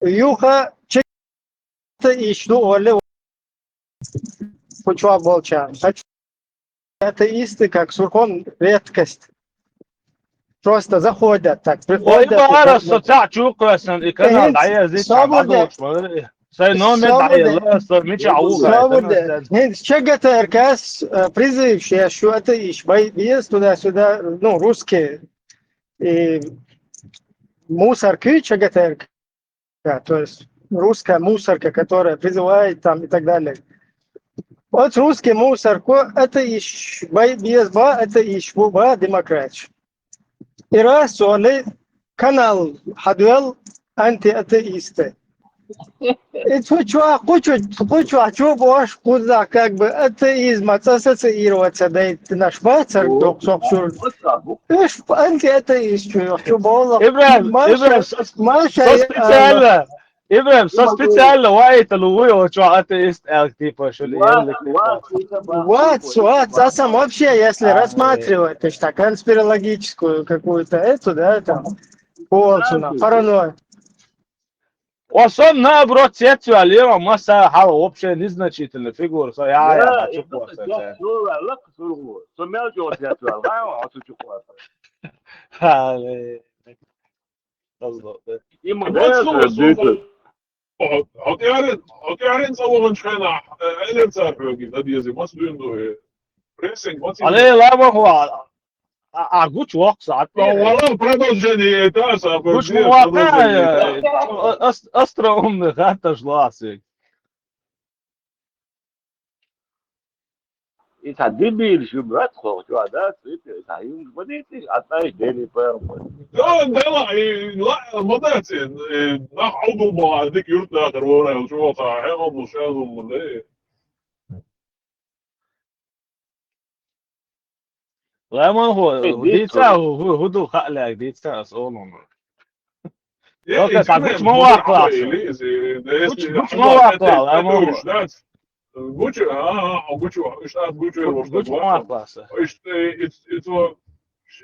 Юха, чё-то ещё, Оля, кучу оболчан. Атеисты, как сурхом, редкость. Просто заходят так, Ой, приходят. бара, И со цхьа чу кхоьссина, и канал Э, дӀаязди, свобода. цхьа дӀадохуш, сайн номер Свобода. дӀаелла, со мича вухай. Свобода. Нет, ЧГТРК, э, призывшие, что атеист, бай-, без туда-сюда, ну, русские. И мусорки ЧГТРК, то есть русская мусорка, которая призывает там и так далее. Вот русский мусорку, это иш, бай-, без ба, это иш, бу-, ба, демократия. И раз он канал хадвел антиатеисты. И цу чуа, кучу, кучу, а чу бош, куда как бы атеизм ассоциироваться, да и наш бацар, док, сок, сюр. Эш, антиатеист, чу, чу бола. Ибрагим, Маша, Ибрагим, со, Маша, со э, специально, Ибрагим, со специально ваита лугу, чё атеист, эл, типа, что ли, Ва-, ел, ва-, Вот, вот, а сам вообще, если А, рассматривать, то есть так, конспирологическую какую-то эту, да, там, полцу, паранойю. Особенно наоборот, сетвали, маса, хал, вообще незначительная фигура, со, я, я, Да, хочу и тут просто, я да. слова, лак, сургу. Со мел чё, я слова, а, а тут чё, Хали. Хазло. Има дацо дуьйцу. Хьо тӀаьхьарен, хьо тӀаьхьарен цӀа ваханчу хенахь, э, элира цара хьоьга, дан дезий, маца дуьйна ду и? Прессинг маца йина ду? Алло, ламахо, а, а, гучу воккху сан, хьан тӀе? Валла, продолжение это, аса, гучу продолжение, ма воккху, продолжение, да. Ас-, остроумный хаттарш ло ас вега. И цхьа дебилаш ю бац хӀокху чохь, да, цуьнан цхьа хӀумаш ма дийций, а цӀа Дели пара. Да, да, ла, и, ла, ма дац, и, нах Ӏовдал бахьа дика юрт дахар вара, чу ваха, хьегӀал ду, шазум ма дай. Ламан хӀу, дийца, хӀу, хӀу, хӀу ду хаа лаьа, дийца ас олун. Э, Только э, так, чуьра гучу ма ваккхалахь. Гучу, гучу ма ваккхалахь, ламан хӀу. Гучу, а, а, гучу, уьш ас гучу. Гучу ма ваккхалахь. Иштта, э, ицо,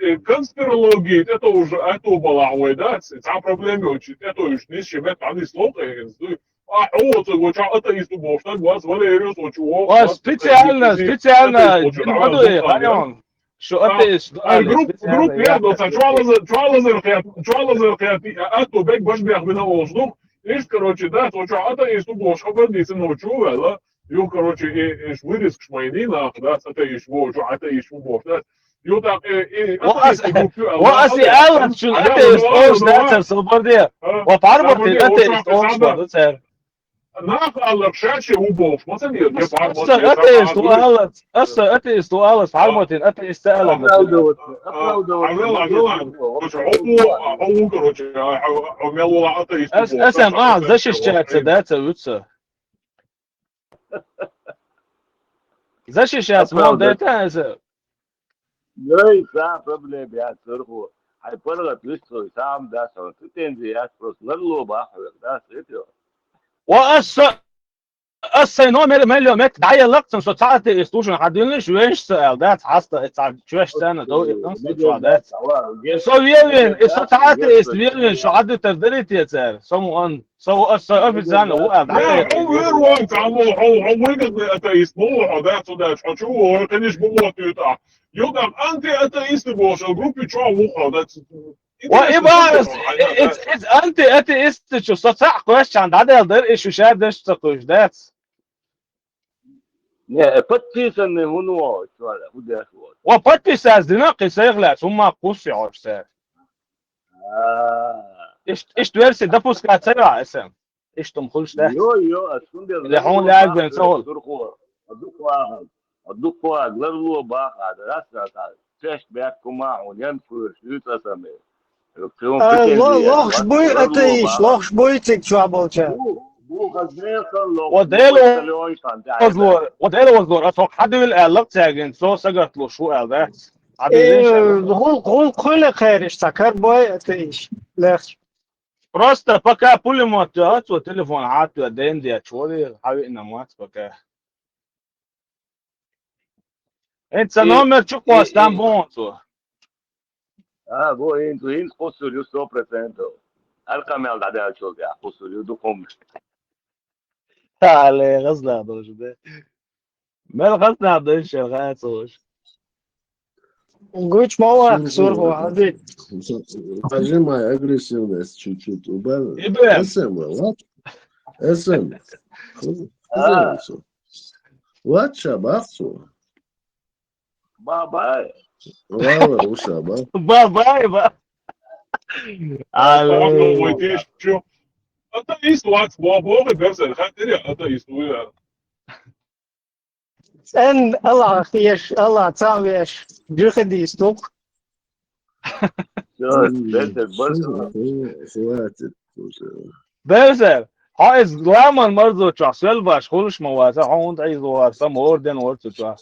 э, конспирология, это уже, это балахь вай, да? Цхьа проблема йоцуш, это уж нисча мет, а нисло, э, А, хьо оцу гучу атеист ву бохуш стаг вац, валерий оцу ву. Ва специально, специально, дин ма ду, хайон. Шу атеист ду, а, групп, групп я, я, да, чуалазар, чуалазар хет, чуалазар хет, а, а, то бек баш бех бина олуш ду. Иштта, короче, да, то чу атеист ву бохуш хабар дийцина, но чу вела. Ю, короче, и, и вырезкаш майни нах, да, атеист ву, чу атеист ву бохуш, да. Ю, так, э, э, ва ас, атеист ву, ва ас и аллац, чу атеист олуш, да, цар собар де. Ва парматин атеист олуш, да, цар. Нах аллах шаьш ву бохуш, ма сан, я, я, ас, ас атеист ву аллац, ас атеист ву аллац, парматин атеист ца аллац. Оправдываться, оправдываться. Хьо ву, короче, хьо мел вала атеист ву бохуш. Ас, ас ам, а, защищаться, да, ца вуьца. Защищаться мол дайтан иза. Йой, сан проблема яц, Сурхо. Хьайн паргӀат вистхуй, сам дац хьуна, претензи яц, просто ларло бахьа хьоьга, дац, эт йо. Ва ас са, ас сайн номер мел йо мет дӀаеллакх цунна, со цхьа атеист ву шуна хьан дуьллуш, венаш ца аьлла, дац, хьаста, цхьа чоьш царна дов и тан со чохь дац. Со велвен, и со цхьа атеист велвен, шу хьан дуьтар дарий те цара? Со ма ан. Со, со официально ву аьлла, дӀа. Хьо вер ван, цхьа ву, хьо, хьо выгодный атеист, ма ву хьо, да, цу даьлча, хьо чу ву, хьо къиниш бу мотуьйту ахь. Ю, там, антиатеисты бохуш, группе чохь ву хьо, да, ц-, ц-, ва, и интересно, бахьа, хьо, и, да. Иза, иза антиатеисты чу, со цхьаъ кхоьссичхьана дӀадаьлла дара, и шу шаьрдаш ца кхуьйсуш, дац? Не, э, подписанный хӀун ву, чуьра, хӀун деш ву? Ва подписаться дина, кхин сайх лаьцна, хӀумма кхуссу хьо цара. А. Ишт-, ишт версия допускать ца йо аса. Ишт хӀума хуьлуш дац. Йо, йо, ас хӀун дер, или хьуна лаьргвен ца хуьлу. Турхо, а дукха вахар, а дукха вахар, ларло бахар, рас, рас, рас. Честь баьхка хӀума хьуна, ян кхуьйсуш, юьйцу аса мел. А, ло-, лохуш буй атеист, лохуш буй цига чохь болчара. Ва Дела озлор, ва Дела озлор, ас хӀокху хьан дуьйла аьлла цаьргина, со сагатлуш ву аьлла дац. Хьан дуьйла, э, иншалла. ГӀуллакх, гӀуллакх хуьлу кхериш, цхьа карбой атеист, лехча. Просто пока пулемёт йо, цо телефон хьан а тоьа, ден дечу варий, хьан виъна мац пока. ХӀинца номер чу кхоссу, там бу хьуна цо. А, бу, хӀинца, хӀинца кхуссур ю сто процентов. Аркъа мел дӀадаьллачул тӀаьхьа кхуссур ю, дукха хӀуманаш. Алле, гӀазнах долуш бе. Мел гӀазнах долуш, шел гӀа а ца волуш. Гучу ма ваккха, Сурхо, хьазит. Хьажи моя агрессивность чуть-чуть убавил. Ибрем. Эсэм, вот. Эсэм. А. Вот ша бахцу. Бабай. Вала, уша, ба. Бабай, ба. Ай, ой, ты ещё. Атеист вац, бо-, богы берзер, хатери атеист вуя. Эн Аллах еш, Аллах цам веш, джихадист ву. Всё, м, теперь больше. Хватит уже. Берзер, хьо иза ламан марзо чохь сел баш хуьлуш ма вац, хьо хӀунда Ӏийза вара, сан хӀора ден вара цу чохь.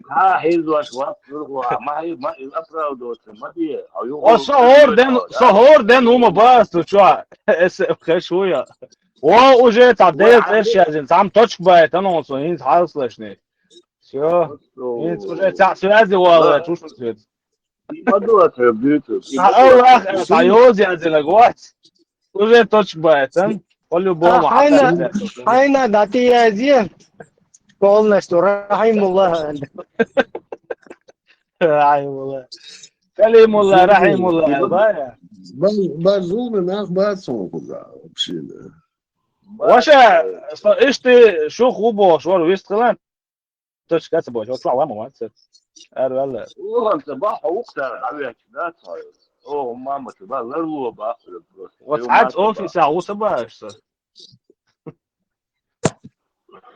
Хьан хьийзош вац, Сурхо, ма хьийза, ма иза оправдываться ма де. Хьо юха, о, со хӀора ден, со хӀора ден ву ма бац цу чохь. Эс хеш ву я. О, уже цхьа Дела цӀерш язйина, цхьамма точка баийтина хьуна со, хӀинца хьалслашний. Всё. ХӀинца уже цхьаъ связи вала, чуьш вуьту. И ма ду аса буьйцу. Сан Аллах, сан йоза язйинарг вац. Уже точка баийтина. По-любому. А, хьайна, хьайна дӀатӀеязъе. Полностью. Рахьимуллах. Рахьимуллах. Калимуллах, Рахьимуллах, бая. Бар, бар зуламе нах бац хьуна кхузахь, вообще. Ваша, со иштта шух ву бохуш вара вист хилан, точка ца бохуш, чохь ламма вац. Ара ваьлла. Охан ца бахьа вукхара дӀавехча, да, цхьа? Оха мама ца ба, ларло бахура просто. Вот хьац офиса ву ца баш со.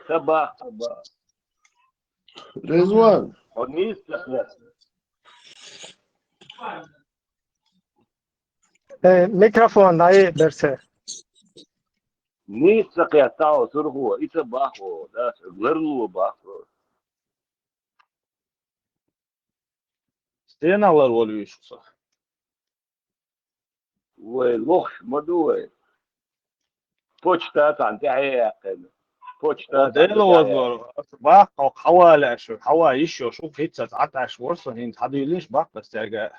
Ца ба, ца ба. Резван. Хьо нийса ца хьаьца. Э, микрофон дӀае берсе. Нийса ца кхетта хьо, сурхо, и ца бахо, да, ларло бахо. Стенах лар волу вуьйш со? Вай, лохуш ма ду вай. Почта цхьаьна тӀаьхье яьккхина. Почта О, цхьаьна Дела тӀаьхье вазло, аса баккха хьо хьавалаьш, хьава йиш йолуш, хӀинца цхьа тӀаш вара со, хӀинца хьадуьйлийша баккха ас цаьрга.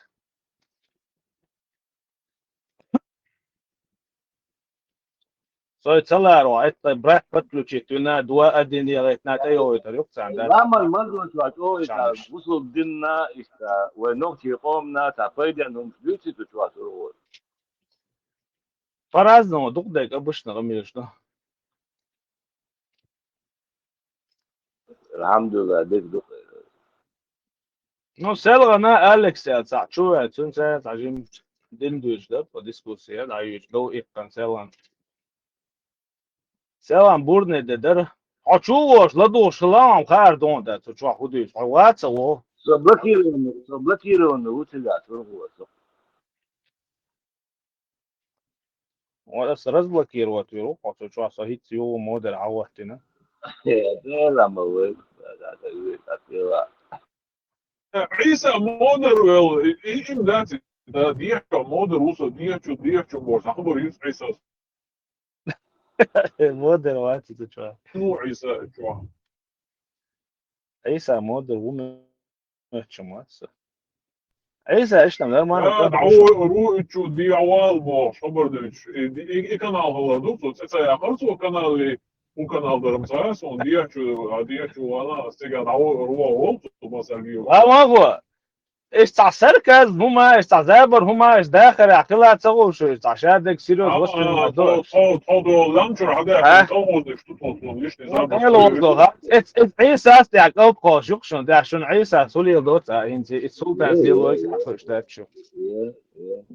Сой ца ларо, это брат подключить, вина два один я, это на тайо, это рюкзак, да? Ламан мазло чуа чӀогӀа иштта, Шамиш. Бусулба динна иштта, вай нохчий къомна, цхьа пайденна хӀумаш дуьйций цу чуа сургӀо? По-разному, дукха дерг обычно къамелаш ду. АлхьамдулиллахӀ, дерг ду. Ну, селгӀана Алекс ял цхьа чу ваьлла, цуьнца цхьа жим дин дуьйцуш дара, по дискуссия дӀаюьйцуш, дов иккхана селгӀан. СелгӀан бурне де дара. Хьо чу а волуш, ладугӀуш хилла хьуна хаар догӀун дац, цу чохь хӀун дуьйцу, хьо ваца а вогӀу. Со блокированный, со блокированный ву цигахь, сурхо со. Ой, ас разблокировать вир ву, хьо цу чохь со хӀинца юха модер хьахӀоттина. Э, Дела ма вай, да, да, да, вай, да, Дела. Э, Ӏийса модер вел, и, и, им дац, да, дехьа модер ву со, дехьа чу, дехьа чу бохуш, хабар юьйцу Ӏийсас. Модер вац цу чохь. Ну, Ӏийса чохь. Ӏийса модер ву ме-, мехча ма аса. Ӏийса, иштта нормально. Да, дӀавоьру, и чу дехьавала бохуш, хабар дуьйцуш. И, и, и канал хилар ду, цо цӀе ца яхара цо канале, хӀун канал дара ма ца, сон дехьа чу, а дехьа чу вала, ас цигахь дӀавоьру, вон волу цо, масал вийр. Ва, ва, ва. Иштта цхьа сарказм хӀума, иштта цхьа забар хӀума, иштта дахарехь хила ца гӀур шу, иштта цхьа шадерг серьёзно васкино ма до. Тхо, тхо, тхо, лам чуьра хьадаьхкина, Ай? Тхо гӀоздеш ду, тхо, тхо, лишний забар. Ӏела вогӀу хьо, эц, эц Ӏийсас тӀехь кӀалд кхоллуш ю-кх шуна, тӀехь шуна Ӏийсас хӀун леладо ца, хӀинца и султан Ай, лелой ай, ай. Ахуш дац шу. Ай,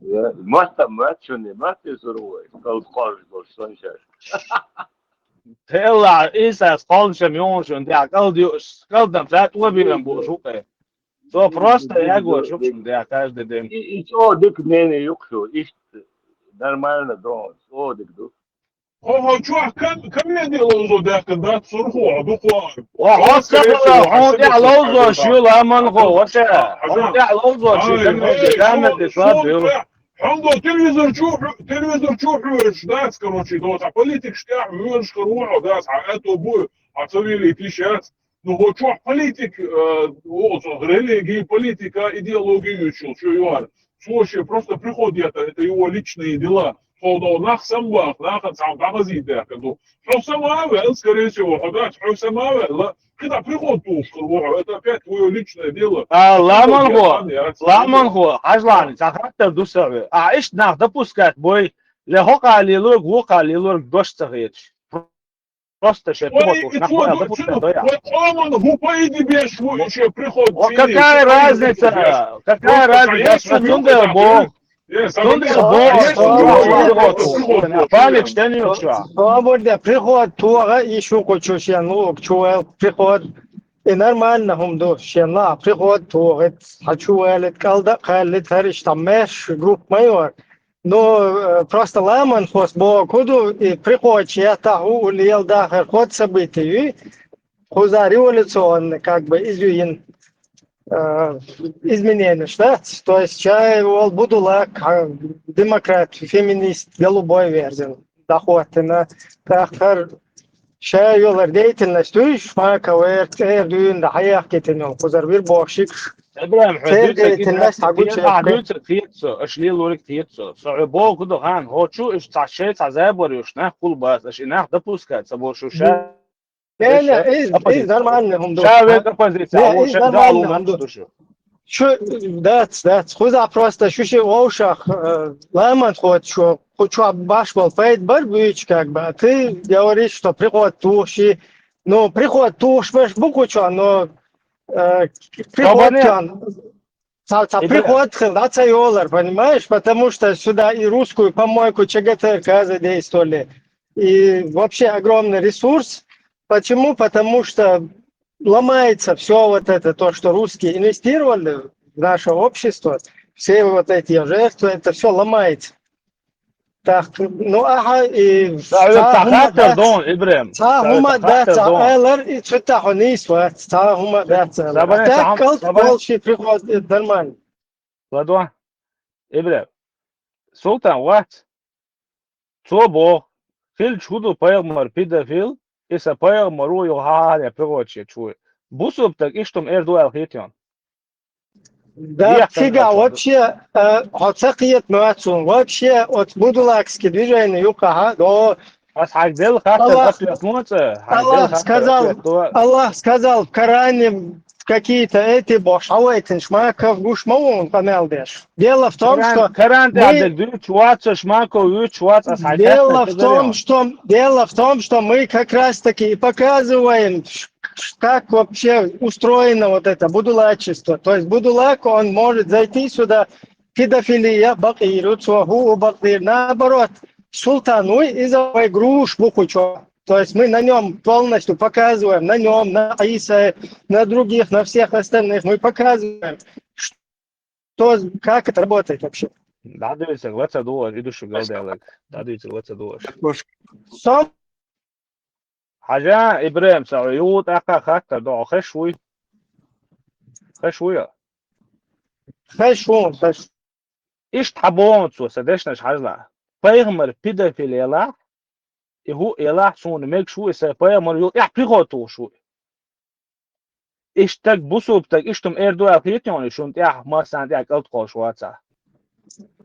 ай, ай. Матта, матта шуна, матта и сургӀо, кӀалд кхоллуш болуш сон шаьш. Делла, Ӏийсас кхоллушам юхуш шуна, тӀехь кӀалд юуш, кӀалдам ца тӀобийрам бу шу кхе. Цо просто ягош ю-кх шуна тӀехь каждый день. И, и чӀогӀа дика мнение ю-кх шу, иштта нормально ду, чӀогӀа дика ду. Хьо, хьо чохь ком-, комедия ловзо даьккхина дац, сурхо, хьо дукха вахар. Ва, хьо ца хилла, хьуна тӀехь ловзош ю, ламанхо, ваша. Хьуна тӀехь ловзош ю, комедия, комедия, ладно, ю. Хьуна телевизор чу, телевизор чу хьоьжуш дац, короче, до цхьа политикаш тӀехь вуьйлуш хир ву хьо, дац, хьан аьтто бу, хьан ца вийлийта йиш яц. Ну, хьо чохь политик, э, оцу религии, политика, идеология юьйцуш йолу чу ю хьан. Цо шен просто приход еттар, это его личные дела. Хьо до нах самабаха, нахана цхьа дӀахазийта даьккхина ду. Хьо сама а ваьлла, скорее всего, хьо дац, хьо сама а ваьлла, кхидӀа приход тухуш хир ву хьо, это опять твоё личное дело. А, ламанхо, ламанхо, хьажлани, цхьа хаттар ду сан хьоьга. А, иштта нах допускать бой, ле хӀокху лелорг, вукху лелорг дош ца хеташ. Просто шен приход тухуш нах вай допускать дой. Вай къоман хӀун пайда беш ву и шен приход? О, какая разница? Какая разница? Цундела боху. Цундела боху. Паник стенна ю шу. Собар де, приход тоха и шу кху чу шен луг чу ваьлла приход. И нормально хӀума ду, шен ла приход тоха, хьан чу валит, кӀалда а кхаьллит, хӀара иштта маьрша группа ма йора. Ну, э, просто ламанхоша боху ду, и приходчу еттахь хӀу лела дахар хӀотта событие ю, кхуза революционный, как бы, изъюйина, э, измененеш дац. То есть, чай вол Будулак, а, демократ, феминист, голубой верзина, дӀахӀоттина, тӀаккха хӀара ша йолар деятельность дуьйш, Маковер, цӀера дуьйна да хьаяхкийтина йолу кхузара вир боху шикаш. Ибрахим, хьо церан дуьйцург деятельность хьан гучу хьан дуьйцург хета со, аша лелориг хета со. Со хьо боху ду хан, хьо чу иштта цхьа шайн цхьа забар йолуш нах кхул бац, аша и нах допускать ца бо шу ша. Не, не, иза, иза нормальный хӀума ду. Ша век оппозиция, не, а иза шайн нормальный хӀума ду. Шу. Шу, дац, дац. Кхузахь просто шу ши вовшах, э, ламан ход, шу, ху чу баш бол, пайда бар буьйчу, как бы. А ты говоришь, что приход тухши. Ну, приход тухш баш бу кху чу, но, э, приход чан. Ца, ца приход хил, да, ца йолар, понимаешь? Потому что сюда и русскую помойку Ч Г Т Р К задействовали. И вообще огромный ресурс. Почему? Потому что ломается все вот это, то, что русские инвестировали в наше общество, все вот эти жертвы, это все ломается. Так, ну, ага, и Ца ца хӀума хаттар дац. Дон, Ибрем. Ца хӀума дац, ца хаттар дон. Элар, и цу тахо нийс вац, ца хӀума дац, ца элар. Сабане, а так ца хӀум-, калт сабане. Болчи приход, э, нормально. Ладо, Ибрем. Султан вац. Цо боху, хилча хӀун ду пайхамар педофил, и сан пайхамар ву, юха хьан пригоче чу ву. Бусулба стаг иштта эр ду аьлла хийтайон. Да, дехар цигахь вообще, э, хьо ца кхета моьтту суна. Вообще, оцу будулакский движение юкъахь, до Ас хьайга делла хаттар Аллах, ас вес моца, хьайга делла Аллах хаттар сказал, ас вес до. Аллах сказал в Коране, какие-то эти бохуш, хьавайтинаш ма каф гуш ма ву къамел деш. Дело в том, Коран, что Коран тӀехь мы дерг дуьйцуш вацаш, ма ко вуьйцуш вац, ас хьайга Дело хаттар в том, что, дело в том, что мы как раз-таки и показываем, ш-, ш-, как вообще устроено вот это будулачество. То есть будулак, он может зайти сюда, педофилия бакъийра, цо хӀу бакъдийр. Наоборот, султан вуй, иза вай груш бу кху чу. То есть мы на нём полностью показываем, на нём, на Иса, на других, на всех остальных мы показываем, что, как это работает вообще. ДӀадуьйцург ла ца дугӀаш, и ду шу галделларг. ДӀадуьйцург ла ца дугӀаш. Сом Хьажа, Ибрем, ца хьо юха тӀаккха хаттар до, хьо хеш вуй? Хеш вуй хьо? Хеш ву, хеш. Иштта хьан боху цо, сан дешнаш хьажалахь. Пайхамар педофил елахь, и хӀу елахь, суна мегаш ву, и сан пайхамар юл, эхь, приход тухуш ву. Иштта стаг, бусулба стаг, иштта эр ду аьлла хийтайон, и шуна тӀехь, массарна тӀехь кӀалт кхоллуш вацахь.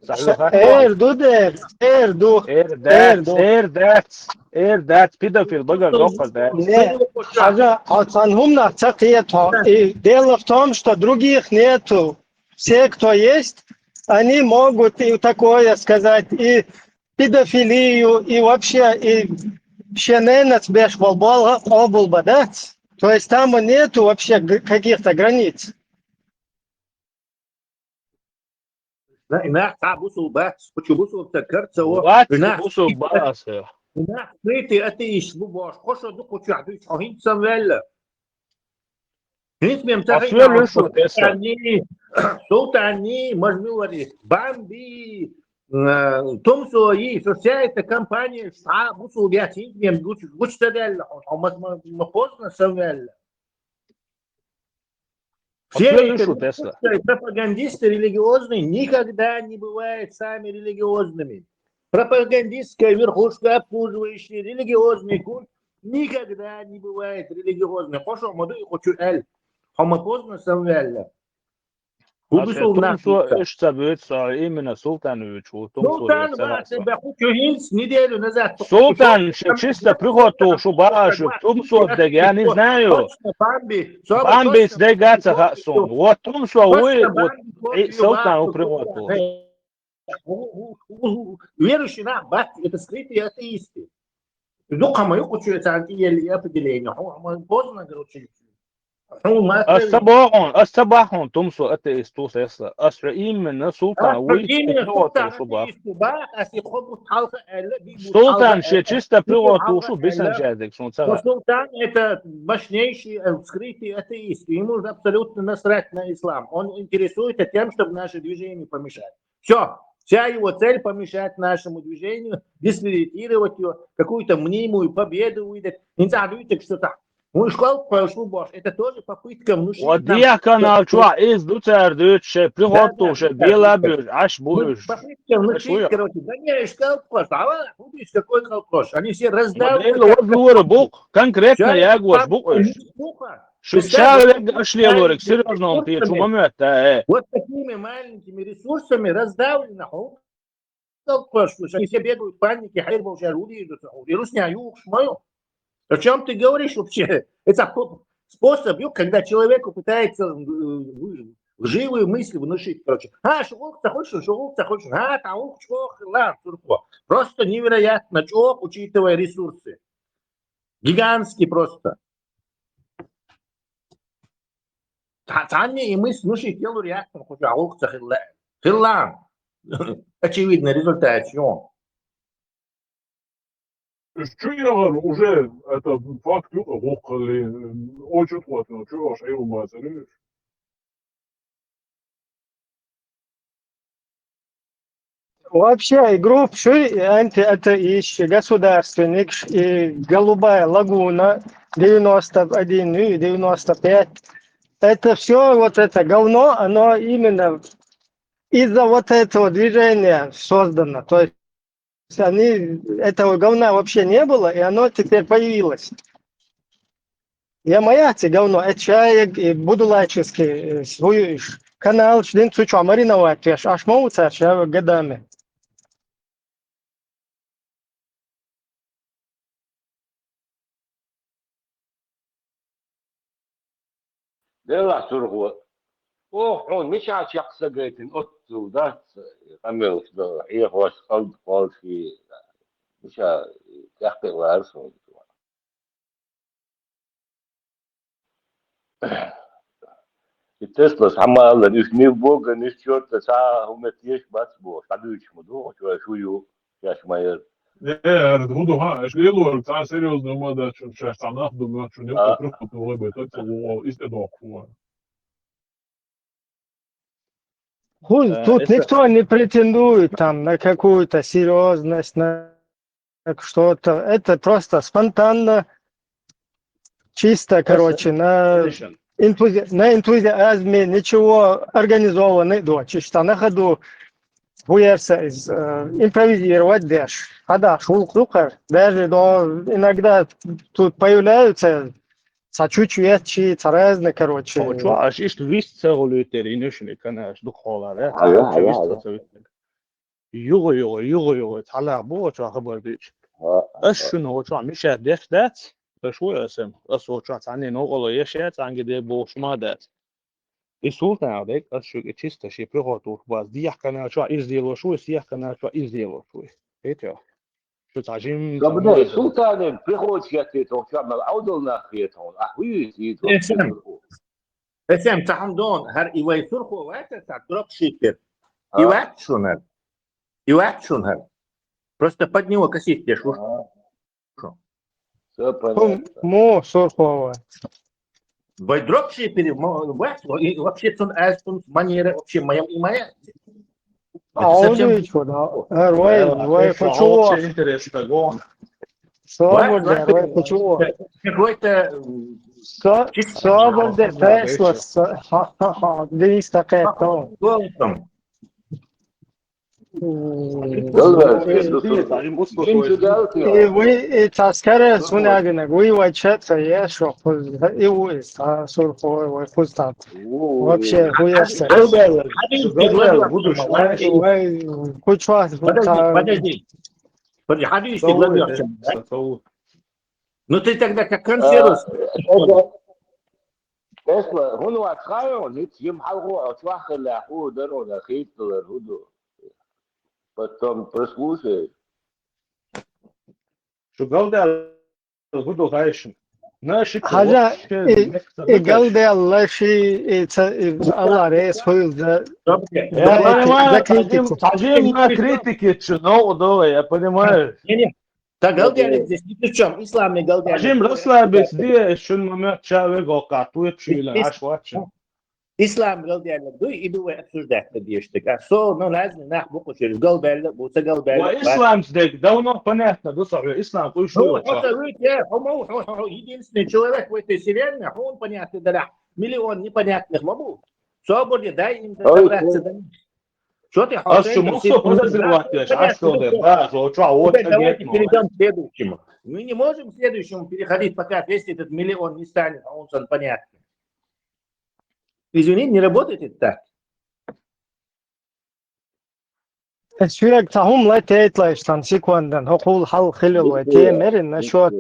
Ца хьоьху хаттар? Эр ду дер, эр ду. Эр дац, эр ду. Эр дац, эр дац, педофил багара доккхар дац. Не, хьажа, хьо цхьана хӀуманах ца кхета хьо. И дело в том, что других нету. Все, кто есть, они могут и такое сказать, и педофилию, и вообще, и шен ненаца беш болу болх къобал бан дац. То есть там нету вообще г-, каких-то границ. На, и нах цхьа бусул бац, кху чу бусул ца карцаво. Вац, и нах бусул бац. И нах скрытый атеист бу бохуш, кхо шо ду кху чохь дуьйцу, хьо хӀинца сан ваьлла. ХӀинца мем ца хиъна, Султанний, Султанний, мажмилвари, Бамби, э, Тумсои, со вся эта компания, цхьа бусул бац, хӀинца мем гучу, гучу ца даьлла, хьо, хьо ма, ма, ма поздно сан ваьлла. Все эти русские пропагандисты религиозные никогда не бывают сами религиозными. Пропагандистская верхушка, обслуживающая религиозный культ, никогда не бывает религиозной. Кхо шо ма ду и кху чу аьлла. Хьо ма поздно сан ваьлла. ХӀу бусул нах Тумсо уьш ца буьйцу, со именно Султан вуьйцу, хӀу Тумсо Султан вуьйцу, ца вац, баьху чу хӀинца неделю назад. Султан ше чисто приход тухуш ву бахьаш, Тумсо дег, я не знаю. Точно, Бамби. Бамбис дег а ца хаьа суна. Вот Тумсо вуй, вот Султан ву приход тухуш. Верующий нах бац, это скрытые атеисты. Дукха ма ю кху чу царна тӀеелла и определение. Хьо, хьо поздно, короче. Хьуна ма Ас ца боху хьуна, ас ца боху хьуна, Тумсо атеист ву сесла. Ас хьо именно Султан вуй, именно приход Султан тухуш ву бах. Атеист ву бах, ас и кхо бутт хьалха аьлла, би бутт Султан хьалха ше аьлла, чисто приход тухуш ву, бисанчаьрдиг суна ца хаьа. Султан это мощнейший, э, скрытый атеист. Ему же абсолютно насрать на ислам. Он интересуется тем, чтобы наше движение помешать. Всё. Вся его цель помешать нашему движению, дискредитировать его, какую-то мнимую победу выдать. ХӀинца а дуьйцург шу тахь. Вуьш кӀалт кхоьллуш ву бохуш. Это тоже попытка внушить нам. Ва дехьа канал чохь иза ду цара дуьйцуш, шайн приход тухуш, шайн бела а буьйцуш, Ӏаш бу уьш. Попытка внушить, короче, да не, уьш кӀалт кхоьллуш, а ва, хӀун дуьйцу, какой кӀалт кхоьллуш? Они все раздавлены. Ма Делла вазлора бу-кх, конкретно ягош бу-кх уьш. Шу ша верг аш лелориг, серьёзно, он кхечу ма моьтту, э. Вот такими маленькими ресурсами раздавлено, хьо. Они все бегают в панике, хьайр болчара ву дийр ду ца хьо. И русня юхуш ма ю. О чём ты говоришь вообще? Это по-, способ, ю, когда человеку пытается, э, вы-, Лживые мысли внушить, короче. А, шу гӀулакх ца хуьлу шуна, шу гӀулакх ца хуьлу шуна. А, тхан гӀулакх чӀогӀа хилла, Сурхо. Просто невероятно чӀогӀа, учитывая ресурсы. Гигантский просто. Ца-, цхьанне и мысль внушить ялур яц шуна, кху чохь гӀулакх ца хилла. Хилла. Очевидно, результат ю. Уьш чу яхар уже, это факт ю, гӀулакх хилли, очень хӀотта, чу ош Ӏилма цӀераш. Вообще, и групп шуй, и антиатеистш, и государственникш, и Голубая лагуна девяносто один, ну и девяносто пять. Это все вот это говно, оно именно из-за вот этого движения создано. То есть они, этого говна вообще не было, и оно теперь появилось. Я моя це говно, это человек, и буду лайчески, э, свою иш. Канал, шлин цучу мариновать, я аш мову царь, я годами. Делахь, Сурхо. Ох, хьуна мичахь чекх са гайтина, оццул дац, къамелаш дан, хьехош, кхалда кхолший, мичахь тӀехкхиа лара суна. И Теслас хьан ма аллара, уьш мил боган, уьш чорта цхьа а хӀума теш бац бохуш, хьан дуьйцуш ма ду, хьо шу ю, шаьш ма яра. Э, ара, хӀун ду, хьан, аша лелорг цхьа а серьёзно ма дац, шаьш цхьа нах ду, ма, шу некъа А. Проход вай бай, так, ца вогӀу, иза тӀедоккху вай. Хуй, Э, тут это никто не претендует там на какую-то серьёзность, на что-то. Это просто спонтанно, чисто, Это короче, на Конечно. энтузи-, на энтузиазме, ничего организованный, да, чисто на ходу. Хуерса из, э, импровизировать деш. Хьада, шулкъ дукхар. Даже до, иногда тут появляются ца чучу ецчи, ца разные, короче. Хьо чу аш иштта вист ца гӀулуьйтера, и нуьшани канаш дукха хьолара, Ага, ца ага, вист ага. ца вист. Югъа-югъа, югъа-югъа, цхьаллах бу оцу хабар дуьйцу. Ага, Ас ага. шуна оцу миша деш дац, аш ву аса, ас оцу цхьанне новкъарло еш яц, анги де бохуш ма дац. И султан дерг, ас шуьга и чисто шен приход ву, баз дехкана чохь издело шу, сехкана чохь издело шу. Хетё? Шу цхьа жим Габнай, султанин приход шетте тохча мал Ӏовдал нах хетон. А хуй сийт Эсэм. Эсэм, цхьа хьундон, хӀара и вай Сурхо вац, цхьа дропшиппер. И А? вац шуна хӀара. И вац шуна хӀара. Просто под него косить деш ву. А. Шу. Всё Ху-, понятно. Мо Сурхо вац. Вай дропшиппер, мо-, вац, и вообще цун аз, цун манера вообще моя и моя. А Это он совсем ведь вот, а, э, вай, Да, вай, это хочу. Вообще интересно, го. Что Вай, вот, вай, вай, хочу. Какой-то, м, Со-, чисто соболь де Да, да, Тесла, да. со-, ха-ха-ха, двести Ха-ха, голосом. М, Галвай, э, Петр, э, Петр, Петр, Петр, Петр, и вы, и таскара Петр, сунагина, вы вачат, я шо, хуз, и вы, а, Сурхо, вы хуз там. О, Вообще, хуяса. Галвай, Галвай, будешь, знаешь. Вы, вы, кучва, Подожди, та- подожди. Подожди, Хадис, ты Галвай, главный да, вообще, да? Сатау. Ну ты тогда как консервус? А, это, Тесла, хӀун вац хаайо, ниц йим хьалхо, а чохь хилла хӀу даро, да хийталар хӀу ду. Потом прослушай. Шу галдаьлла хӀу ду хаайшна? Наши Хьажа, вообще и, мекса и галдаьлла ши, и ца, и Алла рес хуйла за, Добре. Я за кри-, понимаю, за критику. Тажим, тажим на критике, чё, ну, давай, я понимаю. Не, не, Та галдели здесь ни при чём. Ислам не галдели. Тажим расслабиться, де, шун момент чаве го катует чуйла, Ис-, аш вача. Ислам галдели дуй, и ду вай обсуждать деш так. А со, ну, разный нах бу кучер. Галдели, бу ца галдели. Ва ислам здесь давно понятно, ду саху, ислам куй Ну, шуй вот вача. Это вы, те, хо, хо, хо, хо, единственный человек в этой вселенной, хо, он понятный, да, да. Миллион непонятных мабу. Собор не дай им Ой, разобраться, ой. Да. Что ты Ас шу муксо подозревать еш, аш шу де, да, жо, чё, вот Теперь давайте перейдём к следующему. Мы не можем к следующему переходить, пока весь этот миллион не станет, а он сан понятно. Извини, не работает это так. Сюрек цхьа хӀума лай тейтлайш сан секундан, хӀокхул хьал хилил вай, те мерин насчёт.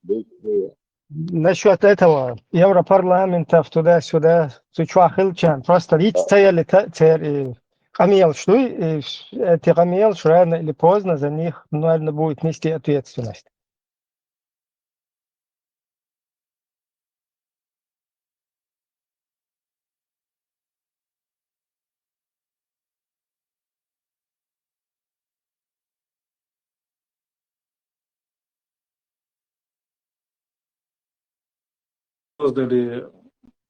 Быстрее. Насчет этого Европарламентов туда-сюда, цу чохь хилчан, просто лиц цаяли та-, цер, и къамелаш дуй, и эти къамелаш рано или поздно за них, наверное, будет нести ответственность. Создали,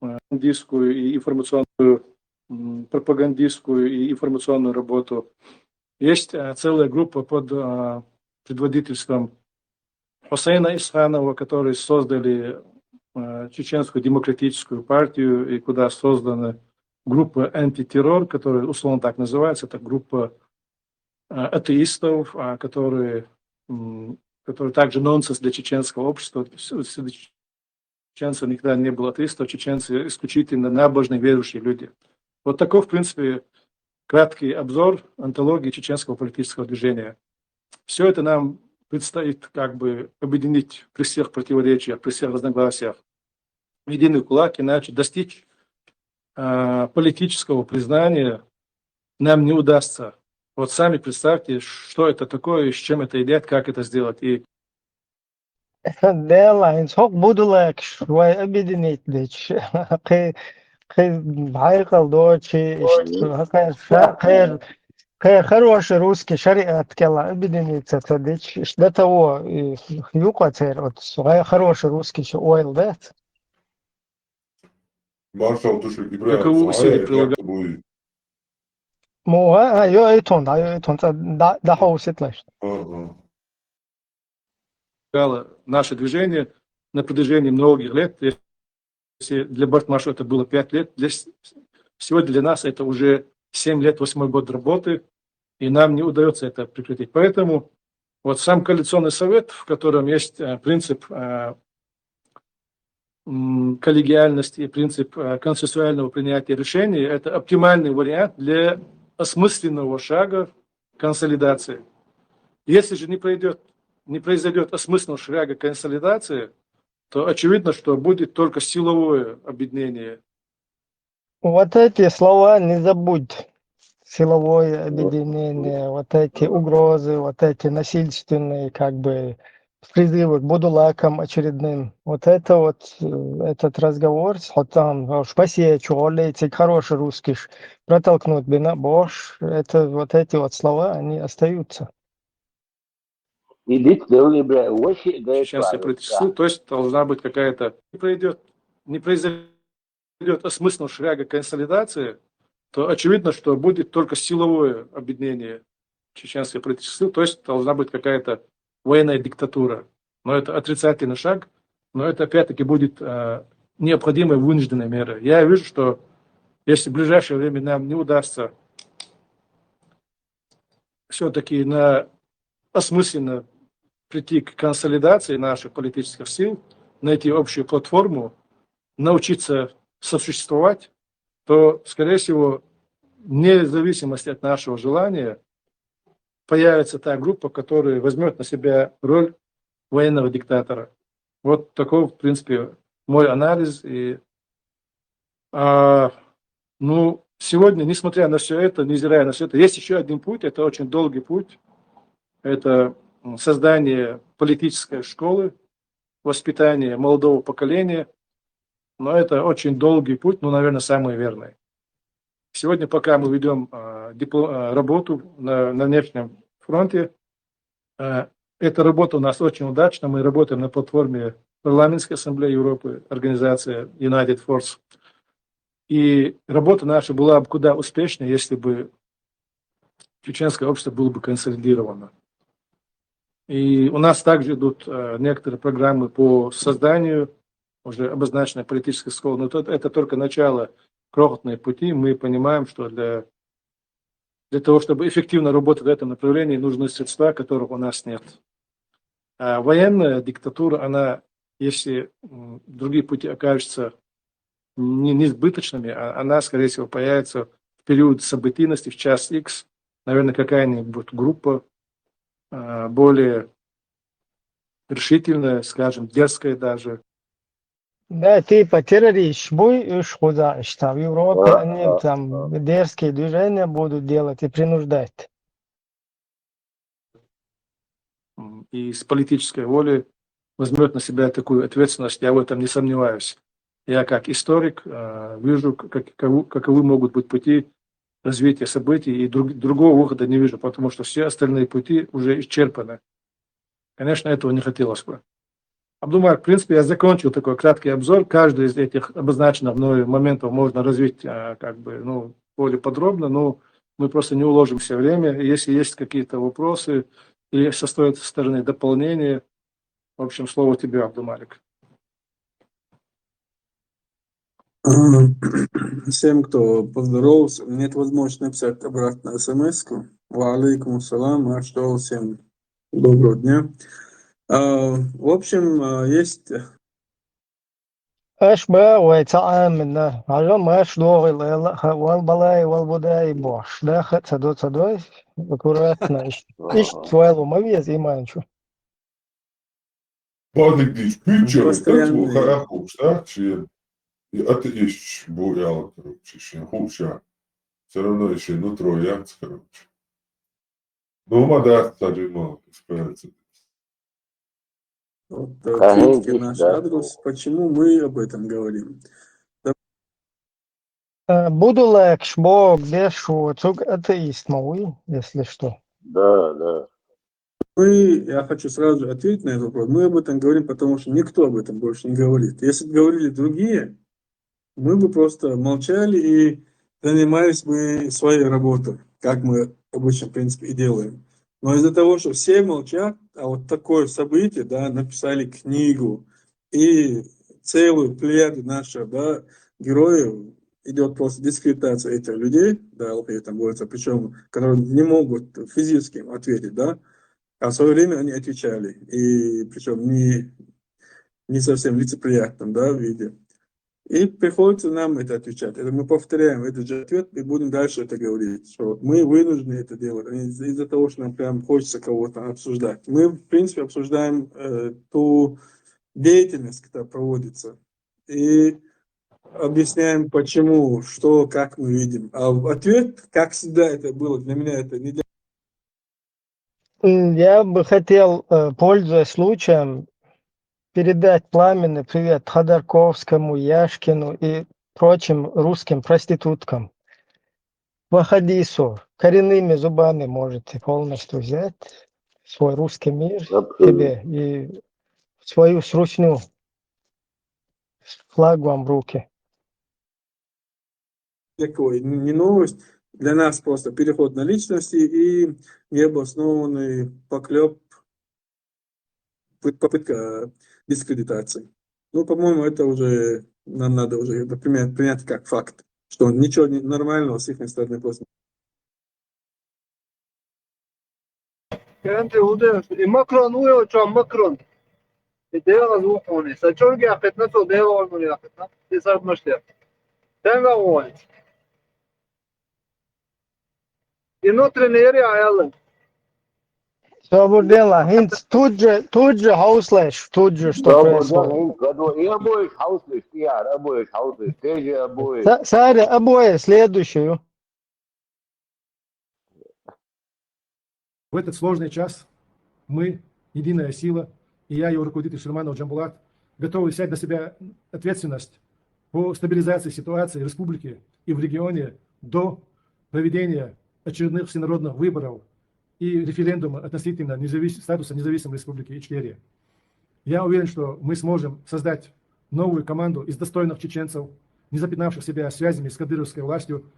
э, пропагандистскую и информационную, м, пропагандистскую и информационную работу. Есть, э, целая группа под, э, предводительством Хусейна Исханова, которые создали, э, Чеченскую демократическую партию, и куда созданы группы антитеррор, которые условно так называются, это группа, э, атеистов, а, которые, м, которые также нонсенс для чеченского общества. То есть, э, среди чеченцев никогда не было атеистов, чеченцы исключительно набожные, верующие люди. Вот такой, в принципе, краткий обзор антологии чеченского политического движения. Все это нам предстоит как бы объединить при всех противоречиях, при всех разногласиях в единый кулак, иначе достичь, а, политического признания нам не удастся. Вот сами представьте, что это такое, с чем это едят, как это сделать. И Делла, хӀинца хӀокху будулакаш вай объединить дича, кхин, кхин бӀайкъал доций, иштта, кхин, кхин, кхин хороший русский шариат кӀела объединиться ца дича, иштта до того, и юкъа церан, вот, вай хороший русский шу ойла дац? Маршал, ты что, Ибрагим, Для кого усилий прилагать? Ма, а, а, йо, ай тхуна, да, йо, ай тхуна, цӀа да-, дӀахьовсийта лайш. Ага. Наше движение на протяжении многих лет, если для Бартмаша это было пять лет, для с-, сегодня для нас это уже семь лет, восьмой год работы, и нам не удается это прекратить. Поэтому вот сам коалиционный совет, в котором есть, э, принцип, э, м, коллегиальности и принцип, э, консенсуального принятия решений, это оптимальный вариант для осмысленного шага консолидации. Если же не пройдёт, не произойдёт осмысленного шага консолидации, то очевидно, что будет только силовое объединение. Вот эти слова не забудь. Силовое объединение, вот эти угрозы, вот эти насильственные, как бы, призывы к будулакам очередным. Вот это вот, э, этот разговор с Хотам, уж пасечу, олейцик, хороший русский, протолкнуть бина бош. Это вот эти вот слова, они остаются. И дит дали бля, вообще, да, Чеченское правильно, правительство, да. То есть должна быть какая-то, не пройдёт, не произойдёт осмысленного шага консолидации, то очевидно, что будет только силовое объединение чеченских политических сил, то есть должна быть какая-то военная диктатура. Но это отрицательный шаг, но это опять-таки будет, э, необходимой вынужденной мерой. Я вижу, что если в ближайшее время нам не удастся всё-таки на, осмысленно прийти к консолидации наших политических сил, найти общую платформу, научиться сосуществовать, то, скорее всего, вне зависимости от нашего желания, появится та группа, которая возьмёт на себя роль военного диктатора. Вот такой, в принципе, мой анализ. И, а, ну, сегодня, несмотря на всё это, невзирая на всё это, есть ещё один путь, это очень долгий путь. Это, м, создание политической школы, воспитание молодого поколения. Но это очень долгий путь, но, наверное, самый верный. Сегодня, пока мы ведём, а, дипло-, а, работу на, на внешнем фронте, а, эта работа у нас очень удачна. Мы работаем на платформе Парламентской ассамблеи Европы, организация United Force. И работа наша была бы куда успешнее, если бы чеченское общество было бы консолидировано. И у нас также идут, э, некоторые программы по созданию уже обозначенной политической школы. Но тут это только начало, крохотные пути. Мы понимаем, что для, для того, чтобы эффективно работать в этом направлении, нужны средства, которых у нас нет. А военная диктатура, она, если, м, другие пути окажутся не-, несбыточными, а она, скорее всего, появится в период событийности, в час икс, наверное, какая-нибудь группа, а, более решительная, скажем, дерзкая даже, Да, типа террорист, буй уж худа, что в Европе они там дерзкие движения будут делать и принуждать. И с политической воли возьмет на себя такую ответственность, я в этом не сомневаюсь. Я как историк э, вижу, как, каковы могут быть пути развития событий, и друг, другого выхода не вижу, потому что все остальные пути уже исчерпаны. Конечно, этого не хотелось бы. Абдумар, в принципе, я закончил такой краткий обзор. Каждый из этих обозначенных мною моментов можно развить э, как бы, ну, более подробно, но мы просто не уложимся время. Если есть какие-то вопросы или со своей стороны дополнения, в общем, слово тебе, Абдумалик. Всем, кто поздоровался, нет возможности написать обратно смс-ку. Ва алейкум салам, а что всем доброго дня. А, в общем, а, есть Аш ба вай ца амина. Ажа маш догил эла ха вал балай вал будай бош. Да ха ца до ца дой. Аккуратно. Иш иш твайлу мавиз иманчу. Бадик диш пичер как бу ха хуш да чи. И это иш бу ял короче шин хуша. Все равно иши нутро яц короче. Ну ма да ца джима исправится. Вот, э, критики наш адрес. Почему мы об этом говорим? Будулакш Бог дешу цуг атеист мауи, если что. Да, да. Мы, я хочу сразу ответить на этот вопрос. Мы об этом говорим, потому что никто об этом больше не говорит. Если бы говорили другие, мы бы просто молчали и занимались бы своей работой, как мы обычно, в принципе, и делаем. Но из-за того, что все молчат, а вот такое событие, да, написали книгу, и целую плеяду наших, да, героев идет просто дискредитация этих людей, да, там борются, причем, которые не могут физически ответить, да, а в свое время они отвечали, и причем не, не совсем лицеприятном, да, виде. И приходится нам это отвечать. Это мы повторяем этот же ответ и будем дальше это говорить, что вот мы вынуждены это делать, а не из-за того, что нам прям хочется кого-то обсуждать. Мы, в принципе, обсуждаем э, ту деятельность, которая проводится. И объясняем, почему, что, как мы видим. А ответ, как всегда это было, для меня это не для Я бы хотел, э, пользуясь случаем, передать пламенный привет Ходорковскому, Яшкину и прочим русским проституткам. Вахадису, коренными зубами можете полностью взять свой русский мир себе и свою срусню флаг вам в руки. Такой не новость. Для нас просто переход на личности и необоснованный поклеп, попытка дискредитации. Ну, по-моему, это уже нам надо уже это принять, принять как факт, что ничего нормального с их стороны просто. Кенти удеш и Макрон уйо чо Макрон. И дела звукони. Са чорги ахетна цо дела ормони ахетна. И сад моште. Тенга уйо. И но тренери аялен. Свободела, хинц тут же, тут же хауслеш, тут же что происходит. Я боюсь хауслеш, я боюсь хауслеш, ты же боюсь. Саре, обои следующую. В этот сложный час мы, единая сила, и я, его руководитель Шерманов Джамбулат, готовы взять на себя ответственность по стабилизации ситуации в республике и в регионе до проведения очередных всенародных выборов и референдума относительно независ... статуса независимой республики Ичкерия. Я уверен, что мы сможем создать новую команду из достойных чеченцев, не запятнавших себя связями с кадыровской властью.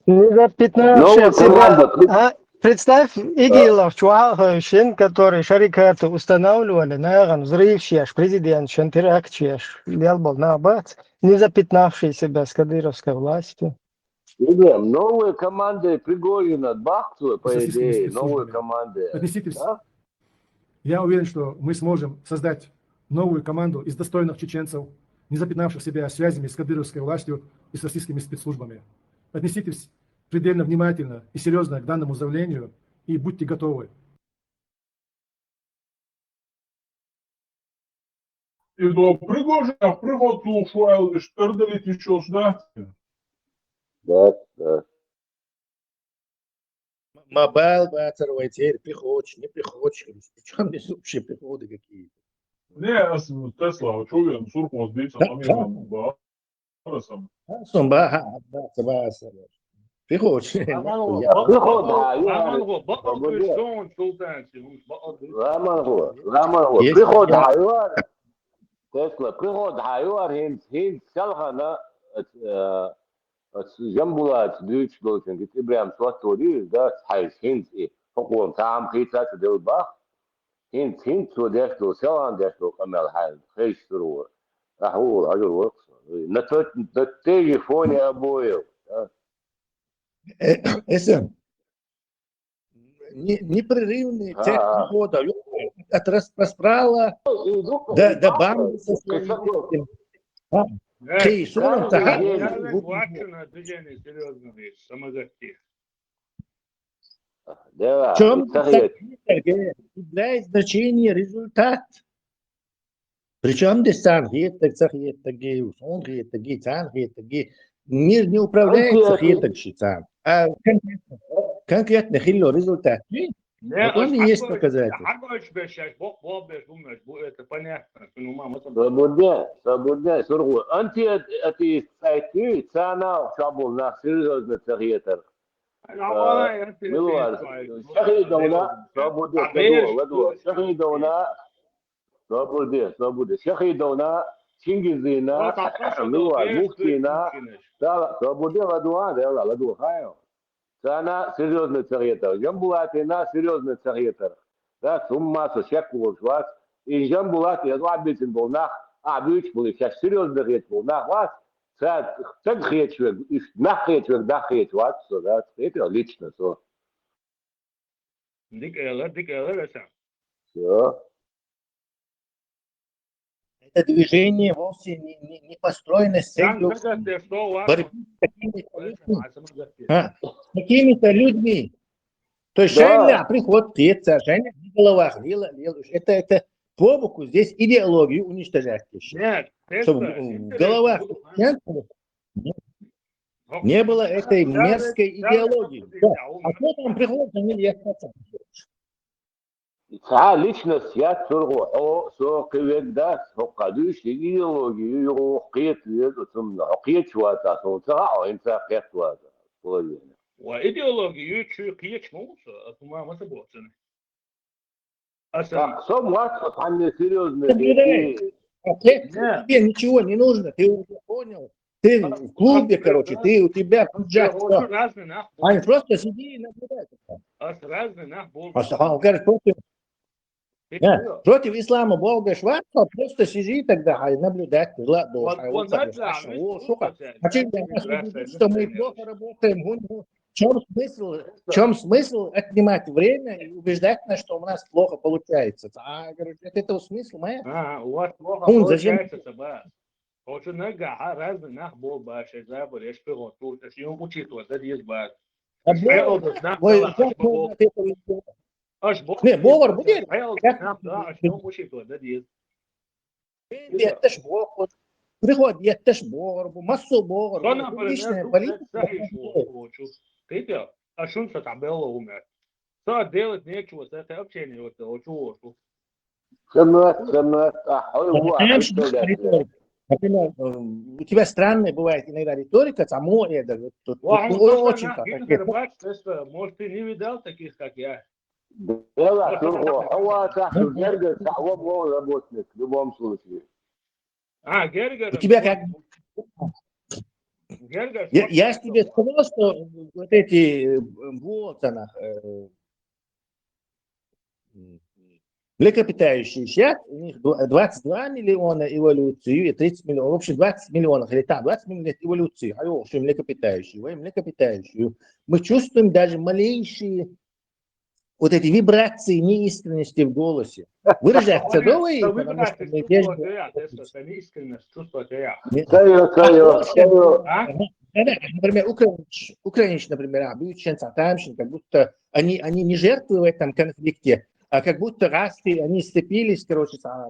Не запятнавших себя. А? Представь, игилов чуахшин, который шарикаты устанавливали, наверное, взрывщияш, президентшин, терактшияш, лелбол набац, не запятнавший себя с кадыровской властью. Новая команда Пригожина, Бахту, по идее, новая команда. Отнеситесь. Я уверен, что мы сможем создать новую команду из достойных чеченцев, не запятнавших себя связями с кадыровской властью и с российскими спецслужбами. Отнеситесь предельно внимательно и серьезно к данному заявлению и будьте готовы. И до Пригожина приход лучше, а лишь пердалить ещё сюда. Да, да. Ма бал бацар вай цер приходчи, не приходчи. Причём здесь вообще приходы какие-то? Не, а с-, Тесла, а чё я, Суркос бийца, да, там да. Именно, да. Сумба, ха, баса, баса. Приходчи. Ламангу, Я- бакъ-, Прихода, бакъ-, я- ламангу, бакъ-, Бабуде. Куштон, султан, сиус, бакъ-, Ламангу, ламангу. Есть. Прихода, я. Тесла, прихода, я, хинц, хинц, селхана, э, э, Жамбулат, дуьйцуш долчун, гита Ибрахим сотто дийр, да, хьайш, хинц и. Хокъом, таам хийца чу дел бах. Хинц, хинц, цо деш долу, селхан деш долу къамел хьайна, хезаш Суркос. Ахьа ву, хьажур ву. На тот, на той же фоне обоев, да? Э, это не-, непрерывный А, цепь а. Прихода, от рас-, Расправа до, до Бамбуса. А. Э, Ты, Суркос, каждый день. Каждый год на движение серьёзно есть, самозащита. Да, Причём цахьет. Цахьет, э, определяет значение результат. Причём здесь царна хетаг, ца хетаг, суна хетаг, царна хетаг. Мир не управляется хетаг ши царна. А конкретно, конкретно хилло результат. Не, вот он и есть показатель. Хьагойш беш, шаьш бокъо беш, бу меш, бу это понятно. Ну, мама, там. Свободно, свободно, Суркос. Анти-, атеист сайт, царна чабул нах серьёзно ца хетар. Милвар, Шахидовна, свободе, ладо, ладо. Шахидовна, свободе, свободе. Шахидовна, Чингизина, Милвар, Мухтина, Дала, свободе, ладо, Дала, ладо, хайо. Царна серьёзно ца хетар. Жамбулатина серьёзно ца хетар. Да, сумма со шек волуш вац. И Жамбулат, я дуьйцина болу нах, а, буьйцуш болу, шаьш серьёзно хеташ болу нах вац. Ца, ца хеташ верг, уьш нах хеташ верг, дах хеташ вац со, да, хеташ лично со. Дика элира, дика элира аса. Всё. Это движение вовсе не, не, не построено с целью борьбы с какими-то людьми. А, с какими-то людьми. То есть шайна приход кхета, шайна головах лела, лела. Это, это по боку здесь идеологию уничтожать ещё. Нет, чтобы в головах не было этой мерзкой идеологии. Да. А кто там приходит, они легко. Цхьа личность яц Суркос, хьо, со, кхин верг дац, хӀокху дуьйцу идеологи ю, юха кхета веза цунна, хьо кхеташ вац, хьо ца хаьа, хьо хӀинца кхетта вац, половина. Ва идеологи ю, чу кхеташ ма ву со, аса ма, ма ца боху цунна. Аса. Так, со ма вац, со цхьанне серьёзно. Тебе ничего не нужно, ты уже понял. Ты в клубе, короче, ты, у тебя пиджак, всё. Они просто сиди и наблюдай. Ас разный нах бу. Ас, ага, он говорит, против, э, против ислама болдеш вац, просто сиди тогда, хьай наблюдать, ла, до, хьай вот так, вот, шуха. А чё, я что мы плохо работаем, гун, гун. В чём смысл, в чём смысл отнимать время и убеждать нас, что у нас плохо получается? А, говорю, нет этого смысла, моя. А, у вас плохо получается, собака. Оцу нагахь разный нах болу баш, шайн забар, еш пехот, еш юм учитывать дан деза баш. Шайн образ нах вай, дала, аш боху. Аш боху. Не, бовар бу дела. Шайн образ нах, да, аш юм учитывать дан деза. Бен детташ боху. Приход детташ боху, бу массо боху. Сон, например, личная политика. Кхетий? А шун са тхьабелла хӀума. Со делать нечего, со это общение вот, вот чего. Самат, самат, а, хьой, во, а что дальше? Например, э, у тебя странная бывает иногда риторика, цхьа мо эда, вот, тут, тут, ну, очень так, бац, просто, может, ты не видал таких, как я. Дело, Суркос, а, вот, так, что гергар, цхьа, во, во, работник, в любом случае. А, гергар. У тебя как? Гергар, я, я ж тебе сказал, что вот эти, э, вот она, э, м, млекопитающие сейчас, у них дв-, двадцать два миллиона эволюции и тридцать миллионов, в общем, двадцать миллионов или там, двадцать миллионов эволюции, а, в общем, млекопитающие, вы млекопитающие. Мы чувствуем даже малейшие вот эти вибрации неискренности в голосе. Выражаться, да, вы, потому что мы здесь... Неискренность, чувство. Нет. Цаё, цаё, цаё. А? Да, да, например, украинч-, украинч, например, а, бьют щенца, там щен, как будто они, они не жертвы в этом конфликте, а как будто раз и они сцепились, короче, а,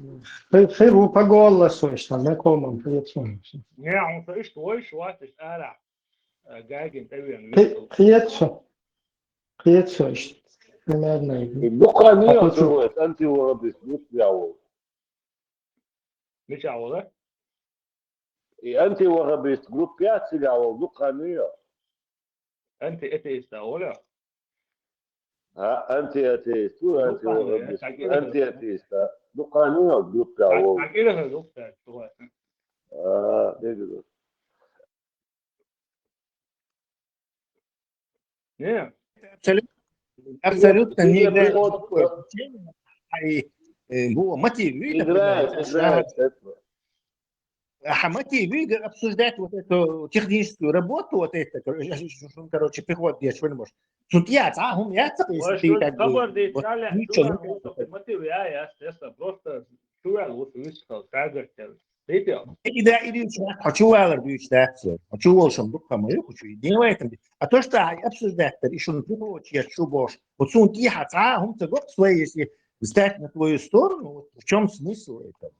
Хи-, хи-, по голосу, что знакомым, приятно. Не, он слышит, ой, что ты, ара, э, Гагин, ты вен, При-, приятно. Приятно, что примерно. Ну, конечно, антиуабист, ну, я вот. Мича вола? И антиуахабист группа яц цигахь волу дукха хан ю? Антиатеист а вола? А, антиатеист ву, антиуахабист, антиатеист а. Дукха хан ю группа волу? Дагира группа, чугӀа. А, дагира. Не. Абсолютно, абсолютно не играет никакой значения. Ай, э, во, мотив, видишь, играет, например, играет, это. Ага, мотив, видишь, обсуждать вот эту техническую работу, вот это, короче, короче, приход, я что не может. Тут я, а, у меня, если ты как бы, вот, ничего не мотив, я, я, естественно, просто чувствовал, вот, высказал, как говорит, Дитя. И да, и дуьйцуш дац, хьо чу валар дуьйцуш дац, хьо чу волуш-м дукха ма ю, хьо чу и ден вайтам. А то, что ай обсуждать дара, и шуна прихочу я чу бохуш, вот суна тӀехьа цхьа а хӀума ца го, свои, если встать на твою сторону, вот в чём смысл этого?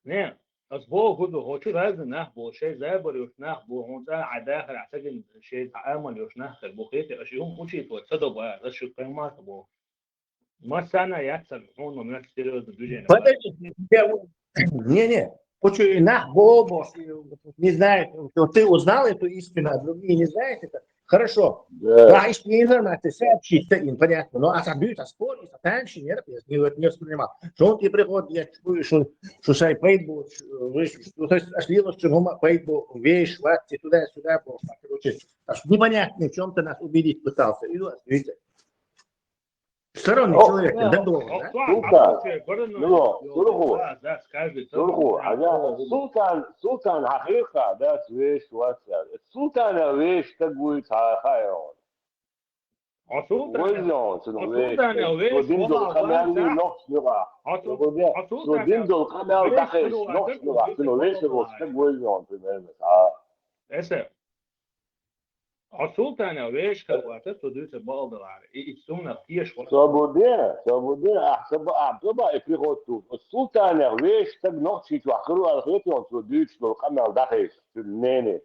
Не, ас боху хӀун ду, хьо чу разный нах бу, шайн забар йолуш нах бу, хьуна цӀа а дахар а ца гина, шайн цхьа амал йолуш нах хир бу, кхетий, аша и хӀума учитывать ца до бара, ас шу кхин ма ца боху. Массарна а яцара, хьуна ма моьтту серьёзно движение. Подожди, я вот, не, не, хочу и нах бо-, бо-, не знает, вот ты узнал эту истину, а другие не знают это. Хорошо. Да. Да, если информация сообщить, то им понятно. Но а собьют, а спорить, а там еще нет, я не, не воспринимал. Что он тебе приходит, я чую, что, что шай поет будет, что, что, то есть, аж лило, что Рома поет будет, вещь, хватит, туда-сюда, бо-, короче, аж непонятно, в чём ты нас убедить пытался. И вот, видите. Сторонний чоловік, да, довго, да? Султан, ну, Турху, Турху, а, Султан, Султан хьан хир-кх, да, вешан вац аьлла. Султанах вешан стаг вуй цхьа хаийра хьуна? Вайза хьуна цунах вешан стаг. Цо дина долу къамел нохчашна юкъахь. Цо дина долу къамел дӀахезаш нохчашна юкъахь. Цунах вешан волу стаг вайза хьуна, примерно, цхьа. Хьо Султанах вешан хир вац, цо дуьйцур бакъалдалара, и, и цунах теша вац. Цо бу дера, цо бу дера, ахь ца ба-, ахь ца баа и приход ту. Султанах вешан стаг нохчийчохь хир ву аьлла хетий хьуна, цо дуьйцуш долу къамел дӀахезаш, цуьнан мнение?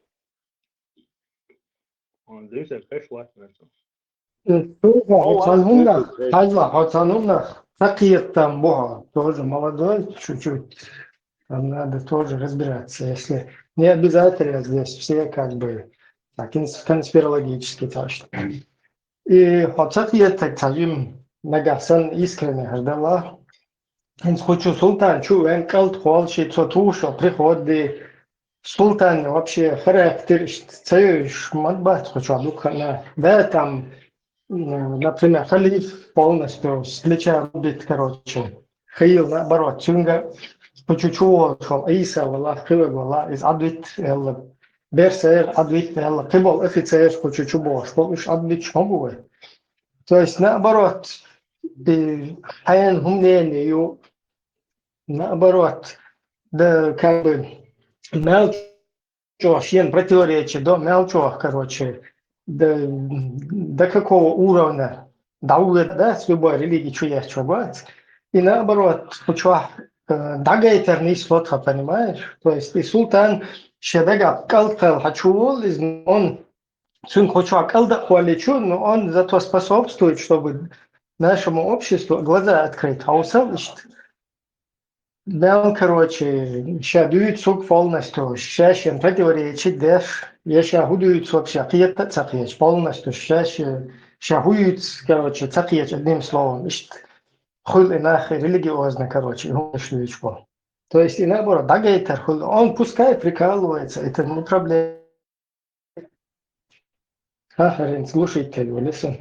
Хьуна дуьйцур кхеш вац, мел цо. Э, слушай, хьо цхьана хӀуманах, хьажал, хьо цхьана хӀуманах схьакхетам бу хьо, тоже молодой, чуть-чуть. Там надо тоже разбираться, если не обязательно здесь все как бы так конс-, конспирологически точно. И хьо ца хетарг цхьа жим нагахь санна искренне хьаждала. ХӀинца кху чу Султан чу вен кӀалт кхоллаший, цо тухуш приход ди. Султан вообще характер иштта ца йовзуш ма бац кху чохь дукха ханна. Да, там, м, например, халиф полностью с плеча рубит, короче. Хаийла, наоборот, цуьнга кху чу чу волуш волу Ӏийса вала, кхин верг вала, иза Ӏадвитта аьлла, берсера Ӏадвитта аьлла, кхин болу офицераш кху чу чу бохуш болу, уьш Ӏадвитта ма бу вай. То есть, наоборот, и хьенан хӀуманене ю, наоборот, да, как бы, мел чӀогӀа шена противоречие до, мел чӀогӀа, короче, до, до какого уровня дӀавоьду, да, с любой религии чу еш чӀогӀа вац. И наоборот, кху чохь, э, дӀагайтар нисло тхан, понимаешь? То есть и султан шен дагахь кӀалд кхелхьа чу волу иза, но он, цуьнга кху чохь кӀалда а кхолличу, но он зато способствует, чтобы нашему обществу глаза открыть. Хьовсал иштта. Мел, короче, ша дуьйцург полностью, ша шен противоречить деш, я ша хӀун дуьйцу вообще, кхета а ца кхеташ, полностью ша ше-, ша хӀун юьйцу, короче, ца кхеташ, одним словом, иштта хуьлу и нах религиозно, короче, и хӀуманаш дуьйцуш болу. То есть, и наоборот, дӀагайтар хуьлу. Он пускай прикалывается, это не проблема. Ха, хӀара, слушайте его, лиса.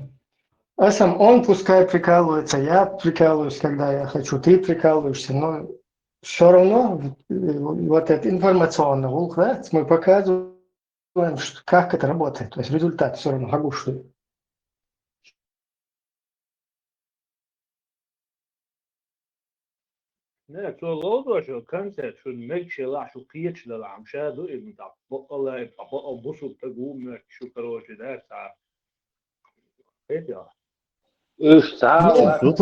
А сам он пускай прикалывается, я прикалываюсь, когда я хочу, ты прикалываешься, но все равно, э, вот этот информационный гӀуллакх, да, мы показываем, что, как это работает, то есть результат все равно хьагуш ду. Не, цо ловдо шу концерт, шуна мегаш елахь, шу кхеташ делахь, ша ду и, ну, так, бакъалла, и бакъал бусулба стаг ву моьтту шу, короче, да, цхьа. Кхетий? Уьш цхьа а вац.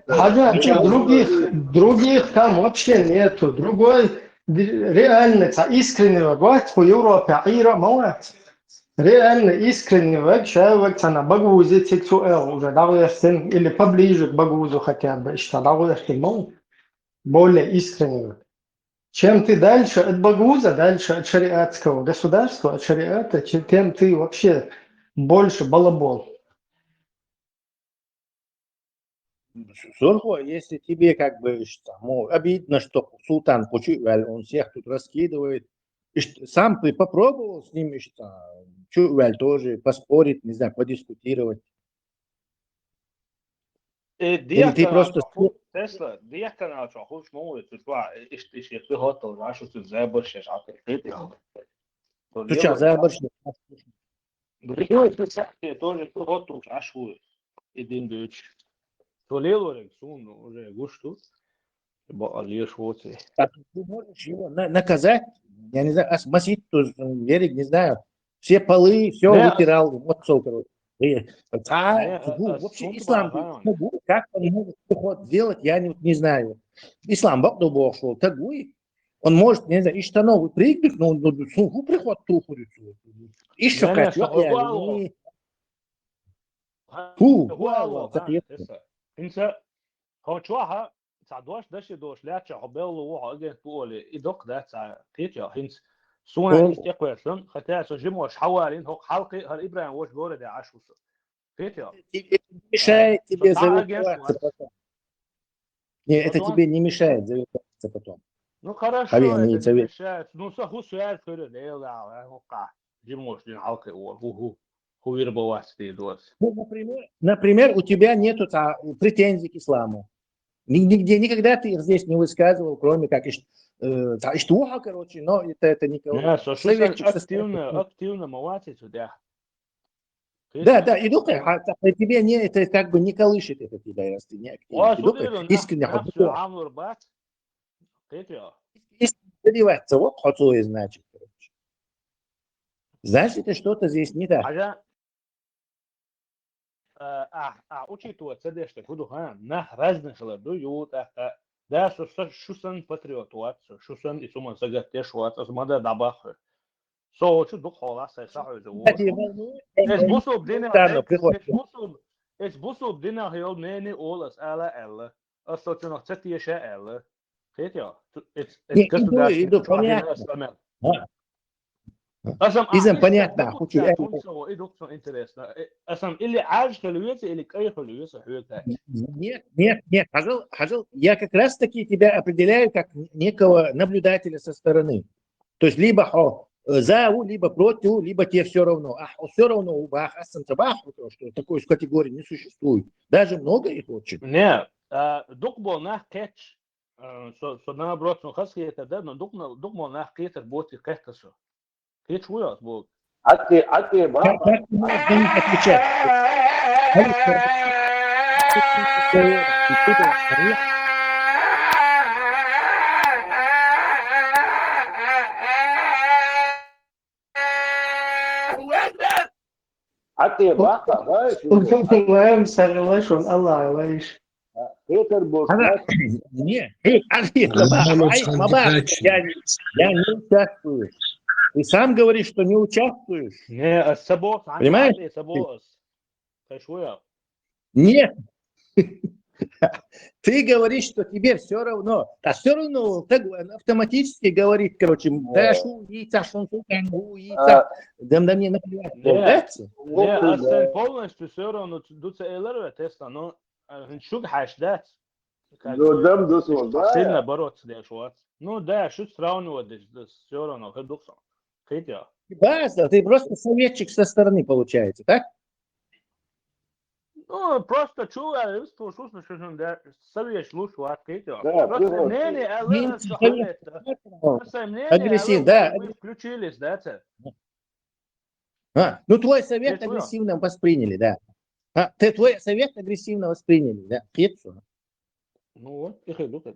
Хьажа, других, других там вообще нету. Другой, д-, реально, цхьа искреннего вац, кху Европе Ӏийра а ма вац. Реально искренне ваг, ша ваг цхьана багвузе цига цу эл уже дӀагӀоьртина, или поближе к багвузу хотя бы, иштта дӀагӀоьртина ма ву. Более искренне ваг. Чем ты дальше от багвуза, дальше от шариатского государства, от шариата, че-, тем ты вообще больше балабол. Сурхо, если тебе как бы, ш-, там, ну, обидно, что султан кху чу а ваьлла, он всех тут раскидывает, и ш-, сам ты попробовал с ним, и ш-, там, чу а ваьлла тоже поспорить, не знаю, подискутировать? Э, или ты просто... Тесла, дехканал чохь хуш ма ву, цу чохь, иш-, иш-, иш-, иш-, хӀоттал, а шу цу забарш еш, а ты, ты, ты. Цу чохь забарш еш. Ду-, ду-, ду-, ду-, тоже хӀоттал, а шу и дин дуьйцуш. Цо лелориг суна уже гуш ду. Бакъал еш воций. Так ты можешь его на-, наказать? Я не знаю, ас масийтта, то есть, м, вериг, не знаю. Все полы, всё вытирал, вот всё, короче. И, а, не, а, фу, а вообще сунт ислам, бахана. Как он может приход сделать, я не, не знаю. Ислам бакъду бохуш волу стаг вуй. Он может, не знаю, из штанов выпрыгнуть, но, но, ну, фу, приход тухурит. Ещё не, не, как, что, я, я, не. Фу, фу, Аллах, да, так есть. Хьо чохь а цхьа дош, даше дош лаьттача, хьо белла ву, хьо агент ву олий, и доккха дац цхьа кхетий, хӀинца суна иштта тӀекхоьссина, хотя со жимош хьавалийна, хӀокху хьалкхе а хӀара ИбрахӀим волчу городе Ӏаш ву со. Кхетий? Тебе не мешает тебе завертаться потом. Не, это тебе не мешает завертаться потом. Ну, хорошо, это не мешает. Ну, со хӀу соьца хуьру, Дела, хӀокхахь жимош дина хьалкхе а ву, хӀу, хӀу. ХӀу вирба вац те доцу. Ну, например, например, у тебя нету та-, претензий к исламу. Ни-, нигде, никогда ты их здесь не высказывал, кроме как иш-, э, та-, иштта ву хьо, короче, но это, это не... Да, со шу сан активно, активно ма вац цу тӀехь. Да, да, и дукха, а, та-, тебе не, это как бы не колышет это тебя, раз ты не активно. И дукха, искренне хьо. Кхетий? Искренне добиваться, вот хьо цо и значит, короче. Значит, это что-то здесь не так. Хьажа, а, а, а, учитывать ца деш, так хӀу ду, ха, нах разный хилар ду, ю, тӀаккха, да, со, со, шу санна патриот вац, со, шу санна и цу ман сагатдеш вац, аса ма дан дӀабаххуьйту. Со волчу дукха хьолахь сайн сахьуьйза ву. Эс бусулба динах, эс бусулба, эс бусулба динах йолу нене олу ас ала аьлла. Ас со цунах ца теша аьлла. Кхетий? Эс, эс государственный чохь дина ас ламел. Иза понятно, хӀу чу аьлла. Аса или Ӏаж хила веза, или кӀай хила веза, хьоьга. Нет, нет, нет, хьажал, хьажал, я как раз таки тебя определяю как некого наблюдателя со стороны. То есть либо хьо, э, за ву, либо против ву, либо тебе всё равно. А хьо всё равно ву бахахь, ас санна ца бахахь, что такой категории не существует. Даже много их очень. Не, а, дукха болу нах кхетча, А, со, со наоборот, со хас хетар да, но дукха, дукха мо нах хетар боци кхетта со. Хеташ ву яц бо. Ати, ати, ба. Как, как ты можешь за них отвечать? Ати, ба, ба. Лайм сарылашон, Аллах лайш. Хетар бош. Она, не, эй, Архип, Мабах, ай, Мабах, я, я не участвую. Ты сам говоришь, что не участвуешь. Не, а сабос, Понимаешь? Сабос. Хаш ву яц. Нет. Ты говоришь, что тебе все равно. А все равно так автоматически говорит, короче, да, шу, и цашун, и цашун, и цашун. Да мне наплевать. Не, Да? не, а сен полностью все равно дуца элар ве Тесла, но а, хин шуг хаш дац. Ну, дам дус вон, да. Сильно бороться деш вац. Ну да, шут сравнивать деш, да, все равно, хэ дукса. Хетя. Баста, ты просто советчик со стороны получается, так? Ну, просто чу, а, слушай, слушай, да, совет лучше вац, хетя. Да, Просто прямо. Мнение, а, Меньше что совет. это? Просто мнение, Агрессив, а, да, вы включились, да, это? А, ну, твой совет Хетя. Агрессивно восприняли, да. А, ты твой совет агрессивно восприняли, да. Хетя. Ну вот, и хэ дукха.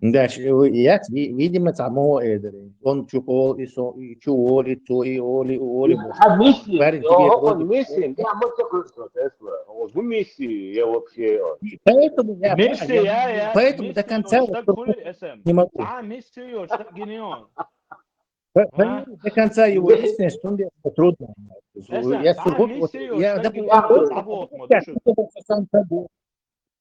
Да, ш- э, я, ви- видимо, само эдер. Он чухол и со, и чуол, и цо, и оли, и оли. А миссия, Парень, о, тебе он миссия, я вот такой, что Тесла. О, ну, миссия, я вообще, о. Поэтому я, Миссия, я- я, я, поэтому миссия, до конца он вот так тут хули, эсэм. не могу. А, миссия, он так гениал. По- понимаешь, до конца его личность, он мне трудно. Эсэм, Я а, сухо- вот миссия, он я, так допустим, гениал. вот А, вот, я вот, что-то со Сантаго.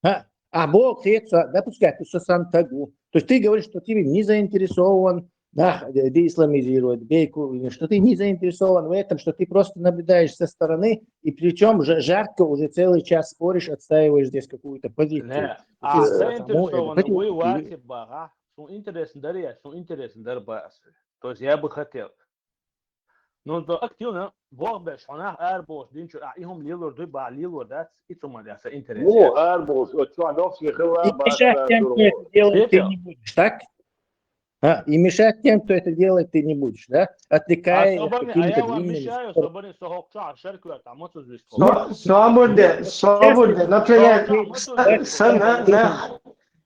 А, а Бог, ты это, допускай, ты со Сантаго. То есть ты говоришь, что ты не заинтересован, да, де- деисламизировать, бейку, или что ты не заинтересован в этом, что ты просто наблюдаешь со стороны, и причем жарко уже целый час споришь, отстаиваешь здесь какую-то позицию. Не, А, а, само заинтересован, это, вы варте бага, что интересно дарья, что интересно дарбас. То есть я бы хотел. Ну, то активно, Бог беш, она арбос, динчу, а, и хум лилур, дуй ба лилур, да, и цума да, са интерес. Ну, арбос, вот что, оно все хила, И мешать тем, кто это делает, ты не будешь, так? А, и мешать тем, кто это делает, ты не будешь, да? А Отвлекая собани, а какими-то я вам длинными мешаю, спор- собани, сохокча, шеркуя, там, вот здесь. Собурде, собурде, например, сана, на,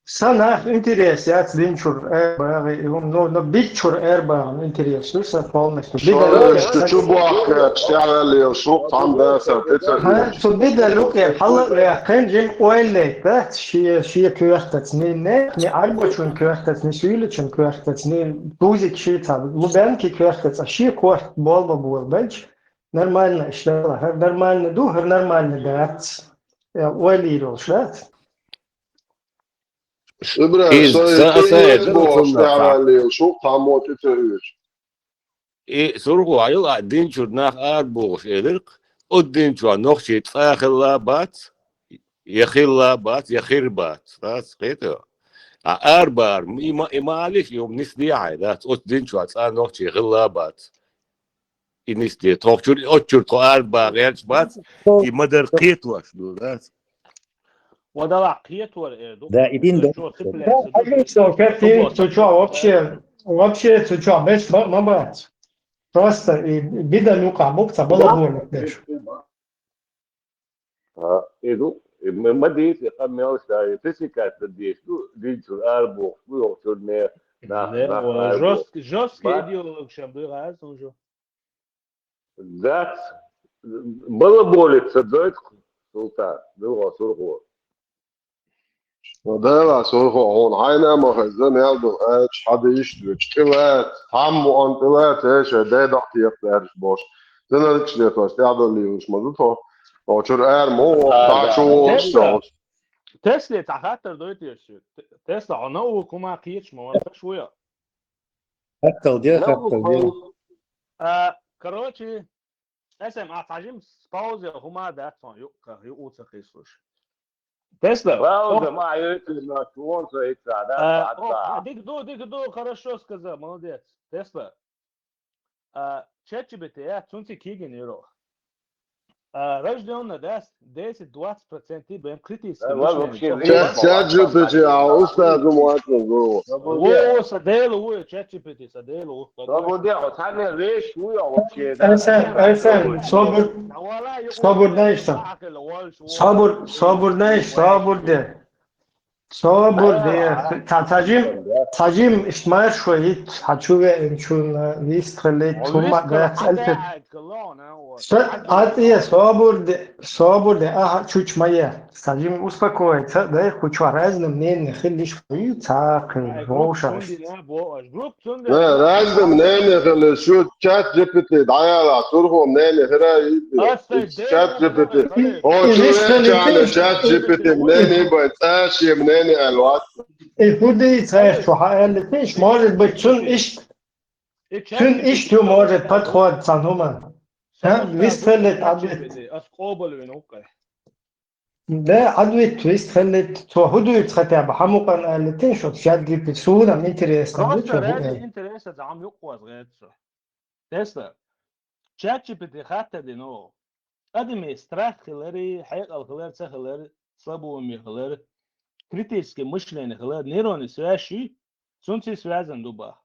сана интерес, я динчур, э, баги, ну, но бичур, э, баги, интерес, все полностью. Шош чубак, чтяли, шук, там, да, са, Ха, цу бида лукер, хала, э, хэнжим ойле, да, ши, ши кюртац, не, не, не арбочун кюртац, не сюйличун кюртац, не тузик ши цаб, лубенки кюртац, а ши курт, болба, болба, бенч, нормально, иштала, хар нормально ду, хар нормально дац. Я ойле ирол, шат. Шибра, Из шош са- са- чубак, са- чтяли, шук, там, вот это. И сургу айыл а динчур нах арбуш эдирк, о динчуа нохчи цахилла бац, яхилла бац, яхир бац, бац, хето. А арбар, има, ималиш, юм нисди ай, да, о динчуа ца нохчи хилла бац. И нисди, тохчур, отчур, то арба герч бац, и мадар кет ваш, ну, да. Вадала кет вар, э, ду. Да, и дин Чё, дом. цепляется, Да, ду. что, капец, ты чё, вообще, вообще, ты чё, без ма- мабац. Просто и бида люка, мукца, балаболик, знаешь. А, иду, и мы, мы десь, я там мел, да, и ты сикать на десь, ну, динчур, арбух, ну, он чур не, на, Да, на, о, арбух. жёст-, жёсткий Ба- идеолог, чем бы раз уже. Да, балаболица, дойт, султа, дыло, сургу. Да, сургу, он айна ма хаза, не алду, э, чхады ишт, чтилат, там он тилат, э, ше, да, да, тип, да, бош. Зана лично то, что я дали уж мазу то. О, чур эр, мо, А, та да. чур, Тесла. что. Тесла, та хаттар дойт ещё. Те-, Тесла, она у кума киечма, он так шуя. Хаттал дел, Ну, хаттал дел. А, короче, эсэм, а, тажим с паузы, хума, да, цон, ю, ка, ю, уца, кислуш. Тесла. Пауза, ма, я это на чуон, что это, да, А, да, о, да. а, дик ду, дик ду, хорошо сказал, молодец. Тесла. А, чат G P T, я, цунци киген юро. А, рождённый, да, десять-двадцать процентов бен критически Да, ладно, вообще, мышление. Чат, чат G P T, а, устаз, думаю, что. Во, са Дела ву, чат G P T, са Дела ву. Свободия, вот сами вещь, вы вообще. Арсен, Арсен, собур, собур, знаешь что? Собур, собур, знаешь, собур, да. Собур, да. Та, таджим, таджим, ишмар шуит, хачу ве, инчун, вистхали, тума, да, цельфет. Ат, я, собур, да, собур, да, ага, чуть моя. Таджим успокоится, да, хочу разным мнением, хилиш, и так, вовша. Да, разным мнением, хилиш, чат G P T, да, я, ла, сурхо мнение, хира, чат G P T. О, чу, чат G P T, мнение, бай, цаще мнение, алват. И худи цаеш, что хаэлитиш, может быть, цун ишт, цун ишт, может, подход, санума. А, вистхали, ответ. Ас къобал вен укъа. Да, ответ, вистхали, то худует хотя бы, хамукъан алитин, что чат G P T, сунам интересно, Просто что ради худи. Интереса зам юкъваз гъецо. Тесла. Чат G P T хатта дино. Адами страх хилари, хьекъал хилар, ца хилар, слабоумие хилар, критическое мышление хилар, нейронный связь, цунци связан дуба.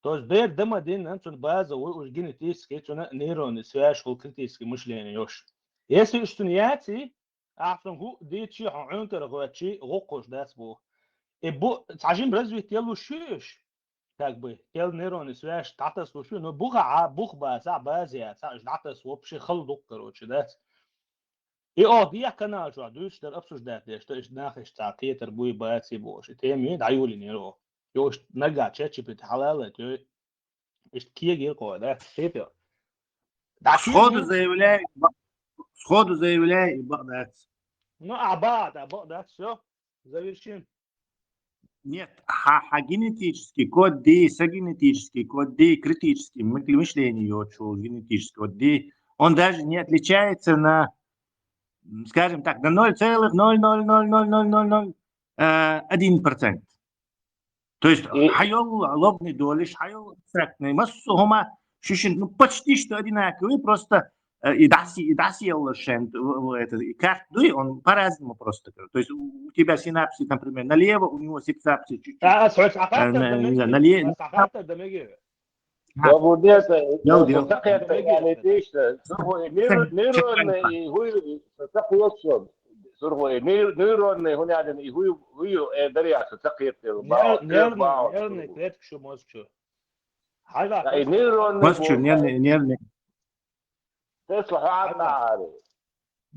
То есть бер дама дин, цун база, уж генетически, цуна нейронный связь, хул критическое мышление, ёш. Если уж цун яци, ахтун гу, дичи, хун унтер гочи, гукуш дас бу. И бу, цажим развитие лушиш, как бы, кел нейронный связь, татас луши, но буха, а, бух база, база, ца, татас вообще халдук, короче, да. И о, я канал, что, душ, дар обсуждать, что, иш нахиш, ца, кетер, буй, баци, бош, и теми, да, юли, не ро. Ёш, нога, чат G P T, халала, то, иш, киегир, кой, да, хепер. Да, Сходу киегир. Заявляю, ба- сходу заявляю, и ба- да. Ну, а, ба, да, ба, да, все, завершим. Нет, ха, ха генетический код ди, са генетический код ди, критический мы- мышление, чё, генетический код ди, он даже не отличается на, м, скажем так, на ноль целых ноль ноль ноль ноль ноль ноль ноль, э, один процент. То есть, И- хайол лобный долиш, хайол абстрактный, массу хума, шишин, ну, почти что одинаковые, просто э, и даси, и даси лошен, в- в- это, и карт, ну, и он по-разному просто. То есть у у тебя синапсис, например, налево, у него синапсис чуть-чуть. А, а, слушай, а Э, как на- тогда не знаю, меги? нале- А как тогда меги? Свободия, это, Дел, это, дел. как это, реалитично. Сурхо, нейро- нейронный, и хуй, как вот что. Сурхо, ней- нейронный, хунядин, и хуй, хуй, э, дарья, как это, Нер- Нервный, нервный клетка, что мозг, что? Хай, Да, и нейронный Мозг чё, вот, нервный, нервный. Тесла, ха,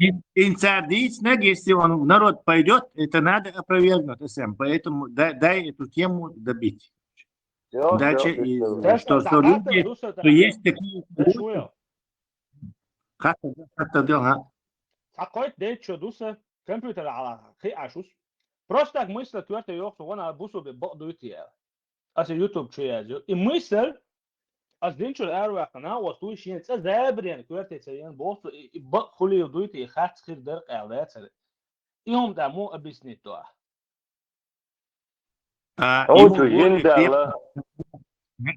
Ин- Инсардиц, наг, если он в народ пойдет, это надо опровергнуть, С М. Поэтому дай, дай эту тему добить. Всё, Дальше всё, и всё. что, что люди, что есть такие, Дашуя. Как это, как это дело, а? Сакойт дечо дуса, компьютер ала, хи ашус. Просто так мысль, твёртый ёхсу, вон а бусу бе бо дуйти я. Аса YouTube чё я зю. И мысль, аз динчур арвахана, вот туй шин, ца забрен, твёртый ца ян босу, и и бо хули дуйти, и хац хир дер калда царе. И он да му объяснить то. А, О, ему чё, более ендала.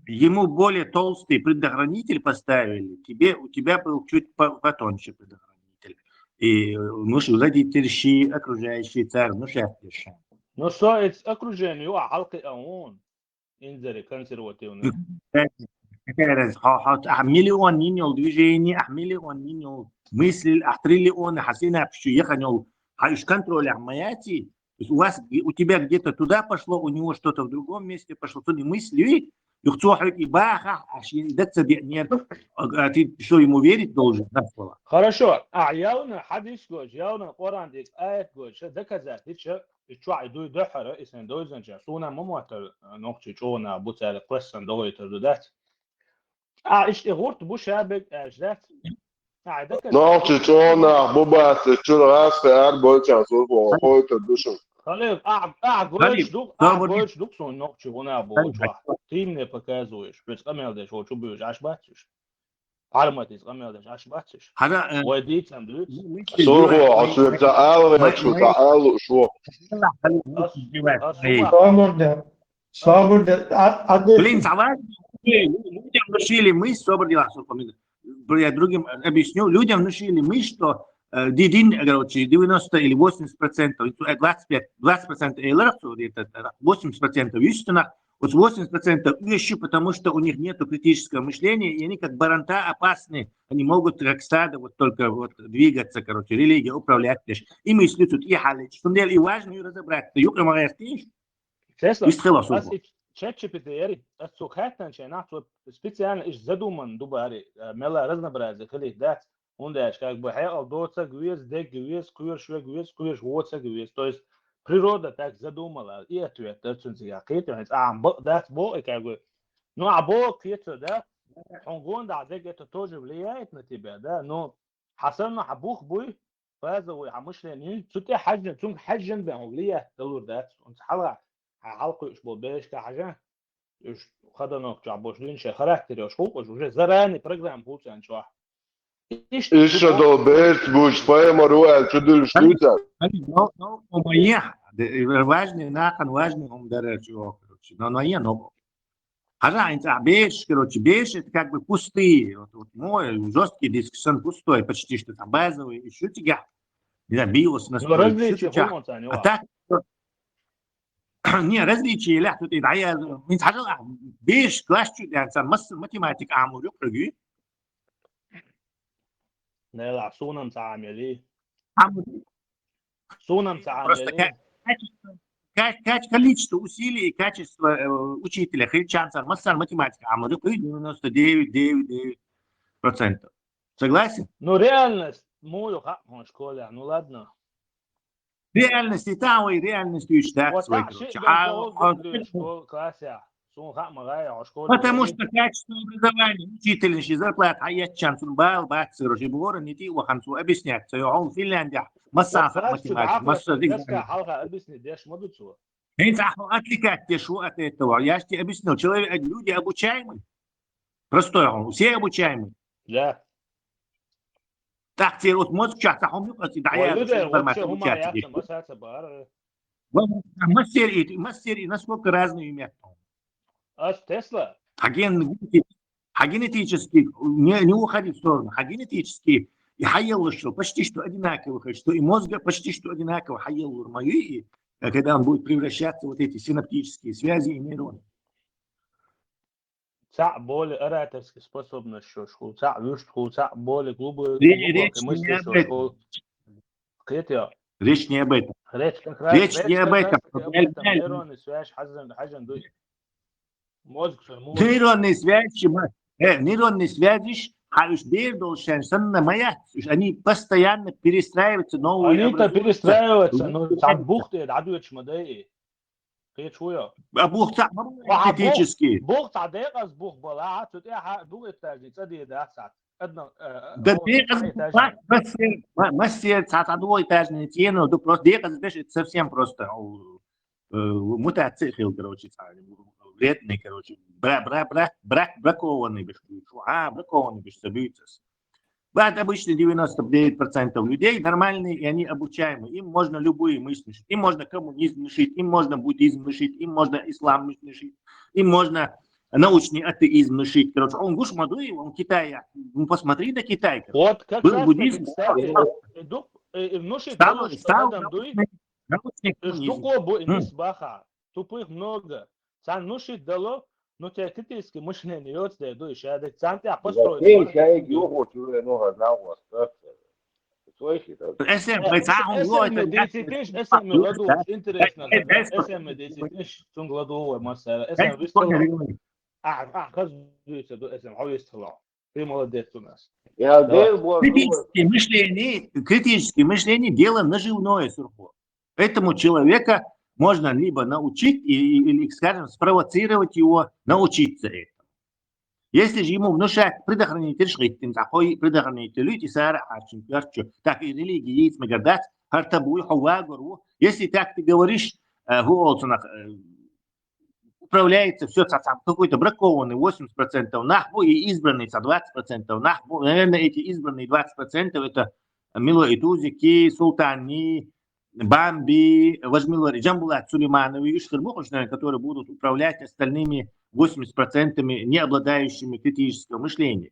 Ему более толстый предохранитель поставили. Тебе, у тебя был чуть по- потоньше предохранитель. И, э, ну, что, родитель щи, окружающие царь, ну, шеф дешан. Ну что, это окружение, а халкы аун. Инзери консервативный. Какая разница? Ха- ха- А миллион нинел движений, а миллион нинел мыслей, а триллионы хасина пшу еханел, а уж контроль а маяти. То есть у вас, у тебя где-то туда пошло, у него что-то в другом месте пошло, то не мысли, и хцохьик и баха, а ши- да цаде нет. А ты что, ему верить должен? Да, слова. Хорошо. А явно хадис гоч, явно Коран дик, аят гоч, доказать, и чё, и чё, и дуй дохара, и сэн дойзан чё, суна мамуатар, нохчи чё на буцаре квессан догойтар дудат. А, ишти гурт бу шабек, а, ждать. А, доказать. Нохчи чонах бубасы чургас ар болчан сурхо, хойто душун. Халил, а, а, Халил, гоч дук, а, добрый гоч дук сон нохчи гуна бу, Халил, чё. Ты мне показываешь, без камел деш, вот чё будешь, аж бачишь. Арматис камел деш, аж бачишь. Хада, э, Ой, дицам, дюц. мысли Сурхо, делать, асуя ца алве, чу ца алу шво. Халил, мысли делать, А эй. сума. Собур да. Собур да. А, а ты- Блин, салат. Эй, людям решили мы собрали, а, сколько мы- я другим объясню, людям внушили мы, что э, ди дин, короче, девяносто или восемьдесят процентов, э, двадцать пять, двадцать процентов эйларах, это восемьдесят процентов юстунах, вот восемьдесят процентов вещи, потому что у них нету критического мышления, и они как баранта опасны, они могут как стадо вот только вот двигаться, короче, религия управлять лишь. И мысли тут, и халич. Что и важно разобраться, юкра магаертиш, Tesla, Ишт хила ас и чат G P T яри, ас цу хаттан чай нах цу специально иш задуман дубари, мела разнообразие хили дац, ундаш как бы хьял доцаг вес, дег вес, куерш вег вес, куерш воцаг вес. То есть природа так задумала, и ответ дацун цига. Кхетен, а бо дац бо, и как бы, ну а бо кхетен, да? Он гонда дег это тоже влияет на тебя, да? Но хасанно хабух буй, базовый хьа мышление, цу тӀа хьажжан, цунга хьажжан бен влиять далур дац. Он хьала, хьа хьалкхуьш бол бешка хьажа, уж хаданок ча бош дин ше характер уж хулкъуш, уже заранее программа хулцан чуа. Иша дол берц буш, поэма руал, чудуш дуца. Ну, ну, умайя, важный нахан, важный ум дарачу, короче. Но, но, я, но. Хажа, инца, беш, короче, беш, это как бы пустые. Вот, вот мой жесткий диск, сон пустой, почти что там базовый, еще тебя. Не знаю, биос на Ну, различия хулман цан, А так, не, различия, ля, тут и да, я, инца, хажа, беш, класс чуть, я, инца, масса математика, а, мурю, круги. Нела, сунам цаамели. А, мурю. Сунам Просто цаамели. ка- качество, ка- каче- количество усилий и качество э, учителя, хричанцар, массан математика, а мурю, девяносто девять, девять, девять процентов. Согласен? Ну, реальность, мою хак в школе, ну ладно. Реальность и там, и реальность и так Вот свой, так, короче. ши- А, дол- а, дол- школ- классе. Сун хак магай, а школе. Потому что качество образования, учительницы зарплата, а я чан сун бал, бат, короче, бугора, не ти, вахан су объяснять, что он Финляндия, масса Вот класс математика, чуть масса ахлас, дигнания. Доска, халха, объясни, деш модуцу. Хин цаху отвлекать те шу от этого. Я же тебе объяснил, человек, люди обучаемы. Простой он, все обучаемы. Да. Так, тебе вот мозг сейчас, а он, да, я Ой, люди, вообще информация ума обучается. ясно, масса цабар. Вот, а мастер и, мастер и насколько разные имя. Ас Тесла. А ген-, а генетически, не, не уходи в сторону, а генетически и хаяллы, что почти что одинаковых, что и мозга почти что одинаково хаяллы мои, и э, когда он будет превращаться в вот эти синаптические связи и нейроны. Цаъ более ораторский способность шош хул, цаъ вуьшт хул, цаъ более глубокий, Ре- глубокий речь мысли не об шош этом. Хул. Кхетя. Речь не об этом. Речь как раз, Речь не об как этом. раз таки об этом. Нейронный связь хазан, хазан дуй. Мозг свой мозг. Нейронные связи, ма- э, нейронные связи, а уж бер должен, санна моя, уж они постоянно перестраиваются, новые Они-то образуются. перестраиваются, Ну, но там бухты, да, дует шмадей. Кхетя хуя. А бухта, Ва, синтетические. Бух та декъаз бух бала, тут я ха, дуг этажный, цади да сат. Одно, э, Да о, декъаз этажный. Мастер, ма- мастер, цаца двухэтажный тяну, да просто декъаз беш, это совсем просто, э, мутация хил, короче, ца-, вредный, короче, бра, бра, бра, бра, бракованный беш, а, бракованный беш, собьются. Вот обычно девяносто девять процентов людей нормальные, и они обучаемы. Им можно любые мысли внушить. Им можно коммунизм внушить, им можно буддизм внушить, им можно ислам внушить, им можно научный атеизм внушить. Короче, он гуш мадуи, он Китая. Ну, посмотри на Китай. Короче. Вот как Был раз, буддизм, кстати, да, и дух, и, и внушить Стал, думал, что стал там дуй, научный, научный и коммунизм. штуку бу и М. мисбаха. Тупых много. Цан внушить дало, но те критический мышление йоц де дуй, шадек. Цан те Зачем построить. шайги ухо чуре, ну, газал вас, как это? Слышишь, это Эсэм, Э, эсэм, эсэм медицинш, эсэм ладу, интересно, да, эсэм медицинш, сунг ладу, масса, эсэм вистала. А, а, хаз дуйца, ду, эсэм, хавистала. Ты молодец у нас. Я Давай. дел был, Критическое мышление, критическое мышление — дело наживное, Сурхо. Этому человека можно либо научить, и- и- или, скажем, спровоцировать его, научиться этому. Если же ему внушать предохранитель шхиттин, такой предохранитель, и сара харчин, так и религии есть, магадац, хартабуй, хавагуру. Если так ты говоришь, э, гуолцунах, э, управляется все какой-то бракованный восемьдесят процентов нахбу и избранный со двадцать процентов нахбу. Наверное, эти избранные двадцать процентов — это Мило и Тузики, Султани, Бамби, Важмило, Джамбулат Сулеймановы и Шхырмухович, наверное, которые будут управлять остальными восемьдесят процентами, не обладающими критического мышления.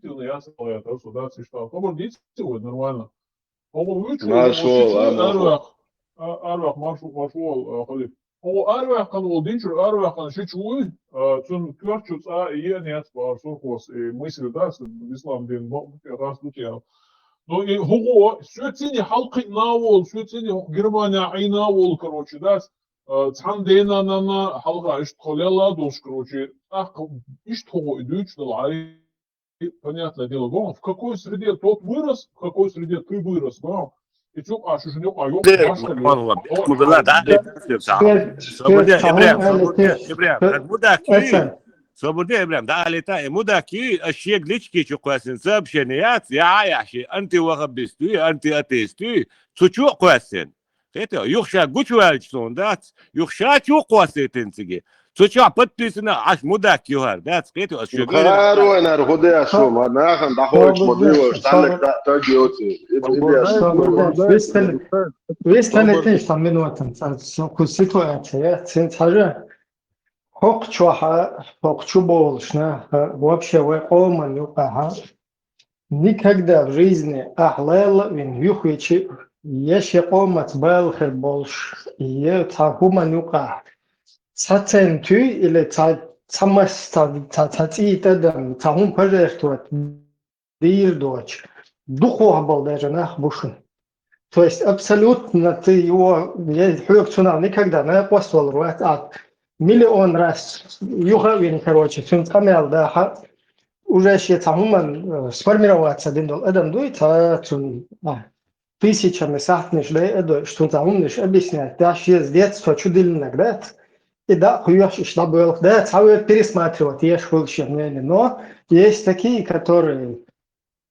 объективно яц аьлла, яц со, дац иштта. Хабар дийци вай нормально. Хьо вуй чу, маршо, маршо. Арвах, а, арвах, маршо, маршо, а, хали. Хьо арвах кан вол динчур, арвах кан ши чу вуй, а, цун коьрта чу цӀа е яц бахар сурхос, и мысль дац, ислам дин бо-, гӀаз ду тя. Но и хӀугӀо, со цини хьалкхи на вол, со цини хӀу Германия Ӏийна вол, короче, дац, а, цхьан дена нана хьалха иштта хо лела долш, короче, тӀаккха иштта хӀугӀо и дуьйцу дала хьай. Понятное дело, гон, в какой среде тот вырос, в какой среде ты вырос, гон. И цу а шушун юкъа юкъа Э, башка вон, вон, вон, вон, да, да, да, да, да. Свобода, Эбрем, свобода, Эбрем, как будто Эцен. Свобода, Эбрем, да, лета, и мудак, и, а, щег лички, чу квасин, сообщение, я, я, я, щи, антивахабист, и, антиатеист, и, цу чу квасин. Кхетий, юха ша гучуваьлча суна дац, юха ша чу кхоссийтина цига. Цу чохь подписана Ӏаш мудак юхар дац, кхетий, ас шуьга Харойнар хӀу де шу, ма нахана дӀахойчу ма дуйла, сталлик дӀа таг йоций. Вистхили, вистхили теш сан минотан, ца, со кху ситуация, цин цхьажа. ХӀокху чохьа, хӀокху чу болуш нах, вообще вай къоман юкъахьа, никогда в жизни ахь лайла а вина юхвичи, я шен къомаца бала хир болуш, я цхьа хӀуман юкъахь, цхьа центуй или цхьа, цхьа мас, цхьа, цхьа, цхьа цӀий тӀадам, цхьа хӀума пожертвовать дийр доцу, дукхох болу даже нах бу шуна. То есть абсолютно ты его, я хьоьга цунах никогда накъост валур вац, а миллион раз юха а вина, короче, цуьнан къамел даха, уже шен цхьа хӀуман, э, сформироваться дина долу адам дуй, цхьа цунна, а, тысячами сахьтнаш дай а дойуш, цунна цхьа хӀуманаш объяснять, да, шен с детства чу диллинарг дац, и да, кхуьйхаш иштта дӀабоьлху, да, цхьа вер пересматривать еш хуьлу шен мнение, но есть такие, которые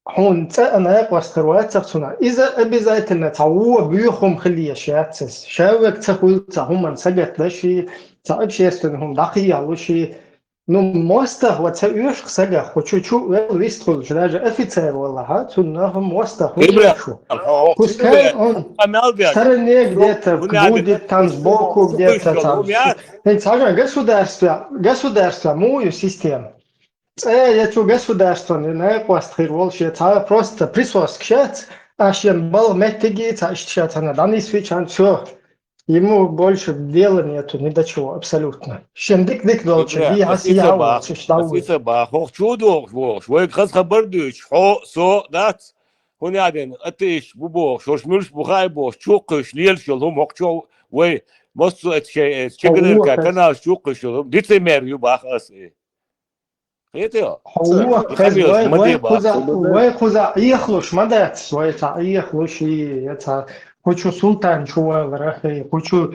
хьуна цӀа а накъост хир вацахь цунах. Иза обязательно цхьа вон боьха хӀума хила еш яц иза. Ша век ца хуьлу цхьа хӀуманна сагатдаш и, цхьа общественный хӀума дӀакхехьалуш и. Ну, мостагӀа ца оьшу сагах, кху чу чу а вел вист хуьлуш, даже офицер валахьа, цунна хӀума мостагӀа хуьлуш шу. Пускай он в стороне где-то, будет там сбоку где-то там. ХӀинца хьажа государство, государство муха ю система? ЦӀе я цу государстван накъост хир волуш я цхьа просто присоска шац, а шен балха меттиге цхьа иштта ша цхьана дӀанисвичан, всё. Ему больше дела нету ни до чего абсолютно. Шен дик-дик долчу, Ибрахим, ди хьас я волчу, аш дӀавуй. Аса бахох чу дохуш бохуш. Вайга хаза хабар дуьйцуш, хьо, со, дац. ХӀунда аьлла, атеист бу бохуш, хӀорш муьлш бу хай бохуш, чукхуьйш, лелаш йолу хӀума хӀокху чу вай, массо а эца шайн эца, чеканарка каналаш чукхуьйш йолу хӀума, лицемер ю баха аса и. Хьо вон хеза, вай, вай кхуза, вай кхуза Ӏехалуш ма дац, вай цхьа Ӏехалуш и, я цхьа кху чу султан чу валарах и, кху чу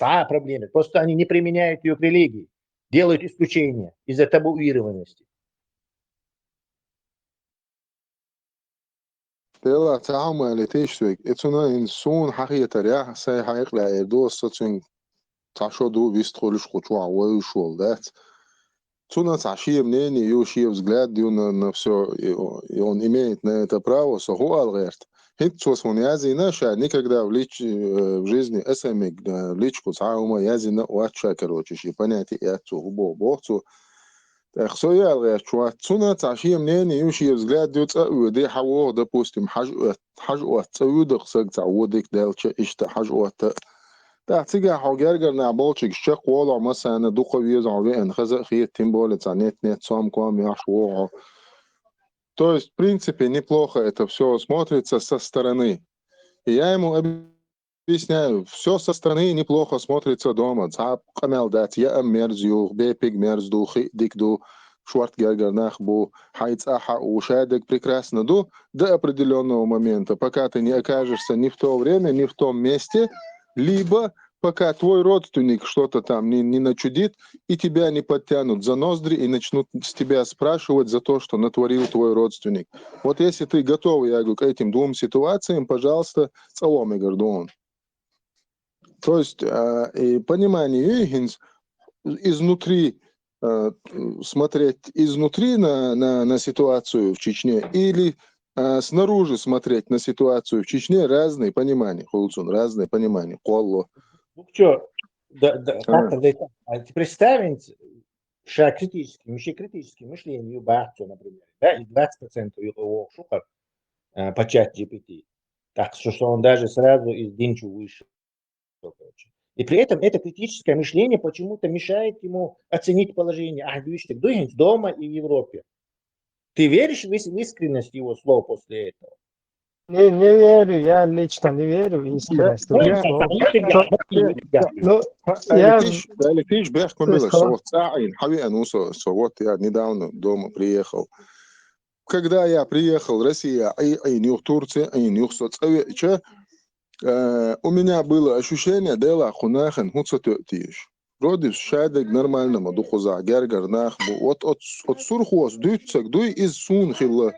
Та проблема. Просто они не применяют ее к религии. Делают исключение из-за табуированности. Делахь ца хьамале теш век. Эцуна ин сун хьахетаря, сай хьайкъла эр ду, со цуьнг цхьа шо ду, вист хуьлуш кху чохь вовшуш волу дац. Цуна цхьа шен мнение ю, шен взгляд ю на, на всё, и, и он имеет на это право, со хӀу ала гӀерта. ХӀинца цо суна яздина, ша никогда в лич-, э, в жизни эсэмиг, э, личку цхьа хӀума яздина вац ша, короче, шен понятие яц цо, хӀу боху, боху цо. ТӀаккха со яла гӀерташ вац. Цуна цхьа шен мнение ю, шен взгляд ю, цӀа а воьду, хьан вогӀу, допустим, хьажа оьт-, хьажа отта, цӀа воьду-кх саг цхьа вон дика даьлча, иштта хьажа отта. ТӀаккха цигахь хьо гергара нах болчуьнга чекхволахь массарна, дукха веза хьо веана, хаза а хета, тем более цхьа нет-нет, сом-ком еш вогӀу хьо. То есть, в принципе, неплохо это всё смотрится со стороны. И я ему объясняю, всё со стороны неплохо смотрится дома. Цхьа къамел дац, яа мерза ю, бепиг мерза ду, хи дика ду, шорта гергара нах бу, хьайн цӀа хьа у, шадерг прекрасно ду до определённого момента, пока ты не окажешься ни в то время, ни в том месте, либо пока твой родственник что-то там не, не начудит, и тебя не подтянут за ноздри и начнут с тебя спрашивать за то, что натворил твой родственник. Вот если ты готов, я говорю, к этим двум ситуациям, пожалуйста, цӀа вогӀу мегар ду хьуна. То есть, а, и понимание ю хӀинца изнутри, а, смотреть изнутри на, на, на ситуацию в Чечне или, а, снаружи смотреть на ситуацию в Чечне, разные понимания, Хулцун, разные понимания, кхолло. Ну что, да, да, а. А ты представь, ша критический, вообще критический мышление ю бахцу, например, да, и двадцать процентов ю вогӀу шуьгара, а, по чат G P T. Так что, что он даже сразу из дин чу вышел, короче. И при этом это критическое мышление почему-то мешает ему оценить положение. А, видишь, ты дуй хӀинца дома и в Европе. Ты веришь в ис-, в искренность его слов после этого? Не, не верю, я лично не верю в искренность его слов. Ну, я... Алексей, бехк ма била, со вот цӀа Ӏийна, хьан веана ву со, со вот я недавно дома приехал. Когда я приехал в Россию, Ӏи-, Ӏийна юха Турция, Ӏийна юха со цӀа веача, э, у меня было ощущение, делахь кху нахана хӀун ца тоьа теша. Вроде шадерг нормально ма ду кхузахь, гергара нах бу. Вот оцу, оцу сурхоша дуьйцург дуй, иза суна хилла.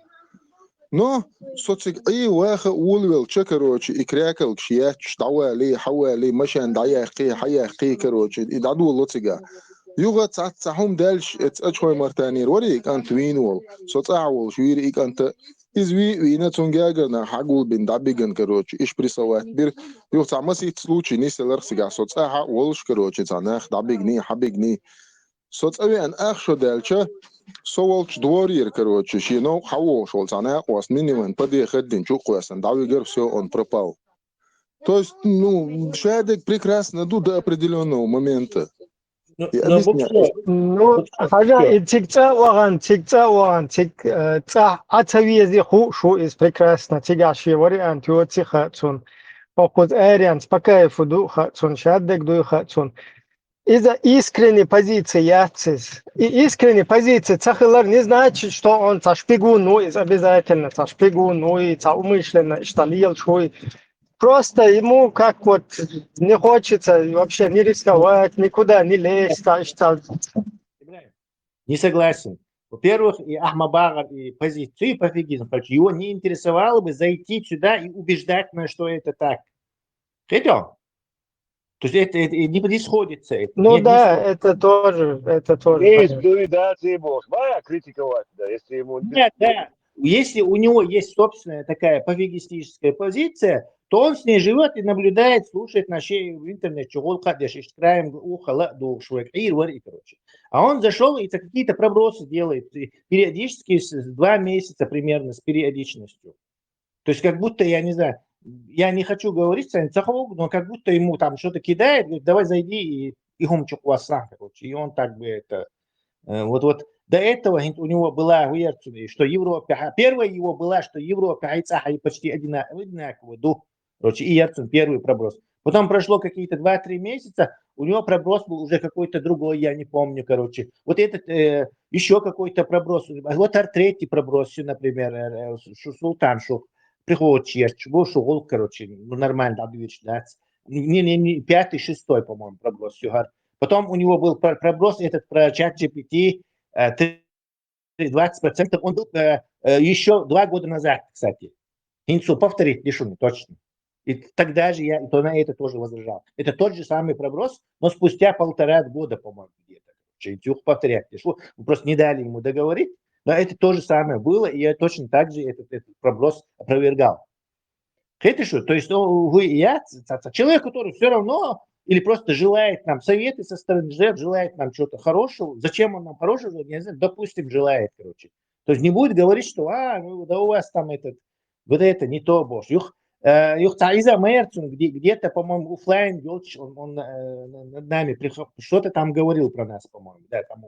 Но со цига Ӏе ваха а волавелча, короче, и крякалгаш етташ, дӀавалий, хьавалий, машен дӀаяьккхий, хьаяьккхий, короче, и дӀадолало цигахь. Юха цхьацца хӀума даьлча, эца ачхой мартанера вара и кӀант вийна волу. Со цӀахь волуш вийра и кӀанта. Иза вий а вийна, цунна гергара нах хьагулбина дӀабигина, короче, иш прессовать бира. Юха цхьа масийтта случай нисъеларх цигахь, со цӀахь а волуш, короче, цхьа нах дӀабигний, хьабигний. Со цӀа веана ах шо даьлча, со волчу дворера, короче, шен новкъа хьавогӀуш волу цхьа накъост минивэн подъехать дина чу а кхоьссина, дӀавигар, всё, он пропал. То есть, ну, шадерг прекрасно ду до определённого момента. Ну, хьажа, и цига цӀа а вахана, цига цӀа а вахана, цига, э, цӀа Ӏа ца вези хууш ву иза прекрасно, цигахь шен вариант йоций хаьа цунна. Хьо кхуза аренца по кайфу ду хаьа цунна, шадерг дуй хаьа цунна. Иза искренняя позиция яц иза. И искренняя позиция ца хилар не значит, что он цхьа шпигун ву, иза обязательно цхьа шпигун ву, и цхьа умышленно иштта лелаш ву. Просто ему как вот не хочется вообще не рисковать, никуда не лезть, цхьа иштта. Не согласен. Во-первых, и ахьа ма бахара и позицию, и пофигизм хочу. Его не интересовало бы зайти сюда и убеждать нас, что это так. Хетём? То есть это, это не происходится. Это Ну не да, происходит. Это тоже, это тоже. Есть, ну и да, ты можешь. Давай критиковать, да, если ему... Нет, да. Если у него есть собственная такая пофигистическая позиция, то он с ней живет и наблюдает, слушает на шей в интернете, чего кадеш, краем уха ладу швек, и вари, короче. А он зашел и какие-то пробросы делает, и периодически с, с два месяца примерно с периодичностью. То есть как будто, я не знаю, я не хочу говорить, Сань Цахову, но как будто ему там что-то кидает, говорит, давай зайди и, и хумчик у вас сам, короче. И он так бы это, э, вот, вот до этого у него была, что Европе, первая его была, что Европе почти одинаково, одинаково, ду, короче, и Ельцин первый проброс. Потом прошло какие-то два-три месяца, у него проброс был уже какой-то другой, я не помню, короче. Вот этот э, еще какой-то проброс. Вот третий проброс, например, э, э, шу Султан, шу приходит черч, был шу гул, короче, ну, нормально, да, дверь, да. Не, не, не, пятый, шестой, по-моему, проброс Сюхар. Потом у него был про- проброс этот про чат G P T, э, три- двадцать процентов. Он был э, э, еще два года назад, кстати. Инсу повторить лишуни, точно. И тогда же я и то на это тоже возражал. Это тот же самый проброс, но спустя полтора года, по-моему, где-то. Короче, Инсюх повторять лишу. Мы просто не дали ему договорить, но это то же самое было, и я точно так же этот, этот проброс опровергал. Хетишь, то есть, ну, вы и я, ц- ц- ц- человек, который все равно или просто желает нам советы со стороны жертв, желает нам чего-то хорошего, зачем он нам хорошего, я не знаю, допустим, желает, короче. То есть не будет говорить, что, а, ну, да у вас там этот, вот это не то, боже. Юх, э, юх, ца- из-за Мерцун, где, где-то, по-моему, офлайн Йолч, он, он э, над нами прихо- что-то там говорил про нас, по-моему, да, там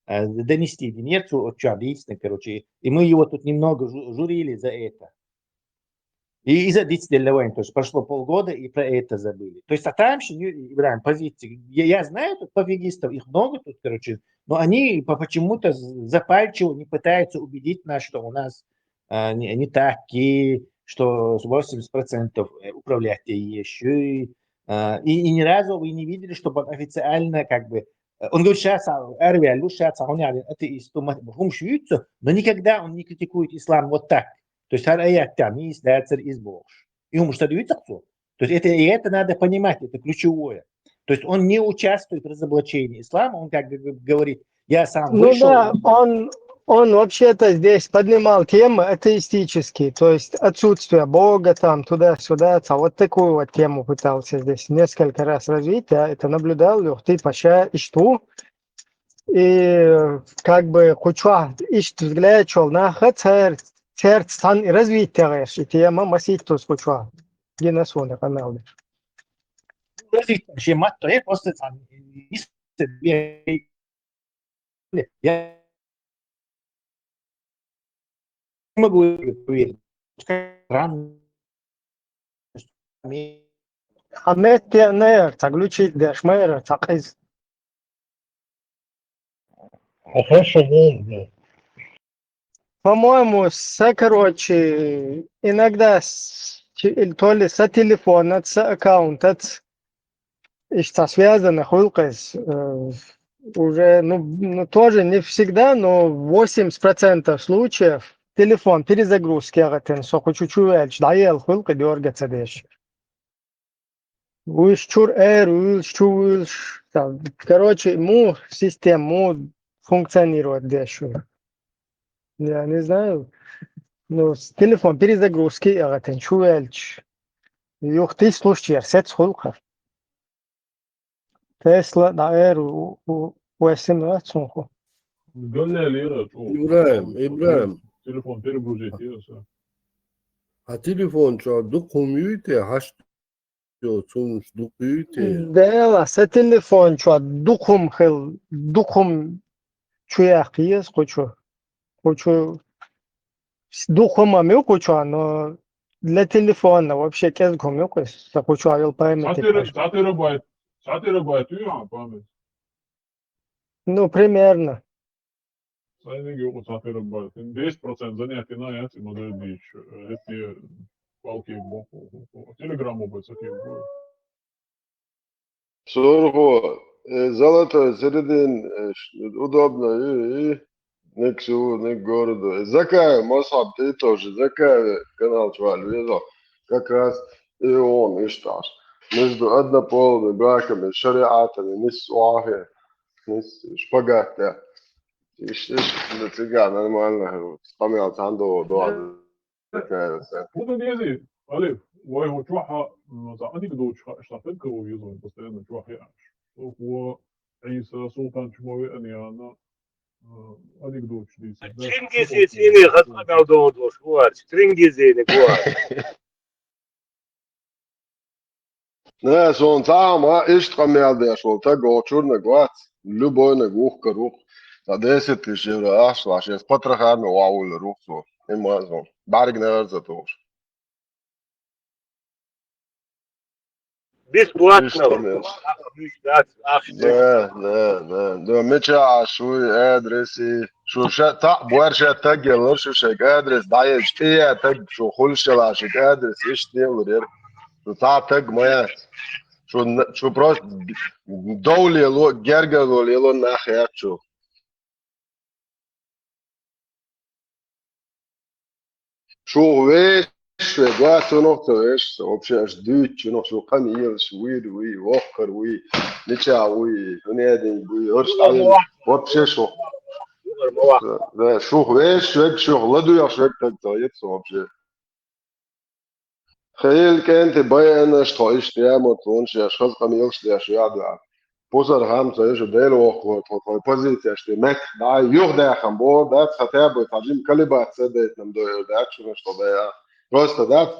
э, донести Венерцу, вот что, лично, короче, и мы его тут немного жу- журили за это. И из-за Дицделевайн, то есть прошло полгода, и про это забыли. То есть, а там еще, Ибрагим, позиции. Я, я знаю тут пофигистов, их много тут, короче, но они по- почему-то з- запальчиво не пытаются убедить нас, что у нас а, не, не так, и что восемьдесят процентов управлять еще. И, и ни разу вы не видели, чтобы он официально как бы... э, Он говорит, сейчас Эрвиалю, сейчас он это из Хумшвицу, но никогда он не критикует ислам вот так. То есть, ар аят там, из Дацер, из Богш. И он что-то видит, то есть это, и это надо понимать, это ключевое. То есть он не участвует в разоблачении ислама, он как бы говорит, я сам Ну вышел. да, он, он вообще-то здесь поднимал тему атеистические, то есть отсутствие Бога там туда-сюда, ца- вот такую вот тему пытался здесь несколько раз развить, я это наблюдал, юхты паша ишту. И как бы куча ишт взгляд чол на хацер, церт сан и развитие и тема маситус куча. Гинасуна каналда. Развитие матто, я просто там не с- я не могу поверить. Странно. Хамет те не, ца глючит деш мэр, ца кыз. А хорошо, ну, ну. По-моему, с, короче, иногда с, чи- или то ли с телефона, с аккаунта, с, и что связано, хулкас, э, уже, ну, ну, тоже не всегда, но восемьдесят процентов случаев телефон перезагрузки агатен, со хочу чувелч, да ел хулка дёргаться деш. Уж чур эр, уж чур, короче, му систему функционировать деш. Я не знаю. Ну, с- телефон перезагрузки агатен чувелч. Юхты слушай, сет хулка. Тесла да эр у у уэсим да цунху. Галле лира, чё? Ибрагим, Ибрагим. Телефон перегрузить, и всё. А телефон чё, дукум юйте, хаш чё, цунш дук юйте. Дела, се телефон чё, дукум хил, дукум чуя киес кучу. Кучу. Дукум ами кучу, но для телефона вообще кез кум юкус. Са кучу авил памяти. Сатира, сатира байт. Сатира байт, ю, а, память. Ну, примерно. Сайнинг юку сатира байт. Десять процент занятий на яц, и модель бич. Эти палки в боку. Телеграмму бы, сатира байт. Сурху, э, золотой середин, э, ш- удобно, и, и ни к селу, ни к городу. Закай, Мосаб, ты тоже, Закай, канал Чваль, видел? Как раз и он, и шташ. Между однополыми браками, шариатами, не с уахи, не с шпагата. Иште, иште, цыган, нормально, говорю. Спамял, там до, до, Худа дези, Алиф, вай хо чуха, за анекдот чуха, что ты кого везу, постоянно чуха я. Хо Иса Султан Чмови Аниана анекдот чудис. Чингиз Ецини хатмагал долдош, вот, Чингиз Ецини, вот. Не, сон сама ишт къамял деш вол, та гочур на гвац, любой на гух карух. Та десять тысяч евро аш, ваш ес патрахами ваул рух со. Имазон. Барг не за туш. Бесплатно. Ишт къамял. Ах, ах, Да, да, да, да. Меча ашу адреси. Шу ша та буар ша та гелор шу ша адрес. Да я иште я та шу хул шала шу адрес иште лурер. Шу цхьа таг ма яц. Шу, шу просто довлело, гергарло лело нах яц шу. Шух веш ве, га цунах ца веш, вообще аш дуьйцучунах шу къам ийлаш вуйр вуй, воккхар вуй, мича вуй, хунедин вуй, орш Ва, ва. Вообще шух. Ва, ва. Да, шух веш ве, шух ладуях ве, так ца ец вообще. Хейл кӀанти байанаш тхо иштта яму тхуна шеш хаза къамелаш деш яд ваьа. Пусар хам ца ишу Дела воккхо тхо тхо позицияш де мет дай юх дахам бо, дац хатя бу таджим калибат ца дайтнам дойр дац шуна што дая. Просто дац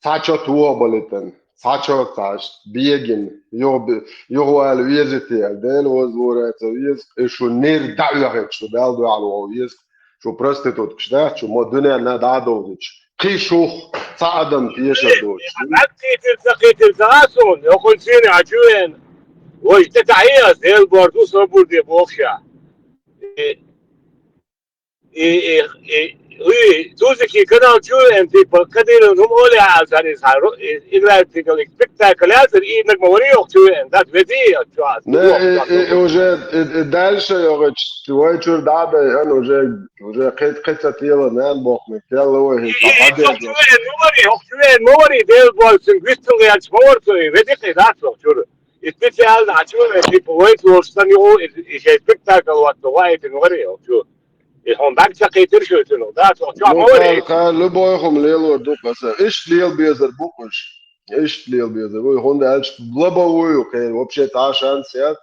цачо туо балитан. Цачо цаш бегин. Юх б-, юх вал везити, Дела возворя ца вез, ишу нир да вяхет, што дал дуал вез. Шу проституткаш дац, шу мо дуьненна дӀа а довзуьйтуш. Кхин шух цхьа адам теша доцуш. ДӀакхийтира, ца кхийтира ца а суна, йокхун сийна а чу веана. Вай тӀе таӀийя, Дела бор ду, собар де бохуш а. И, и, и, и, уй, Тузики канал чу веана, типа, Кадыров, ну, Оля, а, цари, цари, и, играет, типа, спектакль, а, цари, и, нагма, вари, йокху чу веана, да, веди, а, чу, а, Не, ну, и, и, и уже, и, и дальше, йокху, вай чур дада, он уже Уже кхе-, кхе ца тела нан бохна, тела вай хӀинца И, и, хьадеш хӀокху вай. Чуьвен ма вари, хӀокху чуьвен ма вари, Дела боху, цуьнан вистал гӀерташ ма вара цо, и веди кхин дац хӀокху чуьра. И специально а чуьвен, типа, вай лош сан юху, и, и шайн спектакль ватта ваийтина вари хӀокху чу. И хьуна даг ца кхийтира шу цуьнан, дац хӀокху чу Ну, ма вари. Кхар, кхар, любой хӀума лелор ду кхаса. Иштта лела безар бу уьш. Иштта лела безар бу. ХӀунда аьлча лаба ву ю, кхеран, вообще цхьа шанс яц.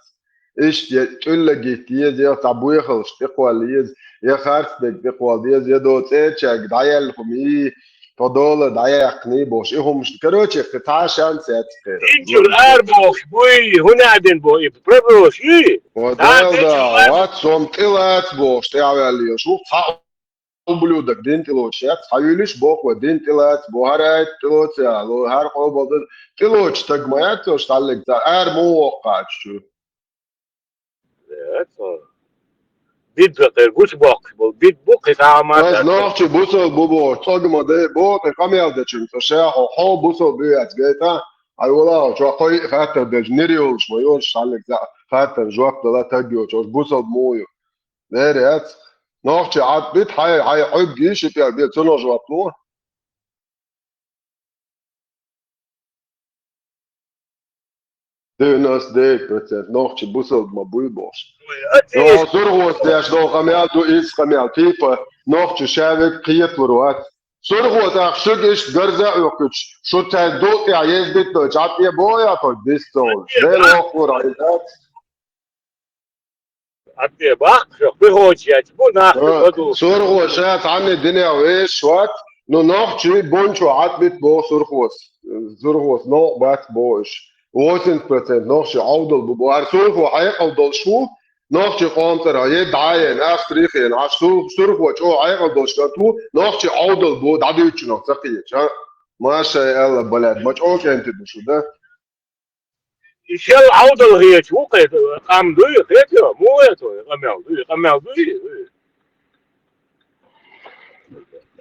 Иштта я тӀуьлла гита еза, я цхьа боьхалш тӀекхолла еза, я харцдерг тӀекхолла деза, я до цӀерачаьрга дӀаяьлла хӀума йий, тхо дола дӀаяьккхиний бохуш. И хӀумаш, короче, кхин цхьа шанс яц кхеран. Инчуьра ара бохуш буй, хӀунда а дина боху, и пробовала ю? Ва Дала да, вац, сом тӀе лаца бохуш, тӀе а ваьлла йолуш. Ву цхьа ублюдок дин тӀелоцуш яц, хьан вуьйлуш боху, дин тӀелаца бо, хӀара айта тӀелоцу яхьа, хӀара къобал дан, тӀелоцуш стаг ма яц, ош тхьаллиг ца, ара муха воккхачу чу. Дидза кхер гучу боккхуш болу, дид бу кхин схьа а ма Ас нохчи бусал бу боху, цӀогма де, бо тӀе къамел дечуьнга, ца ша хьо, хьо бусал буьяц гайта, хьай вала, чохь кхой хаттар дечу, нир йолуш ма йолуш, тхьаллиг ца, хаттар жоп дала таг йоцуш, бусал муха ю. Вер яц. Нохчи Ӏад бит хьай, хьай Ӏуьгги ши пӀелг бе, цунах жоп ло. Девяносто девять процент нохчи бусалба ма буй бохуш. Ой, ацци Йо, сурхос деш дол къамел ду, иза къамел. Типа, нохчи шавиг кхеталур вац. Сурхос ах шуьга иштта гарза а оькхуьйтуш, шу цаьрга дултӀехь ездит дойчу, Ӏад тӀе бо я тхо дис цовлуш. Дела воккхур Ӏийдац. Аттех баккха шо, кхин хӀоьттича яц бу нах ду. Сурхо ша цхьанне динехь вешаш вац, ну, нохчий бунчо Ӏад бит боху сурхос. Сурхос новкъа бац боху уьш. Восемьдесят процент нохчий Ӏовдал бу боху. ХӀара сурхо хьекъал долуш ву, нохчий къоман цӀарах е дӀа а йина, Австрихе йина, Ӏаш сур-, сурхо чӀогӀа хьекъал долуш кӀант ву, нохчий Ӏовдал бу, дӀадуьйцучунах ца кхеташ, а? Машай аьлла, балаьд, ма чӀогӀа кӀентий ду шу, да? И шел Ӏовдал хеташ ву кхета, къам дуй, хетайо, муха хетайо, къамел дуй, къамел дуй.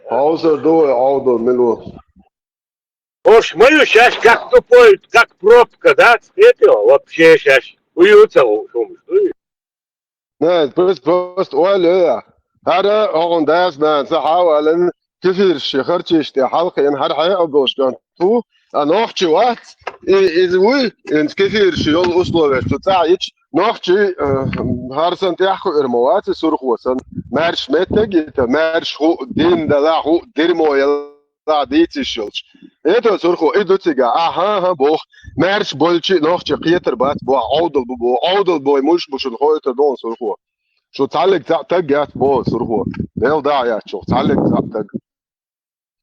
Хьовсар ду вай Ӏовдал мила ву? Ош ма ю шаьш, как тупой, как пробка, дац, хетайо, вообще шаьш. ХӀу ю ца хууш хӀумаш дуй? Не, просто, просто ойла йо. ХӀара хӀокхун дас-нанас хьавалан, кефирш ши харчийш тӀе хьалхийна, хӀара хьекъал долуш кӀант ву, а нохчи вац, и, иза вуй, инца кефирш йолу условияш цу цӀахь йича, нохчи, э, хӀара сан тӀехь хуьур ма вац и сурхо сан. Маьрша меттиг а йита, маьрша хӀу дин дала, хӀу дермо яла. Ла дийциш йолчу. Это сурхо и ду цига, ахьа-хьа боху, маьрша болчу а нохча кхетар бац боху, Ӏовдал бу боху, Ӏовдал бой муьлш бу шуна хойтар доху сурхо. Шу цхьаллиг цхьаъ таг яц боху сурхо. Мел дахьа яц чух цхьаллиг цхьаъ таг.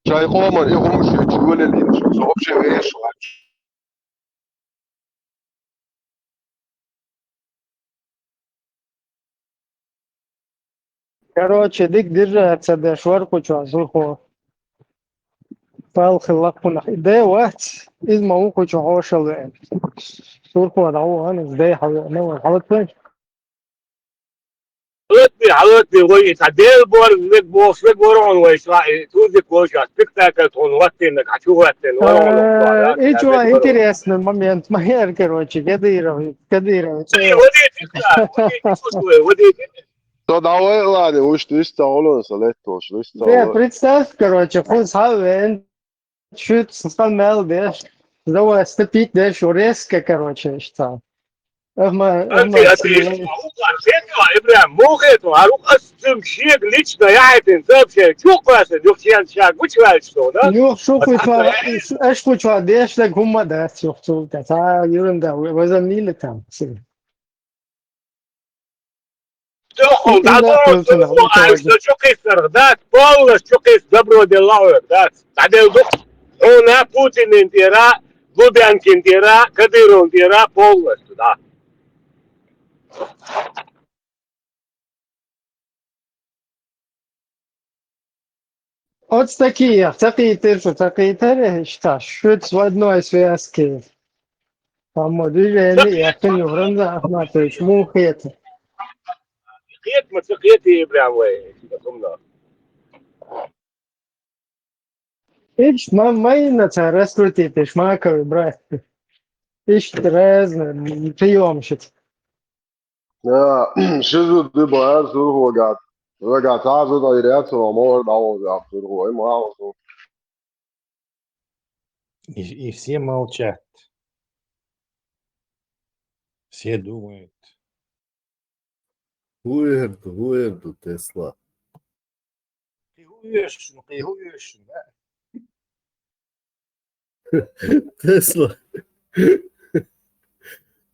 Шайн къоман и хӀумаш ю чу йолалийна шу, со вообще веш вац. Короче, дика диржа ца деш вара кху чохь сурхо. Пал хилла кхунах. И дай вац, иза ма ву кху чу хьошалла веана. Сурхо дӀа ву, ан иза дай хьан веана, ван хьалатвайн. Хьалатни, хьалатни, вай, цхьа Дела боарз мег бохуш, мег вара хьуна вай ша, и тузик вай ша, спектакль тхуна хӀоттийнарг, хьан чу хӀоттийна, вара хьуна вай ша, Э, и чула интересный момент, майер, короче, Кадыров, Кадыров. Эй, вот эти, да, вот эти, вот эти. Со давай, ладно, уж ты с того, со лет тоже, ты с Бля, того. Представь, короче, хун схавен, чуть схал мел деш, давай ступить деш, резко, короче, что. Эх, ма, эх, Анти, ма, анти, сильно. Укар, сетва, Ибрахим, мухетва, а рук ас цум шег лично я этин сообщение, чукваса, духчиян шаг, гучвал что, да? Юх, шуквитва, аш кучва, деш, так гумма, да, сюх, сюх, а, ерунда, вы, вы замили там, сильно. Чохол, да, полностью чукхистар, да, полностью чукхист добро делла, да, да, дел дух. Она Путин интера, Лубянкин интера, Кадыров интера, полностью, да. Оцу такие, такие тершо, такие тершо, что шуц в одной связке. По-моему, движение, я понял, Рамзан Ахматович, мухет. Хет, ма ца хет, и прям, ой, что там, да. Иш ма, майна ца раскрутить, иш маковый брат. Иш разный приёмщик. Э, шизу ды баар сурхо гад. Вага тазу да иряцу, а мор да он, да сурхо, и мауз. И, и все молчат. Все думают. Who heard, who heard Tesla? Кхин хӀун оьшу, кхин хӀун оьшу, да? Tesla.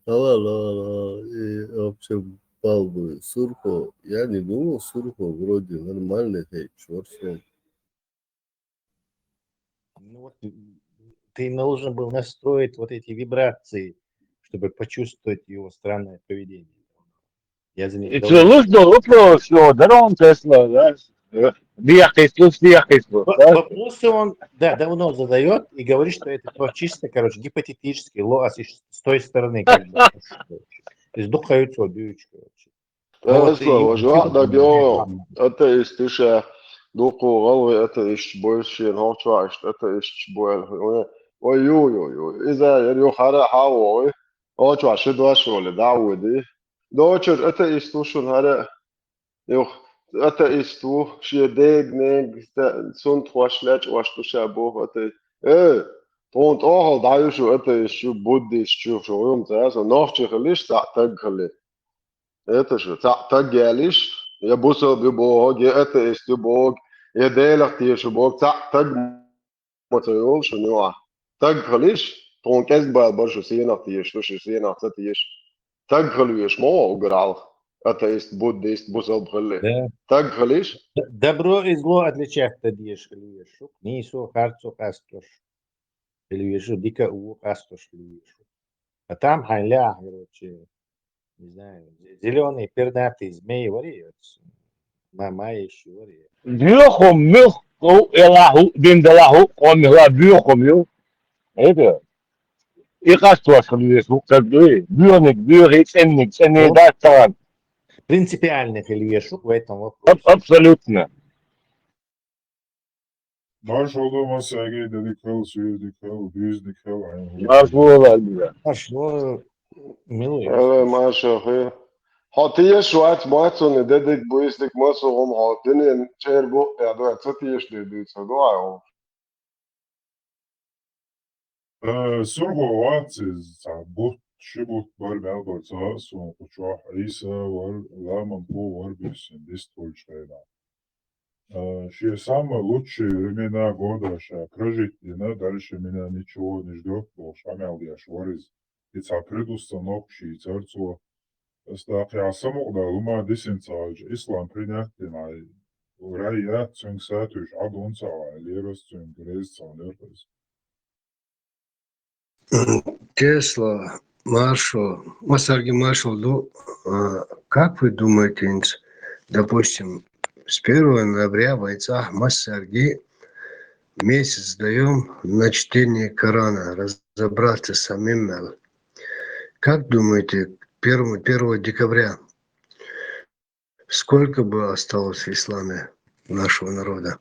Алло, алло, алло. И, в общем, пал бы Сурхо. Я не думал, Сурхо вроде нормальный, хей, чё. Ну вот, м, ты должен был настроить вот эти вибрации, чтобы почувствовать его странное поведение. Я заметил. И целушно вопрос, что даром Тесла, да? Э, дьяххийслу, дьяххийслу, да? Вопросы он, да, давно задает и говорит, что это вот чисто, короче, гипотетически, ло, а с, с той стороны, как бы, то есть духаются дючка вообще. Ну, вот Тесла, и вот жуа да гео, атеист иша, духу, галвы атеист, больше, но чуа, атеист, больше. Ой, ой, ой, ой, ой. Иза, я, ё, хара, хау, ой. О, чуа, ши дуа, шо ли, да, уйди. Дочур, атеист, ушун, хара. Юх, атеист ву, шен дег, нег, сунт хваш, леч, ваш, туша, бо, атеист. Э, тон, тохал, да, юшу, атеист, шу, буддист, шу, шу, юм, ца, со, нохчи хали, ца, таг хали. Это шу, ца, таг ялиш, я бусал би бог, я атеист би бог, я делах тиешу бог, ца, таг ма ца йолуш, ну, а. Таг халиш, тхуна кӀезиг бала бар шу сенах теш, шу сенах ца теш. Таг халвеш мо уграл. Атеист, буддист, бусалба хали. Да. Таг халиш. Д-, добро и зло отличать дадеш халвеш шу. Нийсо, харцо къастош. Халвеш шу, дика у къастош халвеш шу. А там хьайн лаьа, короче, не знаю, зелёный пернатый змей вари, ма-, ма ещё вари. Боьхум, муьх, ков, эла хӀу, дин дала хӀу, къомила боьхум ю. Это, и къастош хила веза хӀу, как бы, боьхниг, боьхи, цӀенниг, цӀенни дац тахана. Принципиальный хила веза шу в этом вопросе. Аб-, абсолютно. Маршалла, массаьрга дерриг хила, суьйрдиг хила, буьйсаниг хила, хьайн. Маршалла, Альбина. Маршалла, милуй. Э, маршалла. Хьо теш вац, моцунна дерриг буьйсаниг, массо хӀума хьо динан чер бу, я ду, ца теш де дуьйцу, ду, ай, хӀума. Э, Сурхо вац иза, цхьа бутт, ши бутт бара мел бара цхьа а суна кху чохь, Ӏийса вара, ламан пу вара буьссина, дистхуьлучу хенахь. Э, шен самые лучшие времена года ша прожить дина, дальше меня ничего не ждёт бохуш, къамел деш вара иза. И цхьа предустановка шийцара цо. Ас даккха самукъадала ма дисина ца хилча, ислам принять дина, рай яц цуьнга сатуьйсуш, Ӏадун ца ван, лерас цуьнга, реза ца ван, лерхаза. Тесла, маршо, массаьрга маршалла ду. А, как вы думаете, инц, допустим, с первого ноября вайцӀахь массаьрга месяц даём на чтение Корана, разобраться с самим мел? Как думаете, первого, первого декабря Сколько бы осталось в исламе нашего народа?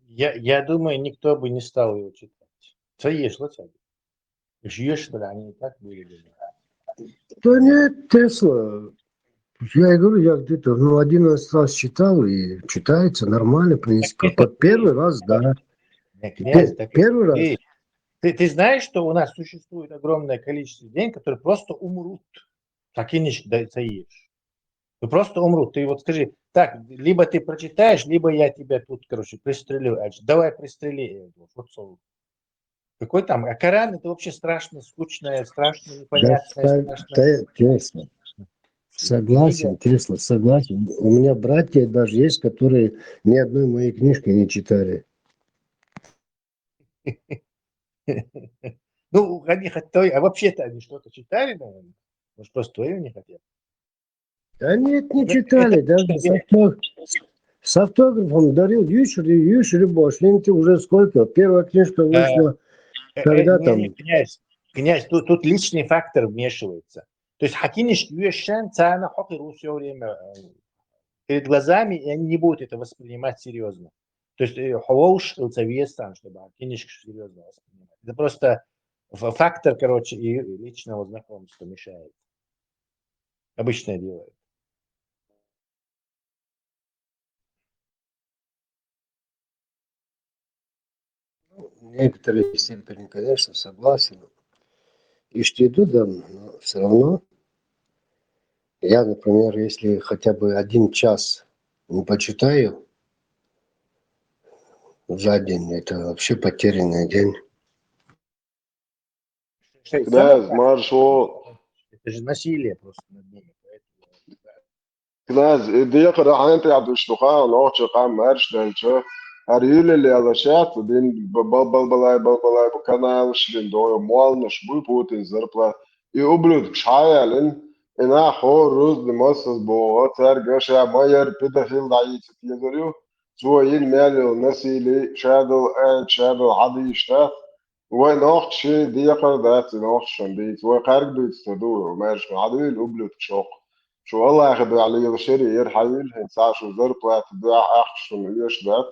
Я, я думаю, никто бы не стал его читать. Цаеш ла цаьрга? Уж еш были, они и так были бы. Да нет, Тесла. Я и говорю, я где-то, ну, одиннадцать раз читал, и читается нормально, в принципе. Под первый раз, да. Не, князь, так Первый раз. Ты, ты, ты знаешь, что у нас существует огромное количество людей, которые просто умрут? Так и не щ- да, цаеш. Ну, просто умрут. Ты вот скажи, так, либо ты прочитаешь, либо я тебя тут, короче, пристрелю. А, давай пристрели. Э, вот, вот, какой там? А Коран — это вообще страшно скучная, страшно Да, непонятная, да, страшно. да, Тесла. Согласен, Тесла, согласен. У меня братья даже есть, которые ни одной моей книжки не читали. Ну, они хотят, а вообще-то они что-то читали, наверное? Может, просто твою не хотят? Да нет, не читали, даже с, авто- с автографом дарил Юшри, Юшри Бош, им ты уже сколько? Первая книжка вышла, Э, когда не, там? Не, князь, князь, тут, тут личный фактор вмешивается. То есть хакиниш юэшан цана хокер все время э, перед глазами, и они не будут это воспринимать серьезно. То есть э, ховоуш илцавестан, чтобы хакиниш серьезно воспринимать. Это просто ф- фактор, короче, и личного знакомства мешает. Обычное дело. Некоторые степени, конечно, согласен. Ишти идут, да, но все равно. Я, например, если хотя бы один час не почитаю за день, это вообще потерянный день. Князь, маршо. Это же насилие просто над ними. Поэтому, да. Князь, и декъра хьанта ядуш духа, нохча къам марш дальча. Ар юле лела шат, дин бал бал балай бал балай бу канал шрин до молнаш бу Путин зарплат. И ублюдок шаялин, и на хо руз ди массас бо, цар гаша майер педофил да и цит езарю. Цо ин мялил насили, шадал ай, шадал хадиштат. Вай нохчи декъра дац, нохчан диц. Вай къарг дуц та ду, марш хадуил ублюдок шок. Шу Аллахи дуа лил шери ер хьавил, хин ца шу зарплата дуа ахчун уеш дац.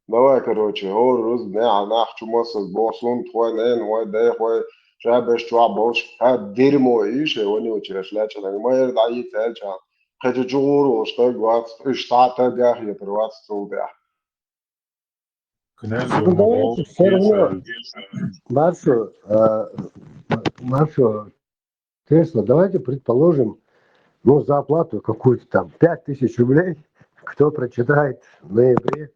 Давай, короче, хор руз не анах чу массас бо сун твой нен, вай дехвай, шабеш чуа болш, ха дерьмо ише, вони учи рашляча, на майер да и цельча. Хачу чугуру, что гвац, и штата гах, я первац цулдя. Князь Ну, давайте всё равно. Маршо, э, Маршо, Тесла, давайте предположим, ну, зарплату какую-то там, пять тысяч рублей, кто прочитает в ноябре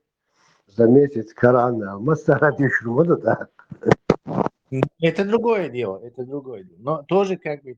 за месяц Корана, Масарати Шурмада, да. Это другое дело, это другое дело. Но тоже как бы